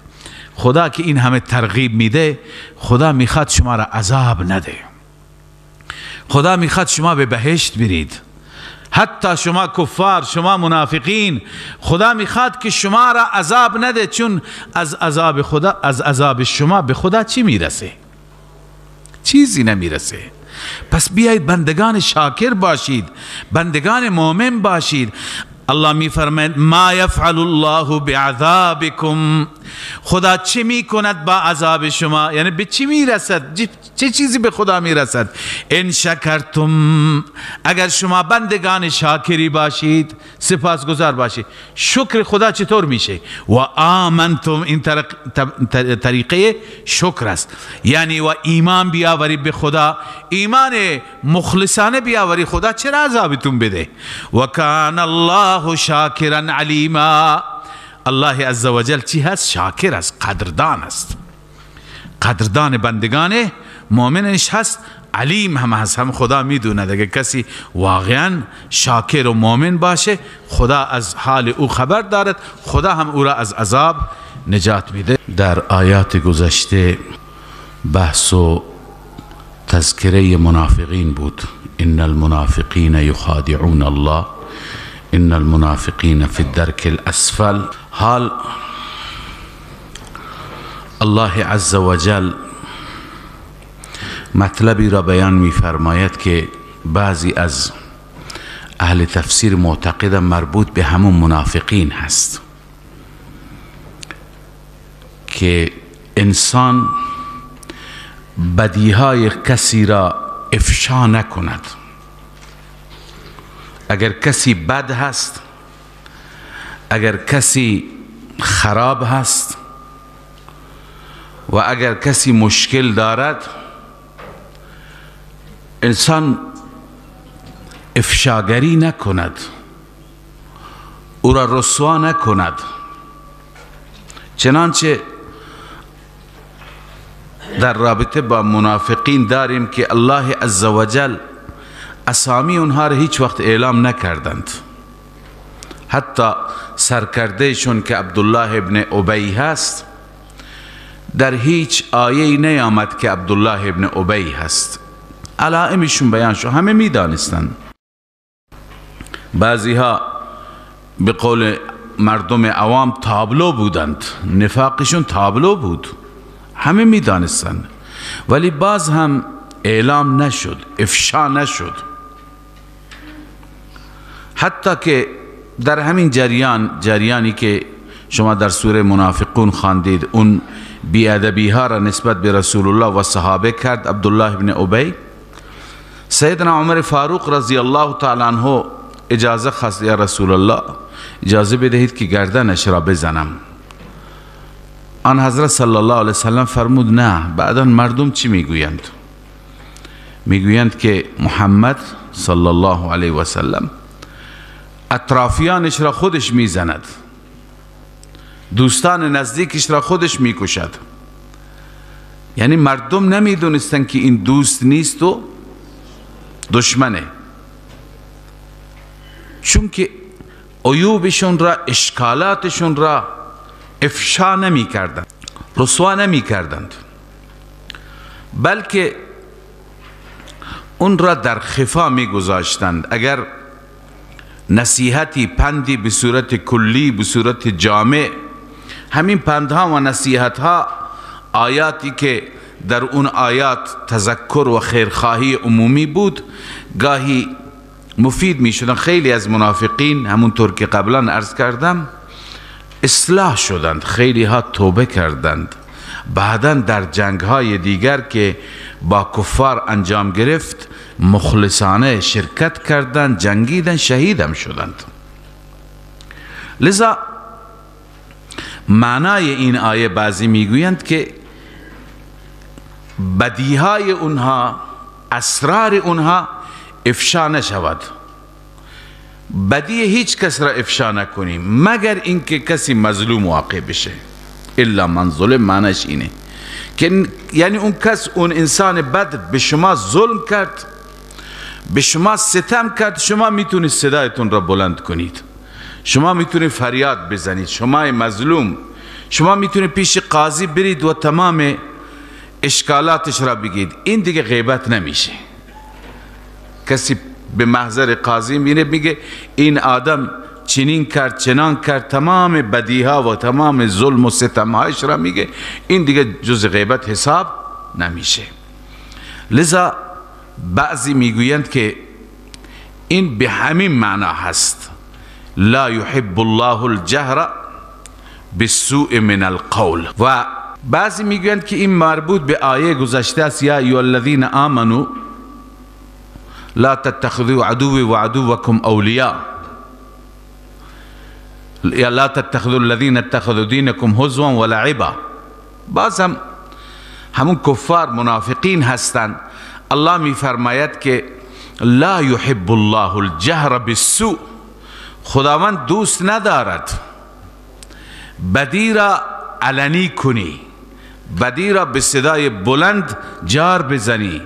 خدا که این همه ترغیب میده، خدا میخواد شما را عذاب نده، خدا میخواد شما به بهشت برید. حتی شما کفار، شما منافقین، خدا میخواد که شما را عذاب نده، چون از عذاب خدا، از عذاب شما به خدا چی میرسه؟ چیزی نمیرسه. پس بیایید بندگان شاکر باشید، بندگان مؤمن باشید. الله میفرماید ما یفعل الله بعذابکم، خدا چه میکند با عذاب شما؟ یعنی به چی میرسد؟ چه چیزی به خدا میرسد؟ ان شکرتم، اگر شما بندگان شاکری باشید، سپاسگزار باشید. شکر خدا چطور میشه؟ و آمنتم، این طریقه شکر است، یعنی و ایمان بیاوری به خدا، ایمان مخلصانه بیاوری، خدا چرا عذابتون بده؟ و کان الله شاکرا علیما. الله عزوجل چی هست؟ شاکر است، قدردان است، قدردان بندگان مؤمنش هست، علیم هم هست، هم خدا میدونه. اگر کسی واقعا شاکر و مؤمن باشه، خدا از حال او خبر دارد، خدا هم او را از عذاب نجات میده. در آیات گذشته بحث و تذکره منافقین بود. ان المنافقین یخادعون الله ان المنافقین فی الدرک الاسفل. حال الله عز وجل مطلبی را بیان می‌فرماید که بعضی از اهل تفسیر معتقد مربوط به همون منافقین هست، که انسان بدیهای کسی را افشا نکند. اگر کسی بد هست، اگر کسی خراب هست و اگر کسی مشکل دارد، انسان افشاگری نکند، او را رسوا نکند. چنانچه در رابطه با منافقین داریم که الله عزوجل اسامی اونها را هیچ وقت اعلام نکردند. حتی سرکردهشون که عبدالله ابن ابی هست، در هیچ آیه نیامد که عبدالله ابن ابی هست. علائمشون بیان شد، همه میدانستند. بعضی ها به قول مردم عوام تابلو بودند، نفاقشون تابلو بود، همه میدانستند، ولی باز هم اعلام نشد، افشا نشد. حتی که در همین جریانی که شما در سوره منافقون خواندید، اون بیادبی ها را نسبت به رسول الله و صحابه کرد عبدالله ابن ابی. سیدنا عمر فاروق رضی الله تعالی عنه اجازه خواست، یا رسول الله اجازه بدهید که گردنش را بزنم. آن حضرت صلی الله علیه وسلم فرمود نه، بعدا مردم چی میگویند؟ میگویند که محمد صلی الله علیه وسلم اطرافیانش را خودش میزند، دوستان نزدیکش را خودش میکشد. یعنی مردم نمیدونستند که این دوست نیست و دشمنه، چون که عیوبشون را، اشکالاتشون را افشا نمی کردند، رسوا نمی کردند، بلکه اون را در خفا می گذاشتند. اگر نصیحتی، پندی به صورت کلی، به صورت جامع، همین پندها و نصیحتها، آیاتی که در اون آیات تذکر و خیرخواهی عمومی بود، گاهی مفید می شدن. خیلی از منافقین همونطور که قبلا عرض کردم اصلاح شدند، خیلی ها توبه کردند. بعدا در جنگ های دیگر که با کفار انجام گرفت مخلصانه شرکت کردند، جنگیدند، شهیدم شدند. لذا معنای این آیه بعضی میگویند که بدیهای اونها، اسرار اونها افشا نشود. بدی هیچ کس را افشا نکنیم مگر اینکه کسی مظلوم واقع بشه. الا من ظلم معنیش اینه که یعنی اون کس، اون انسان بد به شما ظلم کرد، به شما ستم کرد، شما میتونید صدایتون را بلند کنید، شما میتونید فریاد بزنید، شما مظلوم، شما میتونید پیش قاضی برید و تمام اشکالاتش را بگید. این دیگه غیبت نمیشه. کسی به محضر قاضی میره میگه این آدم چنین کرد چنان کرد، تمام بدیها و تمام ظلم و ستمهایش را میگه، این دیگه جز غیبت حساب نمیشه. لذا بعضی میگویند که این به همین معنا هست، لا يحب الله الجهر بالسوء من القول. و بعضی میگویند که این مربوط به آیه گذشته است، یا ایها الذین آمنوا لا تتخذوا عدوی و عدوکم اولیاء، یا لا تتخذوا الذین اتخذوا دینکم هزوا و لعبا. باز هم همون کفار منافقین هستند. الله میفرماید که لا يحب الله الجهر بالسوء، خداوند دوست ندارد بدی را علنی کنی، بدی را به صدای بلند جار بزنی،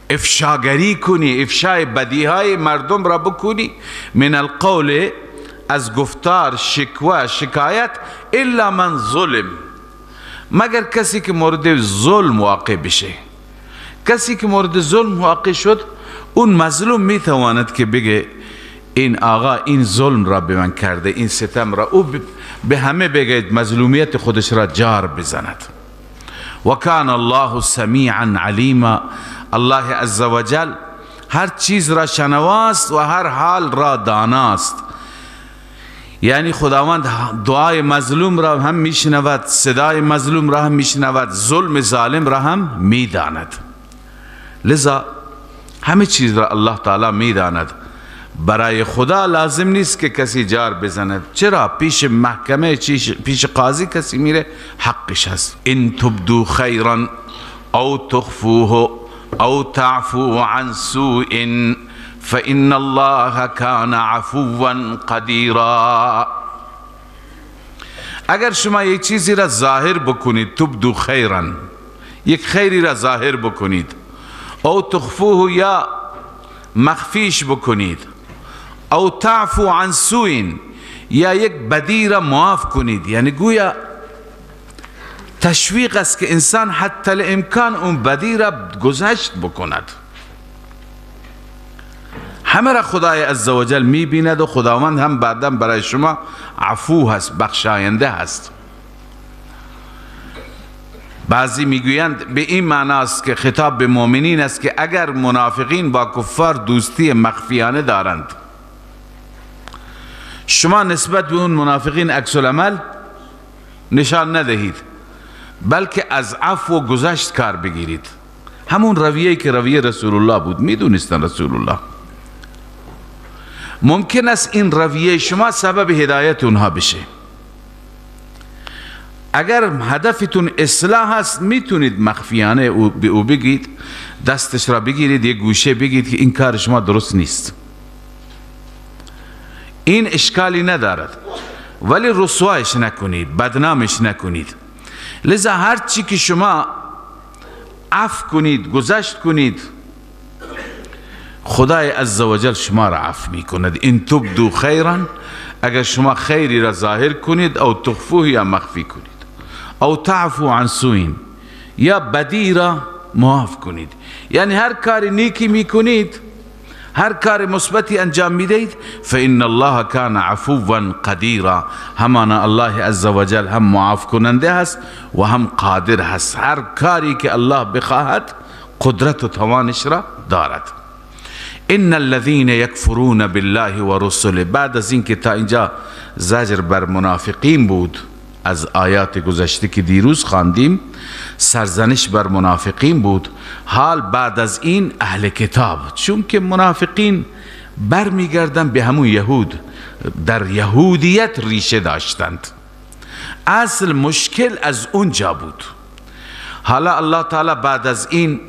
افشاگری کنی، افشای بدیهای مردم را بکنی، من القول، از گفتار، شکوه، شکایت، الا من ظلم، مگر کسی که مورد ظلم واقع بشه. کسی که مورد ظلم واقع شد، اون مظلوم میتواند که بگه این آقا این ظلم را به من کرده، این ستم را، او به همه بگه، مظلومیت خودش را جار بزند. و کان الله سمیعا علیما، الله عزوجل هر چیز را شنواست و هر حال را داناست. یعنی خداوند دعای مظلوم را هم میشنود، صدای مظلوم را هم میشنود، ظلم ظالم را هم میداند. لذا همه چیز را الله تعالی میداند. برای خدا لازم نیست که کسی جار بزند. چرا؟ پیش محکمه، پیش قاضی کسی میره، حقش هست. ان تبدو خیرا او تخفوه او تعفو عن سوء فإن الله كان عفوا قدیرا. اگر شما یک چیزی را ظاهر بکنید، تبدو خیرا، یک خیری را ظاهر بکنید، او تخفوه، یا مخفیش بکنید، او تعفو عن سوء، یا یک بدی را معاف کنید، یعنی گویا تشویق است که انسان حتی الامکان اون بدی را گذشت بکند. همه را خدای عزوجل میبیند و خداوند هم بعدا برای شما عفو هست، بخشاینده هست. بعضی میگویند به این معناست که خطاب به مؤمنین است که اگر منافقین با کفار دوستی مخفیانه دارند، شما نسبت به اون منافقین عکس العمل نشان ندهید، بلکه از عفو و گذشت کار بگیرید. همون رویه که رویه رسول الله بود، میدونستن رسول الله. ممکن است این رویه شما سبب هدایت اونها بشه. اگر هدفتون اصلاح است، میتونید مخفیانه به او بگید، دستش را بگیرید، یک گوشه بگید که این کار شما درست نیست، این اشکالی ندارد، ولی رسوایش نکنید، بدنامش نکنید. لذا هر چی که شما عفو کنید، گذشت کنید، خدای عزوجل شما را عفو میکند. ان تبدو خیرا، اگر شما خیری را ظاهر کنید، او تخفوه، یا مخفی کنید، او تعفو عن سوء، یا بدی را معاف کنید. یعنی هر کار نیکی میکنید، هر کار مثبتی انجام میدهید، فإن الله کان عفوا قدیرا، همانا الله عزوجل هم معاف کننده هست و هم قادر هست. هر کاری که الله بخواهد قدرت و توانش را دارد. ان الذين يكفرون بالله ورسله. بعد از اینکه تا اینجا زجر بر منافقین بود، از آیات گذشته که دیروز خواندیم سرزنش بر منافقین بود، حال بعد از این اهل کتاب، چون که منافقین برمیگردن به همون یهود، در یهودیت ریشه داشتند، اصل مشکل از اونجا بود. حالا الله تعالی بعد از این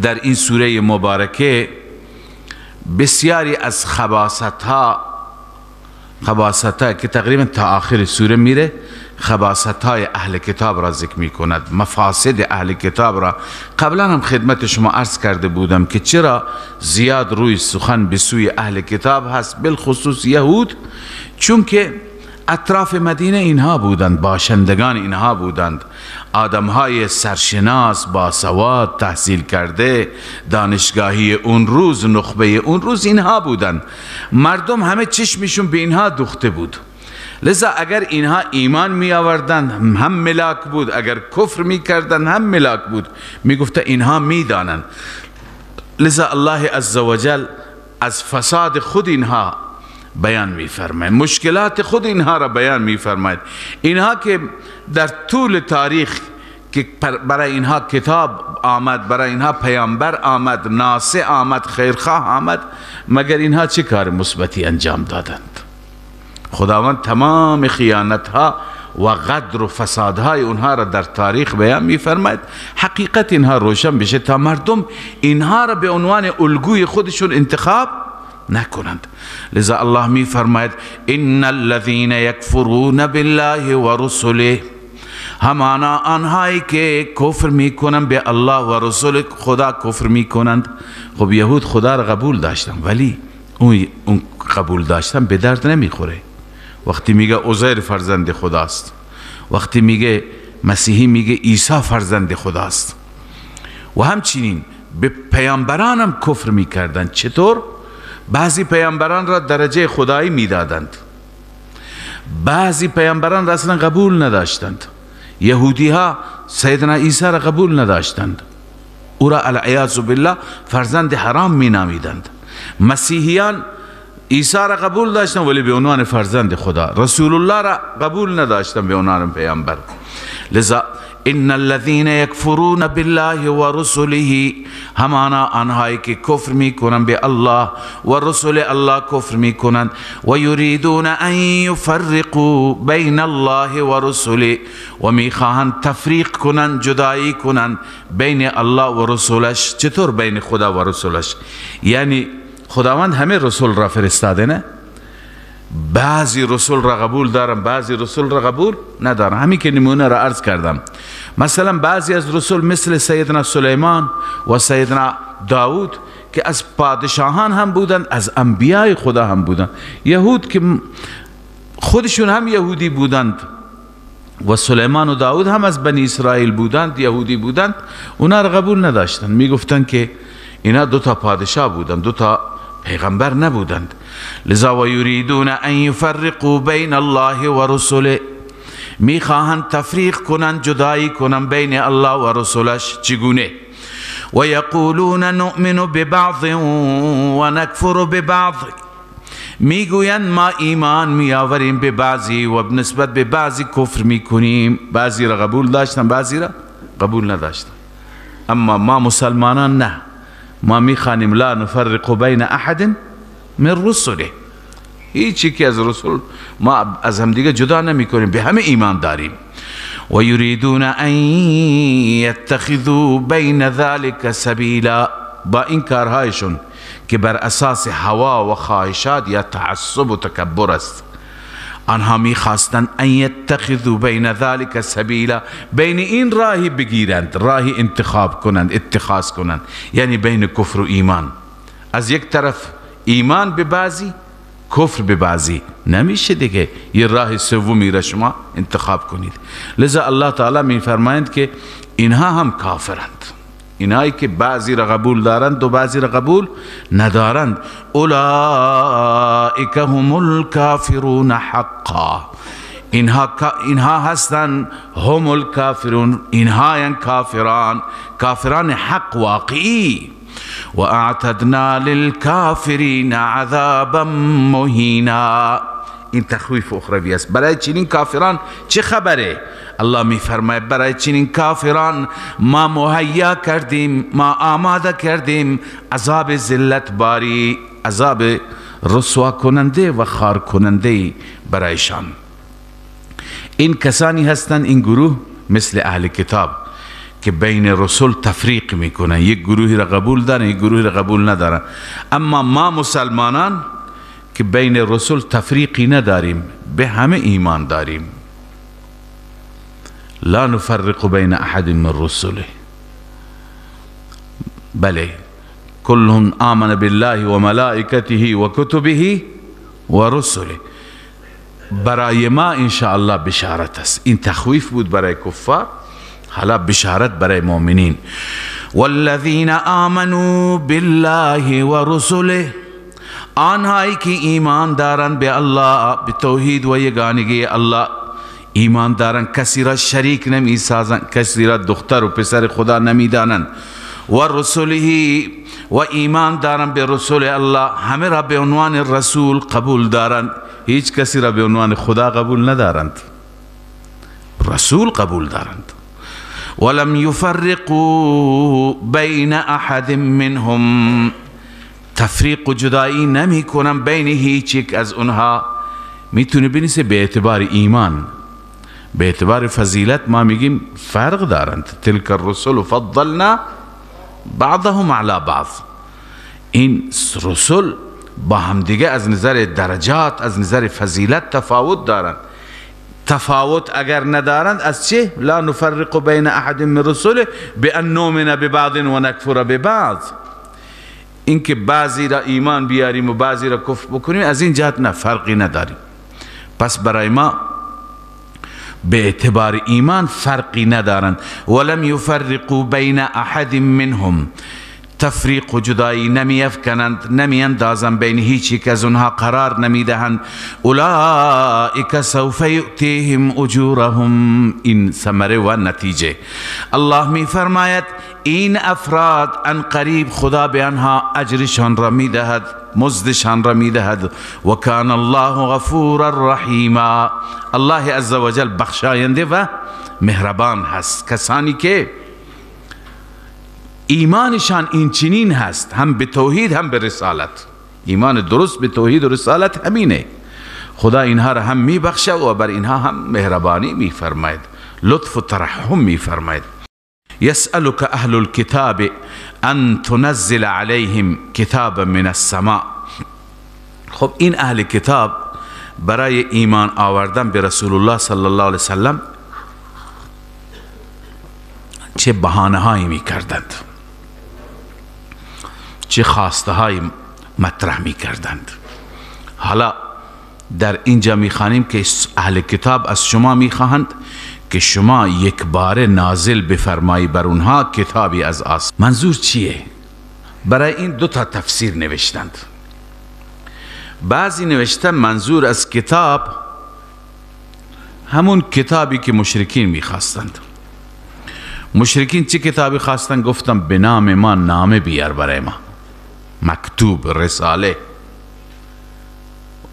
در این سوره مبارکه بسیاری از خباثت ها، خباثت که تقریبا تا آخر سوره میره، خباثت های اهل کتاب را ذکر میکند، مفاسد اهل کتاب را. قبلا هم خدمت شما عرض کرده بودم که چرا زیاد روی سخن به سوی اهل کتاب هست، بالخصوص یهود، چون که اطراف مدینه اینها بودند، باشندگان اینها بودند، آدمهای سرشناس، باسواد، تحصیل کرده، دانشگاهی اون روز، نخبه اون روز اینها بودند. مردم همه چشمشون به اینها دوخته بود، لذا اگر اینها ایمان می آوردند هم ملاک بود، اگر کفر می کردند هم ملاک بود، می گفته اینها می دانند. لذا الله عزوجل از فساد خود اینها بیان می فرماید، مشکلات خود اینها را بیان می فرماید. اینها که در طول تاریخ که برای اینها کتاب آمد، برای اینها پیامبر آمد، ناصح آمد، خیرخواه آمد، مگر اینها چه کار مثبتی انجام دادند؟ خداوند تمام خیانت ها و غدر و فسادهای اونها را در تاریخ بیان می فرماید. حقیقت اینها روشن بشه تا مردم اینها را به عنوان الگوی خودشون انتخاب نکنند. لذا الله می فرماید ان الذين یکفرون بالله و رسله، همانا آنهایی که کفر میکنند به الله و رسول خدا کفر میکنند. خب یهود خدا را قبول داشتن، ولی اون قبول داشتن به درد نمیخوره. وقتی میگه عزیر فرزند خداست، وقتی میگه مسیحی میگه عیسی فرزند خداست، و همچنین به پیامبرانم کفر میکردند. چطور؟ بعضی پیامبران را درجه خدایی میدادند، بعضی پیامبران را اصلا قبول نداشتند. یهودی ها سیدنا عیسی را قبول نداشتند، او را العیاذ بالله فرزند حرام می نامیدند. مسیحیان عیسی را قبول داشتند ولی به عنوان فرزند خدا، رسول الله را قبول نداشتند به عنوان پیامبر. لذا ان الذين يكفرون بالله ورسله، همانا آنهایی که کفر میکنند به الله و رسول الله کفر میکنند، و یریدون ان یفرقوا بین الله و رسله، و میخواهند تفریق کنند، جدایی کنند بین الله و رسولش. چطور بین خدا و رسولش؟ یعنی خداوند همه رسول را فرستاده، نه؟ بعضی رسول را قبول دارن، بعضی رسول را قبول ندارن. همین که نمونه را عرض کردم، مثلا بعضی از رسول مثل سیدنا سلیمان و سیدنا داود که از پادشاهان هم بودند، از انبیای خدا هم بودند. یهود که خودشون هم یهودی بودند و سلیمان و داود هم از بنی اسرائیل بودند، یهودی بودند، اونا را قبول نداشتند. میگفتند که اینا دو تا پادشاه بودند، دو تا پیغمبر نبودند. لذا و یریدون ان یفرقوا بین الله و رسله، میخواهند تفریق کنند، جدایی کنند بین الله و رسولش. چگونه؟ و یقولون نؤمن ببعض و نکفر ببعض، میگویند ما ایمان میآوریم به بعضی و نسبت به بعضی کفر میکنیم. بعضی را قبول داشتن، بعضی را قبول نداشتن. اما ما مسلمانان نه، ما میخوانیم لا نفرق بین احد من رسله، هیچ یکی از رسول ما از همدیگه جدا نمی کنیم، به همه ایمان داریم. و یریدون ان یتخذوا بین ذلك سبیلا، با این کارهایشون که بر اساس هوا و خواهشات یا تعصب و تکبر است، آنها میخواستند ان یتخذوا بین ذلك سبیلا، بین این راهی بگیرند، راهی انتخاب کنند، اتخاذ کنند، یعنی بین کفر و ایمان. از یک طرف ایمان به بعضی، کفر به بعضی، نمیشه دیگه یه راه سومی را شما انتخاب کنید. لذا الله تعالی میفرمایند که اینها هم کافرند، اینهایی که بعضی را قبول دارند و بعضی را قبول ندارند. اولئک هم الکافرون حقا، اینها هستند هم الکافرون، اینها یعنی کافران، کافران حق واقعی. و اعتدنا للکافرین عذابا مهینا، این تخویف اخروی است برای چنین کافران. چه خبره؟ الله میفرماید برای چنین کافران ما مهیا کردیم، ما آماده کردیم عذاب ذلت باری، عذاب رسوا کننده و خار کننده برایشان. این کسانی هستند، این گروه مثل اهل کتاب که بین رسول تفریق میکنن، یک گروهی را قبول دارن، یک گروهی را قبول ندارن. اما ما مسلمانان که بین رسول تفریقی نداریم، به همه ایمان داریم. لا نفرق بین احد من رسوله. بله، كلهم آمن بالله و ملائکته و کتبه و رسله. برای ما انشاءالله بشارت است. این تخویف بود برای کفار، حالا بشارت برای مؤمنین. والذین آمنوا بالله و رسله، آنهایی که ایمان دارند به الله، به توحید و یگانگی الله ایمان دارند، کسی را شریک نمی سازند، کسی را دختر و پسر خدا نمی دانند، و رسوله، و ایمان دارند به رسول الله، همه را به عنوان رسول قبول دارند، هیچ کسی را به عنوان خدا قبول ندارند، رسول قبول دارند. ولم یفرقوا بین احد منهم، تفریق و جدایی نمی کنن بین هیچ یک از اونها. میتونه بنویسه به اعتبار ایمان، به اعتبار فضیلت ما میگیم فرق دارند. تلک الرسل فضلنا بعضهم على بعض. این رسول با همدیگه از نظر درجات، از نظر فضیلت تفاوت دارند. تفاوت اگر ندارند از چه؟ لا نفرق بین احد من رسله بان نؤمن ببعض و نکفر ببعض. اینکه بعضی را ایمان بیاریم و بعضی را کفر بکنیم، از این جهت نه، فرقی نداریم. پس برای ما به اعتبار ایمان فرقی ندارند. ولم یفرقوا بین احد منهم، تفریق و جدایی نمی افکنند، نمی اندازند بین هیچ یک از اونها، قرار نمی دهند. اولئک سوف یؤتیهم اجورهم. این ثمره و نتیجه. الله می فرماید این افراد ان قریب خدا به آنها اجرشان را می دهد، مزدشان را می دهد. و کان الله غفورا رحیما. الله عزوجل بخشاینده و مهربان هست. کسانی که ایمانشان این چنین هست، هم به توحید هم به رسالت، ایمان درست به توحید و رسالت همینه، خدا اینها را هم میبخشه و بر اینها هم مهربانی میفرماید، لطف و ترحم میفرماید. یسألك اهل الكتاب ان تنزل عليهم کتابا من السماء. خب این اهل کتاب برای ایمان آوردن به رسول الله صلی الله علیه وسلم چه بهانه هایی میکردند، چه خواسته های مطرح میکردند. حالا در اینجا میخوانیم که اهل کتاب از شما میخواهند که شما یک بار نازل بفرمایی بر اونها کتابی از آسمان. منظور چیه؟ برای این دو تا تفسیر نوشتند. بعضی نوشتن منظور از کتاب همون کتابی که مشرکین میخواستند. مشرکین چه کتابی خواستند؟ گفتن به نام ما نامه بیار برای ما، مکتوب، رساله.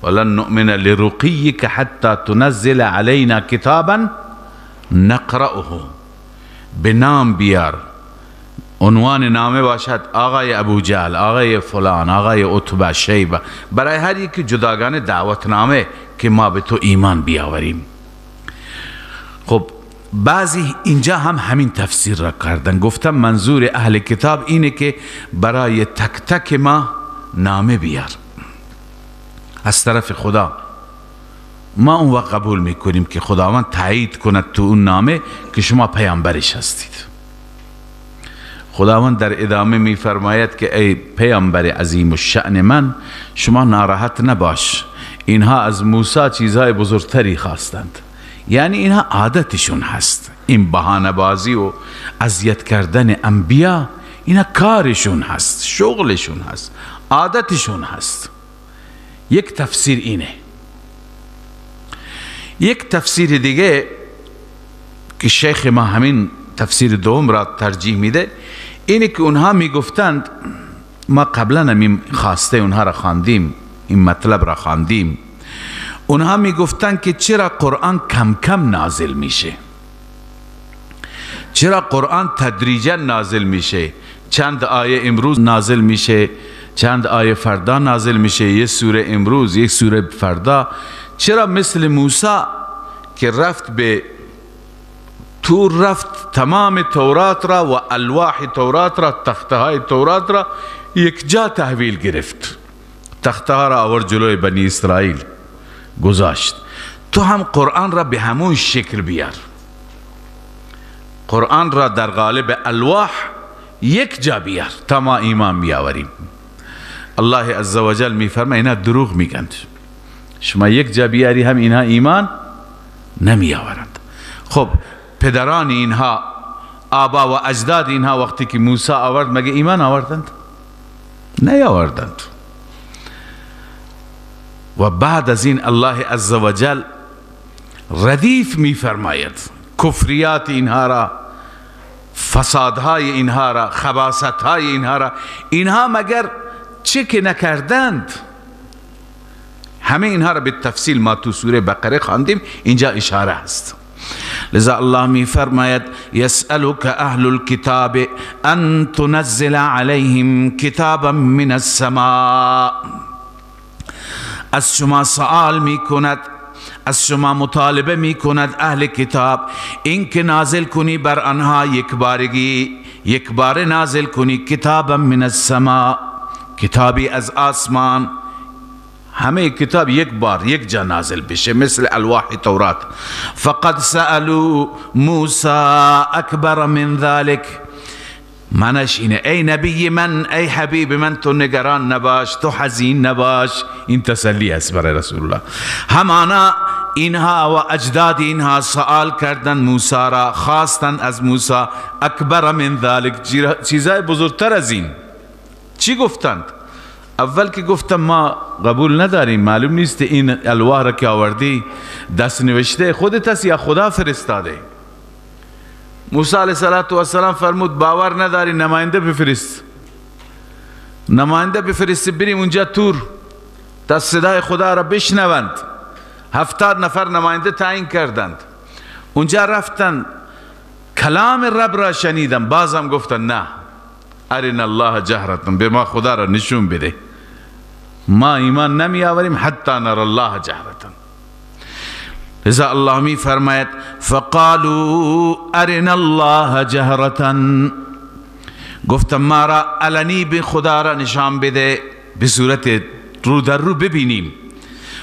ولن نؤمن لرقیک حتی تنزل علینا کتابا نقرأه. به نام بیار، عنوان نامه باشد آقای ابو جهل، آقای فلان، آقای عتبه، شیبه، برای هر یک جداگانه دعوتنامه که ما به تو ایمان بیاوریم. خب بعضی اینجا هم همین تفسیر را کردن، گفتم منظور اهل کتاب اینه که برای تک تک ما نامه بیار از طرف خدا، ما اون وقت قبول میکنیم که خداوند تایید کند تو اون نامه که شما پیامبرش هستید. خداوند در ادامه میفرماید که ای پیامبر عظیم الشأن من، شما ناراحت نباش، اینها از موسی چیزهای بزرگتری خواستند. یعنی اینها عادتشون هست، این بهانه بازی و اذیت کردن انبیا، اینا کارشون هست، شغلشون هست، عادتشون هست. یک تفسیر اینه. یک تفسیر دیگه که شیخ ما همین تفسیر دوم را ترجیح میده، اینه که اونها میگفتند، ما قبلا همین خواسته اونها را خواندیم، این مطلب را خواندیم، اونها میگفتند که چرا قرآن کم کم نازل میشه، چرا قرآن تدریجا نازل میشه، چند آیه امروز نازل میشه، چند آیه فردا نازل میشه، یک سوره امروز، یک سوره فردا. چرا مثل موسی که رفت به تور، رفت تمام تورات را و الواح تورات را، تخته های تورات را یک جا تحویل گرفت، تخته ها را آورد جلوی بنی اسرائیل گذاشت. تو هم قرآن را به همون شکل بیار، قرآن را در قالب الواح یک جا بیار تا ما ایمان بیاوریم. الله عزوجل میفرماید اینا دروغ میگند، شما یک جا بیاری هم اینها ایمان نمیآورند. خب پدران اینها، آبا و اجداد اینها وقتی که موسی آورد مگه ایمان آوردند؟ نیاوردند. و بعد از این الله عزوجل ردیف میفرماید کفریات اینها را، فسادهای اینها را، خباثتهای اینها را. اینها مگر چه که نکردند؟ همه اینها را به تفصیل ما تو سوره بقره خواندیم، اینجا اشاره است. لذا الله می فرماید یسألک اهل الكتاب ان تنزل علیهم کتابا من السماء. از شما سوال می کند، از شما مطالبه می کند اهل کتاب اینکه نازل کنی بر آنها یک بارگی، یک بار نازل کنی کتابا من السماء، کتابی از آسمان. همه کتاب یک بار یک جا نازل بشه، مثل الواح تورات. فقد سألوا موسی اکبر من ذلك. منش اینه ای نبی من، ای حبیب من، تو نگران نباش، تو حزین نباش. این تسلی است برای رسول الله. همانا اینها و اجداد اینها سوال کردن موسی را، خواستن از موسی اکبر من ذلك، چیزای بزرگتر از این. چی گفتند؟ اول که گفتم ما قبول نداریم، معلوم نیست این الواح را که آوردی دست نوشته خودت است یا خدا فرستاده. موسی علیه السلام فرمود باور نداری، نماینده بفرست، نماینده بفرست بریم اونجا تور تا صدای خدا را بشنوند. 70 نفر نماینده تعیین کردند، اونجا رفتن کلام رب را شنیدن، بازم گفتن نه، ارنا الله جهرتن، به ما خدا را نشون بده، ما ایمان نمی آوریم حتی نر الله جهرتن. لذا الله می فرماید فقالوا ارنا الله جهرتن، گفتم ما را علنی به خدا را نشان بده، به صورت رو در رو ببینیم.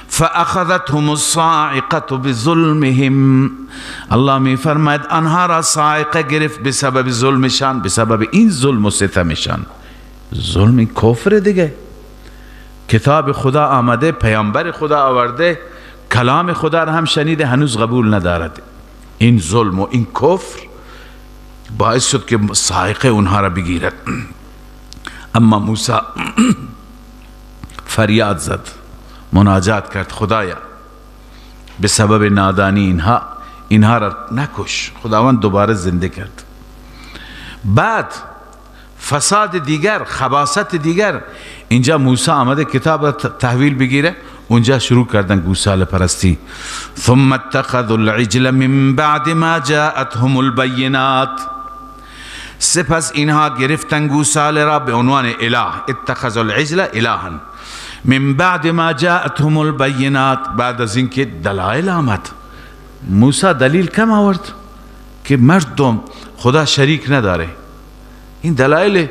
فاخذتهم الصاعقه بظلمهم. الله می فرماید آنها را صاعقه گرفت به سبب ظلمشان، به سبب این ظلم و ستمشان. ظلم کفر دیگه، کتاب خدا آمده، پیامبر خدا آورده، کلام خدا را هم شنیده، هنوز قبول ندارد. این ظلم و این کفر باعث شد که صاعقه اونها را بگیرد. اما موسی فریاد زد، مناجات کرد، خدایا به سبب نادانی اینها را نکش. خداوند دوباره زنده کرد. بعد فساد دیگر، خباثت دیگر، اینجا موسی آمده کتاب را تحویل بگیره، اونجا شروع کردن گوساله پرستی. ثم اتخذوا العجل من بعد ما جاءتهم البینات. سپس اینها گرفتن گوساله را به عنوان اله، اتخذوا العجل الها من بعد ما جاءتهم البینات، بعد از اینکه دلایل آمد. موسی دلیل کم آورد که مردم خدا شریک نداره. این دلایل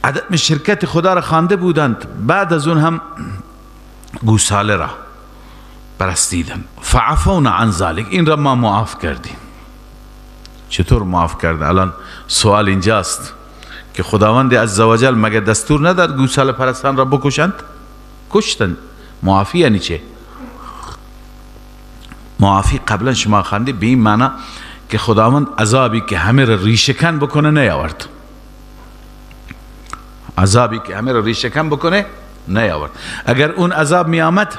عدم شرکت خدا را خوانده بودند، بعد از اون هم گوساله را پرستیدن. فعفونا عن ذلك، این را ما معاف کردیم. چطور معاف کرد؟ الان سوال اینجاست که خداوند عزوجل مگه دستور نداد گوساله پرستان را بکشند؟ کشتند. معافی یعنی چه؟ معافی قبلا شما خواندی به این معنی که خداوند عذابی که همه را ریشه‌کن بکنه نیاورد، عذابی که همه را ریشه‌کن بکنه نیاورد. اگر اون عذاب می آمد،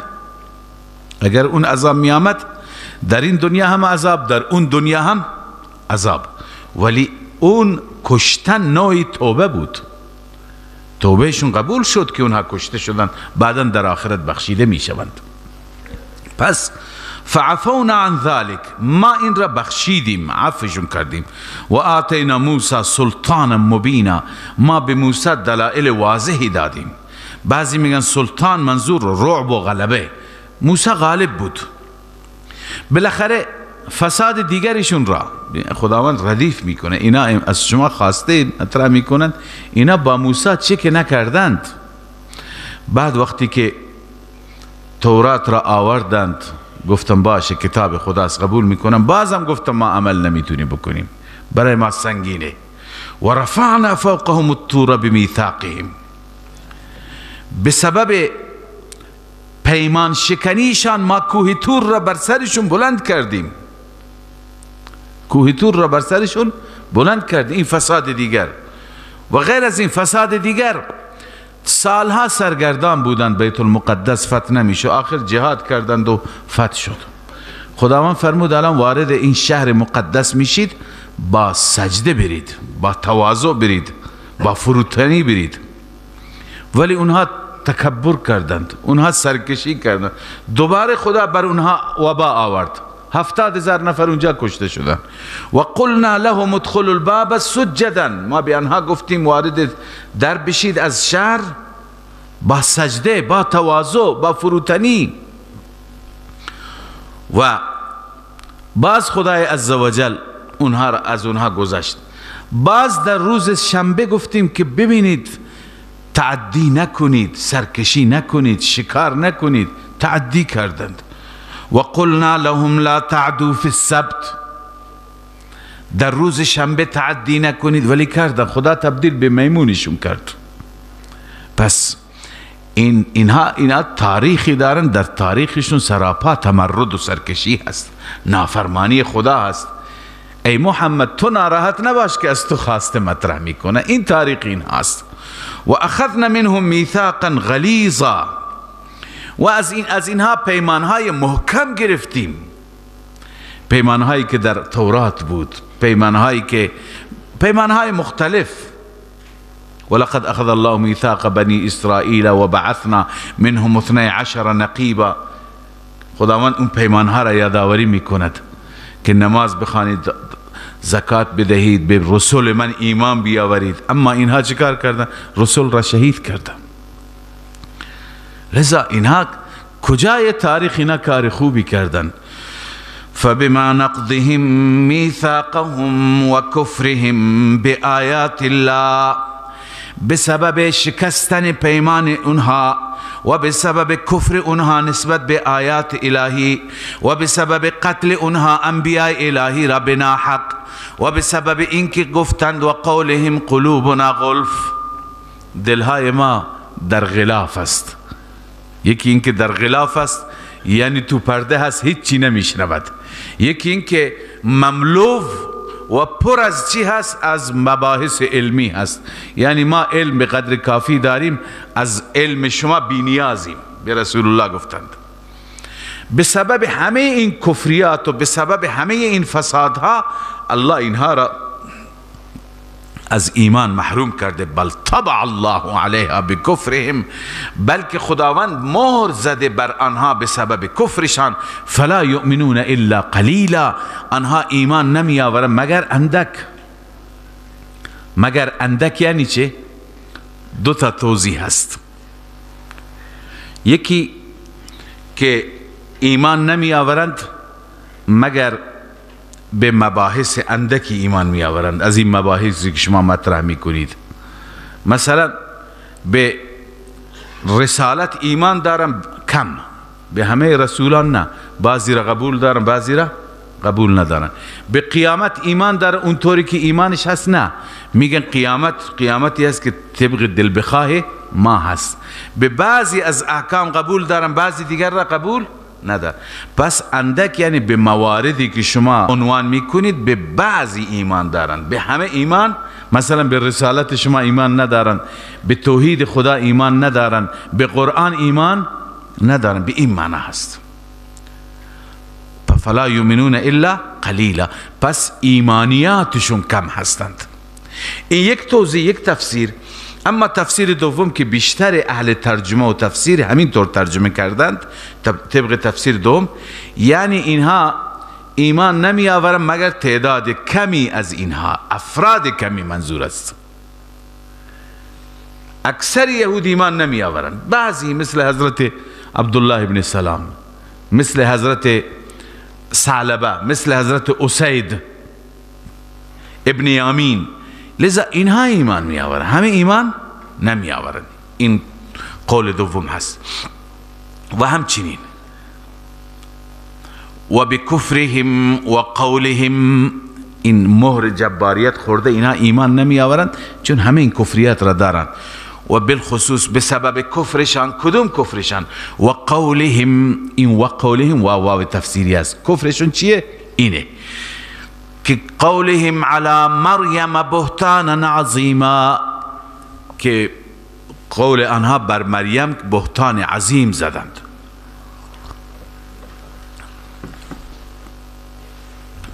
اگر اون عذاب می آمد، در این دنیا هم عذاب، در اون دنیا هم عذاب. ولی اون کشتن نوعی توبه بود، توبهشون قبول شد که اونها کشته شدن، بعدا در آخرت بخشیده می شوند. پس فعفونا عن ذلك، ما این را بخشیدیم، عفوشون کردیم. و آتینا موسی سلطانا مبینا، ما به موسی دلائل واضحی دادیم. بعضی میگن سلطان منظور رعب و غلبه، موسی غالب بود. بالاخره فساد دیگرشون را خداوند ردیف میکنه. اینا از شما خواسته مطرح میکنند، اینا با موسی چه که نکردند. بعد وقتی که تورات را آوردند گفتم باشه کتاب خداست قبول میکنم، بازم گفتم ما عمل نمیتونیم بکنیم، برای ما سنگینه. و رفعنا فوقهم الطور بمیثاقهم، به سبب پیمان شکنیشان ما کوه تور را بر سرشون بلند کردیم، کوه تور را بر سرشون بلند کردیم. این فساد دیگر و غیر از این فساد دیگر، سالها سرگردان بودند، بیت المقدس فتح نمیشه، آخر جهاد کردند و فتح شد. خداوند فرمود الان وارد این شهر مقدس میشید، با سجده برید، با تواضع برید، با فروتنی برید. ولی اونها تکبر کردند، اونها سرکشی کردند، دوباره خدا بر اونها وبا آورد، 70,000 نفر اونجا کشته شدند. و قلنا لهم ادخلوا الباب سجدا، ما به آنها گفتیم وارد در بشید از شهر با سجده، با تواضع، با فروتنی. و باز خدای عزوجل اونها را از اونها گذشت. باز در روز شنبه گفتیم که ببینید تعدی نکنید، سرکشی نکنید، شکار نکنید، تعدی کردند. و قلنا لهم لا تعدوا فی السبت، در روز شنبه تعدی نکنید، ولی کردن، خدا تبدیل به میمونشون کرد. پس اینها تاریخی دارن، در تاریخشون سراپا تمرد و سرکشی هست، نافرمانی خدا هست. ای محمد تو ناراحت نباش که از تو خواسته مطرح میکنه، این تاریخ این هست. و اخذنا منهم میثاقا غلیظا، و از اینها پیمانهای محکم گرفتیم، پیمانهایی که در تورات بود، پیمانهای مختلف. ولقد اخذ الله میثاق بنی اسرائیل وبعثنا منهم 12 نقیبا. خداوند اون پیمانها را یادآوری میکند که نماز بخوانید، زکات بدهید، به رسول من ایمان بیاورید. اما اینها چیکار کردن؟ رسول را شهید کردن. لذا اینها کجای تاریخ اینا کار خوبی کردن؟ فبما نقضهم میثاقهم وکفرهم بآیات الله، بسبب شکستن پیمان اونها و بسبب کفر اونها نسبت به آیات الهی و بسبب قتل اونها انبیاء الهی را بناحق و بسبب اینکه گفتند و قولهم قلوبنا غلف، دلهای ما در غلاف است. یکی اینکه در غلاف است یعنی تو پرده هست، هیچی نمیشنود. یکی اینکه مملو و پر از چی هست؟ از مباحث علمی هست، یعنی ما علم به قدر کافی داریم، از علم شما بی نیازیم، به رسول الله گفتند. به سبب همه این کفریات و به سبب همه این فسادها الله اینها را از ایمان محروم کرده. بل طبع الله علیها بکفرهم، بلکه خداوند مهر زده بر آنها به سبب کفرشان. فلا یؤمنون الا قلیلا، آنها ایمان نمی آورند مگر اندک. مگر اندک یعنی چه؟ دو تا توضیح هست. یکی که ایمان نمی آورند مگر به مباحث اندکی ایمان می آورند، از این مباحثی که شما مطرح می کنید. مثلا به رسالت ایمان دارم کم، به همه رسولان نه، بعضی را قبول دارم بعضی را قبول ندارن. به قیامت ایمان دارم اونطوری که ایمانش هست نه، میگن قیامت قیامتی هست که طبق دل بخواه ما هست. به بعضی از احکام قبول دارم بعضی دیگر را قبول ندار. پس اندک یعنی به مواردی که شما عنوان میکنید به بعضی ایمان دارند، به همه ایمان، مثلا به رسالت شما ایمان ندارند، به توحید خدا ایمان ندارند، به قرآن ایمان ندارند، به این معنی هست. فلا یؤمنون الا قلیلا، پس ایمانیاتشون کم هستند. این یک توضیح، یک تفسیر. اما تفسیر دوم که بیشتر اهل ترجمه و تفسیر همینطور ترجمه کردند طبق تفسیر دوم، یعنی اینها ایمان نمی آورند مگر تعداد کمی از اینها، افراد کمی منظور است. اکثر یهود ایمان نمی آورند، بعضی مثل حضرت عبدالله ابن سلام، مثل حضرت ثعلبه، مثل حضرت اسید ابن یامین، لذا اینها ایمان می آورند، همه ایمان نمی آورند. این قول دوم هست. و همچنین و بکفرهم و قولهم، این مهر جباریت خورده، اینها ایمان نمی آورند چون همه این کفریت را دارند. و بالخصوص به سبب کفرشان، کدوم کفرشان؟ و قولهم، این و قولهم و واو تفسیری است. کفرشون چیه؟ اینه که قولهم علی مریم بهتانا عظیما، که قول آنها بر مریم بهتان عظیم زدند.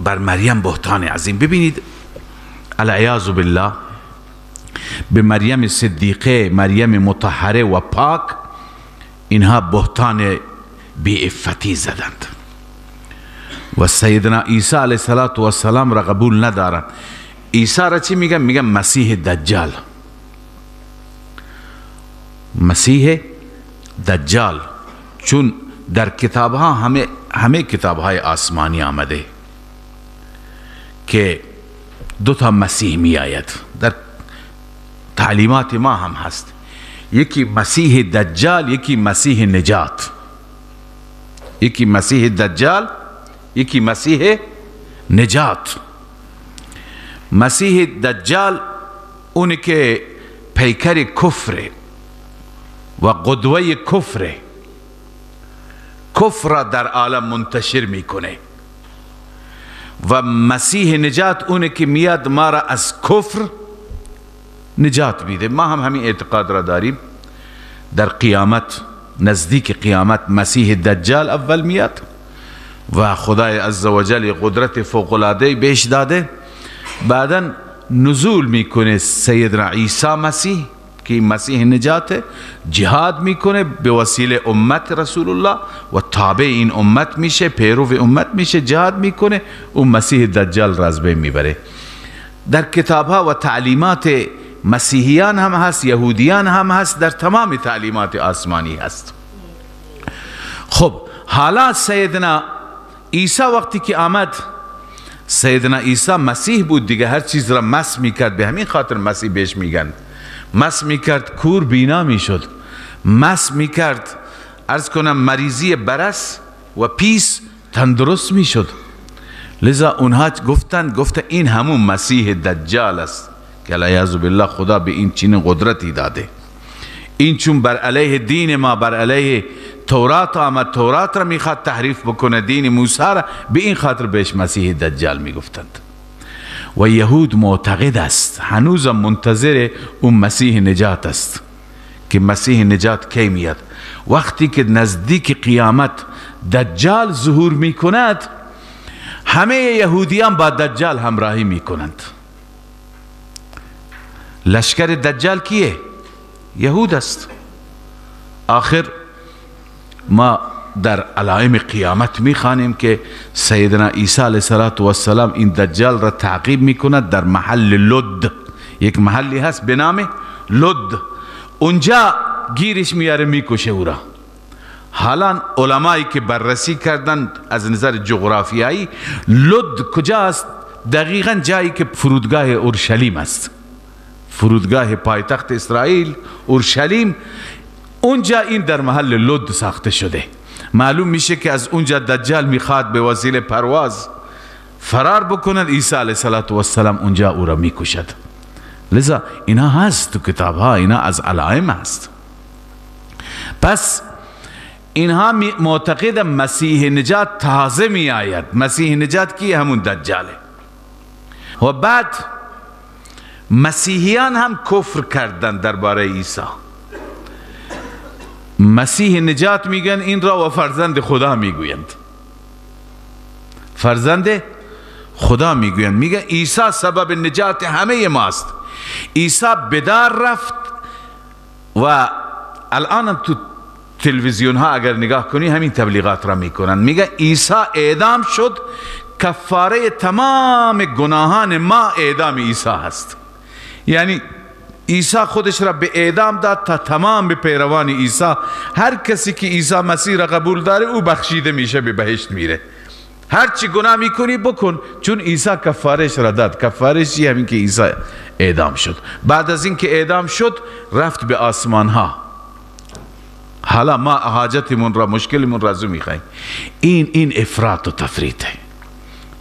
بر مریم بهتان عظیم. ببینید العیاذ بالله، به مریم صدیقه، مریم مطهره و پاک، اینها بهتان بیعفتی زدند و سیدنا عیسی علیه السلام را قبول ندارند. عیسی را چی میگن؟ میگن مسیح دجال، مسیح دجال، چون در کتاب ها همه کتاب های آسمانی آمده که دو تا مسیح می آید، در تعلیمات ما هم هست، یکی مسیح دجال، یکی مسیح نجات، یکی مسیح دجال، یکی مسیح نجات. مسیح دجال اونی که پیکر کفره و قدوه کفره، کفر را در عالم منتشر میکنه، و مسیح نجات اونه که میاد ما را از کفر نجات میده. ما هم همین اعتقاد را داریم، در قیامت، نزدیک قیامت، مسیح دجال اول میاد و خدای عزوجل قدرت فوق العاده بهش داده، بعدا نزول میکنه سیدنا عیسی مسیح که مسیح نجاته، جهاد میکنه به وسیله امت رسول الله و تابع این امت میشه، پیرو امت میشه، جهاد میکنه، اون مسیح دجال را از بین میبره. در کتابها و تعلیمات مسیحیان هم هست، یهودیان هم هست، در تمام تعلیمات آسمانی هست. خب حالا سیدنا عیسی وقتی که آمد، سیدنا عیسی مسیح بود دیگه، هر چیز را مس میکرد، به همین خاطر مسیح بهش میگن. مس میکرد کور بینا میشد، مس میکرد عرض کنم مریضی برس و پیس تندرست میشد. لذا اونها گفتن این همون مسیح دجال است که العیاذ بالله خدا به این چنین قدرتی داده. این چون بر علیه دین ما، بر علیه تورات آمد، تورات را میخواد تحریف بکنه، دین موسی را، به این خاطر بهش مسیح دجال میگفتند. و یهود معتقد است، هنوزم منتظر اون مسیح نجات است که مسیح نجات کی میاد. وقتی که نزدیک قیامت دجال ظهور میکند، همه یهودیان با دجال همراهی میکنند. لشکر دجال کیه؟ یهود است. آخر ما در علائم قیامت میخوانیم که سیدنا عیسی علیه السلام این دجال را تعقیب میکند در محل لد، یک محلی هست به نام لد، اونجا گیرش میاره میکشه او را. حالا علمایی که بررسی کردند از نظر جغرافیایی لد کجاست؟ دقیقا جایی که فرودگاه اورشلیم است، فرودگاه پایتخت اسرائیل اورشلیم، اونجا این در محل لد ساخته شده. معلوم میشه که از اونجا دجال میخواد به وسیله پرواز فرار بکند، عیسی علیه السلام اونجا او را میکشد. لذا اینا هست تو کتاب ها، اینا از علائم هست. پس اینها معتقد مسیح نجات تازه می آید. مسیح نجات کی؟ همون دجاله. و بعد مسیحیان هم کفر کردند درباره عیسی. مسیح نجات میگن این را و فرزند خدا میگویند، فرزند خدا میگویند. میگن عیسی سبب نجات همه ماست. عیسی بدار رفت و الان تو تلویزیون ها اگر نگاه کنی همین تبلیغات را میکنن. میگن عیسی اعدام شد، کفاره تمام گناهان ما اعدام عیسی هست. یعنی عیسی خودش را به اعدام داد تا تمام پیروان عیسی، هر کسی که عیسی مسیح را قبول داره او بخشیده میشه، به بهشت میره. هر چی گناه میکنی بکن، چون عیسی کفارش را داد. کفارش همین که عیسی اعدام شد. بعد از اینکه اعدام شد رفت به آسمان ها، حالا ما حاجتمون را، مشکلمون را از او میخوایم. این افراط و تفریطه.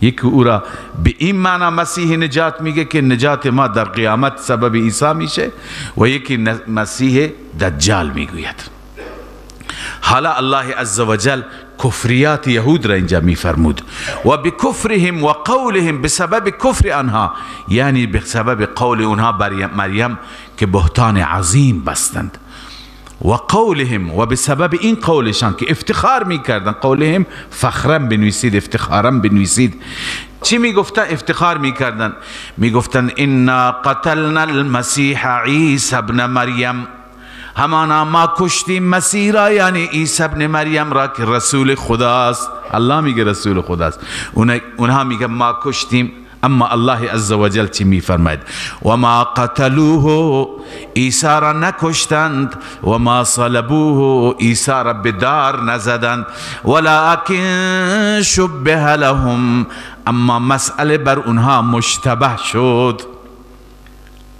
یکی او را به این معنا مسیح نجات میگه که نجات ما در قیامت سبب عیسی میشه، و یکی مسیح دجال میگوید. حالا الله عزوجل کفریات یهود را اینجا میفرمود، و بکفرهم و قولهم، بسبب کفر آنها، یعنی بسبب قول آنها بر مریم که بهتان عظیم بستند، و قولهم، و بسبب این قولشان که افتخار میکردن. قولهم فخرا بنویسید، افتخارا بنویسید. چی میگفتن؟ افتخار میکردن، میگفتن انا قتلنا المسیح عیسی ابن مریم، همانا ما کشتیم مسیح را، یعنی عیسی ابن مریم را که رسول خداست. الله میگه رسول خداست، اونها میگه ما کشتیم. اما الله عزوجل چی میفرماید؟ و ما قتلوه، عیسی را نکشتند، و ما صلبوه، عیسی را به دار نزدند، ولکن شبه لهم، اما مسئله بر اونها مشتبه شد.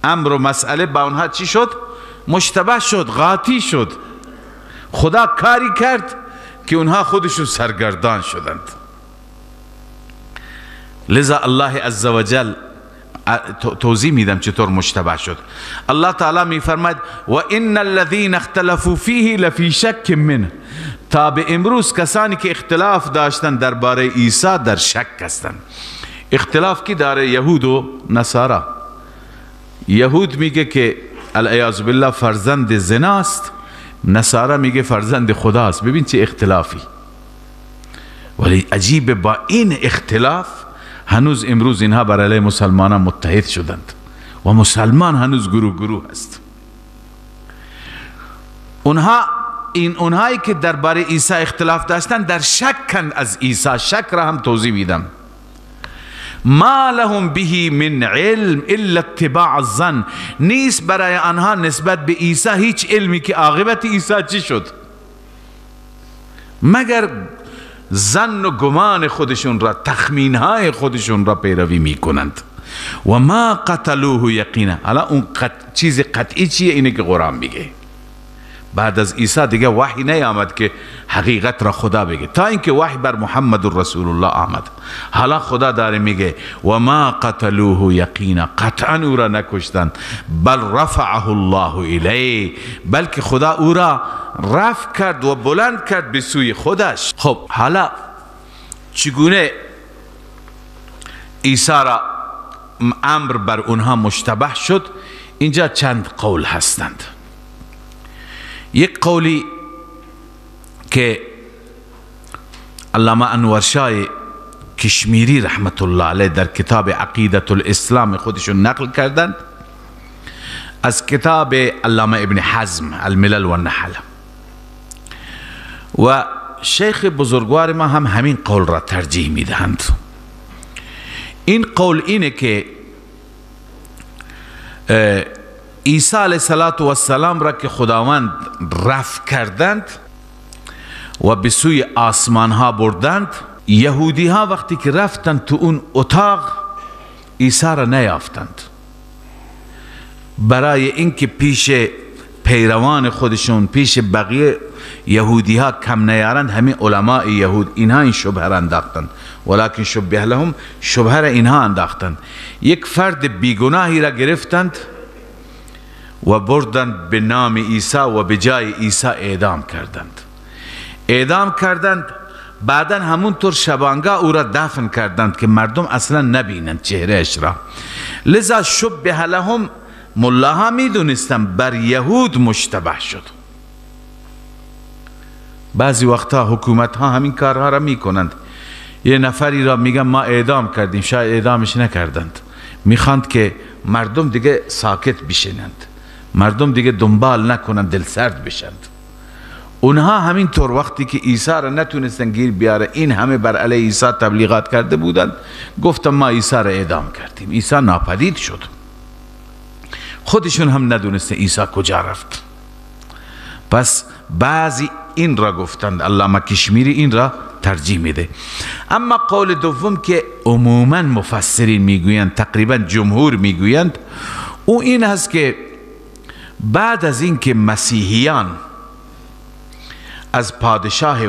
امر و مسئله با اونها چی شد؟ مشتبه شد، غاطی شد. خدا کاری کرد که اونها خودشون سرگردان شدند. لذا الله عزوجل توضیح میدم چطور مشتبه شد. الله تعالی میفرماید و ان الذين اختلفوا فيه لفی شک منه، تا به امروز کسانی که اختلاف داشتند درباره عیسی در شک هستند. اختلاف کی داره؟ یهود و نصارا. یهود میگه که العیاذ بالله فرزند زناست، نصارا میگه فرزند خداست. ببین چه اختلافی. ولی عجیب، با این اختلاف هنوز امروز اینها بر علیه مسلمانان متحد شدند و مسلمان هنوز گروه گروه است. اونها، این اونهایی که درباره عیسی اختلاف داشتند در شکند از عیسی. شک را هم توضیح میدم. ما لهم به من علم الا اتباع الظن، نیست برای آنها نسبت به عیسی هیچ علمی که عاقبت عیسی چی شد، مگر ظن و گمان خودشون را، تخمین های خودشون را پیروی میکنند. و ما قتلوه یقینا. حالا اون چیز قطعی چیه؟ اینه که قرآن میگه. بعد از عیسی دیگه وحی نیامد که حقیقت را خدا بگه، تا اینکه وحی بر محمد رسول الله آمد. حالا خدا داره میگه و ما قتلوه یقینا، قطعا او را نکشتند، بل رفعه الله الیه، بلکه خدا او را رفع کرد و بلند کرد به سوی خودش. خب حالا چگونه عیسی را امر بر اونها مشتبه شد؟ اینجا چند قول هستند. یک قولی که علامه انور شاه کشمیری رحمت الله علیه در کتاب عقیدت الاسلام خودشون نقل کردند از کتاب علامه ابن حزم الملل و النحل، و شیخ بزرگوار ما هم همین قول را ترجیح میدهند. این قول اینه که عیسی علیه السلام را که خداوند رفع کردند و به سوی آسمان ها بردند، یهودی ها وقتی که رفتند تو اون اتاق عیسی را نیافتند. برای اینکه پیش پیروان خودشون، پیش بقیه یهودی ها کم نیارند، همین علماء یهود اینها این شبهه را انداختند، ولکن شبه لهم، شبهه را اینها انداختند. یک فرد بیگناهی را گرفتند و بردند به نام عیسی و به جای عیسی اعدام کردند. اعدام کردند، بعدا همونطور شبانگاه او را دفن کردند که مردم اصلا نبینند چهرهش را. لذا شبه لهم، ملاها میدونستند بر یهود مشتبه شد. بعضی وقتها حکومت ها همین کارها را میکنند. یه نفری را میگن ما اعدام کردیم، شاید اعدامش نکردند، میخواند که مردم دیگه ساکت بشینند، مردم دیگه دنبال نکنند، دل سرد بشند. اونها همینطور وقتی که عیسی را نتونستن گیر بیاره، این همه بر علیه عیسی تبلیغات کرده بودند، گفتن ما عیسی را اعدام کردیم. عیسی ناپدید شد، خودشون هم ندونستن عیسی کجا رفت. پس بعضی این را گفتند، علامه کشمیری این را ترجیح میده. اما قول دوم که عموما مفسرین میگویند، تقریبا جمهور میگویند، او این هست که بعد از اینکه مسیحیان از پادشاه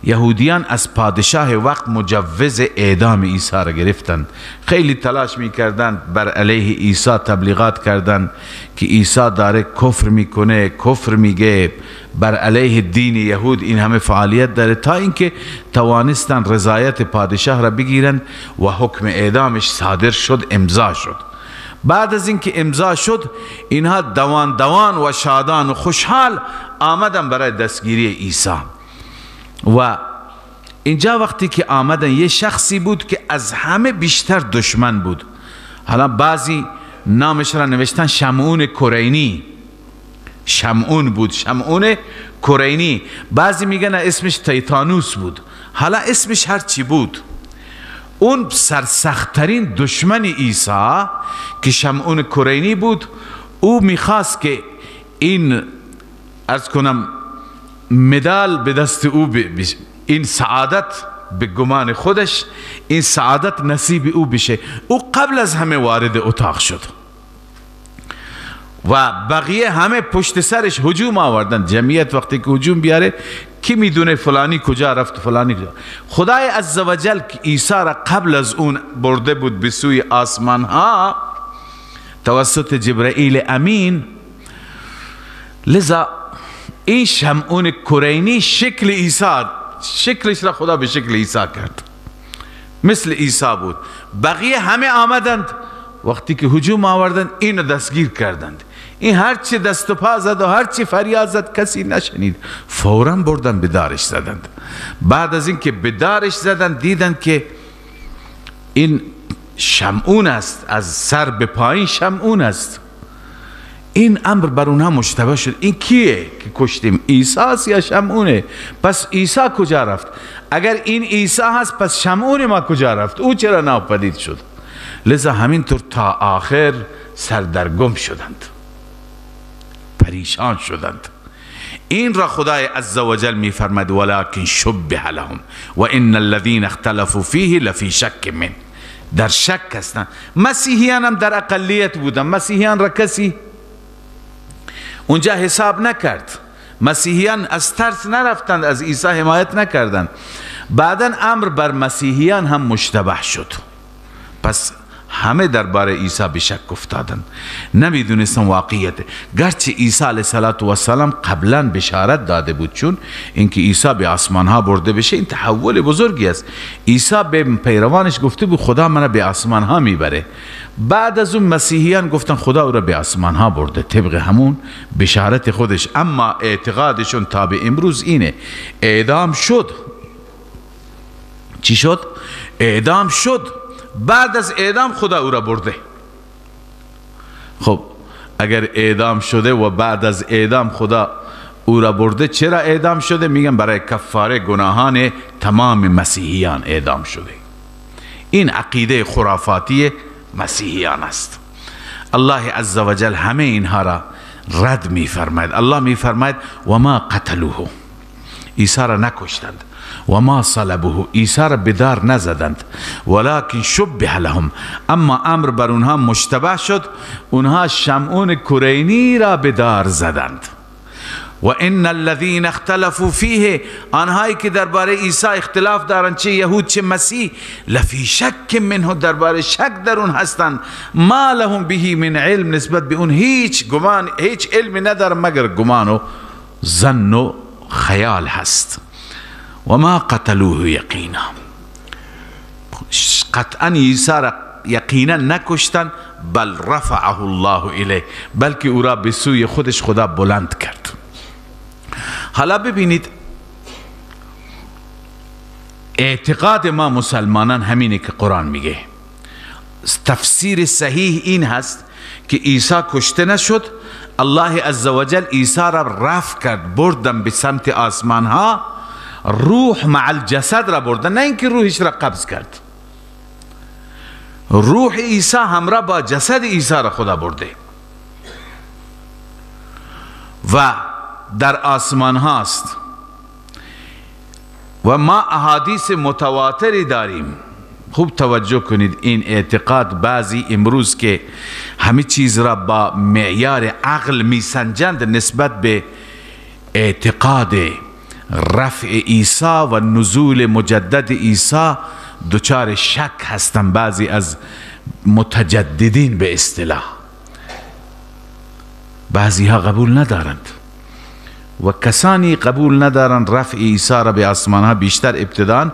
یهودیان از پادشاه وقت مجوز اعدام عیسی را گرفتند. خیلی تلاش میکردند، بر علیه عیسی تبلیغات کردند که عیسی داره کفر میکنه، کفر میگه، بر علیه دین یهود این همه فعالیت داره، تا اینکه توانستن رضایت پادشاه را بگیرند و حکم اعدامش صادر شد، امضا شد. بعد از اینکه امضا شد، اینها دوان دوان و شادان و خوشحال آمدن برای دستگیری عیسی. و اینجا وقتی که آمدن، یه شخصی بود که از همه بیشتر دشمن بود. حالا بعضی نامش را نوشتن شمعون کرینی، شمعون بود، شمعون کرینی. بعضی میگن اسمش تیتانوس بود. حالا اسمش هر چی بود، اون سرسختترین دشمن عیسی که شمعون کرینی بود، او میخواست که این عرض کنم مدال به دست او، این سعادت به گمان خودش، این سعادت نصیب او بشه. او قبل از همه وارد اتاق شد و بقیه همه پشت سرش هجوم آوردن. جمعیت وقتی که هجوم بیاره، کی میدونه فلانی کجا رفت، فلانی کجا. خدای عزوجل که عیسی را قبل از اون برده بود به سوی آسمان ها توسط جبرئیل امین، لذا این شمعون کرینی شکل عیسی، شکلش را خدا به شکل عیسی کرد، مثل عیسی بود. بقیه همه آمدند، وقتی که هجوم آوردند اینو دستگیر کردند. این هرچی دست و پا زد و هرچی فریاد زد کسی نشنید، فورا بردن به دارش زدند. بعد از اینکه به دارش زدند، دیدند که این شمعون است، از سر به پایین شمعون است. این امر بر اونها مشتبه شد، این کیه که کشتیم، عیسی است یا شمعونه؟ پس عیسی کجا رفت؟ اگر این عیسی هست پس شمعون ما کجا رفت؟ او چرا ناپدید شد؟ لذا همینطور تا آخر سردرگم شدند، پریشان شدند. این را خدای عزوجل میفرماد ولکن شبه لهم و ان الذين اختلفوا فیه لفی شک من. در شک هستند. مسیحیان هم در اقلیت بودند، مسیحیان را کسی اونجا حساب نکرد، مسیحیان از ترس نرفتند، از عیسی حمایت نکردند. بعدا امر بر مسیحیان هم مشتبه شد، پس همه درباره عیسی به شک افتادند، نمیدونستن واقعیت. گرچه عیسی علیه السلام قبلا بشارت داده بود، چون اینکه عیسی به آسمان ها برده بشه این تحول بزرگی است. عیسی به پیروانش گفته بود خدا منو به آسمان ها میبره. بعد از اون مسیحیان گفتن خدا او را به آسمان ها برده طبق همون بشارت خودش. اما اعتقادشون تا به امروز اینه. اعدام شد، چی شد؟ اعدام شد. بعد از اعدام خدا او را برده. خب اگر اعدام شده و بعد از اعدام خدا او را برده، چرا اعدام شده؟ میگن برای کفاره گناهان تمام مسیحیان اعدام شده. این عقیده خرافاتی مسیحیان است. الله عزوجل همه اینها را رد میفرماید. الله میفرماید و ما قتلوه، عیسی را نکشتند، و ما صلبوه، عیسی را به دار نزدند، ولکن شبه لهم، اما امر بر اونها مشتبه شد، اونها شمعون کرینی را به دار زدند. و ان الذين اختلفوا فیه، آنهایی که درباره عیسی اختلاف دارند، چه یهود چه مسیح، لفی شک منه، درباره شک در اون هستند، ما لهم به من علم، نسبت به اون هیچ گمان، هیچ علمی ندارن مگر گمان و ظن و خیال هست. و ما قتلوه یقینا، قطعا عیسی را یقینا نکشتن، بل رفعه الله الیه، بلکه او را به سوی خودش خدا بلند کرد. حالا ببینید اعتقاد ما مسلمانان همینه که قرآن میگه. تفسیر صحیح این هست که عیسی کشته نشد، الله عزوجل عیسی را رفع کرد، بردن به سمت آسمان ها، روح مع الجسد را بردن، نه اینکه روحش را قبض کرد. روح عیسی همراه با جسد عیسی را خدا برده و در آسمان هاست. و ما احادیث متواتری داریم. خوب توجه کنید، این اعتقاد بعضی امروز که همه چیز را با معیار عقل میسنجند نسبت به اعتقاد رفع عیسی و نزول مجدد عیسی دچار شک هستند بعضی از متجددین به اصطلاح. بعضی ها قبول ندارند و کسانی قبول ندارند رفع عیسی را به آسمان ها بیشتر ابتدان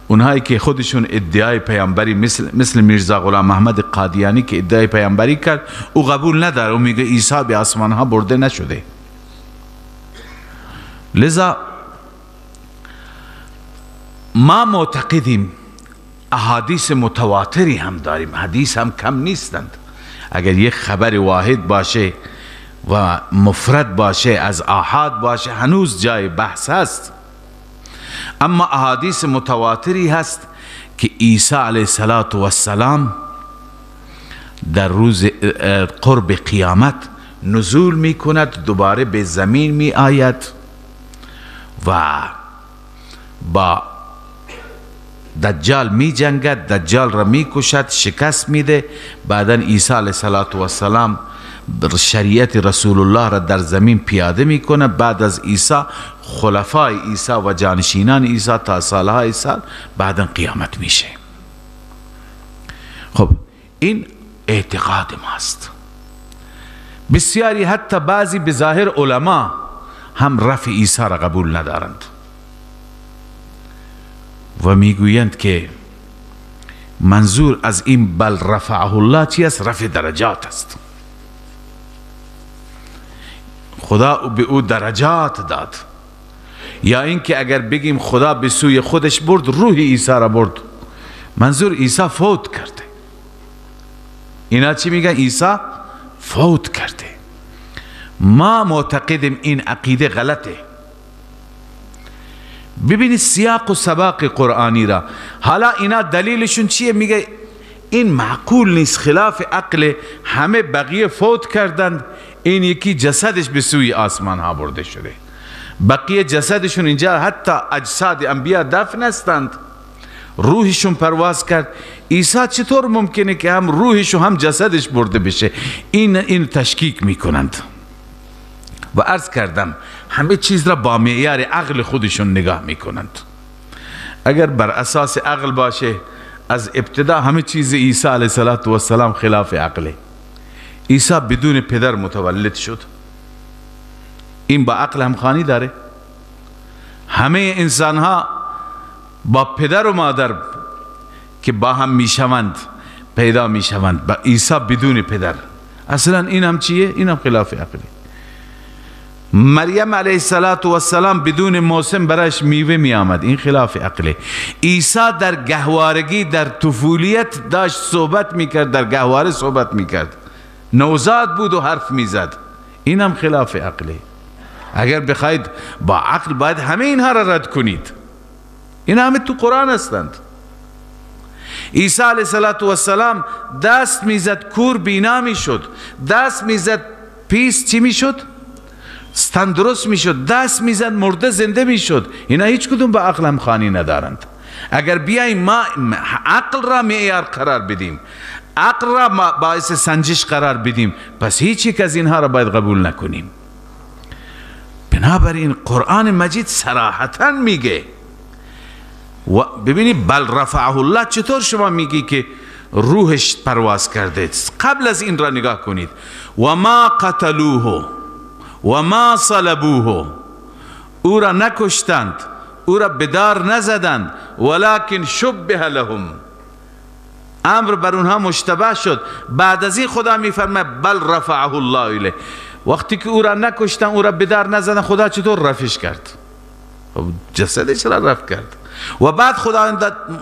اونهایی که خودشون ادعای پیامبری مثل میرزا غلام احمد قادیانی که ادعای پیامبری کرد، او قبول نداره، او میگه عیسی به آسمان ها برده نشده. لذا ما معتقدیم، احادیث متواتری هم داریم، حدیث هم کم نیستند. اگر یک خبر واحد باشه و مفرد باشه، از آحاد باشه، هنوز جای بحث هست. اما احادیث متواتری هست که عیسی علیه السلام در روز قرب قیامت نزول می کند، دوباره به زمین می آید و با دجال می جنگد، دجال را می کشد، شکست میده. بعدا عیسی علیه السلام شریعت رسول الله را در زمین پیاده میکنه. بعد از عیسی خلفای عیسی و جانشینان عیسی تا سالهای سال بعدا قیامت میشه. خب این اعتقاد ماست. بسیاری حتی بعضی بظاهر علما هم رفع عیسی را قبول ندارند و میگویند که منظور از این بل رفعه الله چی است؟ رفع درجات است. خدا به او درجات داد. یا اینکه اگر بگیم خدا به سوی خودش برد، روح عیسی را برد، منظور عیسی فوت کرده. اینا چی میگن؟ عیسی فوت کرده. ما معتقدیم این عقیده غلطه. ببینید سیاق و سباق قرآنی را. حالا اینا دلیلشون چیه؟ میگه این معقول نیست، خلاف عقل، همه بقیه فوت کردند، این یکی جسدش به سوی آسمان ها برده شده، بقیه جسدشون اینجا حتی اجساد انبیا دفن هستند، روحشون پرواز کرد. عیسی چطور ممکنه که هم روحش و هم جسدش برده بشه؟ این تشکیک میکنند. و عرض کردم همه چیز را با معیار عقل خودشون نگاه میکنند. اگر بر اساس عقل باشه، از ابتدا همه چیز عیسی علیه السلام خلاف عقله. عیسی بدون پدر متولد شد، این با عقل همخوانی داره؟ همه انسان ها با پدر و مادر که با هم میشوند پیدا میشوند، با عیسی بدون پدر اصلا این هم چیه؟ این هم خلاف عقله. مریم علیه السلام بدون موسم برایش میوه می آمد، این خلاف عقله. عیسی در گهوارگی، در طفولیت داشت صحبت میکرد، در گهواره صحبت میکرد، نوزاد بود و حرف میزد، این هم خلاف عقله. اگر بخواید با عقل باید همه اینها را رد کنید، این همه تو قرآن هستند. عیسی علیه السلام دست میزد کور بینا میشد، دست میزد پیس چی میشد؟ تندرست میشد، دست میزد مرده زنده میشد. اینا هیچ کدوم با عقل همخوانی ندارند. اگر بیاییم ما عقل را معیار قرار بدیم، عقل را باعث سنجش قرار بدیم، پس هیچ یک از اینها را باید قبول نکنیم. بنابراین قرآن مجید صراحتا میگه و ببینید بل رفعه الله، چطور شما میگی که روحش پرواز کرده؟ قبل از این را نگاه کنید، و ما قتلوه و ما صلبوه، او را نکشتند، او را بدار نزدند، ولکن شبه لهم، امر بر اونها مشتبه شد. بعد از این خدا میفرماید بل رفعه الله الیه. وقتی که او را نکشتن، او را بدار نزدن، خدا چطور رفعش کرد؟ جسدش را رفع کرد. و بعد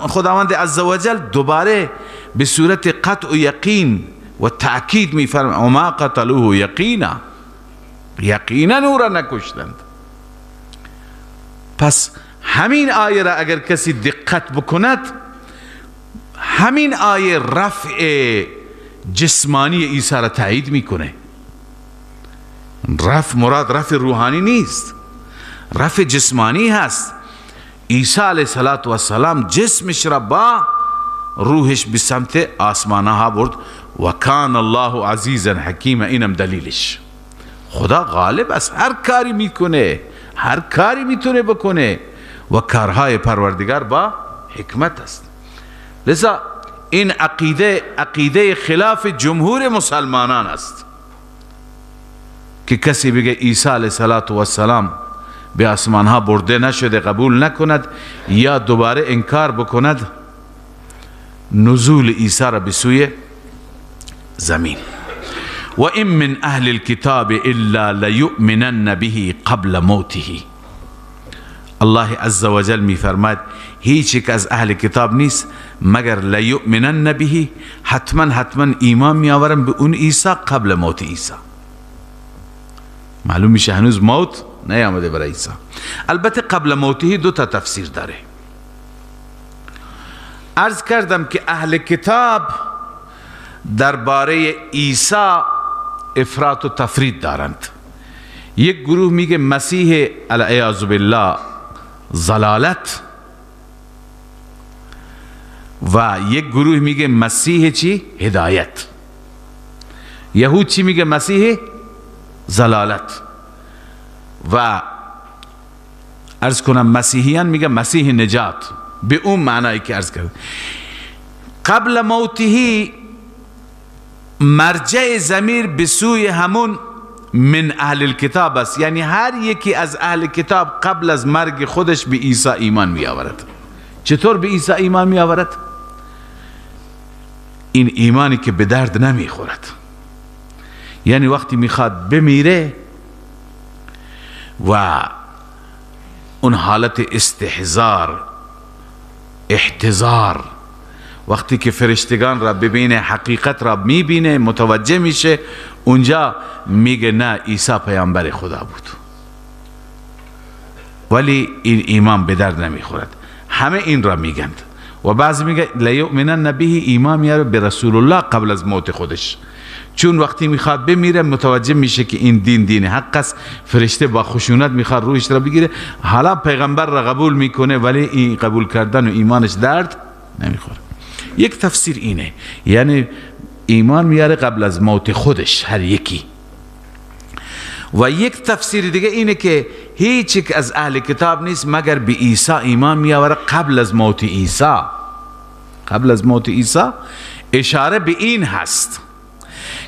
خداوند عزوجل دوباره به صورت قطع و یقین و تأکید میفرماید و ما قتلوه یقینا، یقینا او را نکشتند. پس همین آیه را اگر کسی دقت بکند، همین آیه رفع جسمانی عیسی را تایید میکنه. رفع مراد رفع روحانی نیست، رفع جسمانی هست. عیسی علیه السلام جسمش را با روحش به سمت آسمان ها برد. و کان الله عزیزا حکیما، اینم دلیلش. خدا غالب است، هر کاری میکنه، هر کاری میتونه بکنه و کارهای پروردگار با حکمت است. لذا این عقیده، عقیده خلاف جمهور مسلمانان است که کسی بگه عیسی علیه السلام به آسمان ها برده نشده قبول نکند یا دوباره انکار بکند نزول عیسی را به سوی زمین. و این من اهل الكتاب الا لیؤمنن به قبل موته. الله عز وجل می فرماید هیچ یک از اهل کتاب نیست مگر لیؤمنن به، حتما ایمان می آورن به اون عیسی قبل موت عیسی. معلوم میشه هنوز موت نیامده برای عیسی. البته قبل موته دو تا تفسیر داره. عرض کردم که اهل کتاب درباره عیسی افراط و تفرید دارند. یک گروه میگه مسیح العیاذ بالله ضلالت، و یک گروه میگه مسیح چی؟ هدایت. یهود چی میگه؟ مسیح ضلالت. و عرض کنم مسیحیان میگه مسیح نجات، به اون معنایی که عرض کردم. قبل موته مرجع ضمیر به سوی همون من اهل الکتاب است، یعنی هر یکی از اهل کتاب قبل از مرگ خودش به عیسی ایمان می آورد. چطور به عیسی ایمان می آورد؟ این ایمانی که به درد نمی خورد، یعنی وقتی میخواد بمیره و اون حالت استحضار، احتضار، وقتی که فرشتگان را ببینه، حقیقت را میبینه، متوجه میشه، اونجا میگه نه، عیسی پیامبر خدا بود. ولی این ایمان به درد نمیخورد. همه این را میگند و بعضی میگه لیؤمنن به، ایمان میاره به رسول الله قبل از موت خودش، چون وقتی میخواد بمیره متوجه میشه که این دین دین حق است، فرشته با خشونت میخواد روحش را بگیره، حالا پیغمبر را قبول میکنه ولی این قبول کردن و ایمانش درد نمیخوره. یک تفسیر اینه، یعنی ایمان میاره قبل از موت خودش هر یکی. و یک تفسیر دیگه اینه که هیچ یک از اهل کتاب نیست مگر به عیسی ایمان میاره قبل از موت عیسی. قبل از موت عیسی اشاره به این هست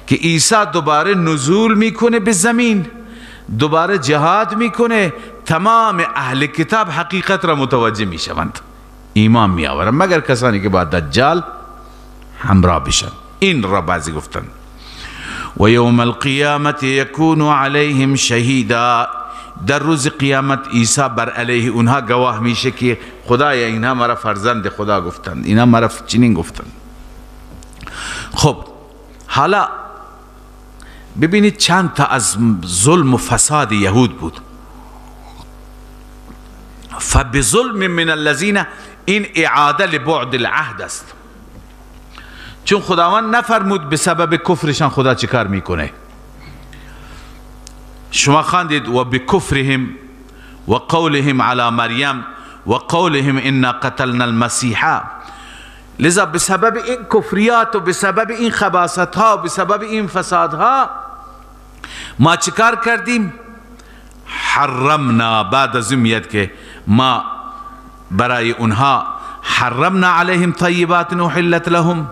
که عیسی دوباره نزول میکنه به زمین، دوباره جهاد میکنه، تمام اهل کتاب حقیقت را متوجه میشوند، ایمان میآورند، مگر کسانی که با دجال همراه بشن. این را بعضی گفتن. و یوم القیامت یکون علیهم شهیدا، در روز قیامت عیسی بر علیه اونها گواه میشه که خدایا اینها مرا فرزند خدا گفتند، اینها مرا چنین گفتند. خب حالا ببینید چند تا از ظلم و فساد یهود بود. فبظلم من الذین، این اعاده لبعد العهد است، چون خداوند نفرمود به سبب کفرشان خدا چه کار میکنه. شما خواندید و بکفرهم و قولهم علی مریم و قولهم انا قتلنا المسیح. لذا به سبب این کفریات و به سبب این خباثت ها و به سبب این فساد ها ما چیکار کردیم؟ حرمنا. بعد از این میاد که ما برای اونها حرمنا علیهم طیبات احلت لهم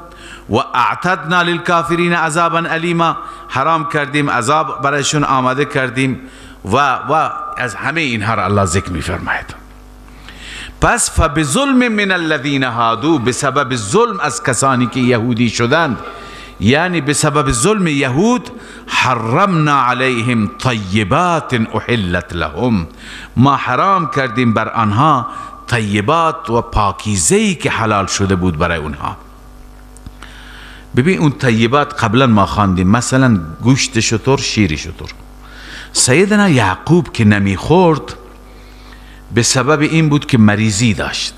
و اعتدنا للکافرین عذابا الیما، حرام کردیم، عذاب برایشون آماده کردیم و از همه اینها را الله ذکر میفرماید. پس فبظلم من الذین هادو، به سبب ظلم از کسانی که یهودی شدند، یعنی به سبب ظلم یهود، حرمنا علیهم طیبات احلت لهم، ما حرام کردیم بر آنها طیبات و پاکیزه‌ای که حلال شده بود برای اونها. ببین اون طیبات قبلا ما خواندیم، مثلا گوشت شتر، شیر شتر. سیدنا یعقوب که نمیخورد به سبب این بود که مریضی داشت.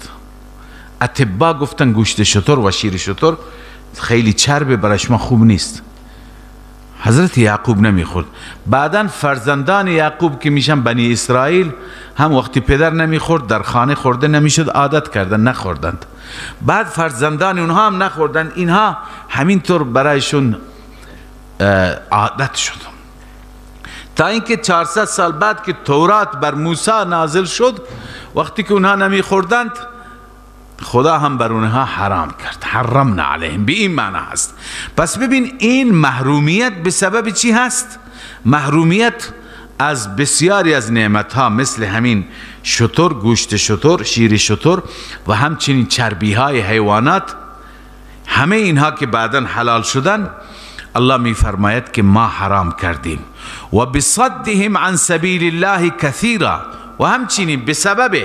اطبا گفتن گوشت شتر و شیر شتر خیلی چربه، برای شما خوب نیست. حضرت یعقوب نمیخورد. بعدا فرزندان یعقوب که میشن بنی اسرائیل هم وقتی پدر نمیخورد در خانه خورده نمیشد، عادت کردن نخوردند. بعد فرزندان اونها هم نخوردند، اینها همینطور برایشون عادت شد. تا اینکه 400 سال بعد که تورات بر موسی نازل شد، وقتی که اونها نمیخوردند خدا هم بر اونها حرام کرد. حرمنا علیهم به این معنی هست. پس ببین این محرومیت به سبب چی هست؟ محرومیت از بسیاری از نعمت ها مثل همین شتر، گوشت شتر، شیر شتر و همچنین چربی های حیوانات، همه اینها که بعدا حلال شدن، الله می فرماید که ما حرام کردیم. و بصدهم عن سبیل الله کثیرا، و همچنین به سبب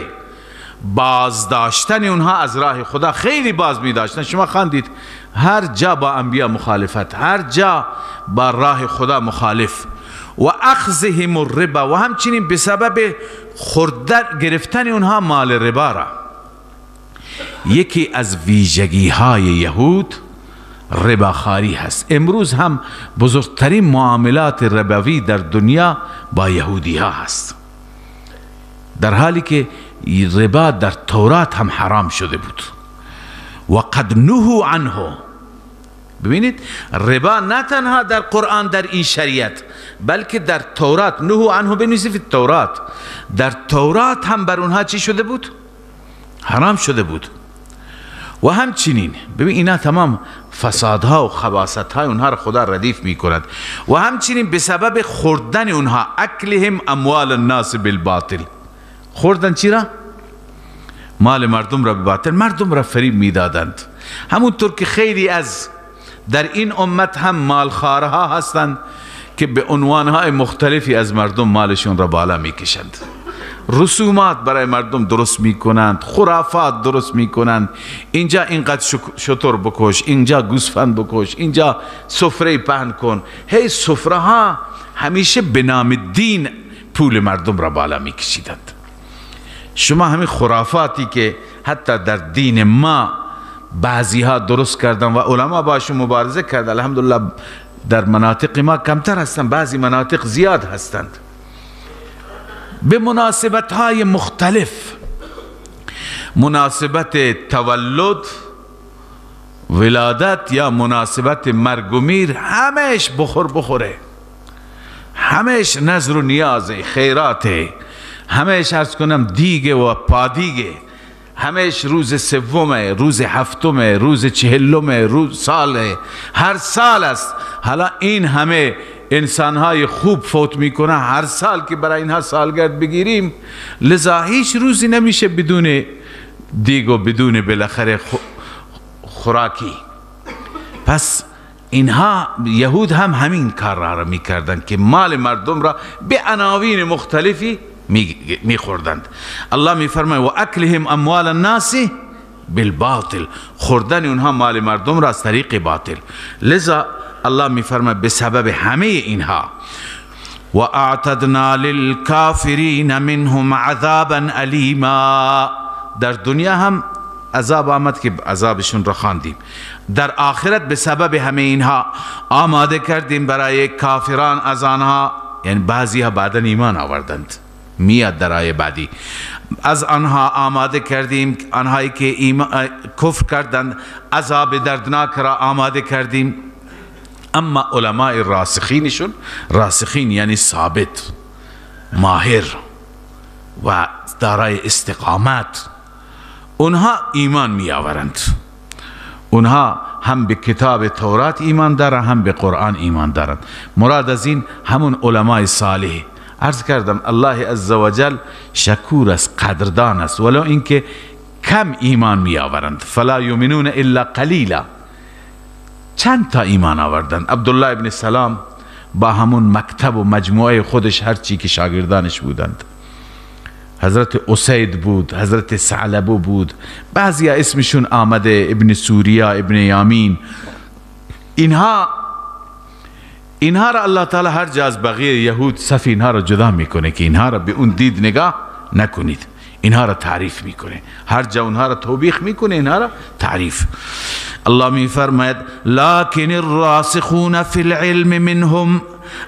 بازداشتن اونها از راه خدا، خیلی باز می داشتن. شما خواندید هر جا با انبیا مخالفت، هر جا با راه خدا مخالف. و اخذهم الربا، و همچنین به سبب خوردن گرفتن اونها مال ربا را. یکی از ویژگی های یهود رباخواری هست. امروز هم بزرگترین معاملات ربوی در دنیا با یهودی ها هست، در حالی که ربا در تورات هم حرام شده بود. و قد نهوا عنه. ببینید ربا نه تنها در قرآن در این شریعت، بلکه در تورات، نهوا عنه بنویسید تورات، در تورات هم بر اونها چی شده بود؟ حرام شده بود. و همچنین ببین اینا تمام فسادها و خباثت‌های اونها را خدا ردیف می‌کند. و همچنین به سبب خوردن اونها، اکلهم اموال الناس بالباطل، خوردن چی را؟ مال مردم را به باطل، مردم را فریب میدادند. همونطور که خیلی از در این امت هم مالخوارها هستند که به عنوانهای مختلفی از مردم مالشون را بالا میکشند، رسومات برای مردم درست میکنند، خرافات درست میکنند. اینجا اینقدر شتر بکش، اینجا گوسفند بکش، اینجا سفره پهن کن. هی سفره ها همیشه به نام دین پول مردم را بالا میکشیدند. شما همین خرافاتی که حتی در دین ما بعضی ها درست کردن و علما باشون مبارزه کرد، الحمدلله در مناطق ما کمتر هستند، بعضی مناطق زیاد هستند، به مناسبت های مختلف، مناسبت تولد، ولادت یا مناسبت مرگ و میر، همش بخور بخوره، همش نذر و نیاز خیراته، همش عرض کنم دیگه و پادیگه، همش روز سومه، روز هفتمه، روز چهلمه، روز ساله، هر سال است. حالا این همه انسانهای خوب فوت میکنه، هر سال که برای اینها سالگرد بگیریم، لذا هیچ روزی نمیشه بدون دیگ و بدون بالاخره خوراکی. پس اینها یهود هم همین کار را میکردند که مال مردم را به عناوین مختلفی میخوردند. الله میفرماید و اکلهم اموال الناس بالباطل، خوردن اونها مال مردم را از طریق باطل. لذا الله میفرماید به سبب همه اینها و اعتدنا للکافرین منهم عذابا الیما، در دنیا هم عذاب آمد که عذابشون را خواندیم، در آخرت به سبب همه اینها آماده کردیم برای کافران از آنها، یعنی بعضی ها بعدا ایمان آوردند، میاد در آیه بعدی، از آنها آماده کردیم، آنهایی که کفر کردند عذاب دردناک را آماده کردیم. اما علماء راسخینشون، راسخین یعنی ثابت، ماهر و دارای استقامت، اونها ایمان می آورند. اونها هم به کتاب تورات ایمان دارند، هم به قرآن ایمان دارند. مراد از این همون علماء صالح. عرض کردم الله عزوجل شکور است، قدردان است، ولو اینکه کم ایمان می آورند. فلا یؤمنون الا قلیلا، چند تا ایمان آوردند. عبدالله ابن سلام با همون مکتب و مجموعه خودش هرچی که شاگردانش بودند، حضرت اسید بود، حضرت ثعلبه بود، بعضی اسمشون آمده، ابن سوریا، ابن یامین، اینها را الله تعالی هر جا از بقیه یهود صف اینها را جدا میکنه که اینها را به اون دید نگاه نکنید، اینها را تعریف میکنه، هر جا اونها را توبیخ میکنه، اینها را تعریف. الله میفرماید لکن الراسخون فی العلم منهم،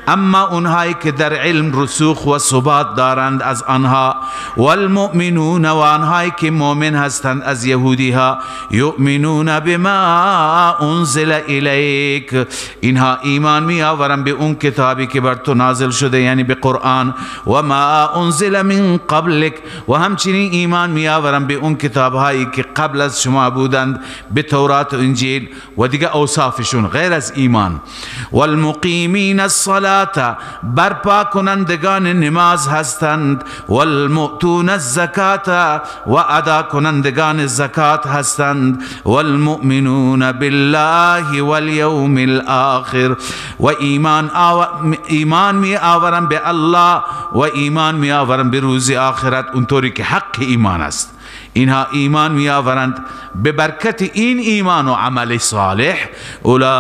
اما اونهایی که در علم رسوخ و ثبات دارند از آنها، والمؤمنون و آنهایی که مؤمن هستند از یهودی ها، یؤمنون بما انزل الیک، اینها ایمان می آورند به اون کتابی که بر تو نازل شده، یعنی به قرآن، و ما انزل من قبلک، و همچنین ایمان می آورند به اون کتاب هایی که قبل از شما بودند، به تورات و انجیل و دیگه اوصافشون غیر از ایمان. والمقیمین الصلاة، برپا کنندگان نماز هستند، والمؤتون الزکاة، و ادا کنندگان زکات هستند، والمؤمنون بالله والیوم الآخر، و ایمان می آورند به الله و ایمان می آورند به روز آخرت، اونطوری که حق ایمان است. اینها ایمان می آورند، به برکت این ایمان و عمل صالح، اولئک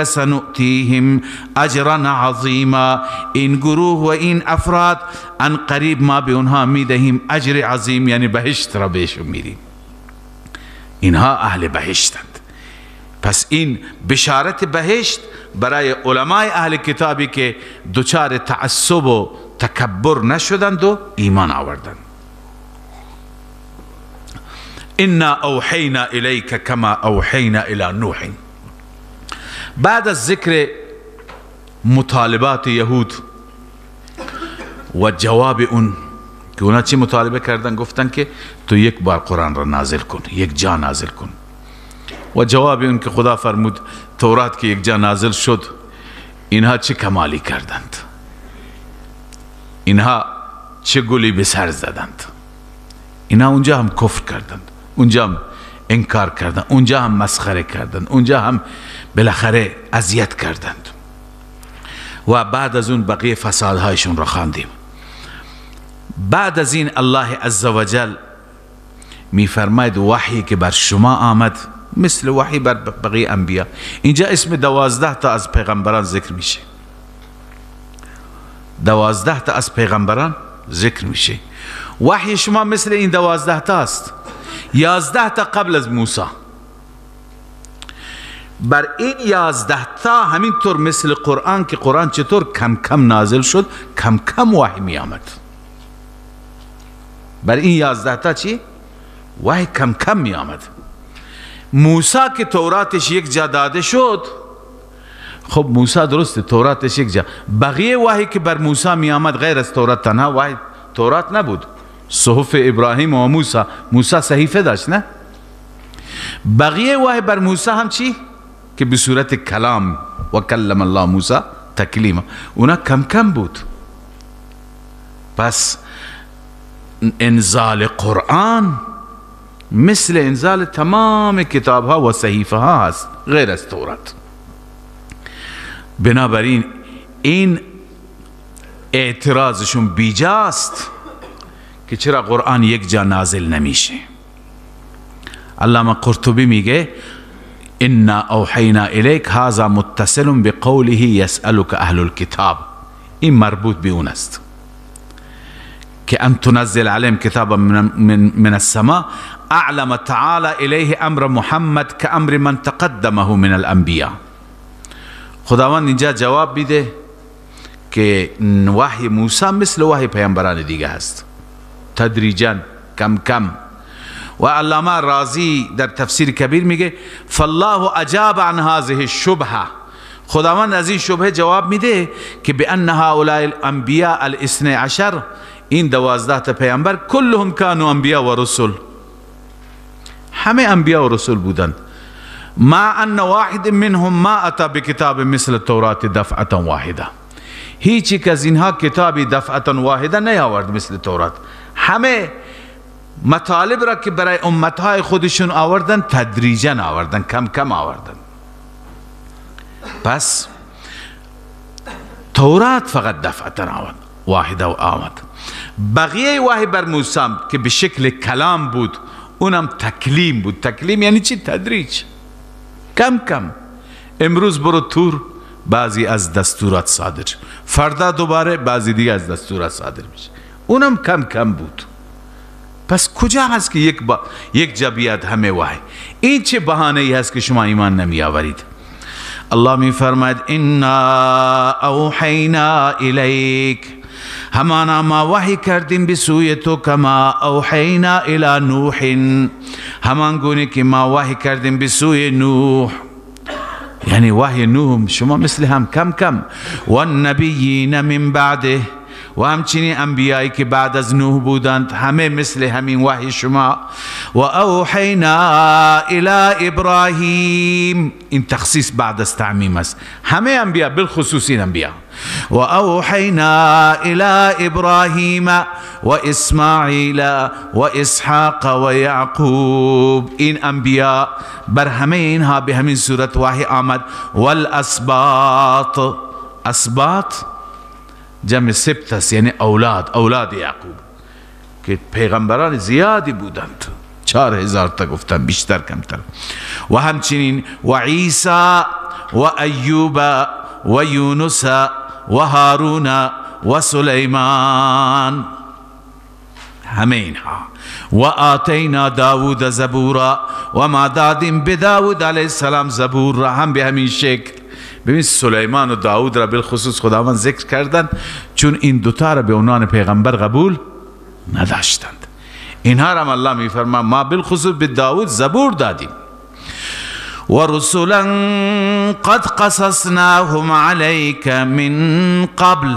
سنؤتیهم اجرا عظیما، این گروه و این افراد ان قریب ما به اونها می دهیم اجر عظیم، یعنی بهشت را بهشون میدیم. اینها اهل بهشتند. پس این بشارت بهشت برای علمای اهل کتابی که دچار تعصب و تکبر نشدند و ایمان آوردند. انا اوحینا الیک کما اوحینا الی نوح. بعد از ذکر مطالبات یهود و جواب اون که اونا چی مطالبه کردن، گفتن که تو یک بار قرآن را نازل کن، یک جا نازل کن، و جواب اون که خدا فرمود تورات که یک جا نازل شد، اینها چه کمالی کردند، اینها چه گلی به سر زدند، اینها اونجا هم کفر کردند، اونجا هم انکار کردند، اونجا هم مسخره کردند، اونجا هم بالاخره اذیت کردند. و بعد از اون بقیه فسادهایشون را خواندیم. بعد از این الله عزوجل میفرماید وحی که بر شما آمد مثل وحی بر بقیه انبیا. اینجا اسم 12 تا از پیغمبران ذکر میشه، 12 تا از پیغمبران ذکر میشه. وحی شما مثل این 12 تا است، 11 تا قبل از موسی. بر این 11 تا همینطور مثل قرآن که قرآن چطور کم کم نازل شد، کم کم وحی می آمد. بر این 11 تا چی؟ وحی کم کم می آمد. موسی که توراتش یک جا داده شد، خب موسی درسته توراتش یک جا، بقیه وحی که بر موسی می آمد غیر از تورات، تنها وحی تورات نبود، صحف ابراهیم و موسی، موسی صحیفه داشت نه؟ بقیه وحی بر موسی هم چی؟ که به صورت کلام و کلم الله موسی تکلیما، اونا کم کم بود. پس انزال قرآن مثل انزال تمام کتاب ها و صحیفه ها هست غیر از تورات. بنابراین این اعتراضشون بیجاست که چرا قرآن یک جا نازل نمیشه. علامه قرطبی میگه انا اوحینا الیک هذا متصل بقوله یسألک اهل الكتاب، این مربوط به اون است که ان تنزل علیهم کتابا من السماء اعلم تعالی الیه امر محمد كامر من تقدمه من الانبیاء. خداوند اینجا جواب میده که وحی موسی مثل وحی پیامبران دیگه هست، تدریجا کم کم. و علامه رازی در تفسیر کبیر میگه فالله اجاب عن هذه الشبهه، خداوند از این شبهه جواب میده که بان هؤلاء الانبیاء الاثنی عشر، این 12 تا پیامبر کلهم کانوا انبیاء و رسل، همه انبیاء و رسول بودند، ما ان واحد منهم ما اتى بکتاب مثل التورات دفعه واحده، هیچ یک از اینها کتابی دفعه واحده نیاورد مثل تورات. همه مطالب را که برای امتهای خودشون آوردن تدریجا آوردن، کم کم آوردن. پس تورات فقط دفعه آورد واحده و آمد. بقیه وحی بر موسی که به شکل کلام بود، اونم تکلیم بود. تکلیم یعنی چی؟ تدریج، کم کم. امروز برو تور بعضی از دستورات صادر، فردا دوباره بعضی دیگه از دستورات صادر میشه، اونم کم کم بود. پس کجا هست که یک جا بیاد همه وحی؟ این چه بهانه ای هست که شما ایمان نمی آورید؟ الله می فرماید انا اوحینا الیک، همانا ما وحی کردیم به سوی تو، کما اوحینا الی نوح، همان گونه که ما وحی کردیم به سوی نوح، یعنی وحی نوح شما مثل هم کم کم، والنبیین من بعده، و همچنین انبیایی که بعد از نوح بودند همه مثل همین وحی شما. و اوحینا الی ابراهیم، این تخصیص بعد از تعمیم است، همه انبیا بالخصوص این انبیا. و اوحینا الی ابراهیم و اسماعیل و اسحاق و یعقوب، این انبیا بر همه اینها به همین صورت وحی آمد. والاسباط، اسباط جمع سبت است، یعنی اولاد، اولاد یعقوب که پیغمبران زیادی بودند، 4000 تا گفتن، بیشتر کمتر. و همچنین و عیسی و ایوب و یونس و هارون و سلیمان، همه اینها. و آتینا داود زبورا، و ما دادیم به داود علیه السلام زبور را هم به همین شکل. ببین سلیمان و داود را بالخصوص خداوند ذکر کردند چون این دوتا را به عنوان پیغمبر قبول نداشتند. اینها را الله میفرما ما بالخصوص به داود زبور دادیم. و رسولا قد قصصناهم علیک من قبل،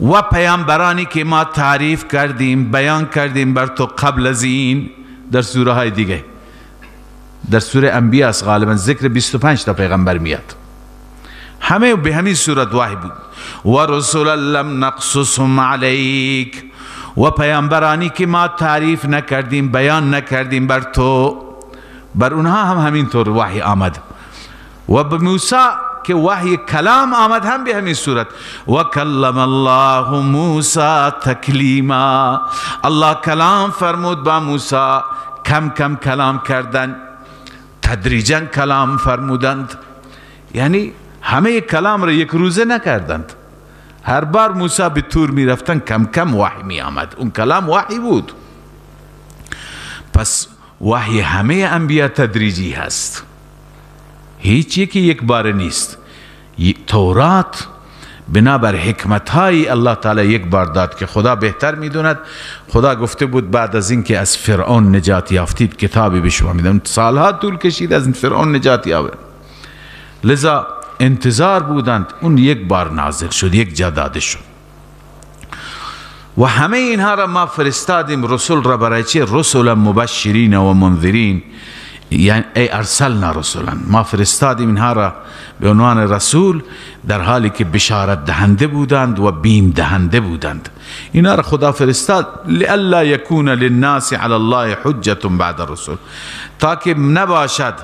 و پیامبرانی که ما تعریف کردیم بیان کردیم بر تو قبل از این، در سوره های دیگه، در سوره انبیاء است غالبا ذکر 25 تا پیغمبر میاد، همه به همین صورت وحی بود. و رسولا لم نقصصهم علیک، و پیامبرانی که ما تعریف نکردیم بیان نکردیم بر تو، بر اونها هم همینطور وحی آمد. و به موسی که وحی کلام آمد هم به همین صورت. و کلم الله موسی تکلیما، الله کلام فرمود با موسی، کم کم کلام کردن، تدریجا کلام فرمودند، یعنی همه کلام را یک روزه نکردند. هر بار موسی به تور می رفتن کم کم وحی می آمد، اون کلام وحی بود. پس وحی همه انبیا تدریجی هست، هیچ یکی یک بار نیست. تورات بنابر حکمت های الله تعالی یک بار داد که خدا بهتر میدوند. خدا گفته بود بعد از اینکه از فرعون نجات یافتید کتابی به شما میدم، سالها طول کشید از فرعون نجات یافت، لذا انتظار بودند، اون یک بار نازل شد، یک جا داده شد. و همه اینها را ما فرستادیم رسول را برای چه؟ رسولا مبشرین و منذرین، یعنی ای ارسلنا رسولا، ما فرستادیم اینها را به عنوان رسول در حالی که بشارت دهنده بودند و بیم دهنده بودند. اینها را خدا فرستاد لئلا یکون للناس علی الله حجة بعد الرسل، تا که نباشد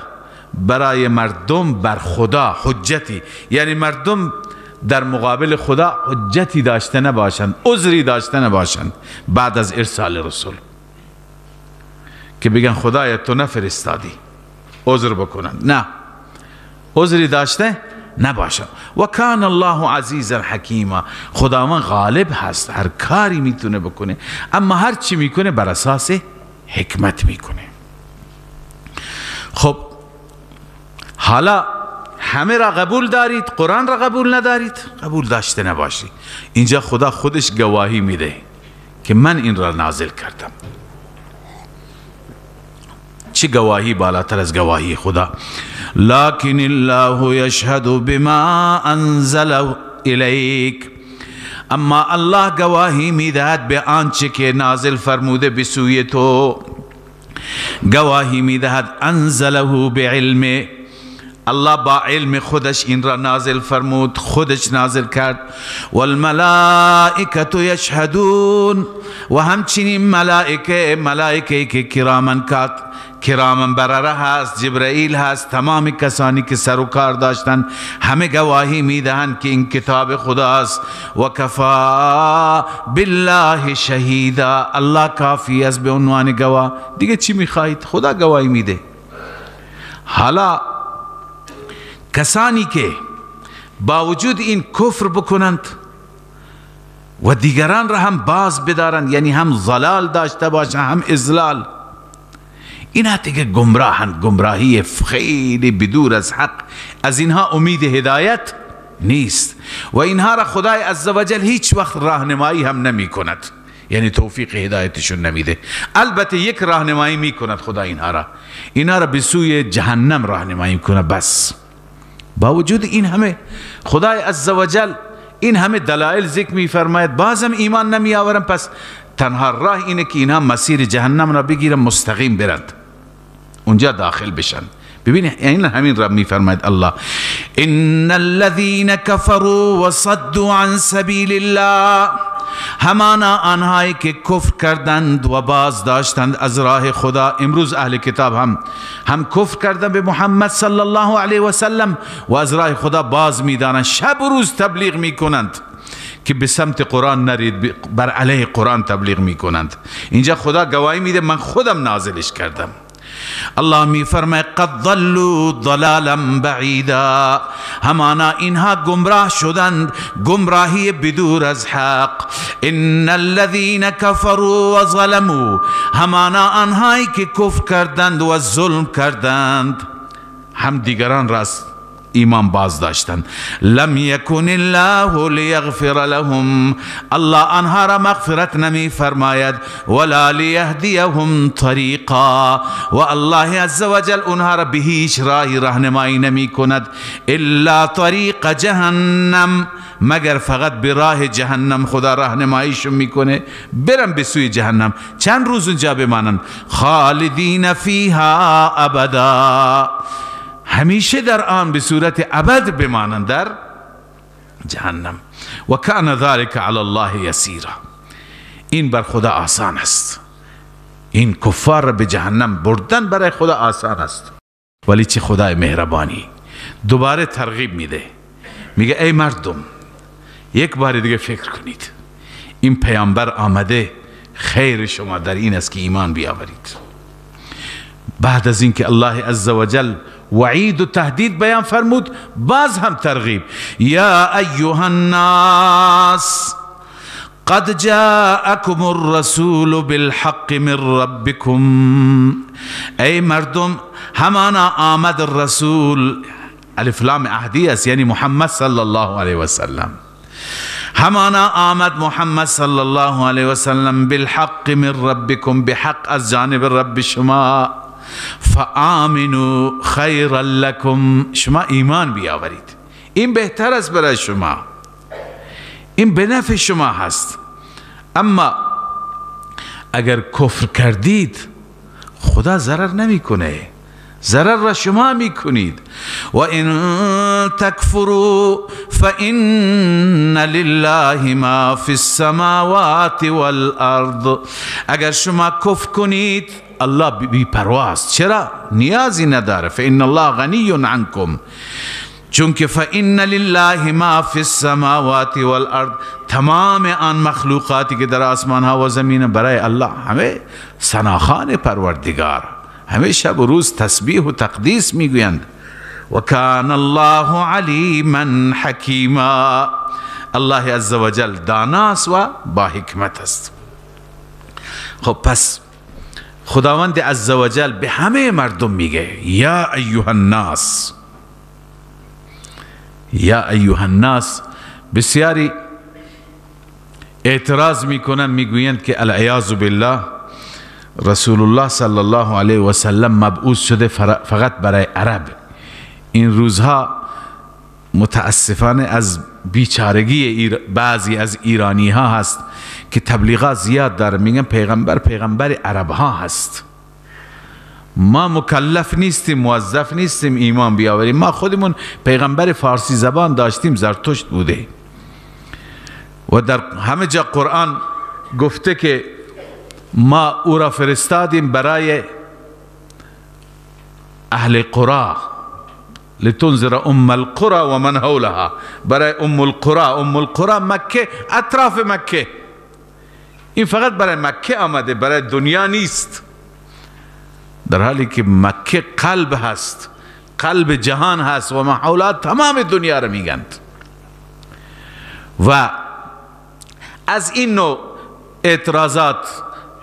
برای مردم بر خدا حجتی، یعنی مردم در مقابل خدا حجتی داشته نباشند، عذری داشته نباشند بعد از ارسال رسول، که بگن خدایا تو نفرستادی، عذر بکنند. نه، عذری داشته نباشند. و کان الله عزیزا حکیما، خداوند غالب هست، هر کاری میتونه بکنه، اما هر چی میکنه بر اساس حکمت میکنه. خب حالا همه را قبول دارید، قرآن را قبول ندارید، قبول داشته نباشید. اینجا خدا خودش گواهی میده که من این را نازل کردم. چه گواهی بالاتر از گواهی خدا؟ لكن الله یشهد بما انزل الیک، اما الله گواهی میدهد به آنچه که نازل فرموده به سوی تو، گواهی میدهد. انزله بعلمه، الله با علم خودش این را نازل فرمود، خودش نازل کرد. والملائکة یشهدون، و همچنین ملائکه، ملائکه که کرامن کات کرامن برره هست، جبرائیل هست، تمام کسانی که سر و کار داشتند همه گواهی میدهند که این کتاب خداست. و کفا بالله شهیدا، الله کافی است به عنوان گواه. دیگه چی میخواهید؟ خدا گواهی میده. حالا کسانی که با وجود این کفر بکنند و دیگران را هم باز بدارند، یعنی هم ضلال داشته باشند هم اضلال، اینها دیگه گمراهند، گمراهی خیلی بدور از حق، از اینها امید هدایت نیست و اینها را خدای عزوجل هیچ وقت راهنمایی هم نمی کند، یعنی توفیق هدایتشون نمیده. البته یک راهنمایی میکند خدا اینها را، اینها را به سوی جهنم راهنمایی میکنه بس. با وجود این همه خدای عزوجل این همه دلایل ذکر میفرماید، بازم ایمان نمی آورن. پس تنها راه اینه که اینها مسیر جهنم را بگیرن، مستقیم برند، اونجا داخل بشن. ببینید این همین را میفرماید الله: ان الذين كفروا وصدوا عن سبیل الله، همانا آنهایی که کفر کردند و باز داشتند از راه خدا. امروز اهل کتاب هم کفر کردند به محمد صلی الله علیه و سلم و از راه خدا باز میدانند، شب و روز تبلیغ میکنند که به سمت قرآن نرید، بر علیه قرآن تبلیغ میکنند. اینجا خدا گواهی میده من خودم نازلش کردم. الله می فرماید قد ضلوا ضلالا بعیدا، همانا اینها گمراه شدند، گمراهی بدور از حق. ان الذين كفروا وظلموا، همانا آنهایی که کفر کردند و ظلم کردند، هم دیگران را ایمان باز داشتند. لم یکن الله لیغفر لهم، الله آنها را مغفرت نمی فرماید، ولا لیهدیهم طریقا، و الله عزوجل آنها را به هیچ راهی راهنمایی نمی کند، الا طریق جهنم، مگر فقط به راه جهنم خدا راهنماییشون میکنه، برن به سوی جهنم، چند روز اونجا بمانن، خالدین فیها ابدا، همیشه در آن به صورت ابد بمانند در جهنم. و کان ذلك علی الله یسیرا، این بر خدا آسان است. این کفار را به جهنم بردن برای خدا آسان است، ولی چه خدای مهربانی دوباره ترغیب میده، میگه ای مردم یک بار دیگه فکر کنید، این پیامبر آمده، خیر شما در این است که ایمان بیاورید. بعد از اینکه الله عزوجل وعید و تهدید بیان فرمود، باز هم ترغیب: یا ایها الناس قد جاءکم الرسول بالحق من ربکم، ای مردم همانا آمد الرسول، الف لام عهدی است، یعنی محمد صلی الله علیه وسلم، همانا آمد محمد صلی الله علیه وسلم بالحق من ربکم، بحق از جانب رب شما، فآمنوا خیرا لکم، شما ایمان بیاورید، این بهتر است برای شما، این به نفع شما هست. اما اگر کفر کردید خدا ضرر نمیکنه، ضرر را شما میکنید. و ان تکفروا فان لله ما فی السماوات والارض، اگر شما کفر کنید الله بی پرواست. چرا؟ نیازی نداره. فان الله غنی عنکم، چون که فان لله ما فی السماوات والارض، تمام آن مخلوقاتی که در آسمان ها و زمین برای الله، همه ثناخوان پروردگار، همه شب و روز تسبیح و تقدیس میگویند. و کان الله علیما حکیما، الله عزوجل داناست و با حکمت است. خب پس خداوند عزوجل به همه مردم میگه یا ایها الناس، یا ایها الناس. بسیاری اعتراض میکنن، میگویند که العیاذ بالله رسول الله صلی الله علیه و سلم مبعوث شده فقط برای عرب. این روزها متاسفانه از بیچارگی بعضی از ایرانی ها هست که تبلیغات زیاد داره، میگن پیغمبر پیغمبر عرب ها هست، ما مکلف نیستیم، موظف نیستیم ایمان بیاوریم، ما خودمون پیغمبر فارسی زبان داشتیم، زرتشت بوده و در همه جا قرآن گفته که ما او را فرستادیم برای اهل قرا، لتنذر ام القرى و من حولها، برای ام القرى، ام القرى مکه، اطراف مکه. این فقط برای مکه آمده، برای دنیا نیست، در حالی که مکه قلب هست، قلب جهان هست و من حولها تمام دنیا را میگند. و از این نوع اعتراضات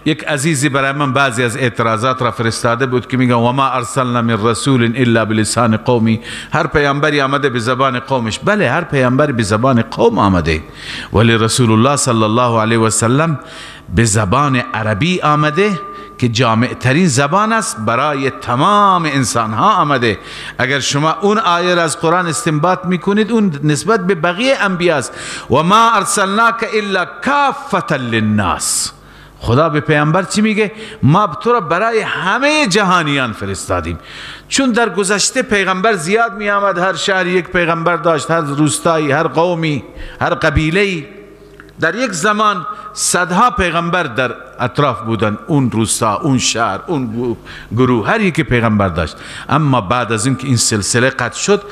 یک عزیزی برای من بعضی از اعتراضات را فرستاده بود که میگن و ما ارسلنا من رسول الا بلسان قومی، هر پیامبری آمده به زبان قومش. بله، هر پیامبری به زبان قوم آمده، ولی رسول الله صلی الله علیه و سلم به زبان عربی آمده که جامع ترین زبان است، برای تمام انسان ها آمده. اگر شما اون آیه را از قرآن استنباط میکنید، اون نسبت به بقیه انبیا است. و ما ارسلناک الا کافة للناس. خدا به پیامبر چی میگه؟ ما تو را برای همه جهانیان فرستادیم. چون در گذشته پیغمبر زیاد می آمد، هر شهر یک پیغمبر داشت، هر روستایی، هر قومی، هر قبیله‌ای. در یک زمان صدها پیغمبر در اطراف بودن، اون روستا، اون شهر، اون گروه، هر یکی پیغمبر داشت. اما بعد از اینکه این سلسله قطع شد،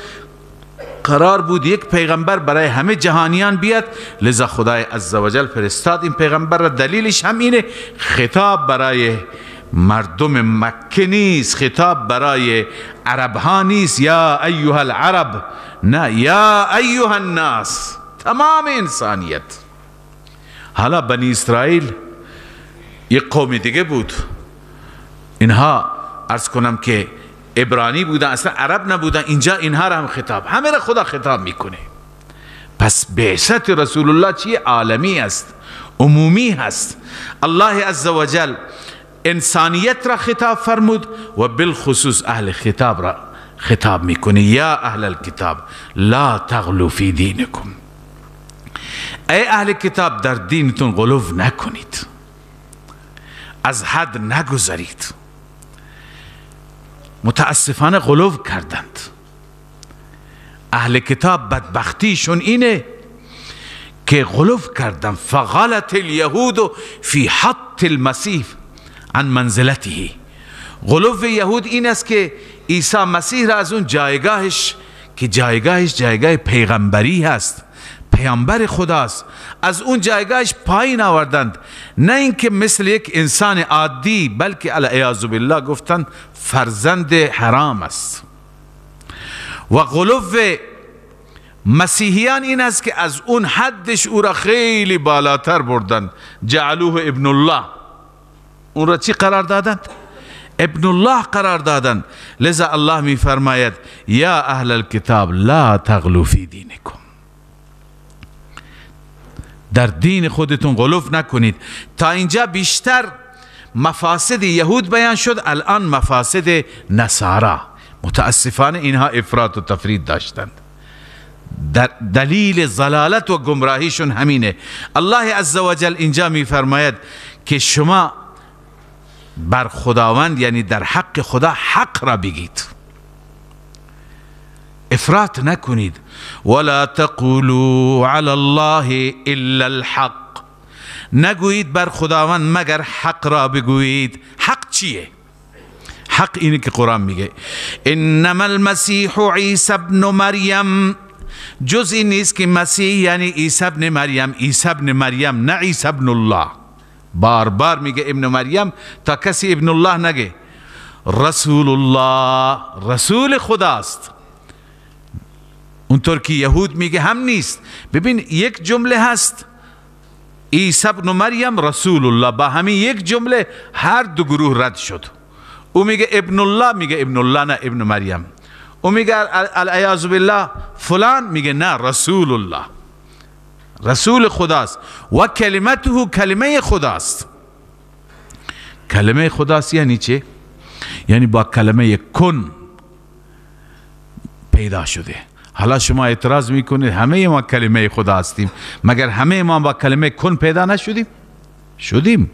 قرار بود یک پیغمبر برای همه جهانیان بیاد، لذا خدای عزوجل فرستاد این پیغمبر را. دلیلش هم اینه، خطاب برای مردم مکه نیست، خطاب برای عرب ها نیست، یا ایها العرب، نه، یا ایها الناس، تمام انسانیت. حالا بنی اسرائیل یک قوم دیگه بود، اینها عرض کنم که عبرانی بودن، اصلا عرب نبودن. اینجا اینها را هم خطاب، همه را خدا خطاب میکنه. پس بعثت رسول الله چیه؟ عالمی است، عمومی هست. الله عزوجل انسانیت را خطاب فرمود و بالخصوص اهل خطاب را خطاب میکنه. یا اهل الکتاب لا تغلو فی دینکم، ای اهل کتاب در دینتون غلو نکنید، از حد نگذرید. متاسفانه غلو کردند اهل کتاب. بدبختیشون اینه که غلو کردند. فغلت الیهود فی حط المسیح عن منزلته. غلو یهود این است که عیسی مسیح را از اون جایگاهش که جایگاهش جایگاه پیغمبری هست، پیامبر خداست، از اون جایگاهش پایین آوردند. نه اینکه مثل یک انسان عادی، بلکه العیاذ بالله گفتند فرزند حرام است. و غلو مسیحیان این است که از اون حدش او را خیلی بالاتر بردند. جعلوه ابن الله، اون را چی قرار دادند؟ ابن الله قرار دادند. لذا الله می فرماید یا اهل الکتاب لا تغلو فی دینکم، در دین خودتون غلو نکنید. تا اینجا بیشتر مفاسد یهود بیان شد، الان مفاسد نصارا. متاسفانه اینها افراط و تفرید داشتند. در دلیل ضلالت و گمراهیشون همینه. الله عزوجل اینجا میفرماید که شما بر خداوند، یعنی در حق خدا حق را بگید، افراط نکنید. ولا تقولوا علی الله الا الحق، نگویید بر خداوند مگر حق را بگویید. حق چیه؟ حق اینه که قرآن میگه انما المسیح عیسی ابن مریم، جز این نیست که مسیح یعنی عیسی ابن مریم، عیسی ابن مریم نه عیسی ابن الله. بار بار میگه ابن مریم تا کسی ابن الله نگه. رسول الله، رسول خداست. اونطور که یهود میگه هم نیست. ببین یک جمله هست، عیسی ابن مریم رسول الله، با همین یک جمله هر دو گروه رد شد. او میگه ابن الله، میگه ابن الله نه ابن مریم. او میگه العیاذ بالله فلان، میگه نه رسول الله، رسول خداست. و کلمته، کلمه خداست. کلمه خداست یعنی چه؟ یعنی با کلمه کن پیدا شده. حالا شما اعتراض میکنید همه ما کلمه خدا هستیم، مگر همه ما با کلمه کن پیدا نشدیم؟ شدیم.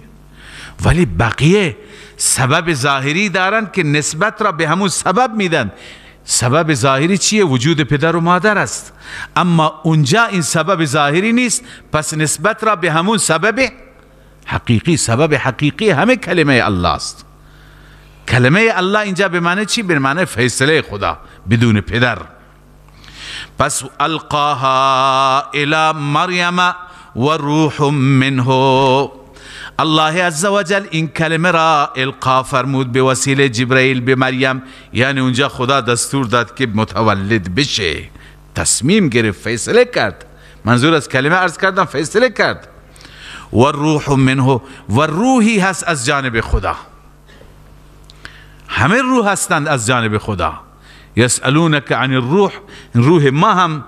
ولی بقیه سبب ظاهری دارند که نسبت را به همون سبب میدن. سبب ظاهری چیه؟ وجود پدر و مادر است. اما اونجا این سبب ظاهری نیست، پس نسبت را به همون سبب حقیقی، سبب حقیقی همه کلمه الله است. کلمه الله اینجا به معنی چی؟ به معنی فیصله خدا بدون پدر. پس القاها الى مریم و روح منه، الله عزوجل این کلمه را القا فرمود به وسیله جبرئیل به مریم، یعنی اونجا خدا دستور داد که متولد بشه، تصمیم گرفت، فیصله کرد. منظور از کلمه عرض کردم فیصله کرد. و روح منه، و روحی هست از جانب خدا. همه روح هستند از جانب خدا. یسألونک عن الروح، روح ما هم،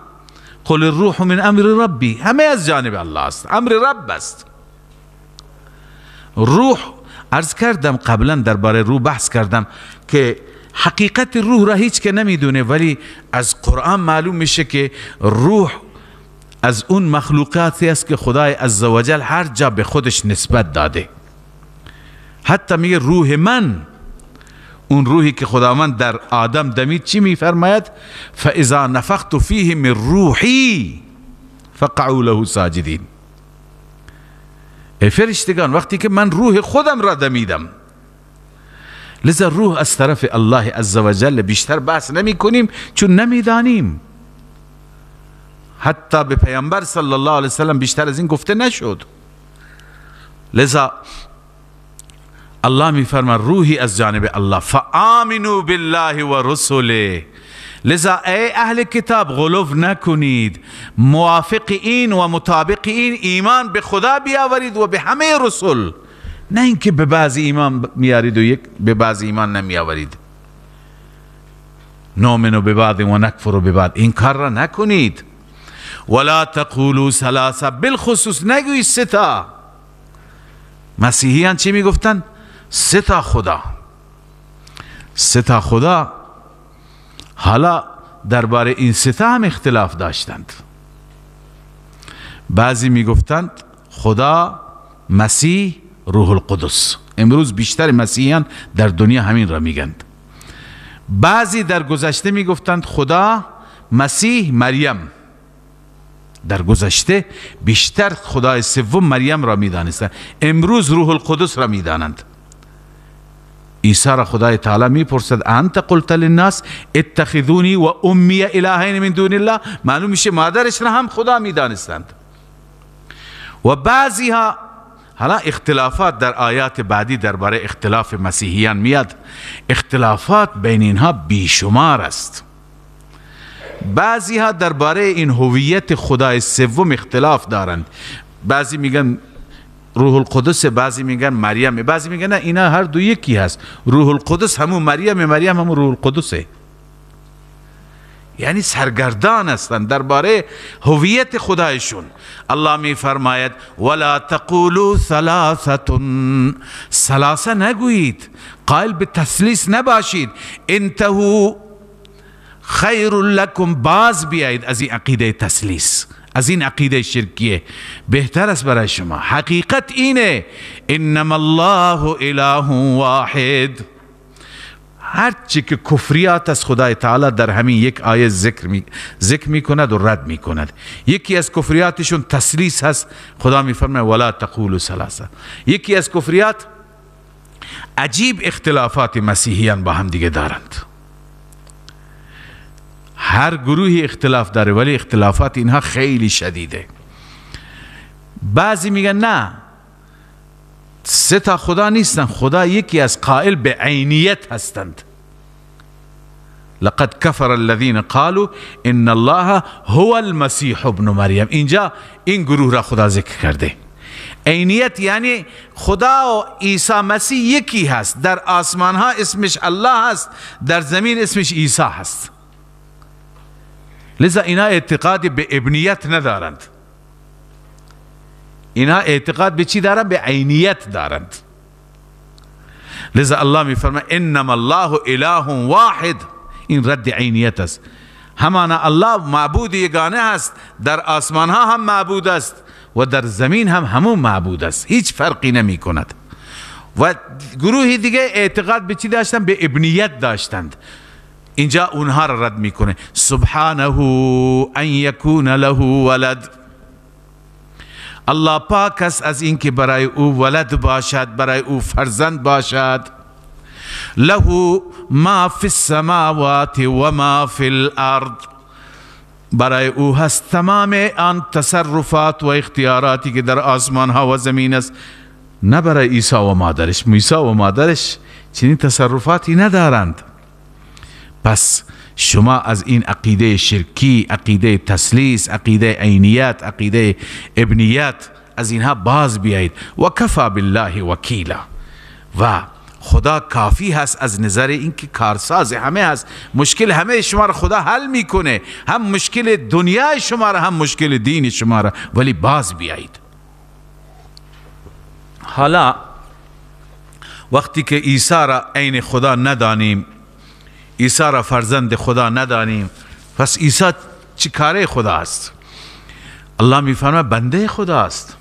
قل الروح من امر ربی، همه از جانب الله است، امر رب است. روح عرض کردم قبلا درباره روح بحث کردم که حقیقت روح را هیچ که نمیدونه، ولی از قرآن معلوم میشه که روح از اون مخلوقاتی است که خدای عزوجل هر جا به خودش نسبت داده. حتی میگه روح من، اون روحی که خداوند در آدم دمید چی میفرماید؟ فاذا نفخت فیه من روحی فقعوا له ساجدین. ای فرشتگان، وقتی که من روح خودم را دمیدم. لذا روح از طرف الله عزوجل بیشتر بحث نمی کنیم چون نمیدانیم. حتی به پیامبر صلی الله علیه وسلم بیشتر از این گفته نشد. لذا الله میفرماید روحی از جانب الله، فآمنوا بالله و رسله. لذا ای اهل کتاب غلو نکنید، موافق این و مطابق این ایمان به خدا بیاورید و به همه رسول، نه اینکه به بعضی ایمان میارید و یک به بعضی ایمان نمیآورید. نؤمن ببعض و نکفر ببعض، این کار را نکنید. ولا تقولوا ثلاثه، بالخصوص نگویید سه تا. مسیحیان چی میگفتن؟ سه تا خدا، سه تا خدا. حالا درباره این سه تا هم اختلاف داشتند. بعضی میگفتند خدا، مسیح، روح القدس. امروز بیشتر مسیحیان در دنیا همین را میگند. بعضی در گذشته میگفتند خدا، مسیح، مریم. در گذشته بیشتر خدای سوم مریم را میدانستند، امروز روح القدس را میدانند. عیسی را خدای تعالی میپرسد انت قلت للناس اتخذونی و امی الهین من دون الله، معلوم میشه مادرش را هم خدا میدانستند. و بعضی ها، حالا اختلافات در آیات بعدی درباره اختلاف مسیحیان میاد، اختلافات بین اینها بیشمار است. بعضی ها درباره این هویت خدای سوم اختلاف دارند. بعضی میگن روح القدس، بعضی میگن مریم، بعضی میگن نه اینا هر دو یکی هست، روح القدس همون مریم، مریم همون روح القدسه. یعنی سرگردان هستند درباره هویت خدایشون. الله می فرماید ولا تقولوا ثلاثه، ثلاثه نگویید، قائل به تثلیث نباشید. انتهوا خیر لکم، باز بیایید از این عقیده تثلیث، از این عقیده شرکیه، بهتر است برای شما. حقیقت اینه انما الله اله واحد. هرچی که کفریات از خدای تعالی در همین یک آیه ذکر می کند و رد می کند. یکی از کفریاتشون تثلیث هست، خدا می فرماید ولا تقولوا ثلاثه. یکی از کفریات، عجیب اختلافات مسیحیان با هم دیگه دارند. هر گروهی اختلاف داره ولی اختلافات اینها خیلی شدیده. بعضی میگن نه سه تا خدا نیستن، خدا یکی از قائل به عینیت هستند. لقد کفر الذین قالوا ان الله هو المسیح ابن مریم. اینجا این گروه را خدا ذکر کرده. عینیت یعنی خدا و عیسی مسیح یکی هست، در آسمان ها اسمش الله هست، در زمین اسمش عیسی هست. لذا اینا اعتقاد به ابنیت ندارند، اینا اعتقاد به چی دارند؟ به عینیت دارند. لذا الله میفرماید انما الله اله واحد. این رد عینیت است. همانا الله معبود یگانه است، در آسمان ها هم معبود است و در زمین هم همون معبود است، هیچ فرقی نمی کند. و گروه دیگه اعتقاد به چی داشتند؟ به ابنیت داشتند. اینجا اونها را رد میکنه. سبحانه ان یکون له ولد. الله پاک است از اینکه برای او ولد باشد، برای او فرزند باشد. له ما فی السماوات و ما فی الارض. برای او هست تمام آن تصرفات و اختیاراتی که در آسمان ها و زمین است، نه برای عیسی و مادرش. عیسی و مادرش چنین تصرفاتی ندارند. پس شما از این عقیده شرکی، عقیده تثلیث، عقیده عینیت، عقیده ابنیت، از اینها باز بیایید. و کفا بالله وکیلا، و خدا کافی هست از نظر اینکه کارساز همه هست. مشکل همه شما را خدا حل میکنه، هم مشکل دنیای شما را هم مشکل دین شما را، ولی باز بیایید. حالا وقتی که عیسی را عین خدا ندانیم، عیسی را فرزند خدا ندانیم، پس عیسی چی کاره خدا است؟ الله میفرماید بنده خدا است،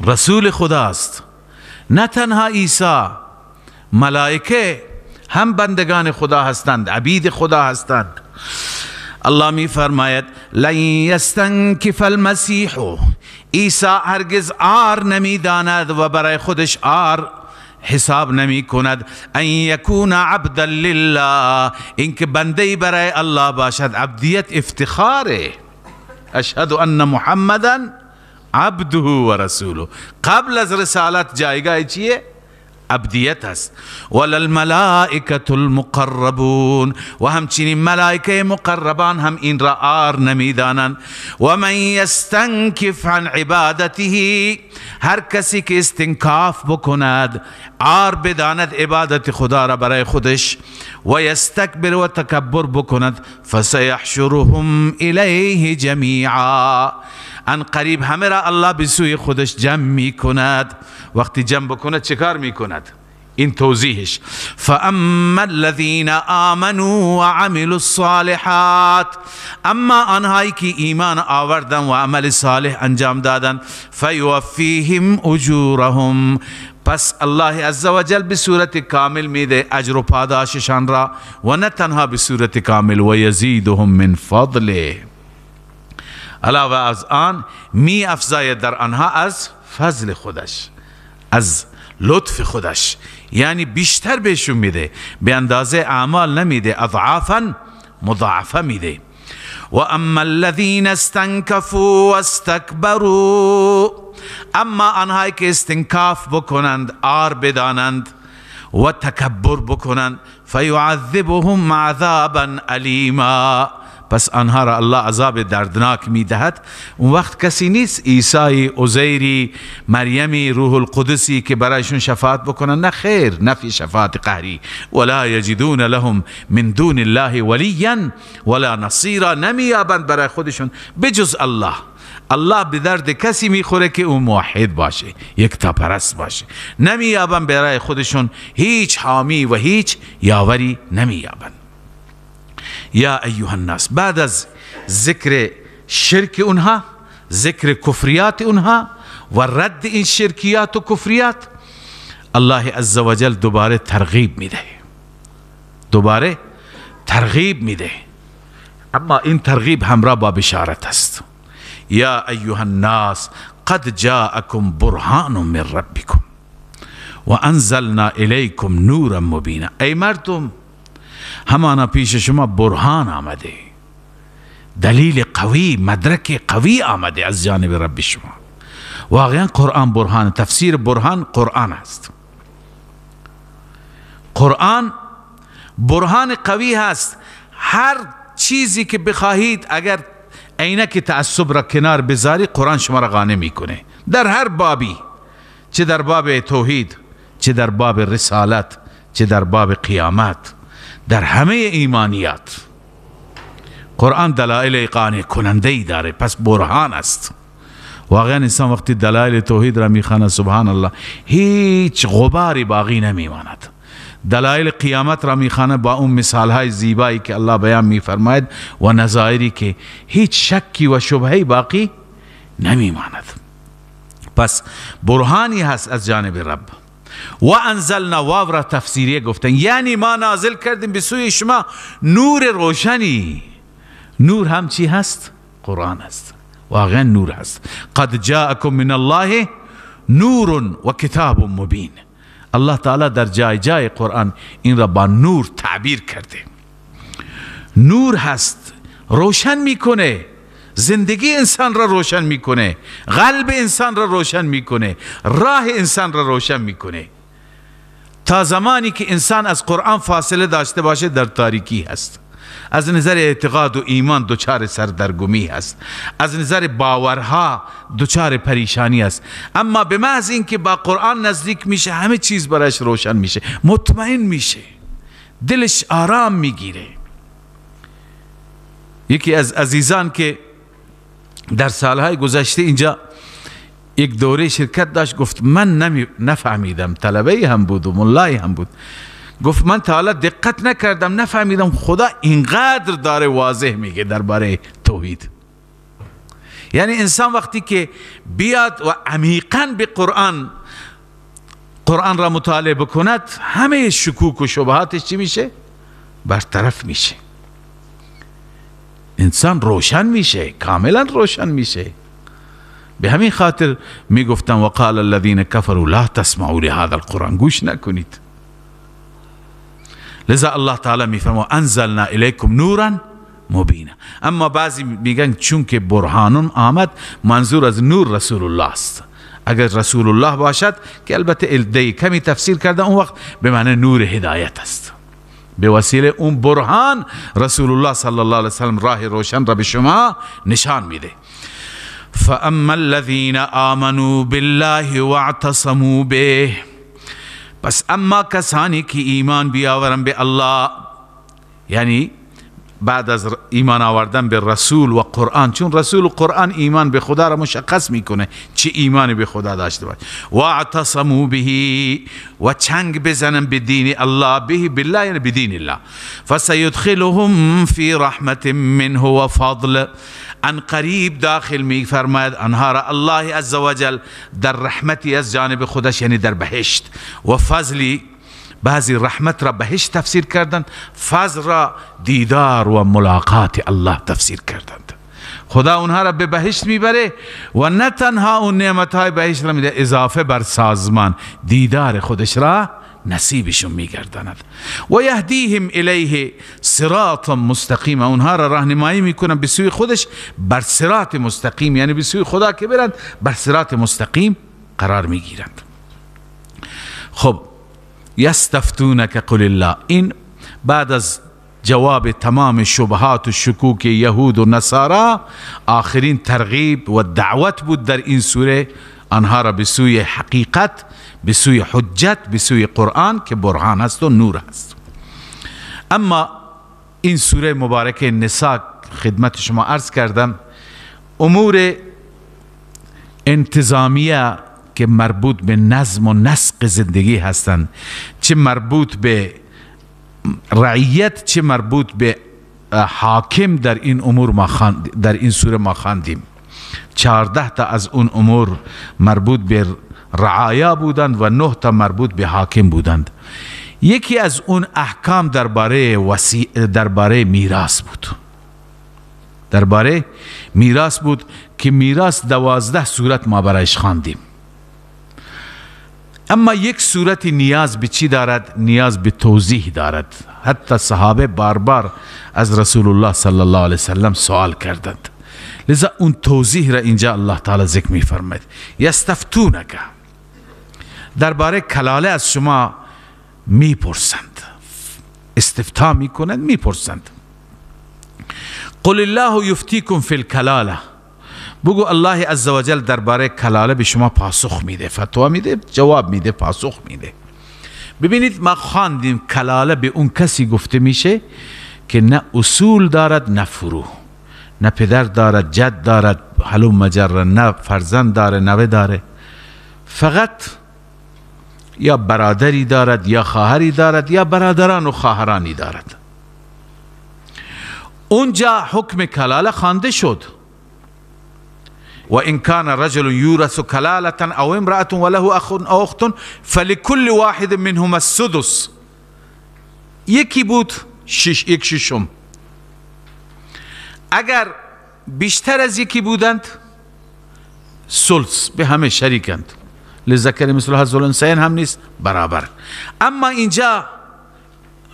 رسول خدا است. نه تنها عیسی، ملائکه هم بندگان خدا هستند، عبید خدا هستند. الله میفرماید لن یستنکف المسیح، عیسی هرگز عار نمیداند و برای خودش عار حساب نمی کند، ان یکون عبدا لله، اینکه بنده برای الله باشد. عبدیت افتخاره. اشهد ان محمدا عبده و رسوله. قبل از رسالت جایگاه چیه؟ عبدیت است. وللملائکة المقربون، و همچنین ملائکه مقربان هم این را عار نمیدانند. و من یستنکف عن عبادته، هر کسی که استنکاف بکند، عار بداند عبادت خدا را برای خودش، و یستکبر و تکبر بکند، فسیحشرهم الیه جمیعا، ان قریب همه را الله به سوی خودش جمع می کند. وقتی جمع بکند چه کار می کند؟ این توضیحش. فاما الذین آمنوا وعملوا الصالحات، اما آنهایی که ایمان آوردن و عمل صالح انجام دادن، فیوفیهم اجورهم، پس الله عزوجل به صورت کامل میده اجر و پاداششان را، و نه تنها به صورت کامل، و یزیدهم من فضله، علاوه از آن می افزاید در آنها از فضل خودش، از لطف خودش، یعنی بیشتر بهشون میده، به اندازه اعمال نمیده، اضعافا مضاعفه میده. و اما الذین استنکفوا واستکبروا، اما آنهایی که استنکاف بکنند، عار بدانند و تکبر بکنند، فیعذبهم عذابا الیما، پس آنها را الله عذاب دردناک میدهد. اون وقت کسی نیست عیسی، عزیری، مریمی، روح القدسی که برایشون شفاعت بکنن. نه خیر، نفی شفاعت قهری. ولا یجدون لهم من دون الله ولیا ولا نصیرا، نمییابند برای خودشون بجز الله. الله به درد کسی میخوره که او موحد باشه، یکتاپرست باشه. نمییابند برای خودشون هیچ حامی و هیچ یاوری نمییابند. یا ایها الناس، بعد از ذکر شرک اونها، ذکر کفریات اونها و رد این شرکیات و کفریات، الله عزوجل دوباره ترغیب میده، دوباره ترغیب میده، اما این ترغیب همراه با بشارت است. یا ایها الناس قد جاءکم برهان من ربکم و انزلنا الیکم نورا مبینا، ای مردم همانا پیش شما برهان آمده، دلیل قوی، مدرک قوی آمده از جانب رب شما. واقعا قرآن برهان، تفسیر برهان قرآن است. قرآن برهان قوی هست. هر چیزی که بخواهید اگر عینک تعصب را کنار بذاری، قرآن شما را قانع میکنه در هر بابی، چه در باب توحید، چه در باب رسالت، چه در باب قیامت، در همه ایمانیات قرآن دلایل قانع کننده ای داره. پس برهان است. واقعا انسان وقتی دلایل توحید را میخواند، سبحان الله، هیچ غباری باقی نمیماند. دلایل قیامت را میخواند با اون مثالهای زیبایی که الله بیان میفرماید و نظایری که هیچ شکی و شبهی باقی نمیماند. پس برهانی هست از جانب رب. و انزلنا، واو را تفسیریه گفتن، یعنی ما نازل کردیم به سوی شما نور روشنی. نور هم چی هست؟ قرآن هست. واقعا نور هست. قد جاءکم من الله نور و کتاب مبین. الله تعالی در جای جای قرآن این را با نور تعبیر کرده. نور هست، روشن میکنه زندگی انسان را، روشن میکنه قلب انسان را، روشن میکنه راه انسان را، روشن میکنه. تا زمانی که انسان از قرآن فاصله داشته باشه در تاریکی هست. از نظر اعتقاد و ایمان دچار سردرگمی است، از نظر باورها دچار پریشانی است. اما به محض اینکه با قرآن نزدیک میشه همه چیز برایش روشن میشه، مطمئن میشه، دلش آرام میگیره. یکی از عزیزان که در سالهای گذشته اینجا یک دوره شرکت داشت، گفت من نفهمیدم، طلبه هم بود و ملای هم بود، گفت من تا حالا دقت نکردم، نفهمیدم خدا اینقدر داره واضح میگه درباره توحید. یعنی انسان وقتی که بیاد و عمیقا به قرآن را مطالعه بکند، همه شکوک و شبهاتش چی میشه؟ برطرف میشه، انسان روشن میشه، کاملا روشن میشه. به همین خاطر میگفتم وقال الذین كفروا لا تسمعوا لهذا القرآن، گوش نکنید. لذا الله تعالی میفرماید انزلنا الیکم نورا مبینا. اما بعضی میگن چون که برهان آمد، منظور از نور رسول الله است. اگر رسول الله باشد که البته عده کمی تفسیر کرده، اون وقت به معنی نور هدایت است. به وسیله اون برهان رسول الله صلی الله علیه وسلم راه روشن را به شما نشان میده. فاما الذین آمنوا بالله واعتصموا به، پس اما کسانی که ایمان بیاورن به الله، یعنی بعد از ایمان آوردن به رسول و قرآن، چون رسول و قرآن ایمان به خدا را مشخص میکنه چه ایمانی به خدا داشته باشه، واعتصموا به، و چنگ بزنن به دین الله، به بالله یعنی به دین الله، فسیدخلهم فی رحمت منه و فضل، ان قریب داخل می فرماید آنها را الله عزوجل در رحمتی از جانب خودش، یعنی در بهشت و فضلی. بعضی رحمت را بهشت تفسیر کردند، فضل را دیدار و ملاقات الله تفسیر کردند. خدا اونها را به بهشت میبره و نه تنها اون نعمتهای بهشت را میده، اضافه بر سازمان دیدار خودش را نصیبشون میگرداند. و یهدیهم الیه صراطا مستقیما، اونها را راهنمایی میکنن به سوی خودش بر صراط مستقیم، یعنی به سوی خدا که برند بر صراط مستقیم قرار میگیرند. خب یستفتونک قل الله، این بعد از جواب تمام شبهات و شکوک یهود و نصارا آخرین ترغیب و دعوت بود در این سوره، آنها را به سوی حقیقت، به سوی حجت، به سوی قرآن که برهان است و نور است. اما این سوره مبارکه نساء خدمت شما عرض کردم، امور انتظامیه که مربوط به نظم و نسق زندگی هستند، چه مربوط به رعیت چه مربوط به حاکم، در این امور ما در این سوره ما خواندیم. 14 تا از اون امور مربوط به رعایا بودند و 9 تا مربوط به حاکم بودند. یکی از اون احکام درباره میراث بود، درباره میراث بود که میراث 12 صورت ما برایش خواندیم. اما یک صورت نیاز به چی دارد؟ نیاز به توضیح دارد. حتی صحابه بار بار از رسول الله صلی الله علیه وسلم سوال کردند، لذا اون توضیح را اینجا الله تعالی ذکر می فرماید. یستفتونک، درباره کلاله از شما میپرسند، استفتا میکنند، میپرسند. قل الله یفتیکم فی الکلاله، بگو الله عزوجل درباره کلاله به شما پاسخ میده، فتوا میده، جواب میده، پاسخ میده. ببینید ما خواندیم کلاله به اون کسی گفته میشه که نه اصول دارد نه فروع، نه پدر دارد، جد دارد، حلوم مجره، نه فرزند داره، نوه داره، فقط یا برادری دارد یا خواهری دارد یا برادران و خواهرانی دارد. اونجا حکم کلاله خوانده شد. و ان كان رجل يورث كلالة او امرأة وله اخ او اخت فلكل واحد منهما السدس. یکی بود 1/6، اگر بیشتر از یکی بودند ثلث، به همه شریکند، لذکر مثل حظ الانثیین هم نیست، برابر. اما اینجا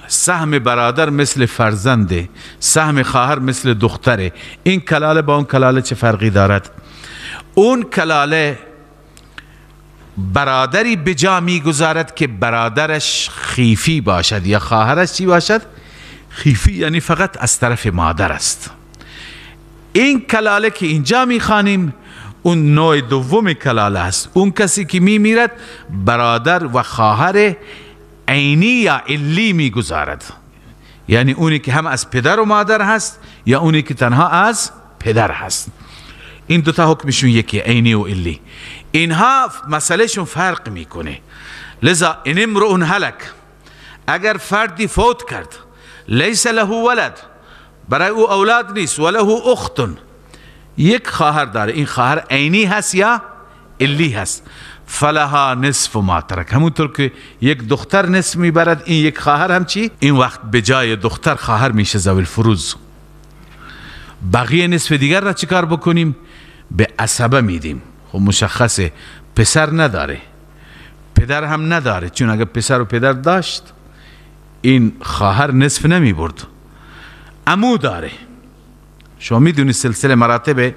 سهم برادر مثل فرزنده، سهم خواهر مثل دختره. این کلاله با اون کلاله چه فرقی دارد؟ اون کلاله برادری به جا میگذارد که برادرش خیفی باشد یا خواهرش چی باشد؟ خیفی یعنی فقط از طرف مادر است. این کلاله که اینجا میخوانیم اون نوع دوم کلاله است. اون کسی که میمیرد برادر و خواهر عینی یا علی میگذارد، یعنی اونی که هم از پدر و مادر هست یا اونی که تنها از پدر هست. این دوتا حکمشون یکی، عینی و علی. اینها مسئلهشون فرق میکنه. لذا ان امرؤ هلک، اگر فردی فوت کرد، لیس له ولد، برای او اولاد نیست، و له اخت، یک خواهر داره، این خواهر عینی هست یا علی هست، فلها نصف ما ترک. همونطور که یک دختر نصف میبرد، این یک خواهر هم چی؟ این وقت به جای دختر خواهر میشه ذوی الفروض. بقیه نصف دیگر را چیکار بکنیم؟ به عصبه میدیم. خب مشخصه پسر نداره، پدر هم نداره، چون اگر پسر و پدر داشت این خواهر نصف نمی برد. عمو داره. شما میدونی سلسله مراتب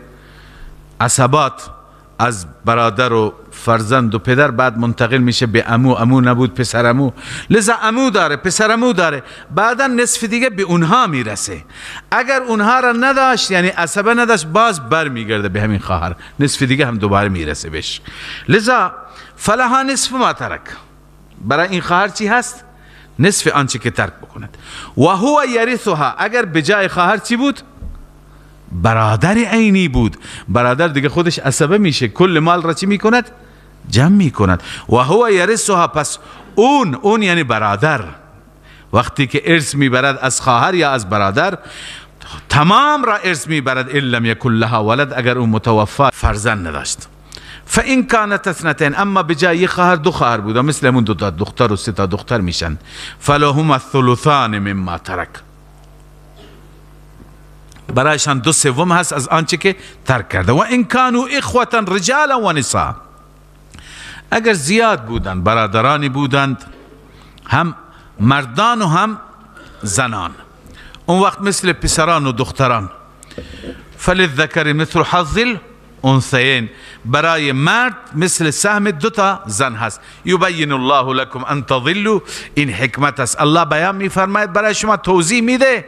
عصبات از برادر و فرزند و پدر بعد منتقل میشه به عمو، عمو نبود پسر عمو، لذا عمو داره، پسر عمو داره، بعدا نصف دیگه به اونها میرسه. اگر اونها را نداشت، یعنی عصبه نداشت، باز بر میگرده به همین خواهر، نصف دیگه هم دوباره میرسه بهش. لذا فلها نصف ما ترک، برای این خواهر چی هست؟ نصف آنچه که ترک بکند. و هو یرثها، اگر به جای خواهر چی بود؟ برادر عینی بود. برادر دیگه خودش عصبه میشه، کل مال را چی میکند؟ جمع میکند. و هو یرثها، پس اون یعنی برادر، وقتی که ارث میبرد از خواهر یا از برادر، تمام را ارث میبرد. ان لم یکن لها ولد، اگر اون متوفا فرزند نداشت. فان كانت اثنتين، اما بجای خواهر دو خواهر بود، مثل همون دو تا دختر و سه تا دختر میشن، فلهما الثلثان مما ترک، برایشان دو سوم هست از آنچه که ترک کرده. و ان كانوا اخوة رجالا و نساء، اگر زیاد بودند، برادرانی بودند، هم مردان و هم زنان، اون وقت مثل پسران و دختران، فللذکر مثل حظ الانثیین، برای مرد مثل سهم دو تا زن هست. یبین الله لکم ان تضلوا، این حکمت است، الله بیان میفرماید برای شما، توضیح میده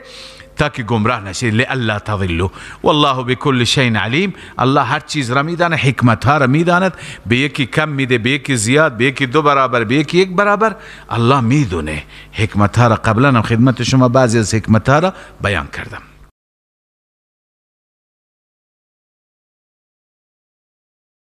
تا که گمراه نشید. لئلا تضلوا والله بكل شیء علیم، الله هر چیز را میداند، حکمت ها را میداند، به یکی کم میده، به یکی زیاد، به یکی دو برابر، به یکی یک برابر، الله میدونه حکمت ها را. قبلا هم خدمت شما بعضی از حکمت ها را بیان کردم.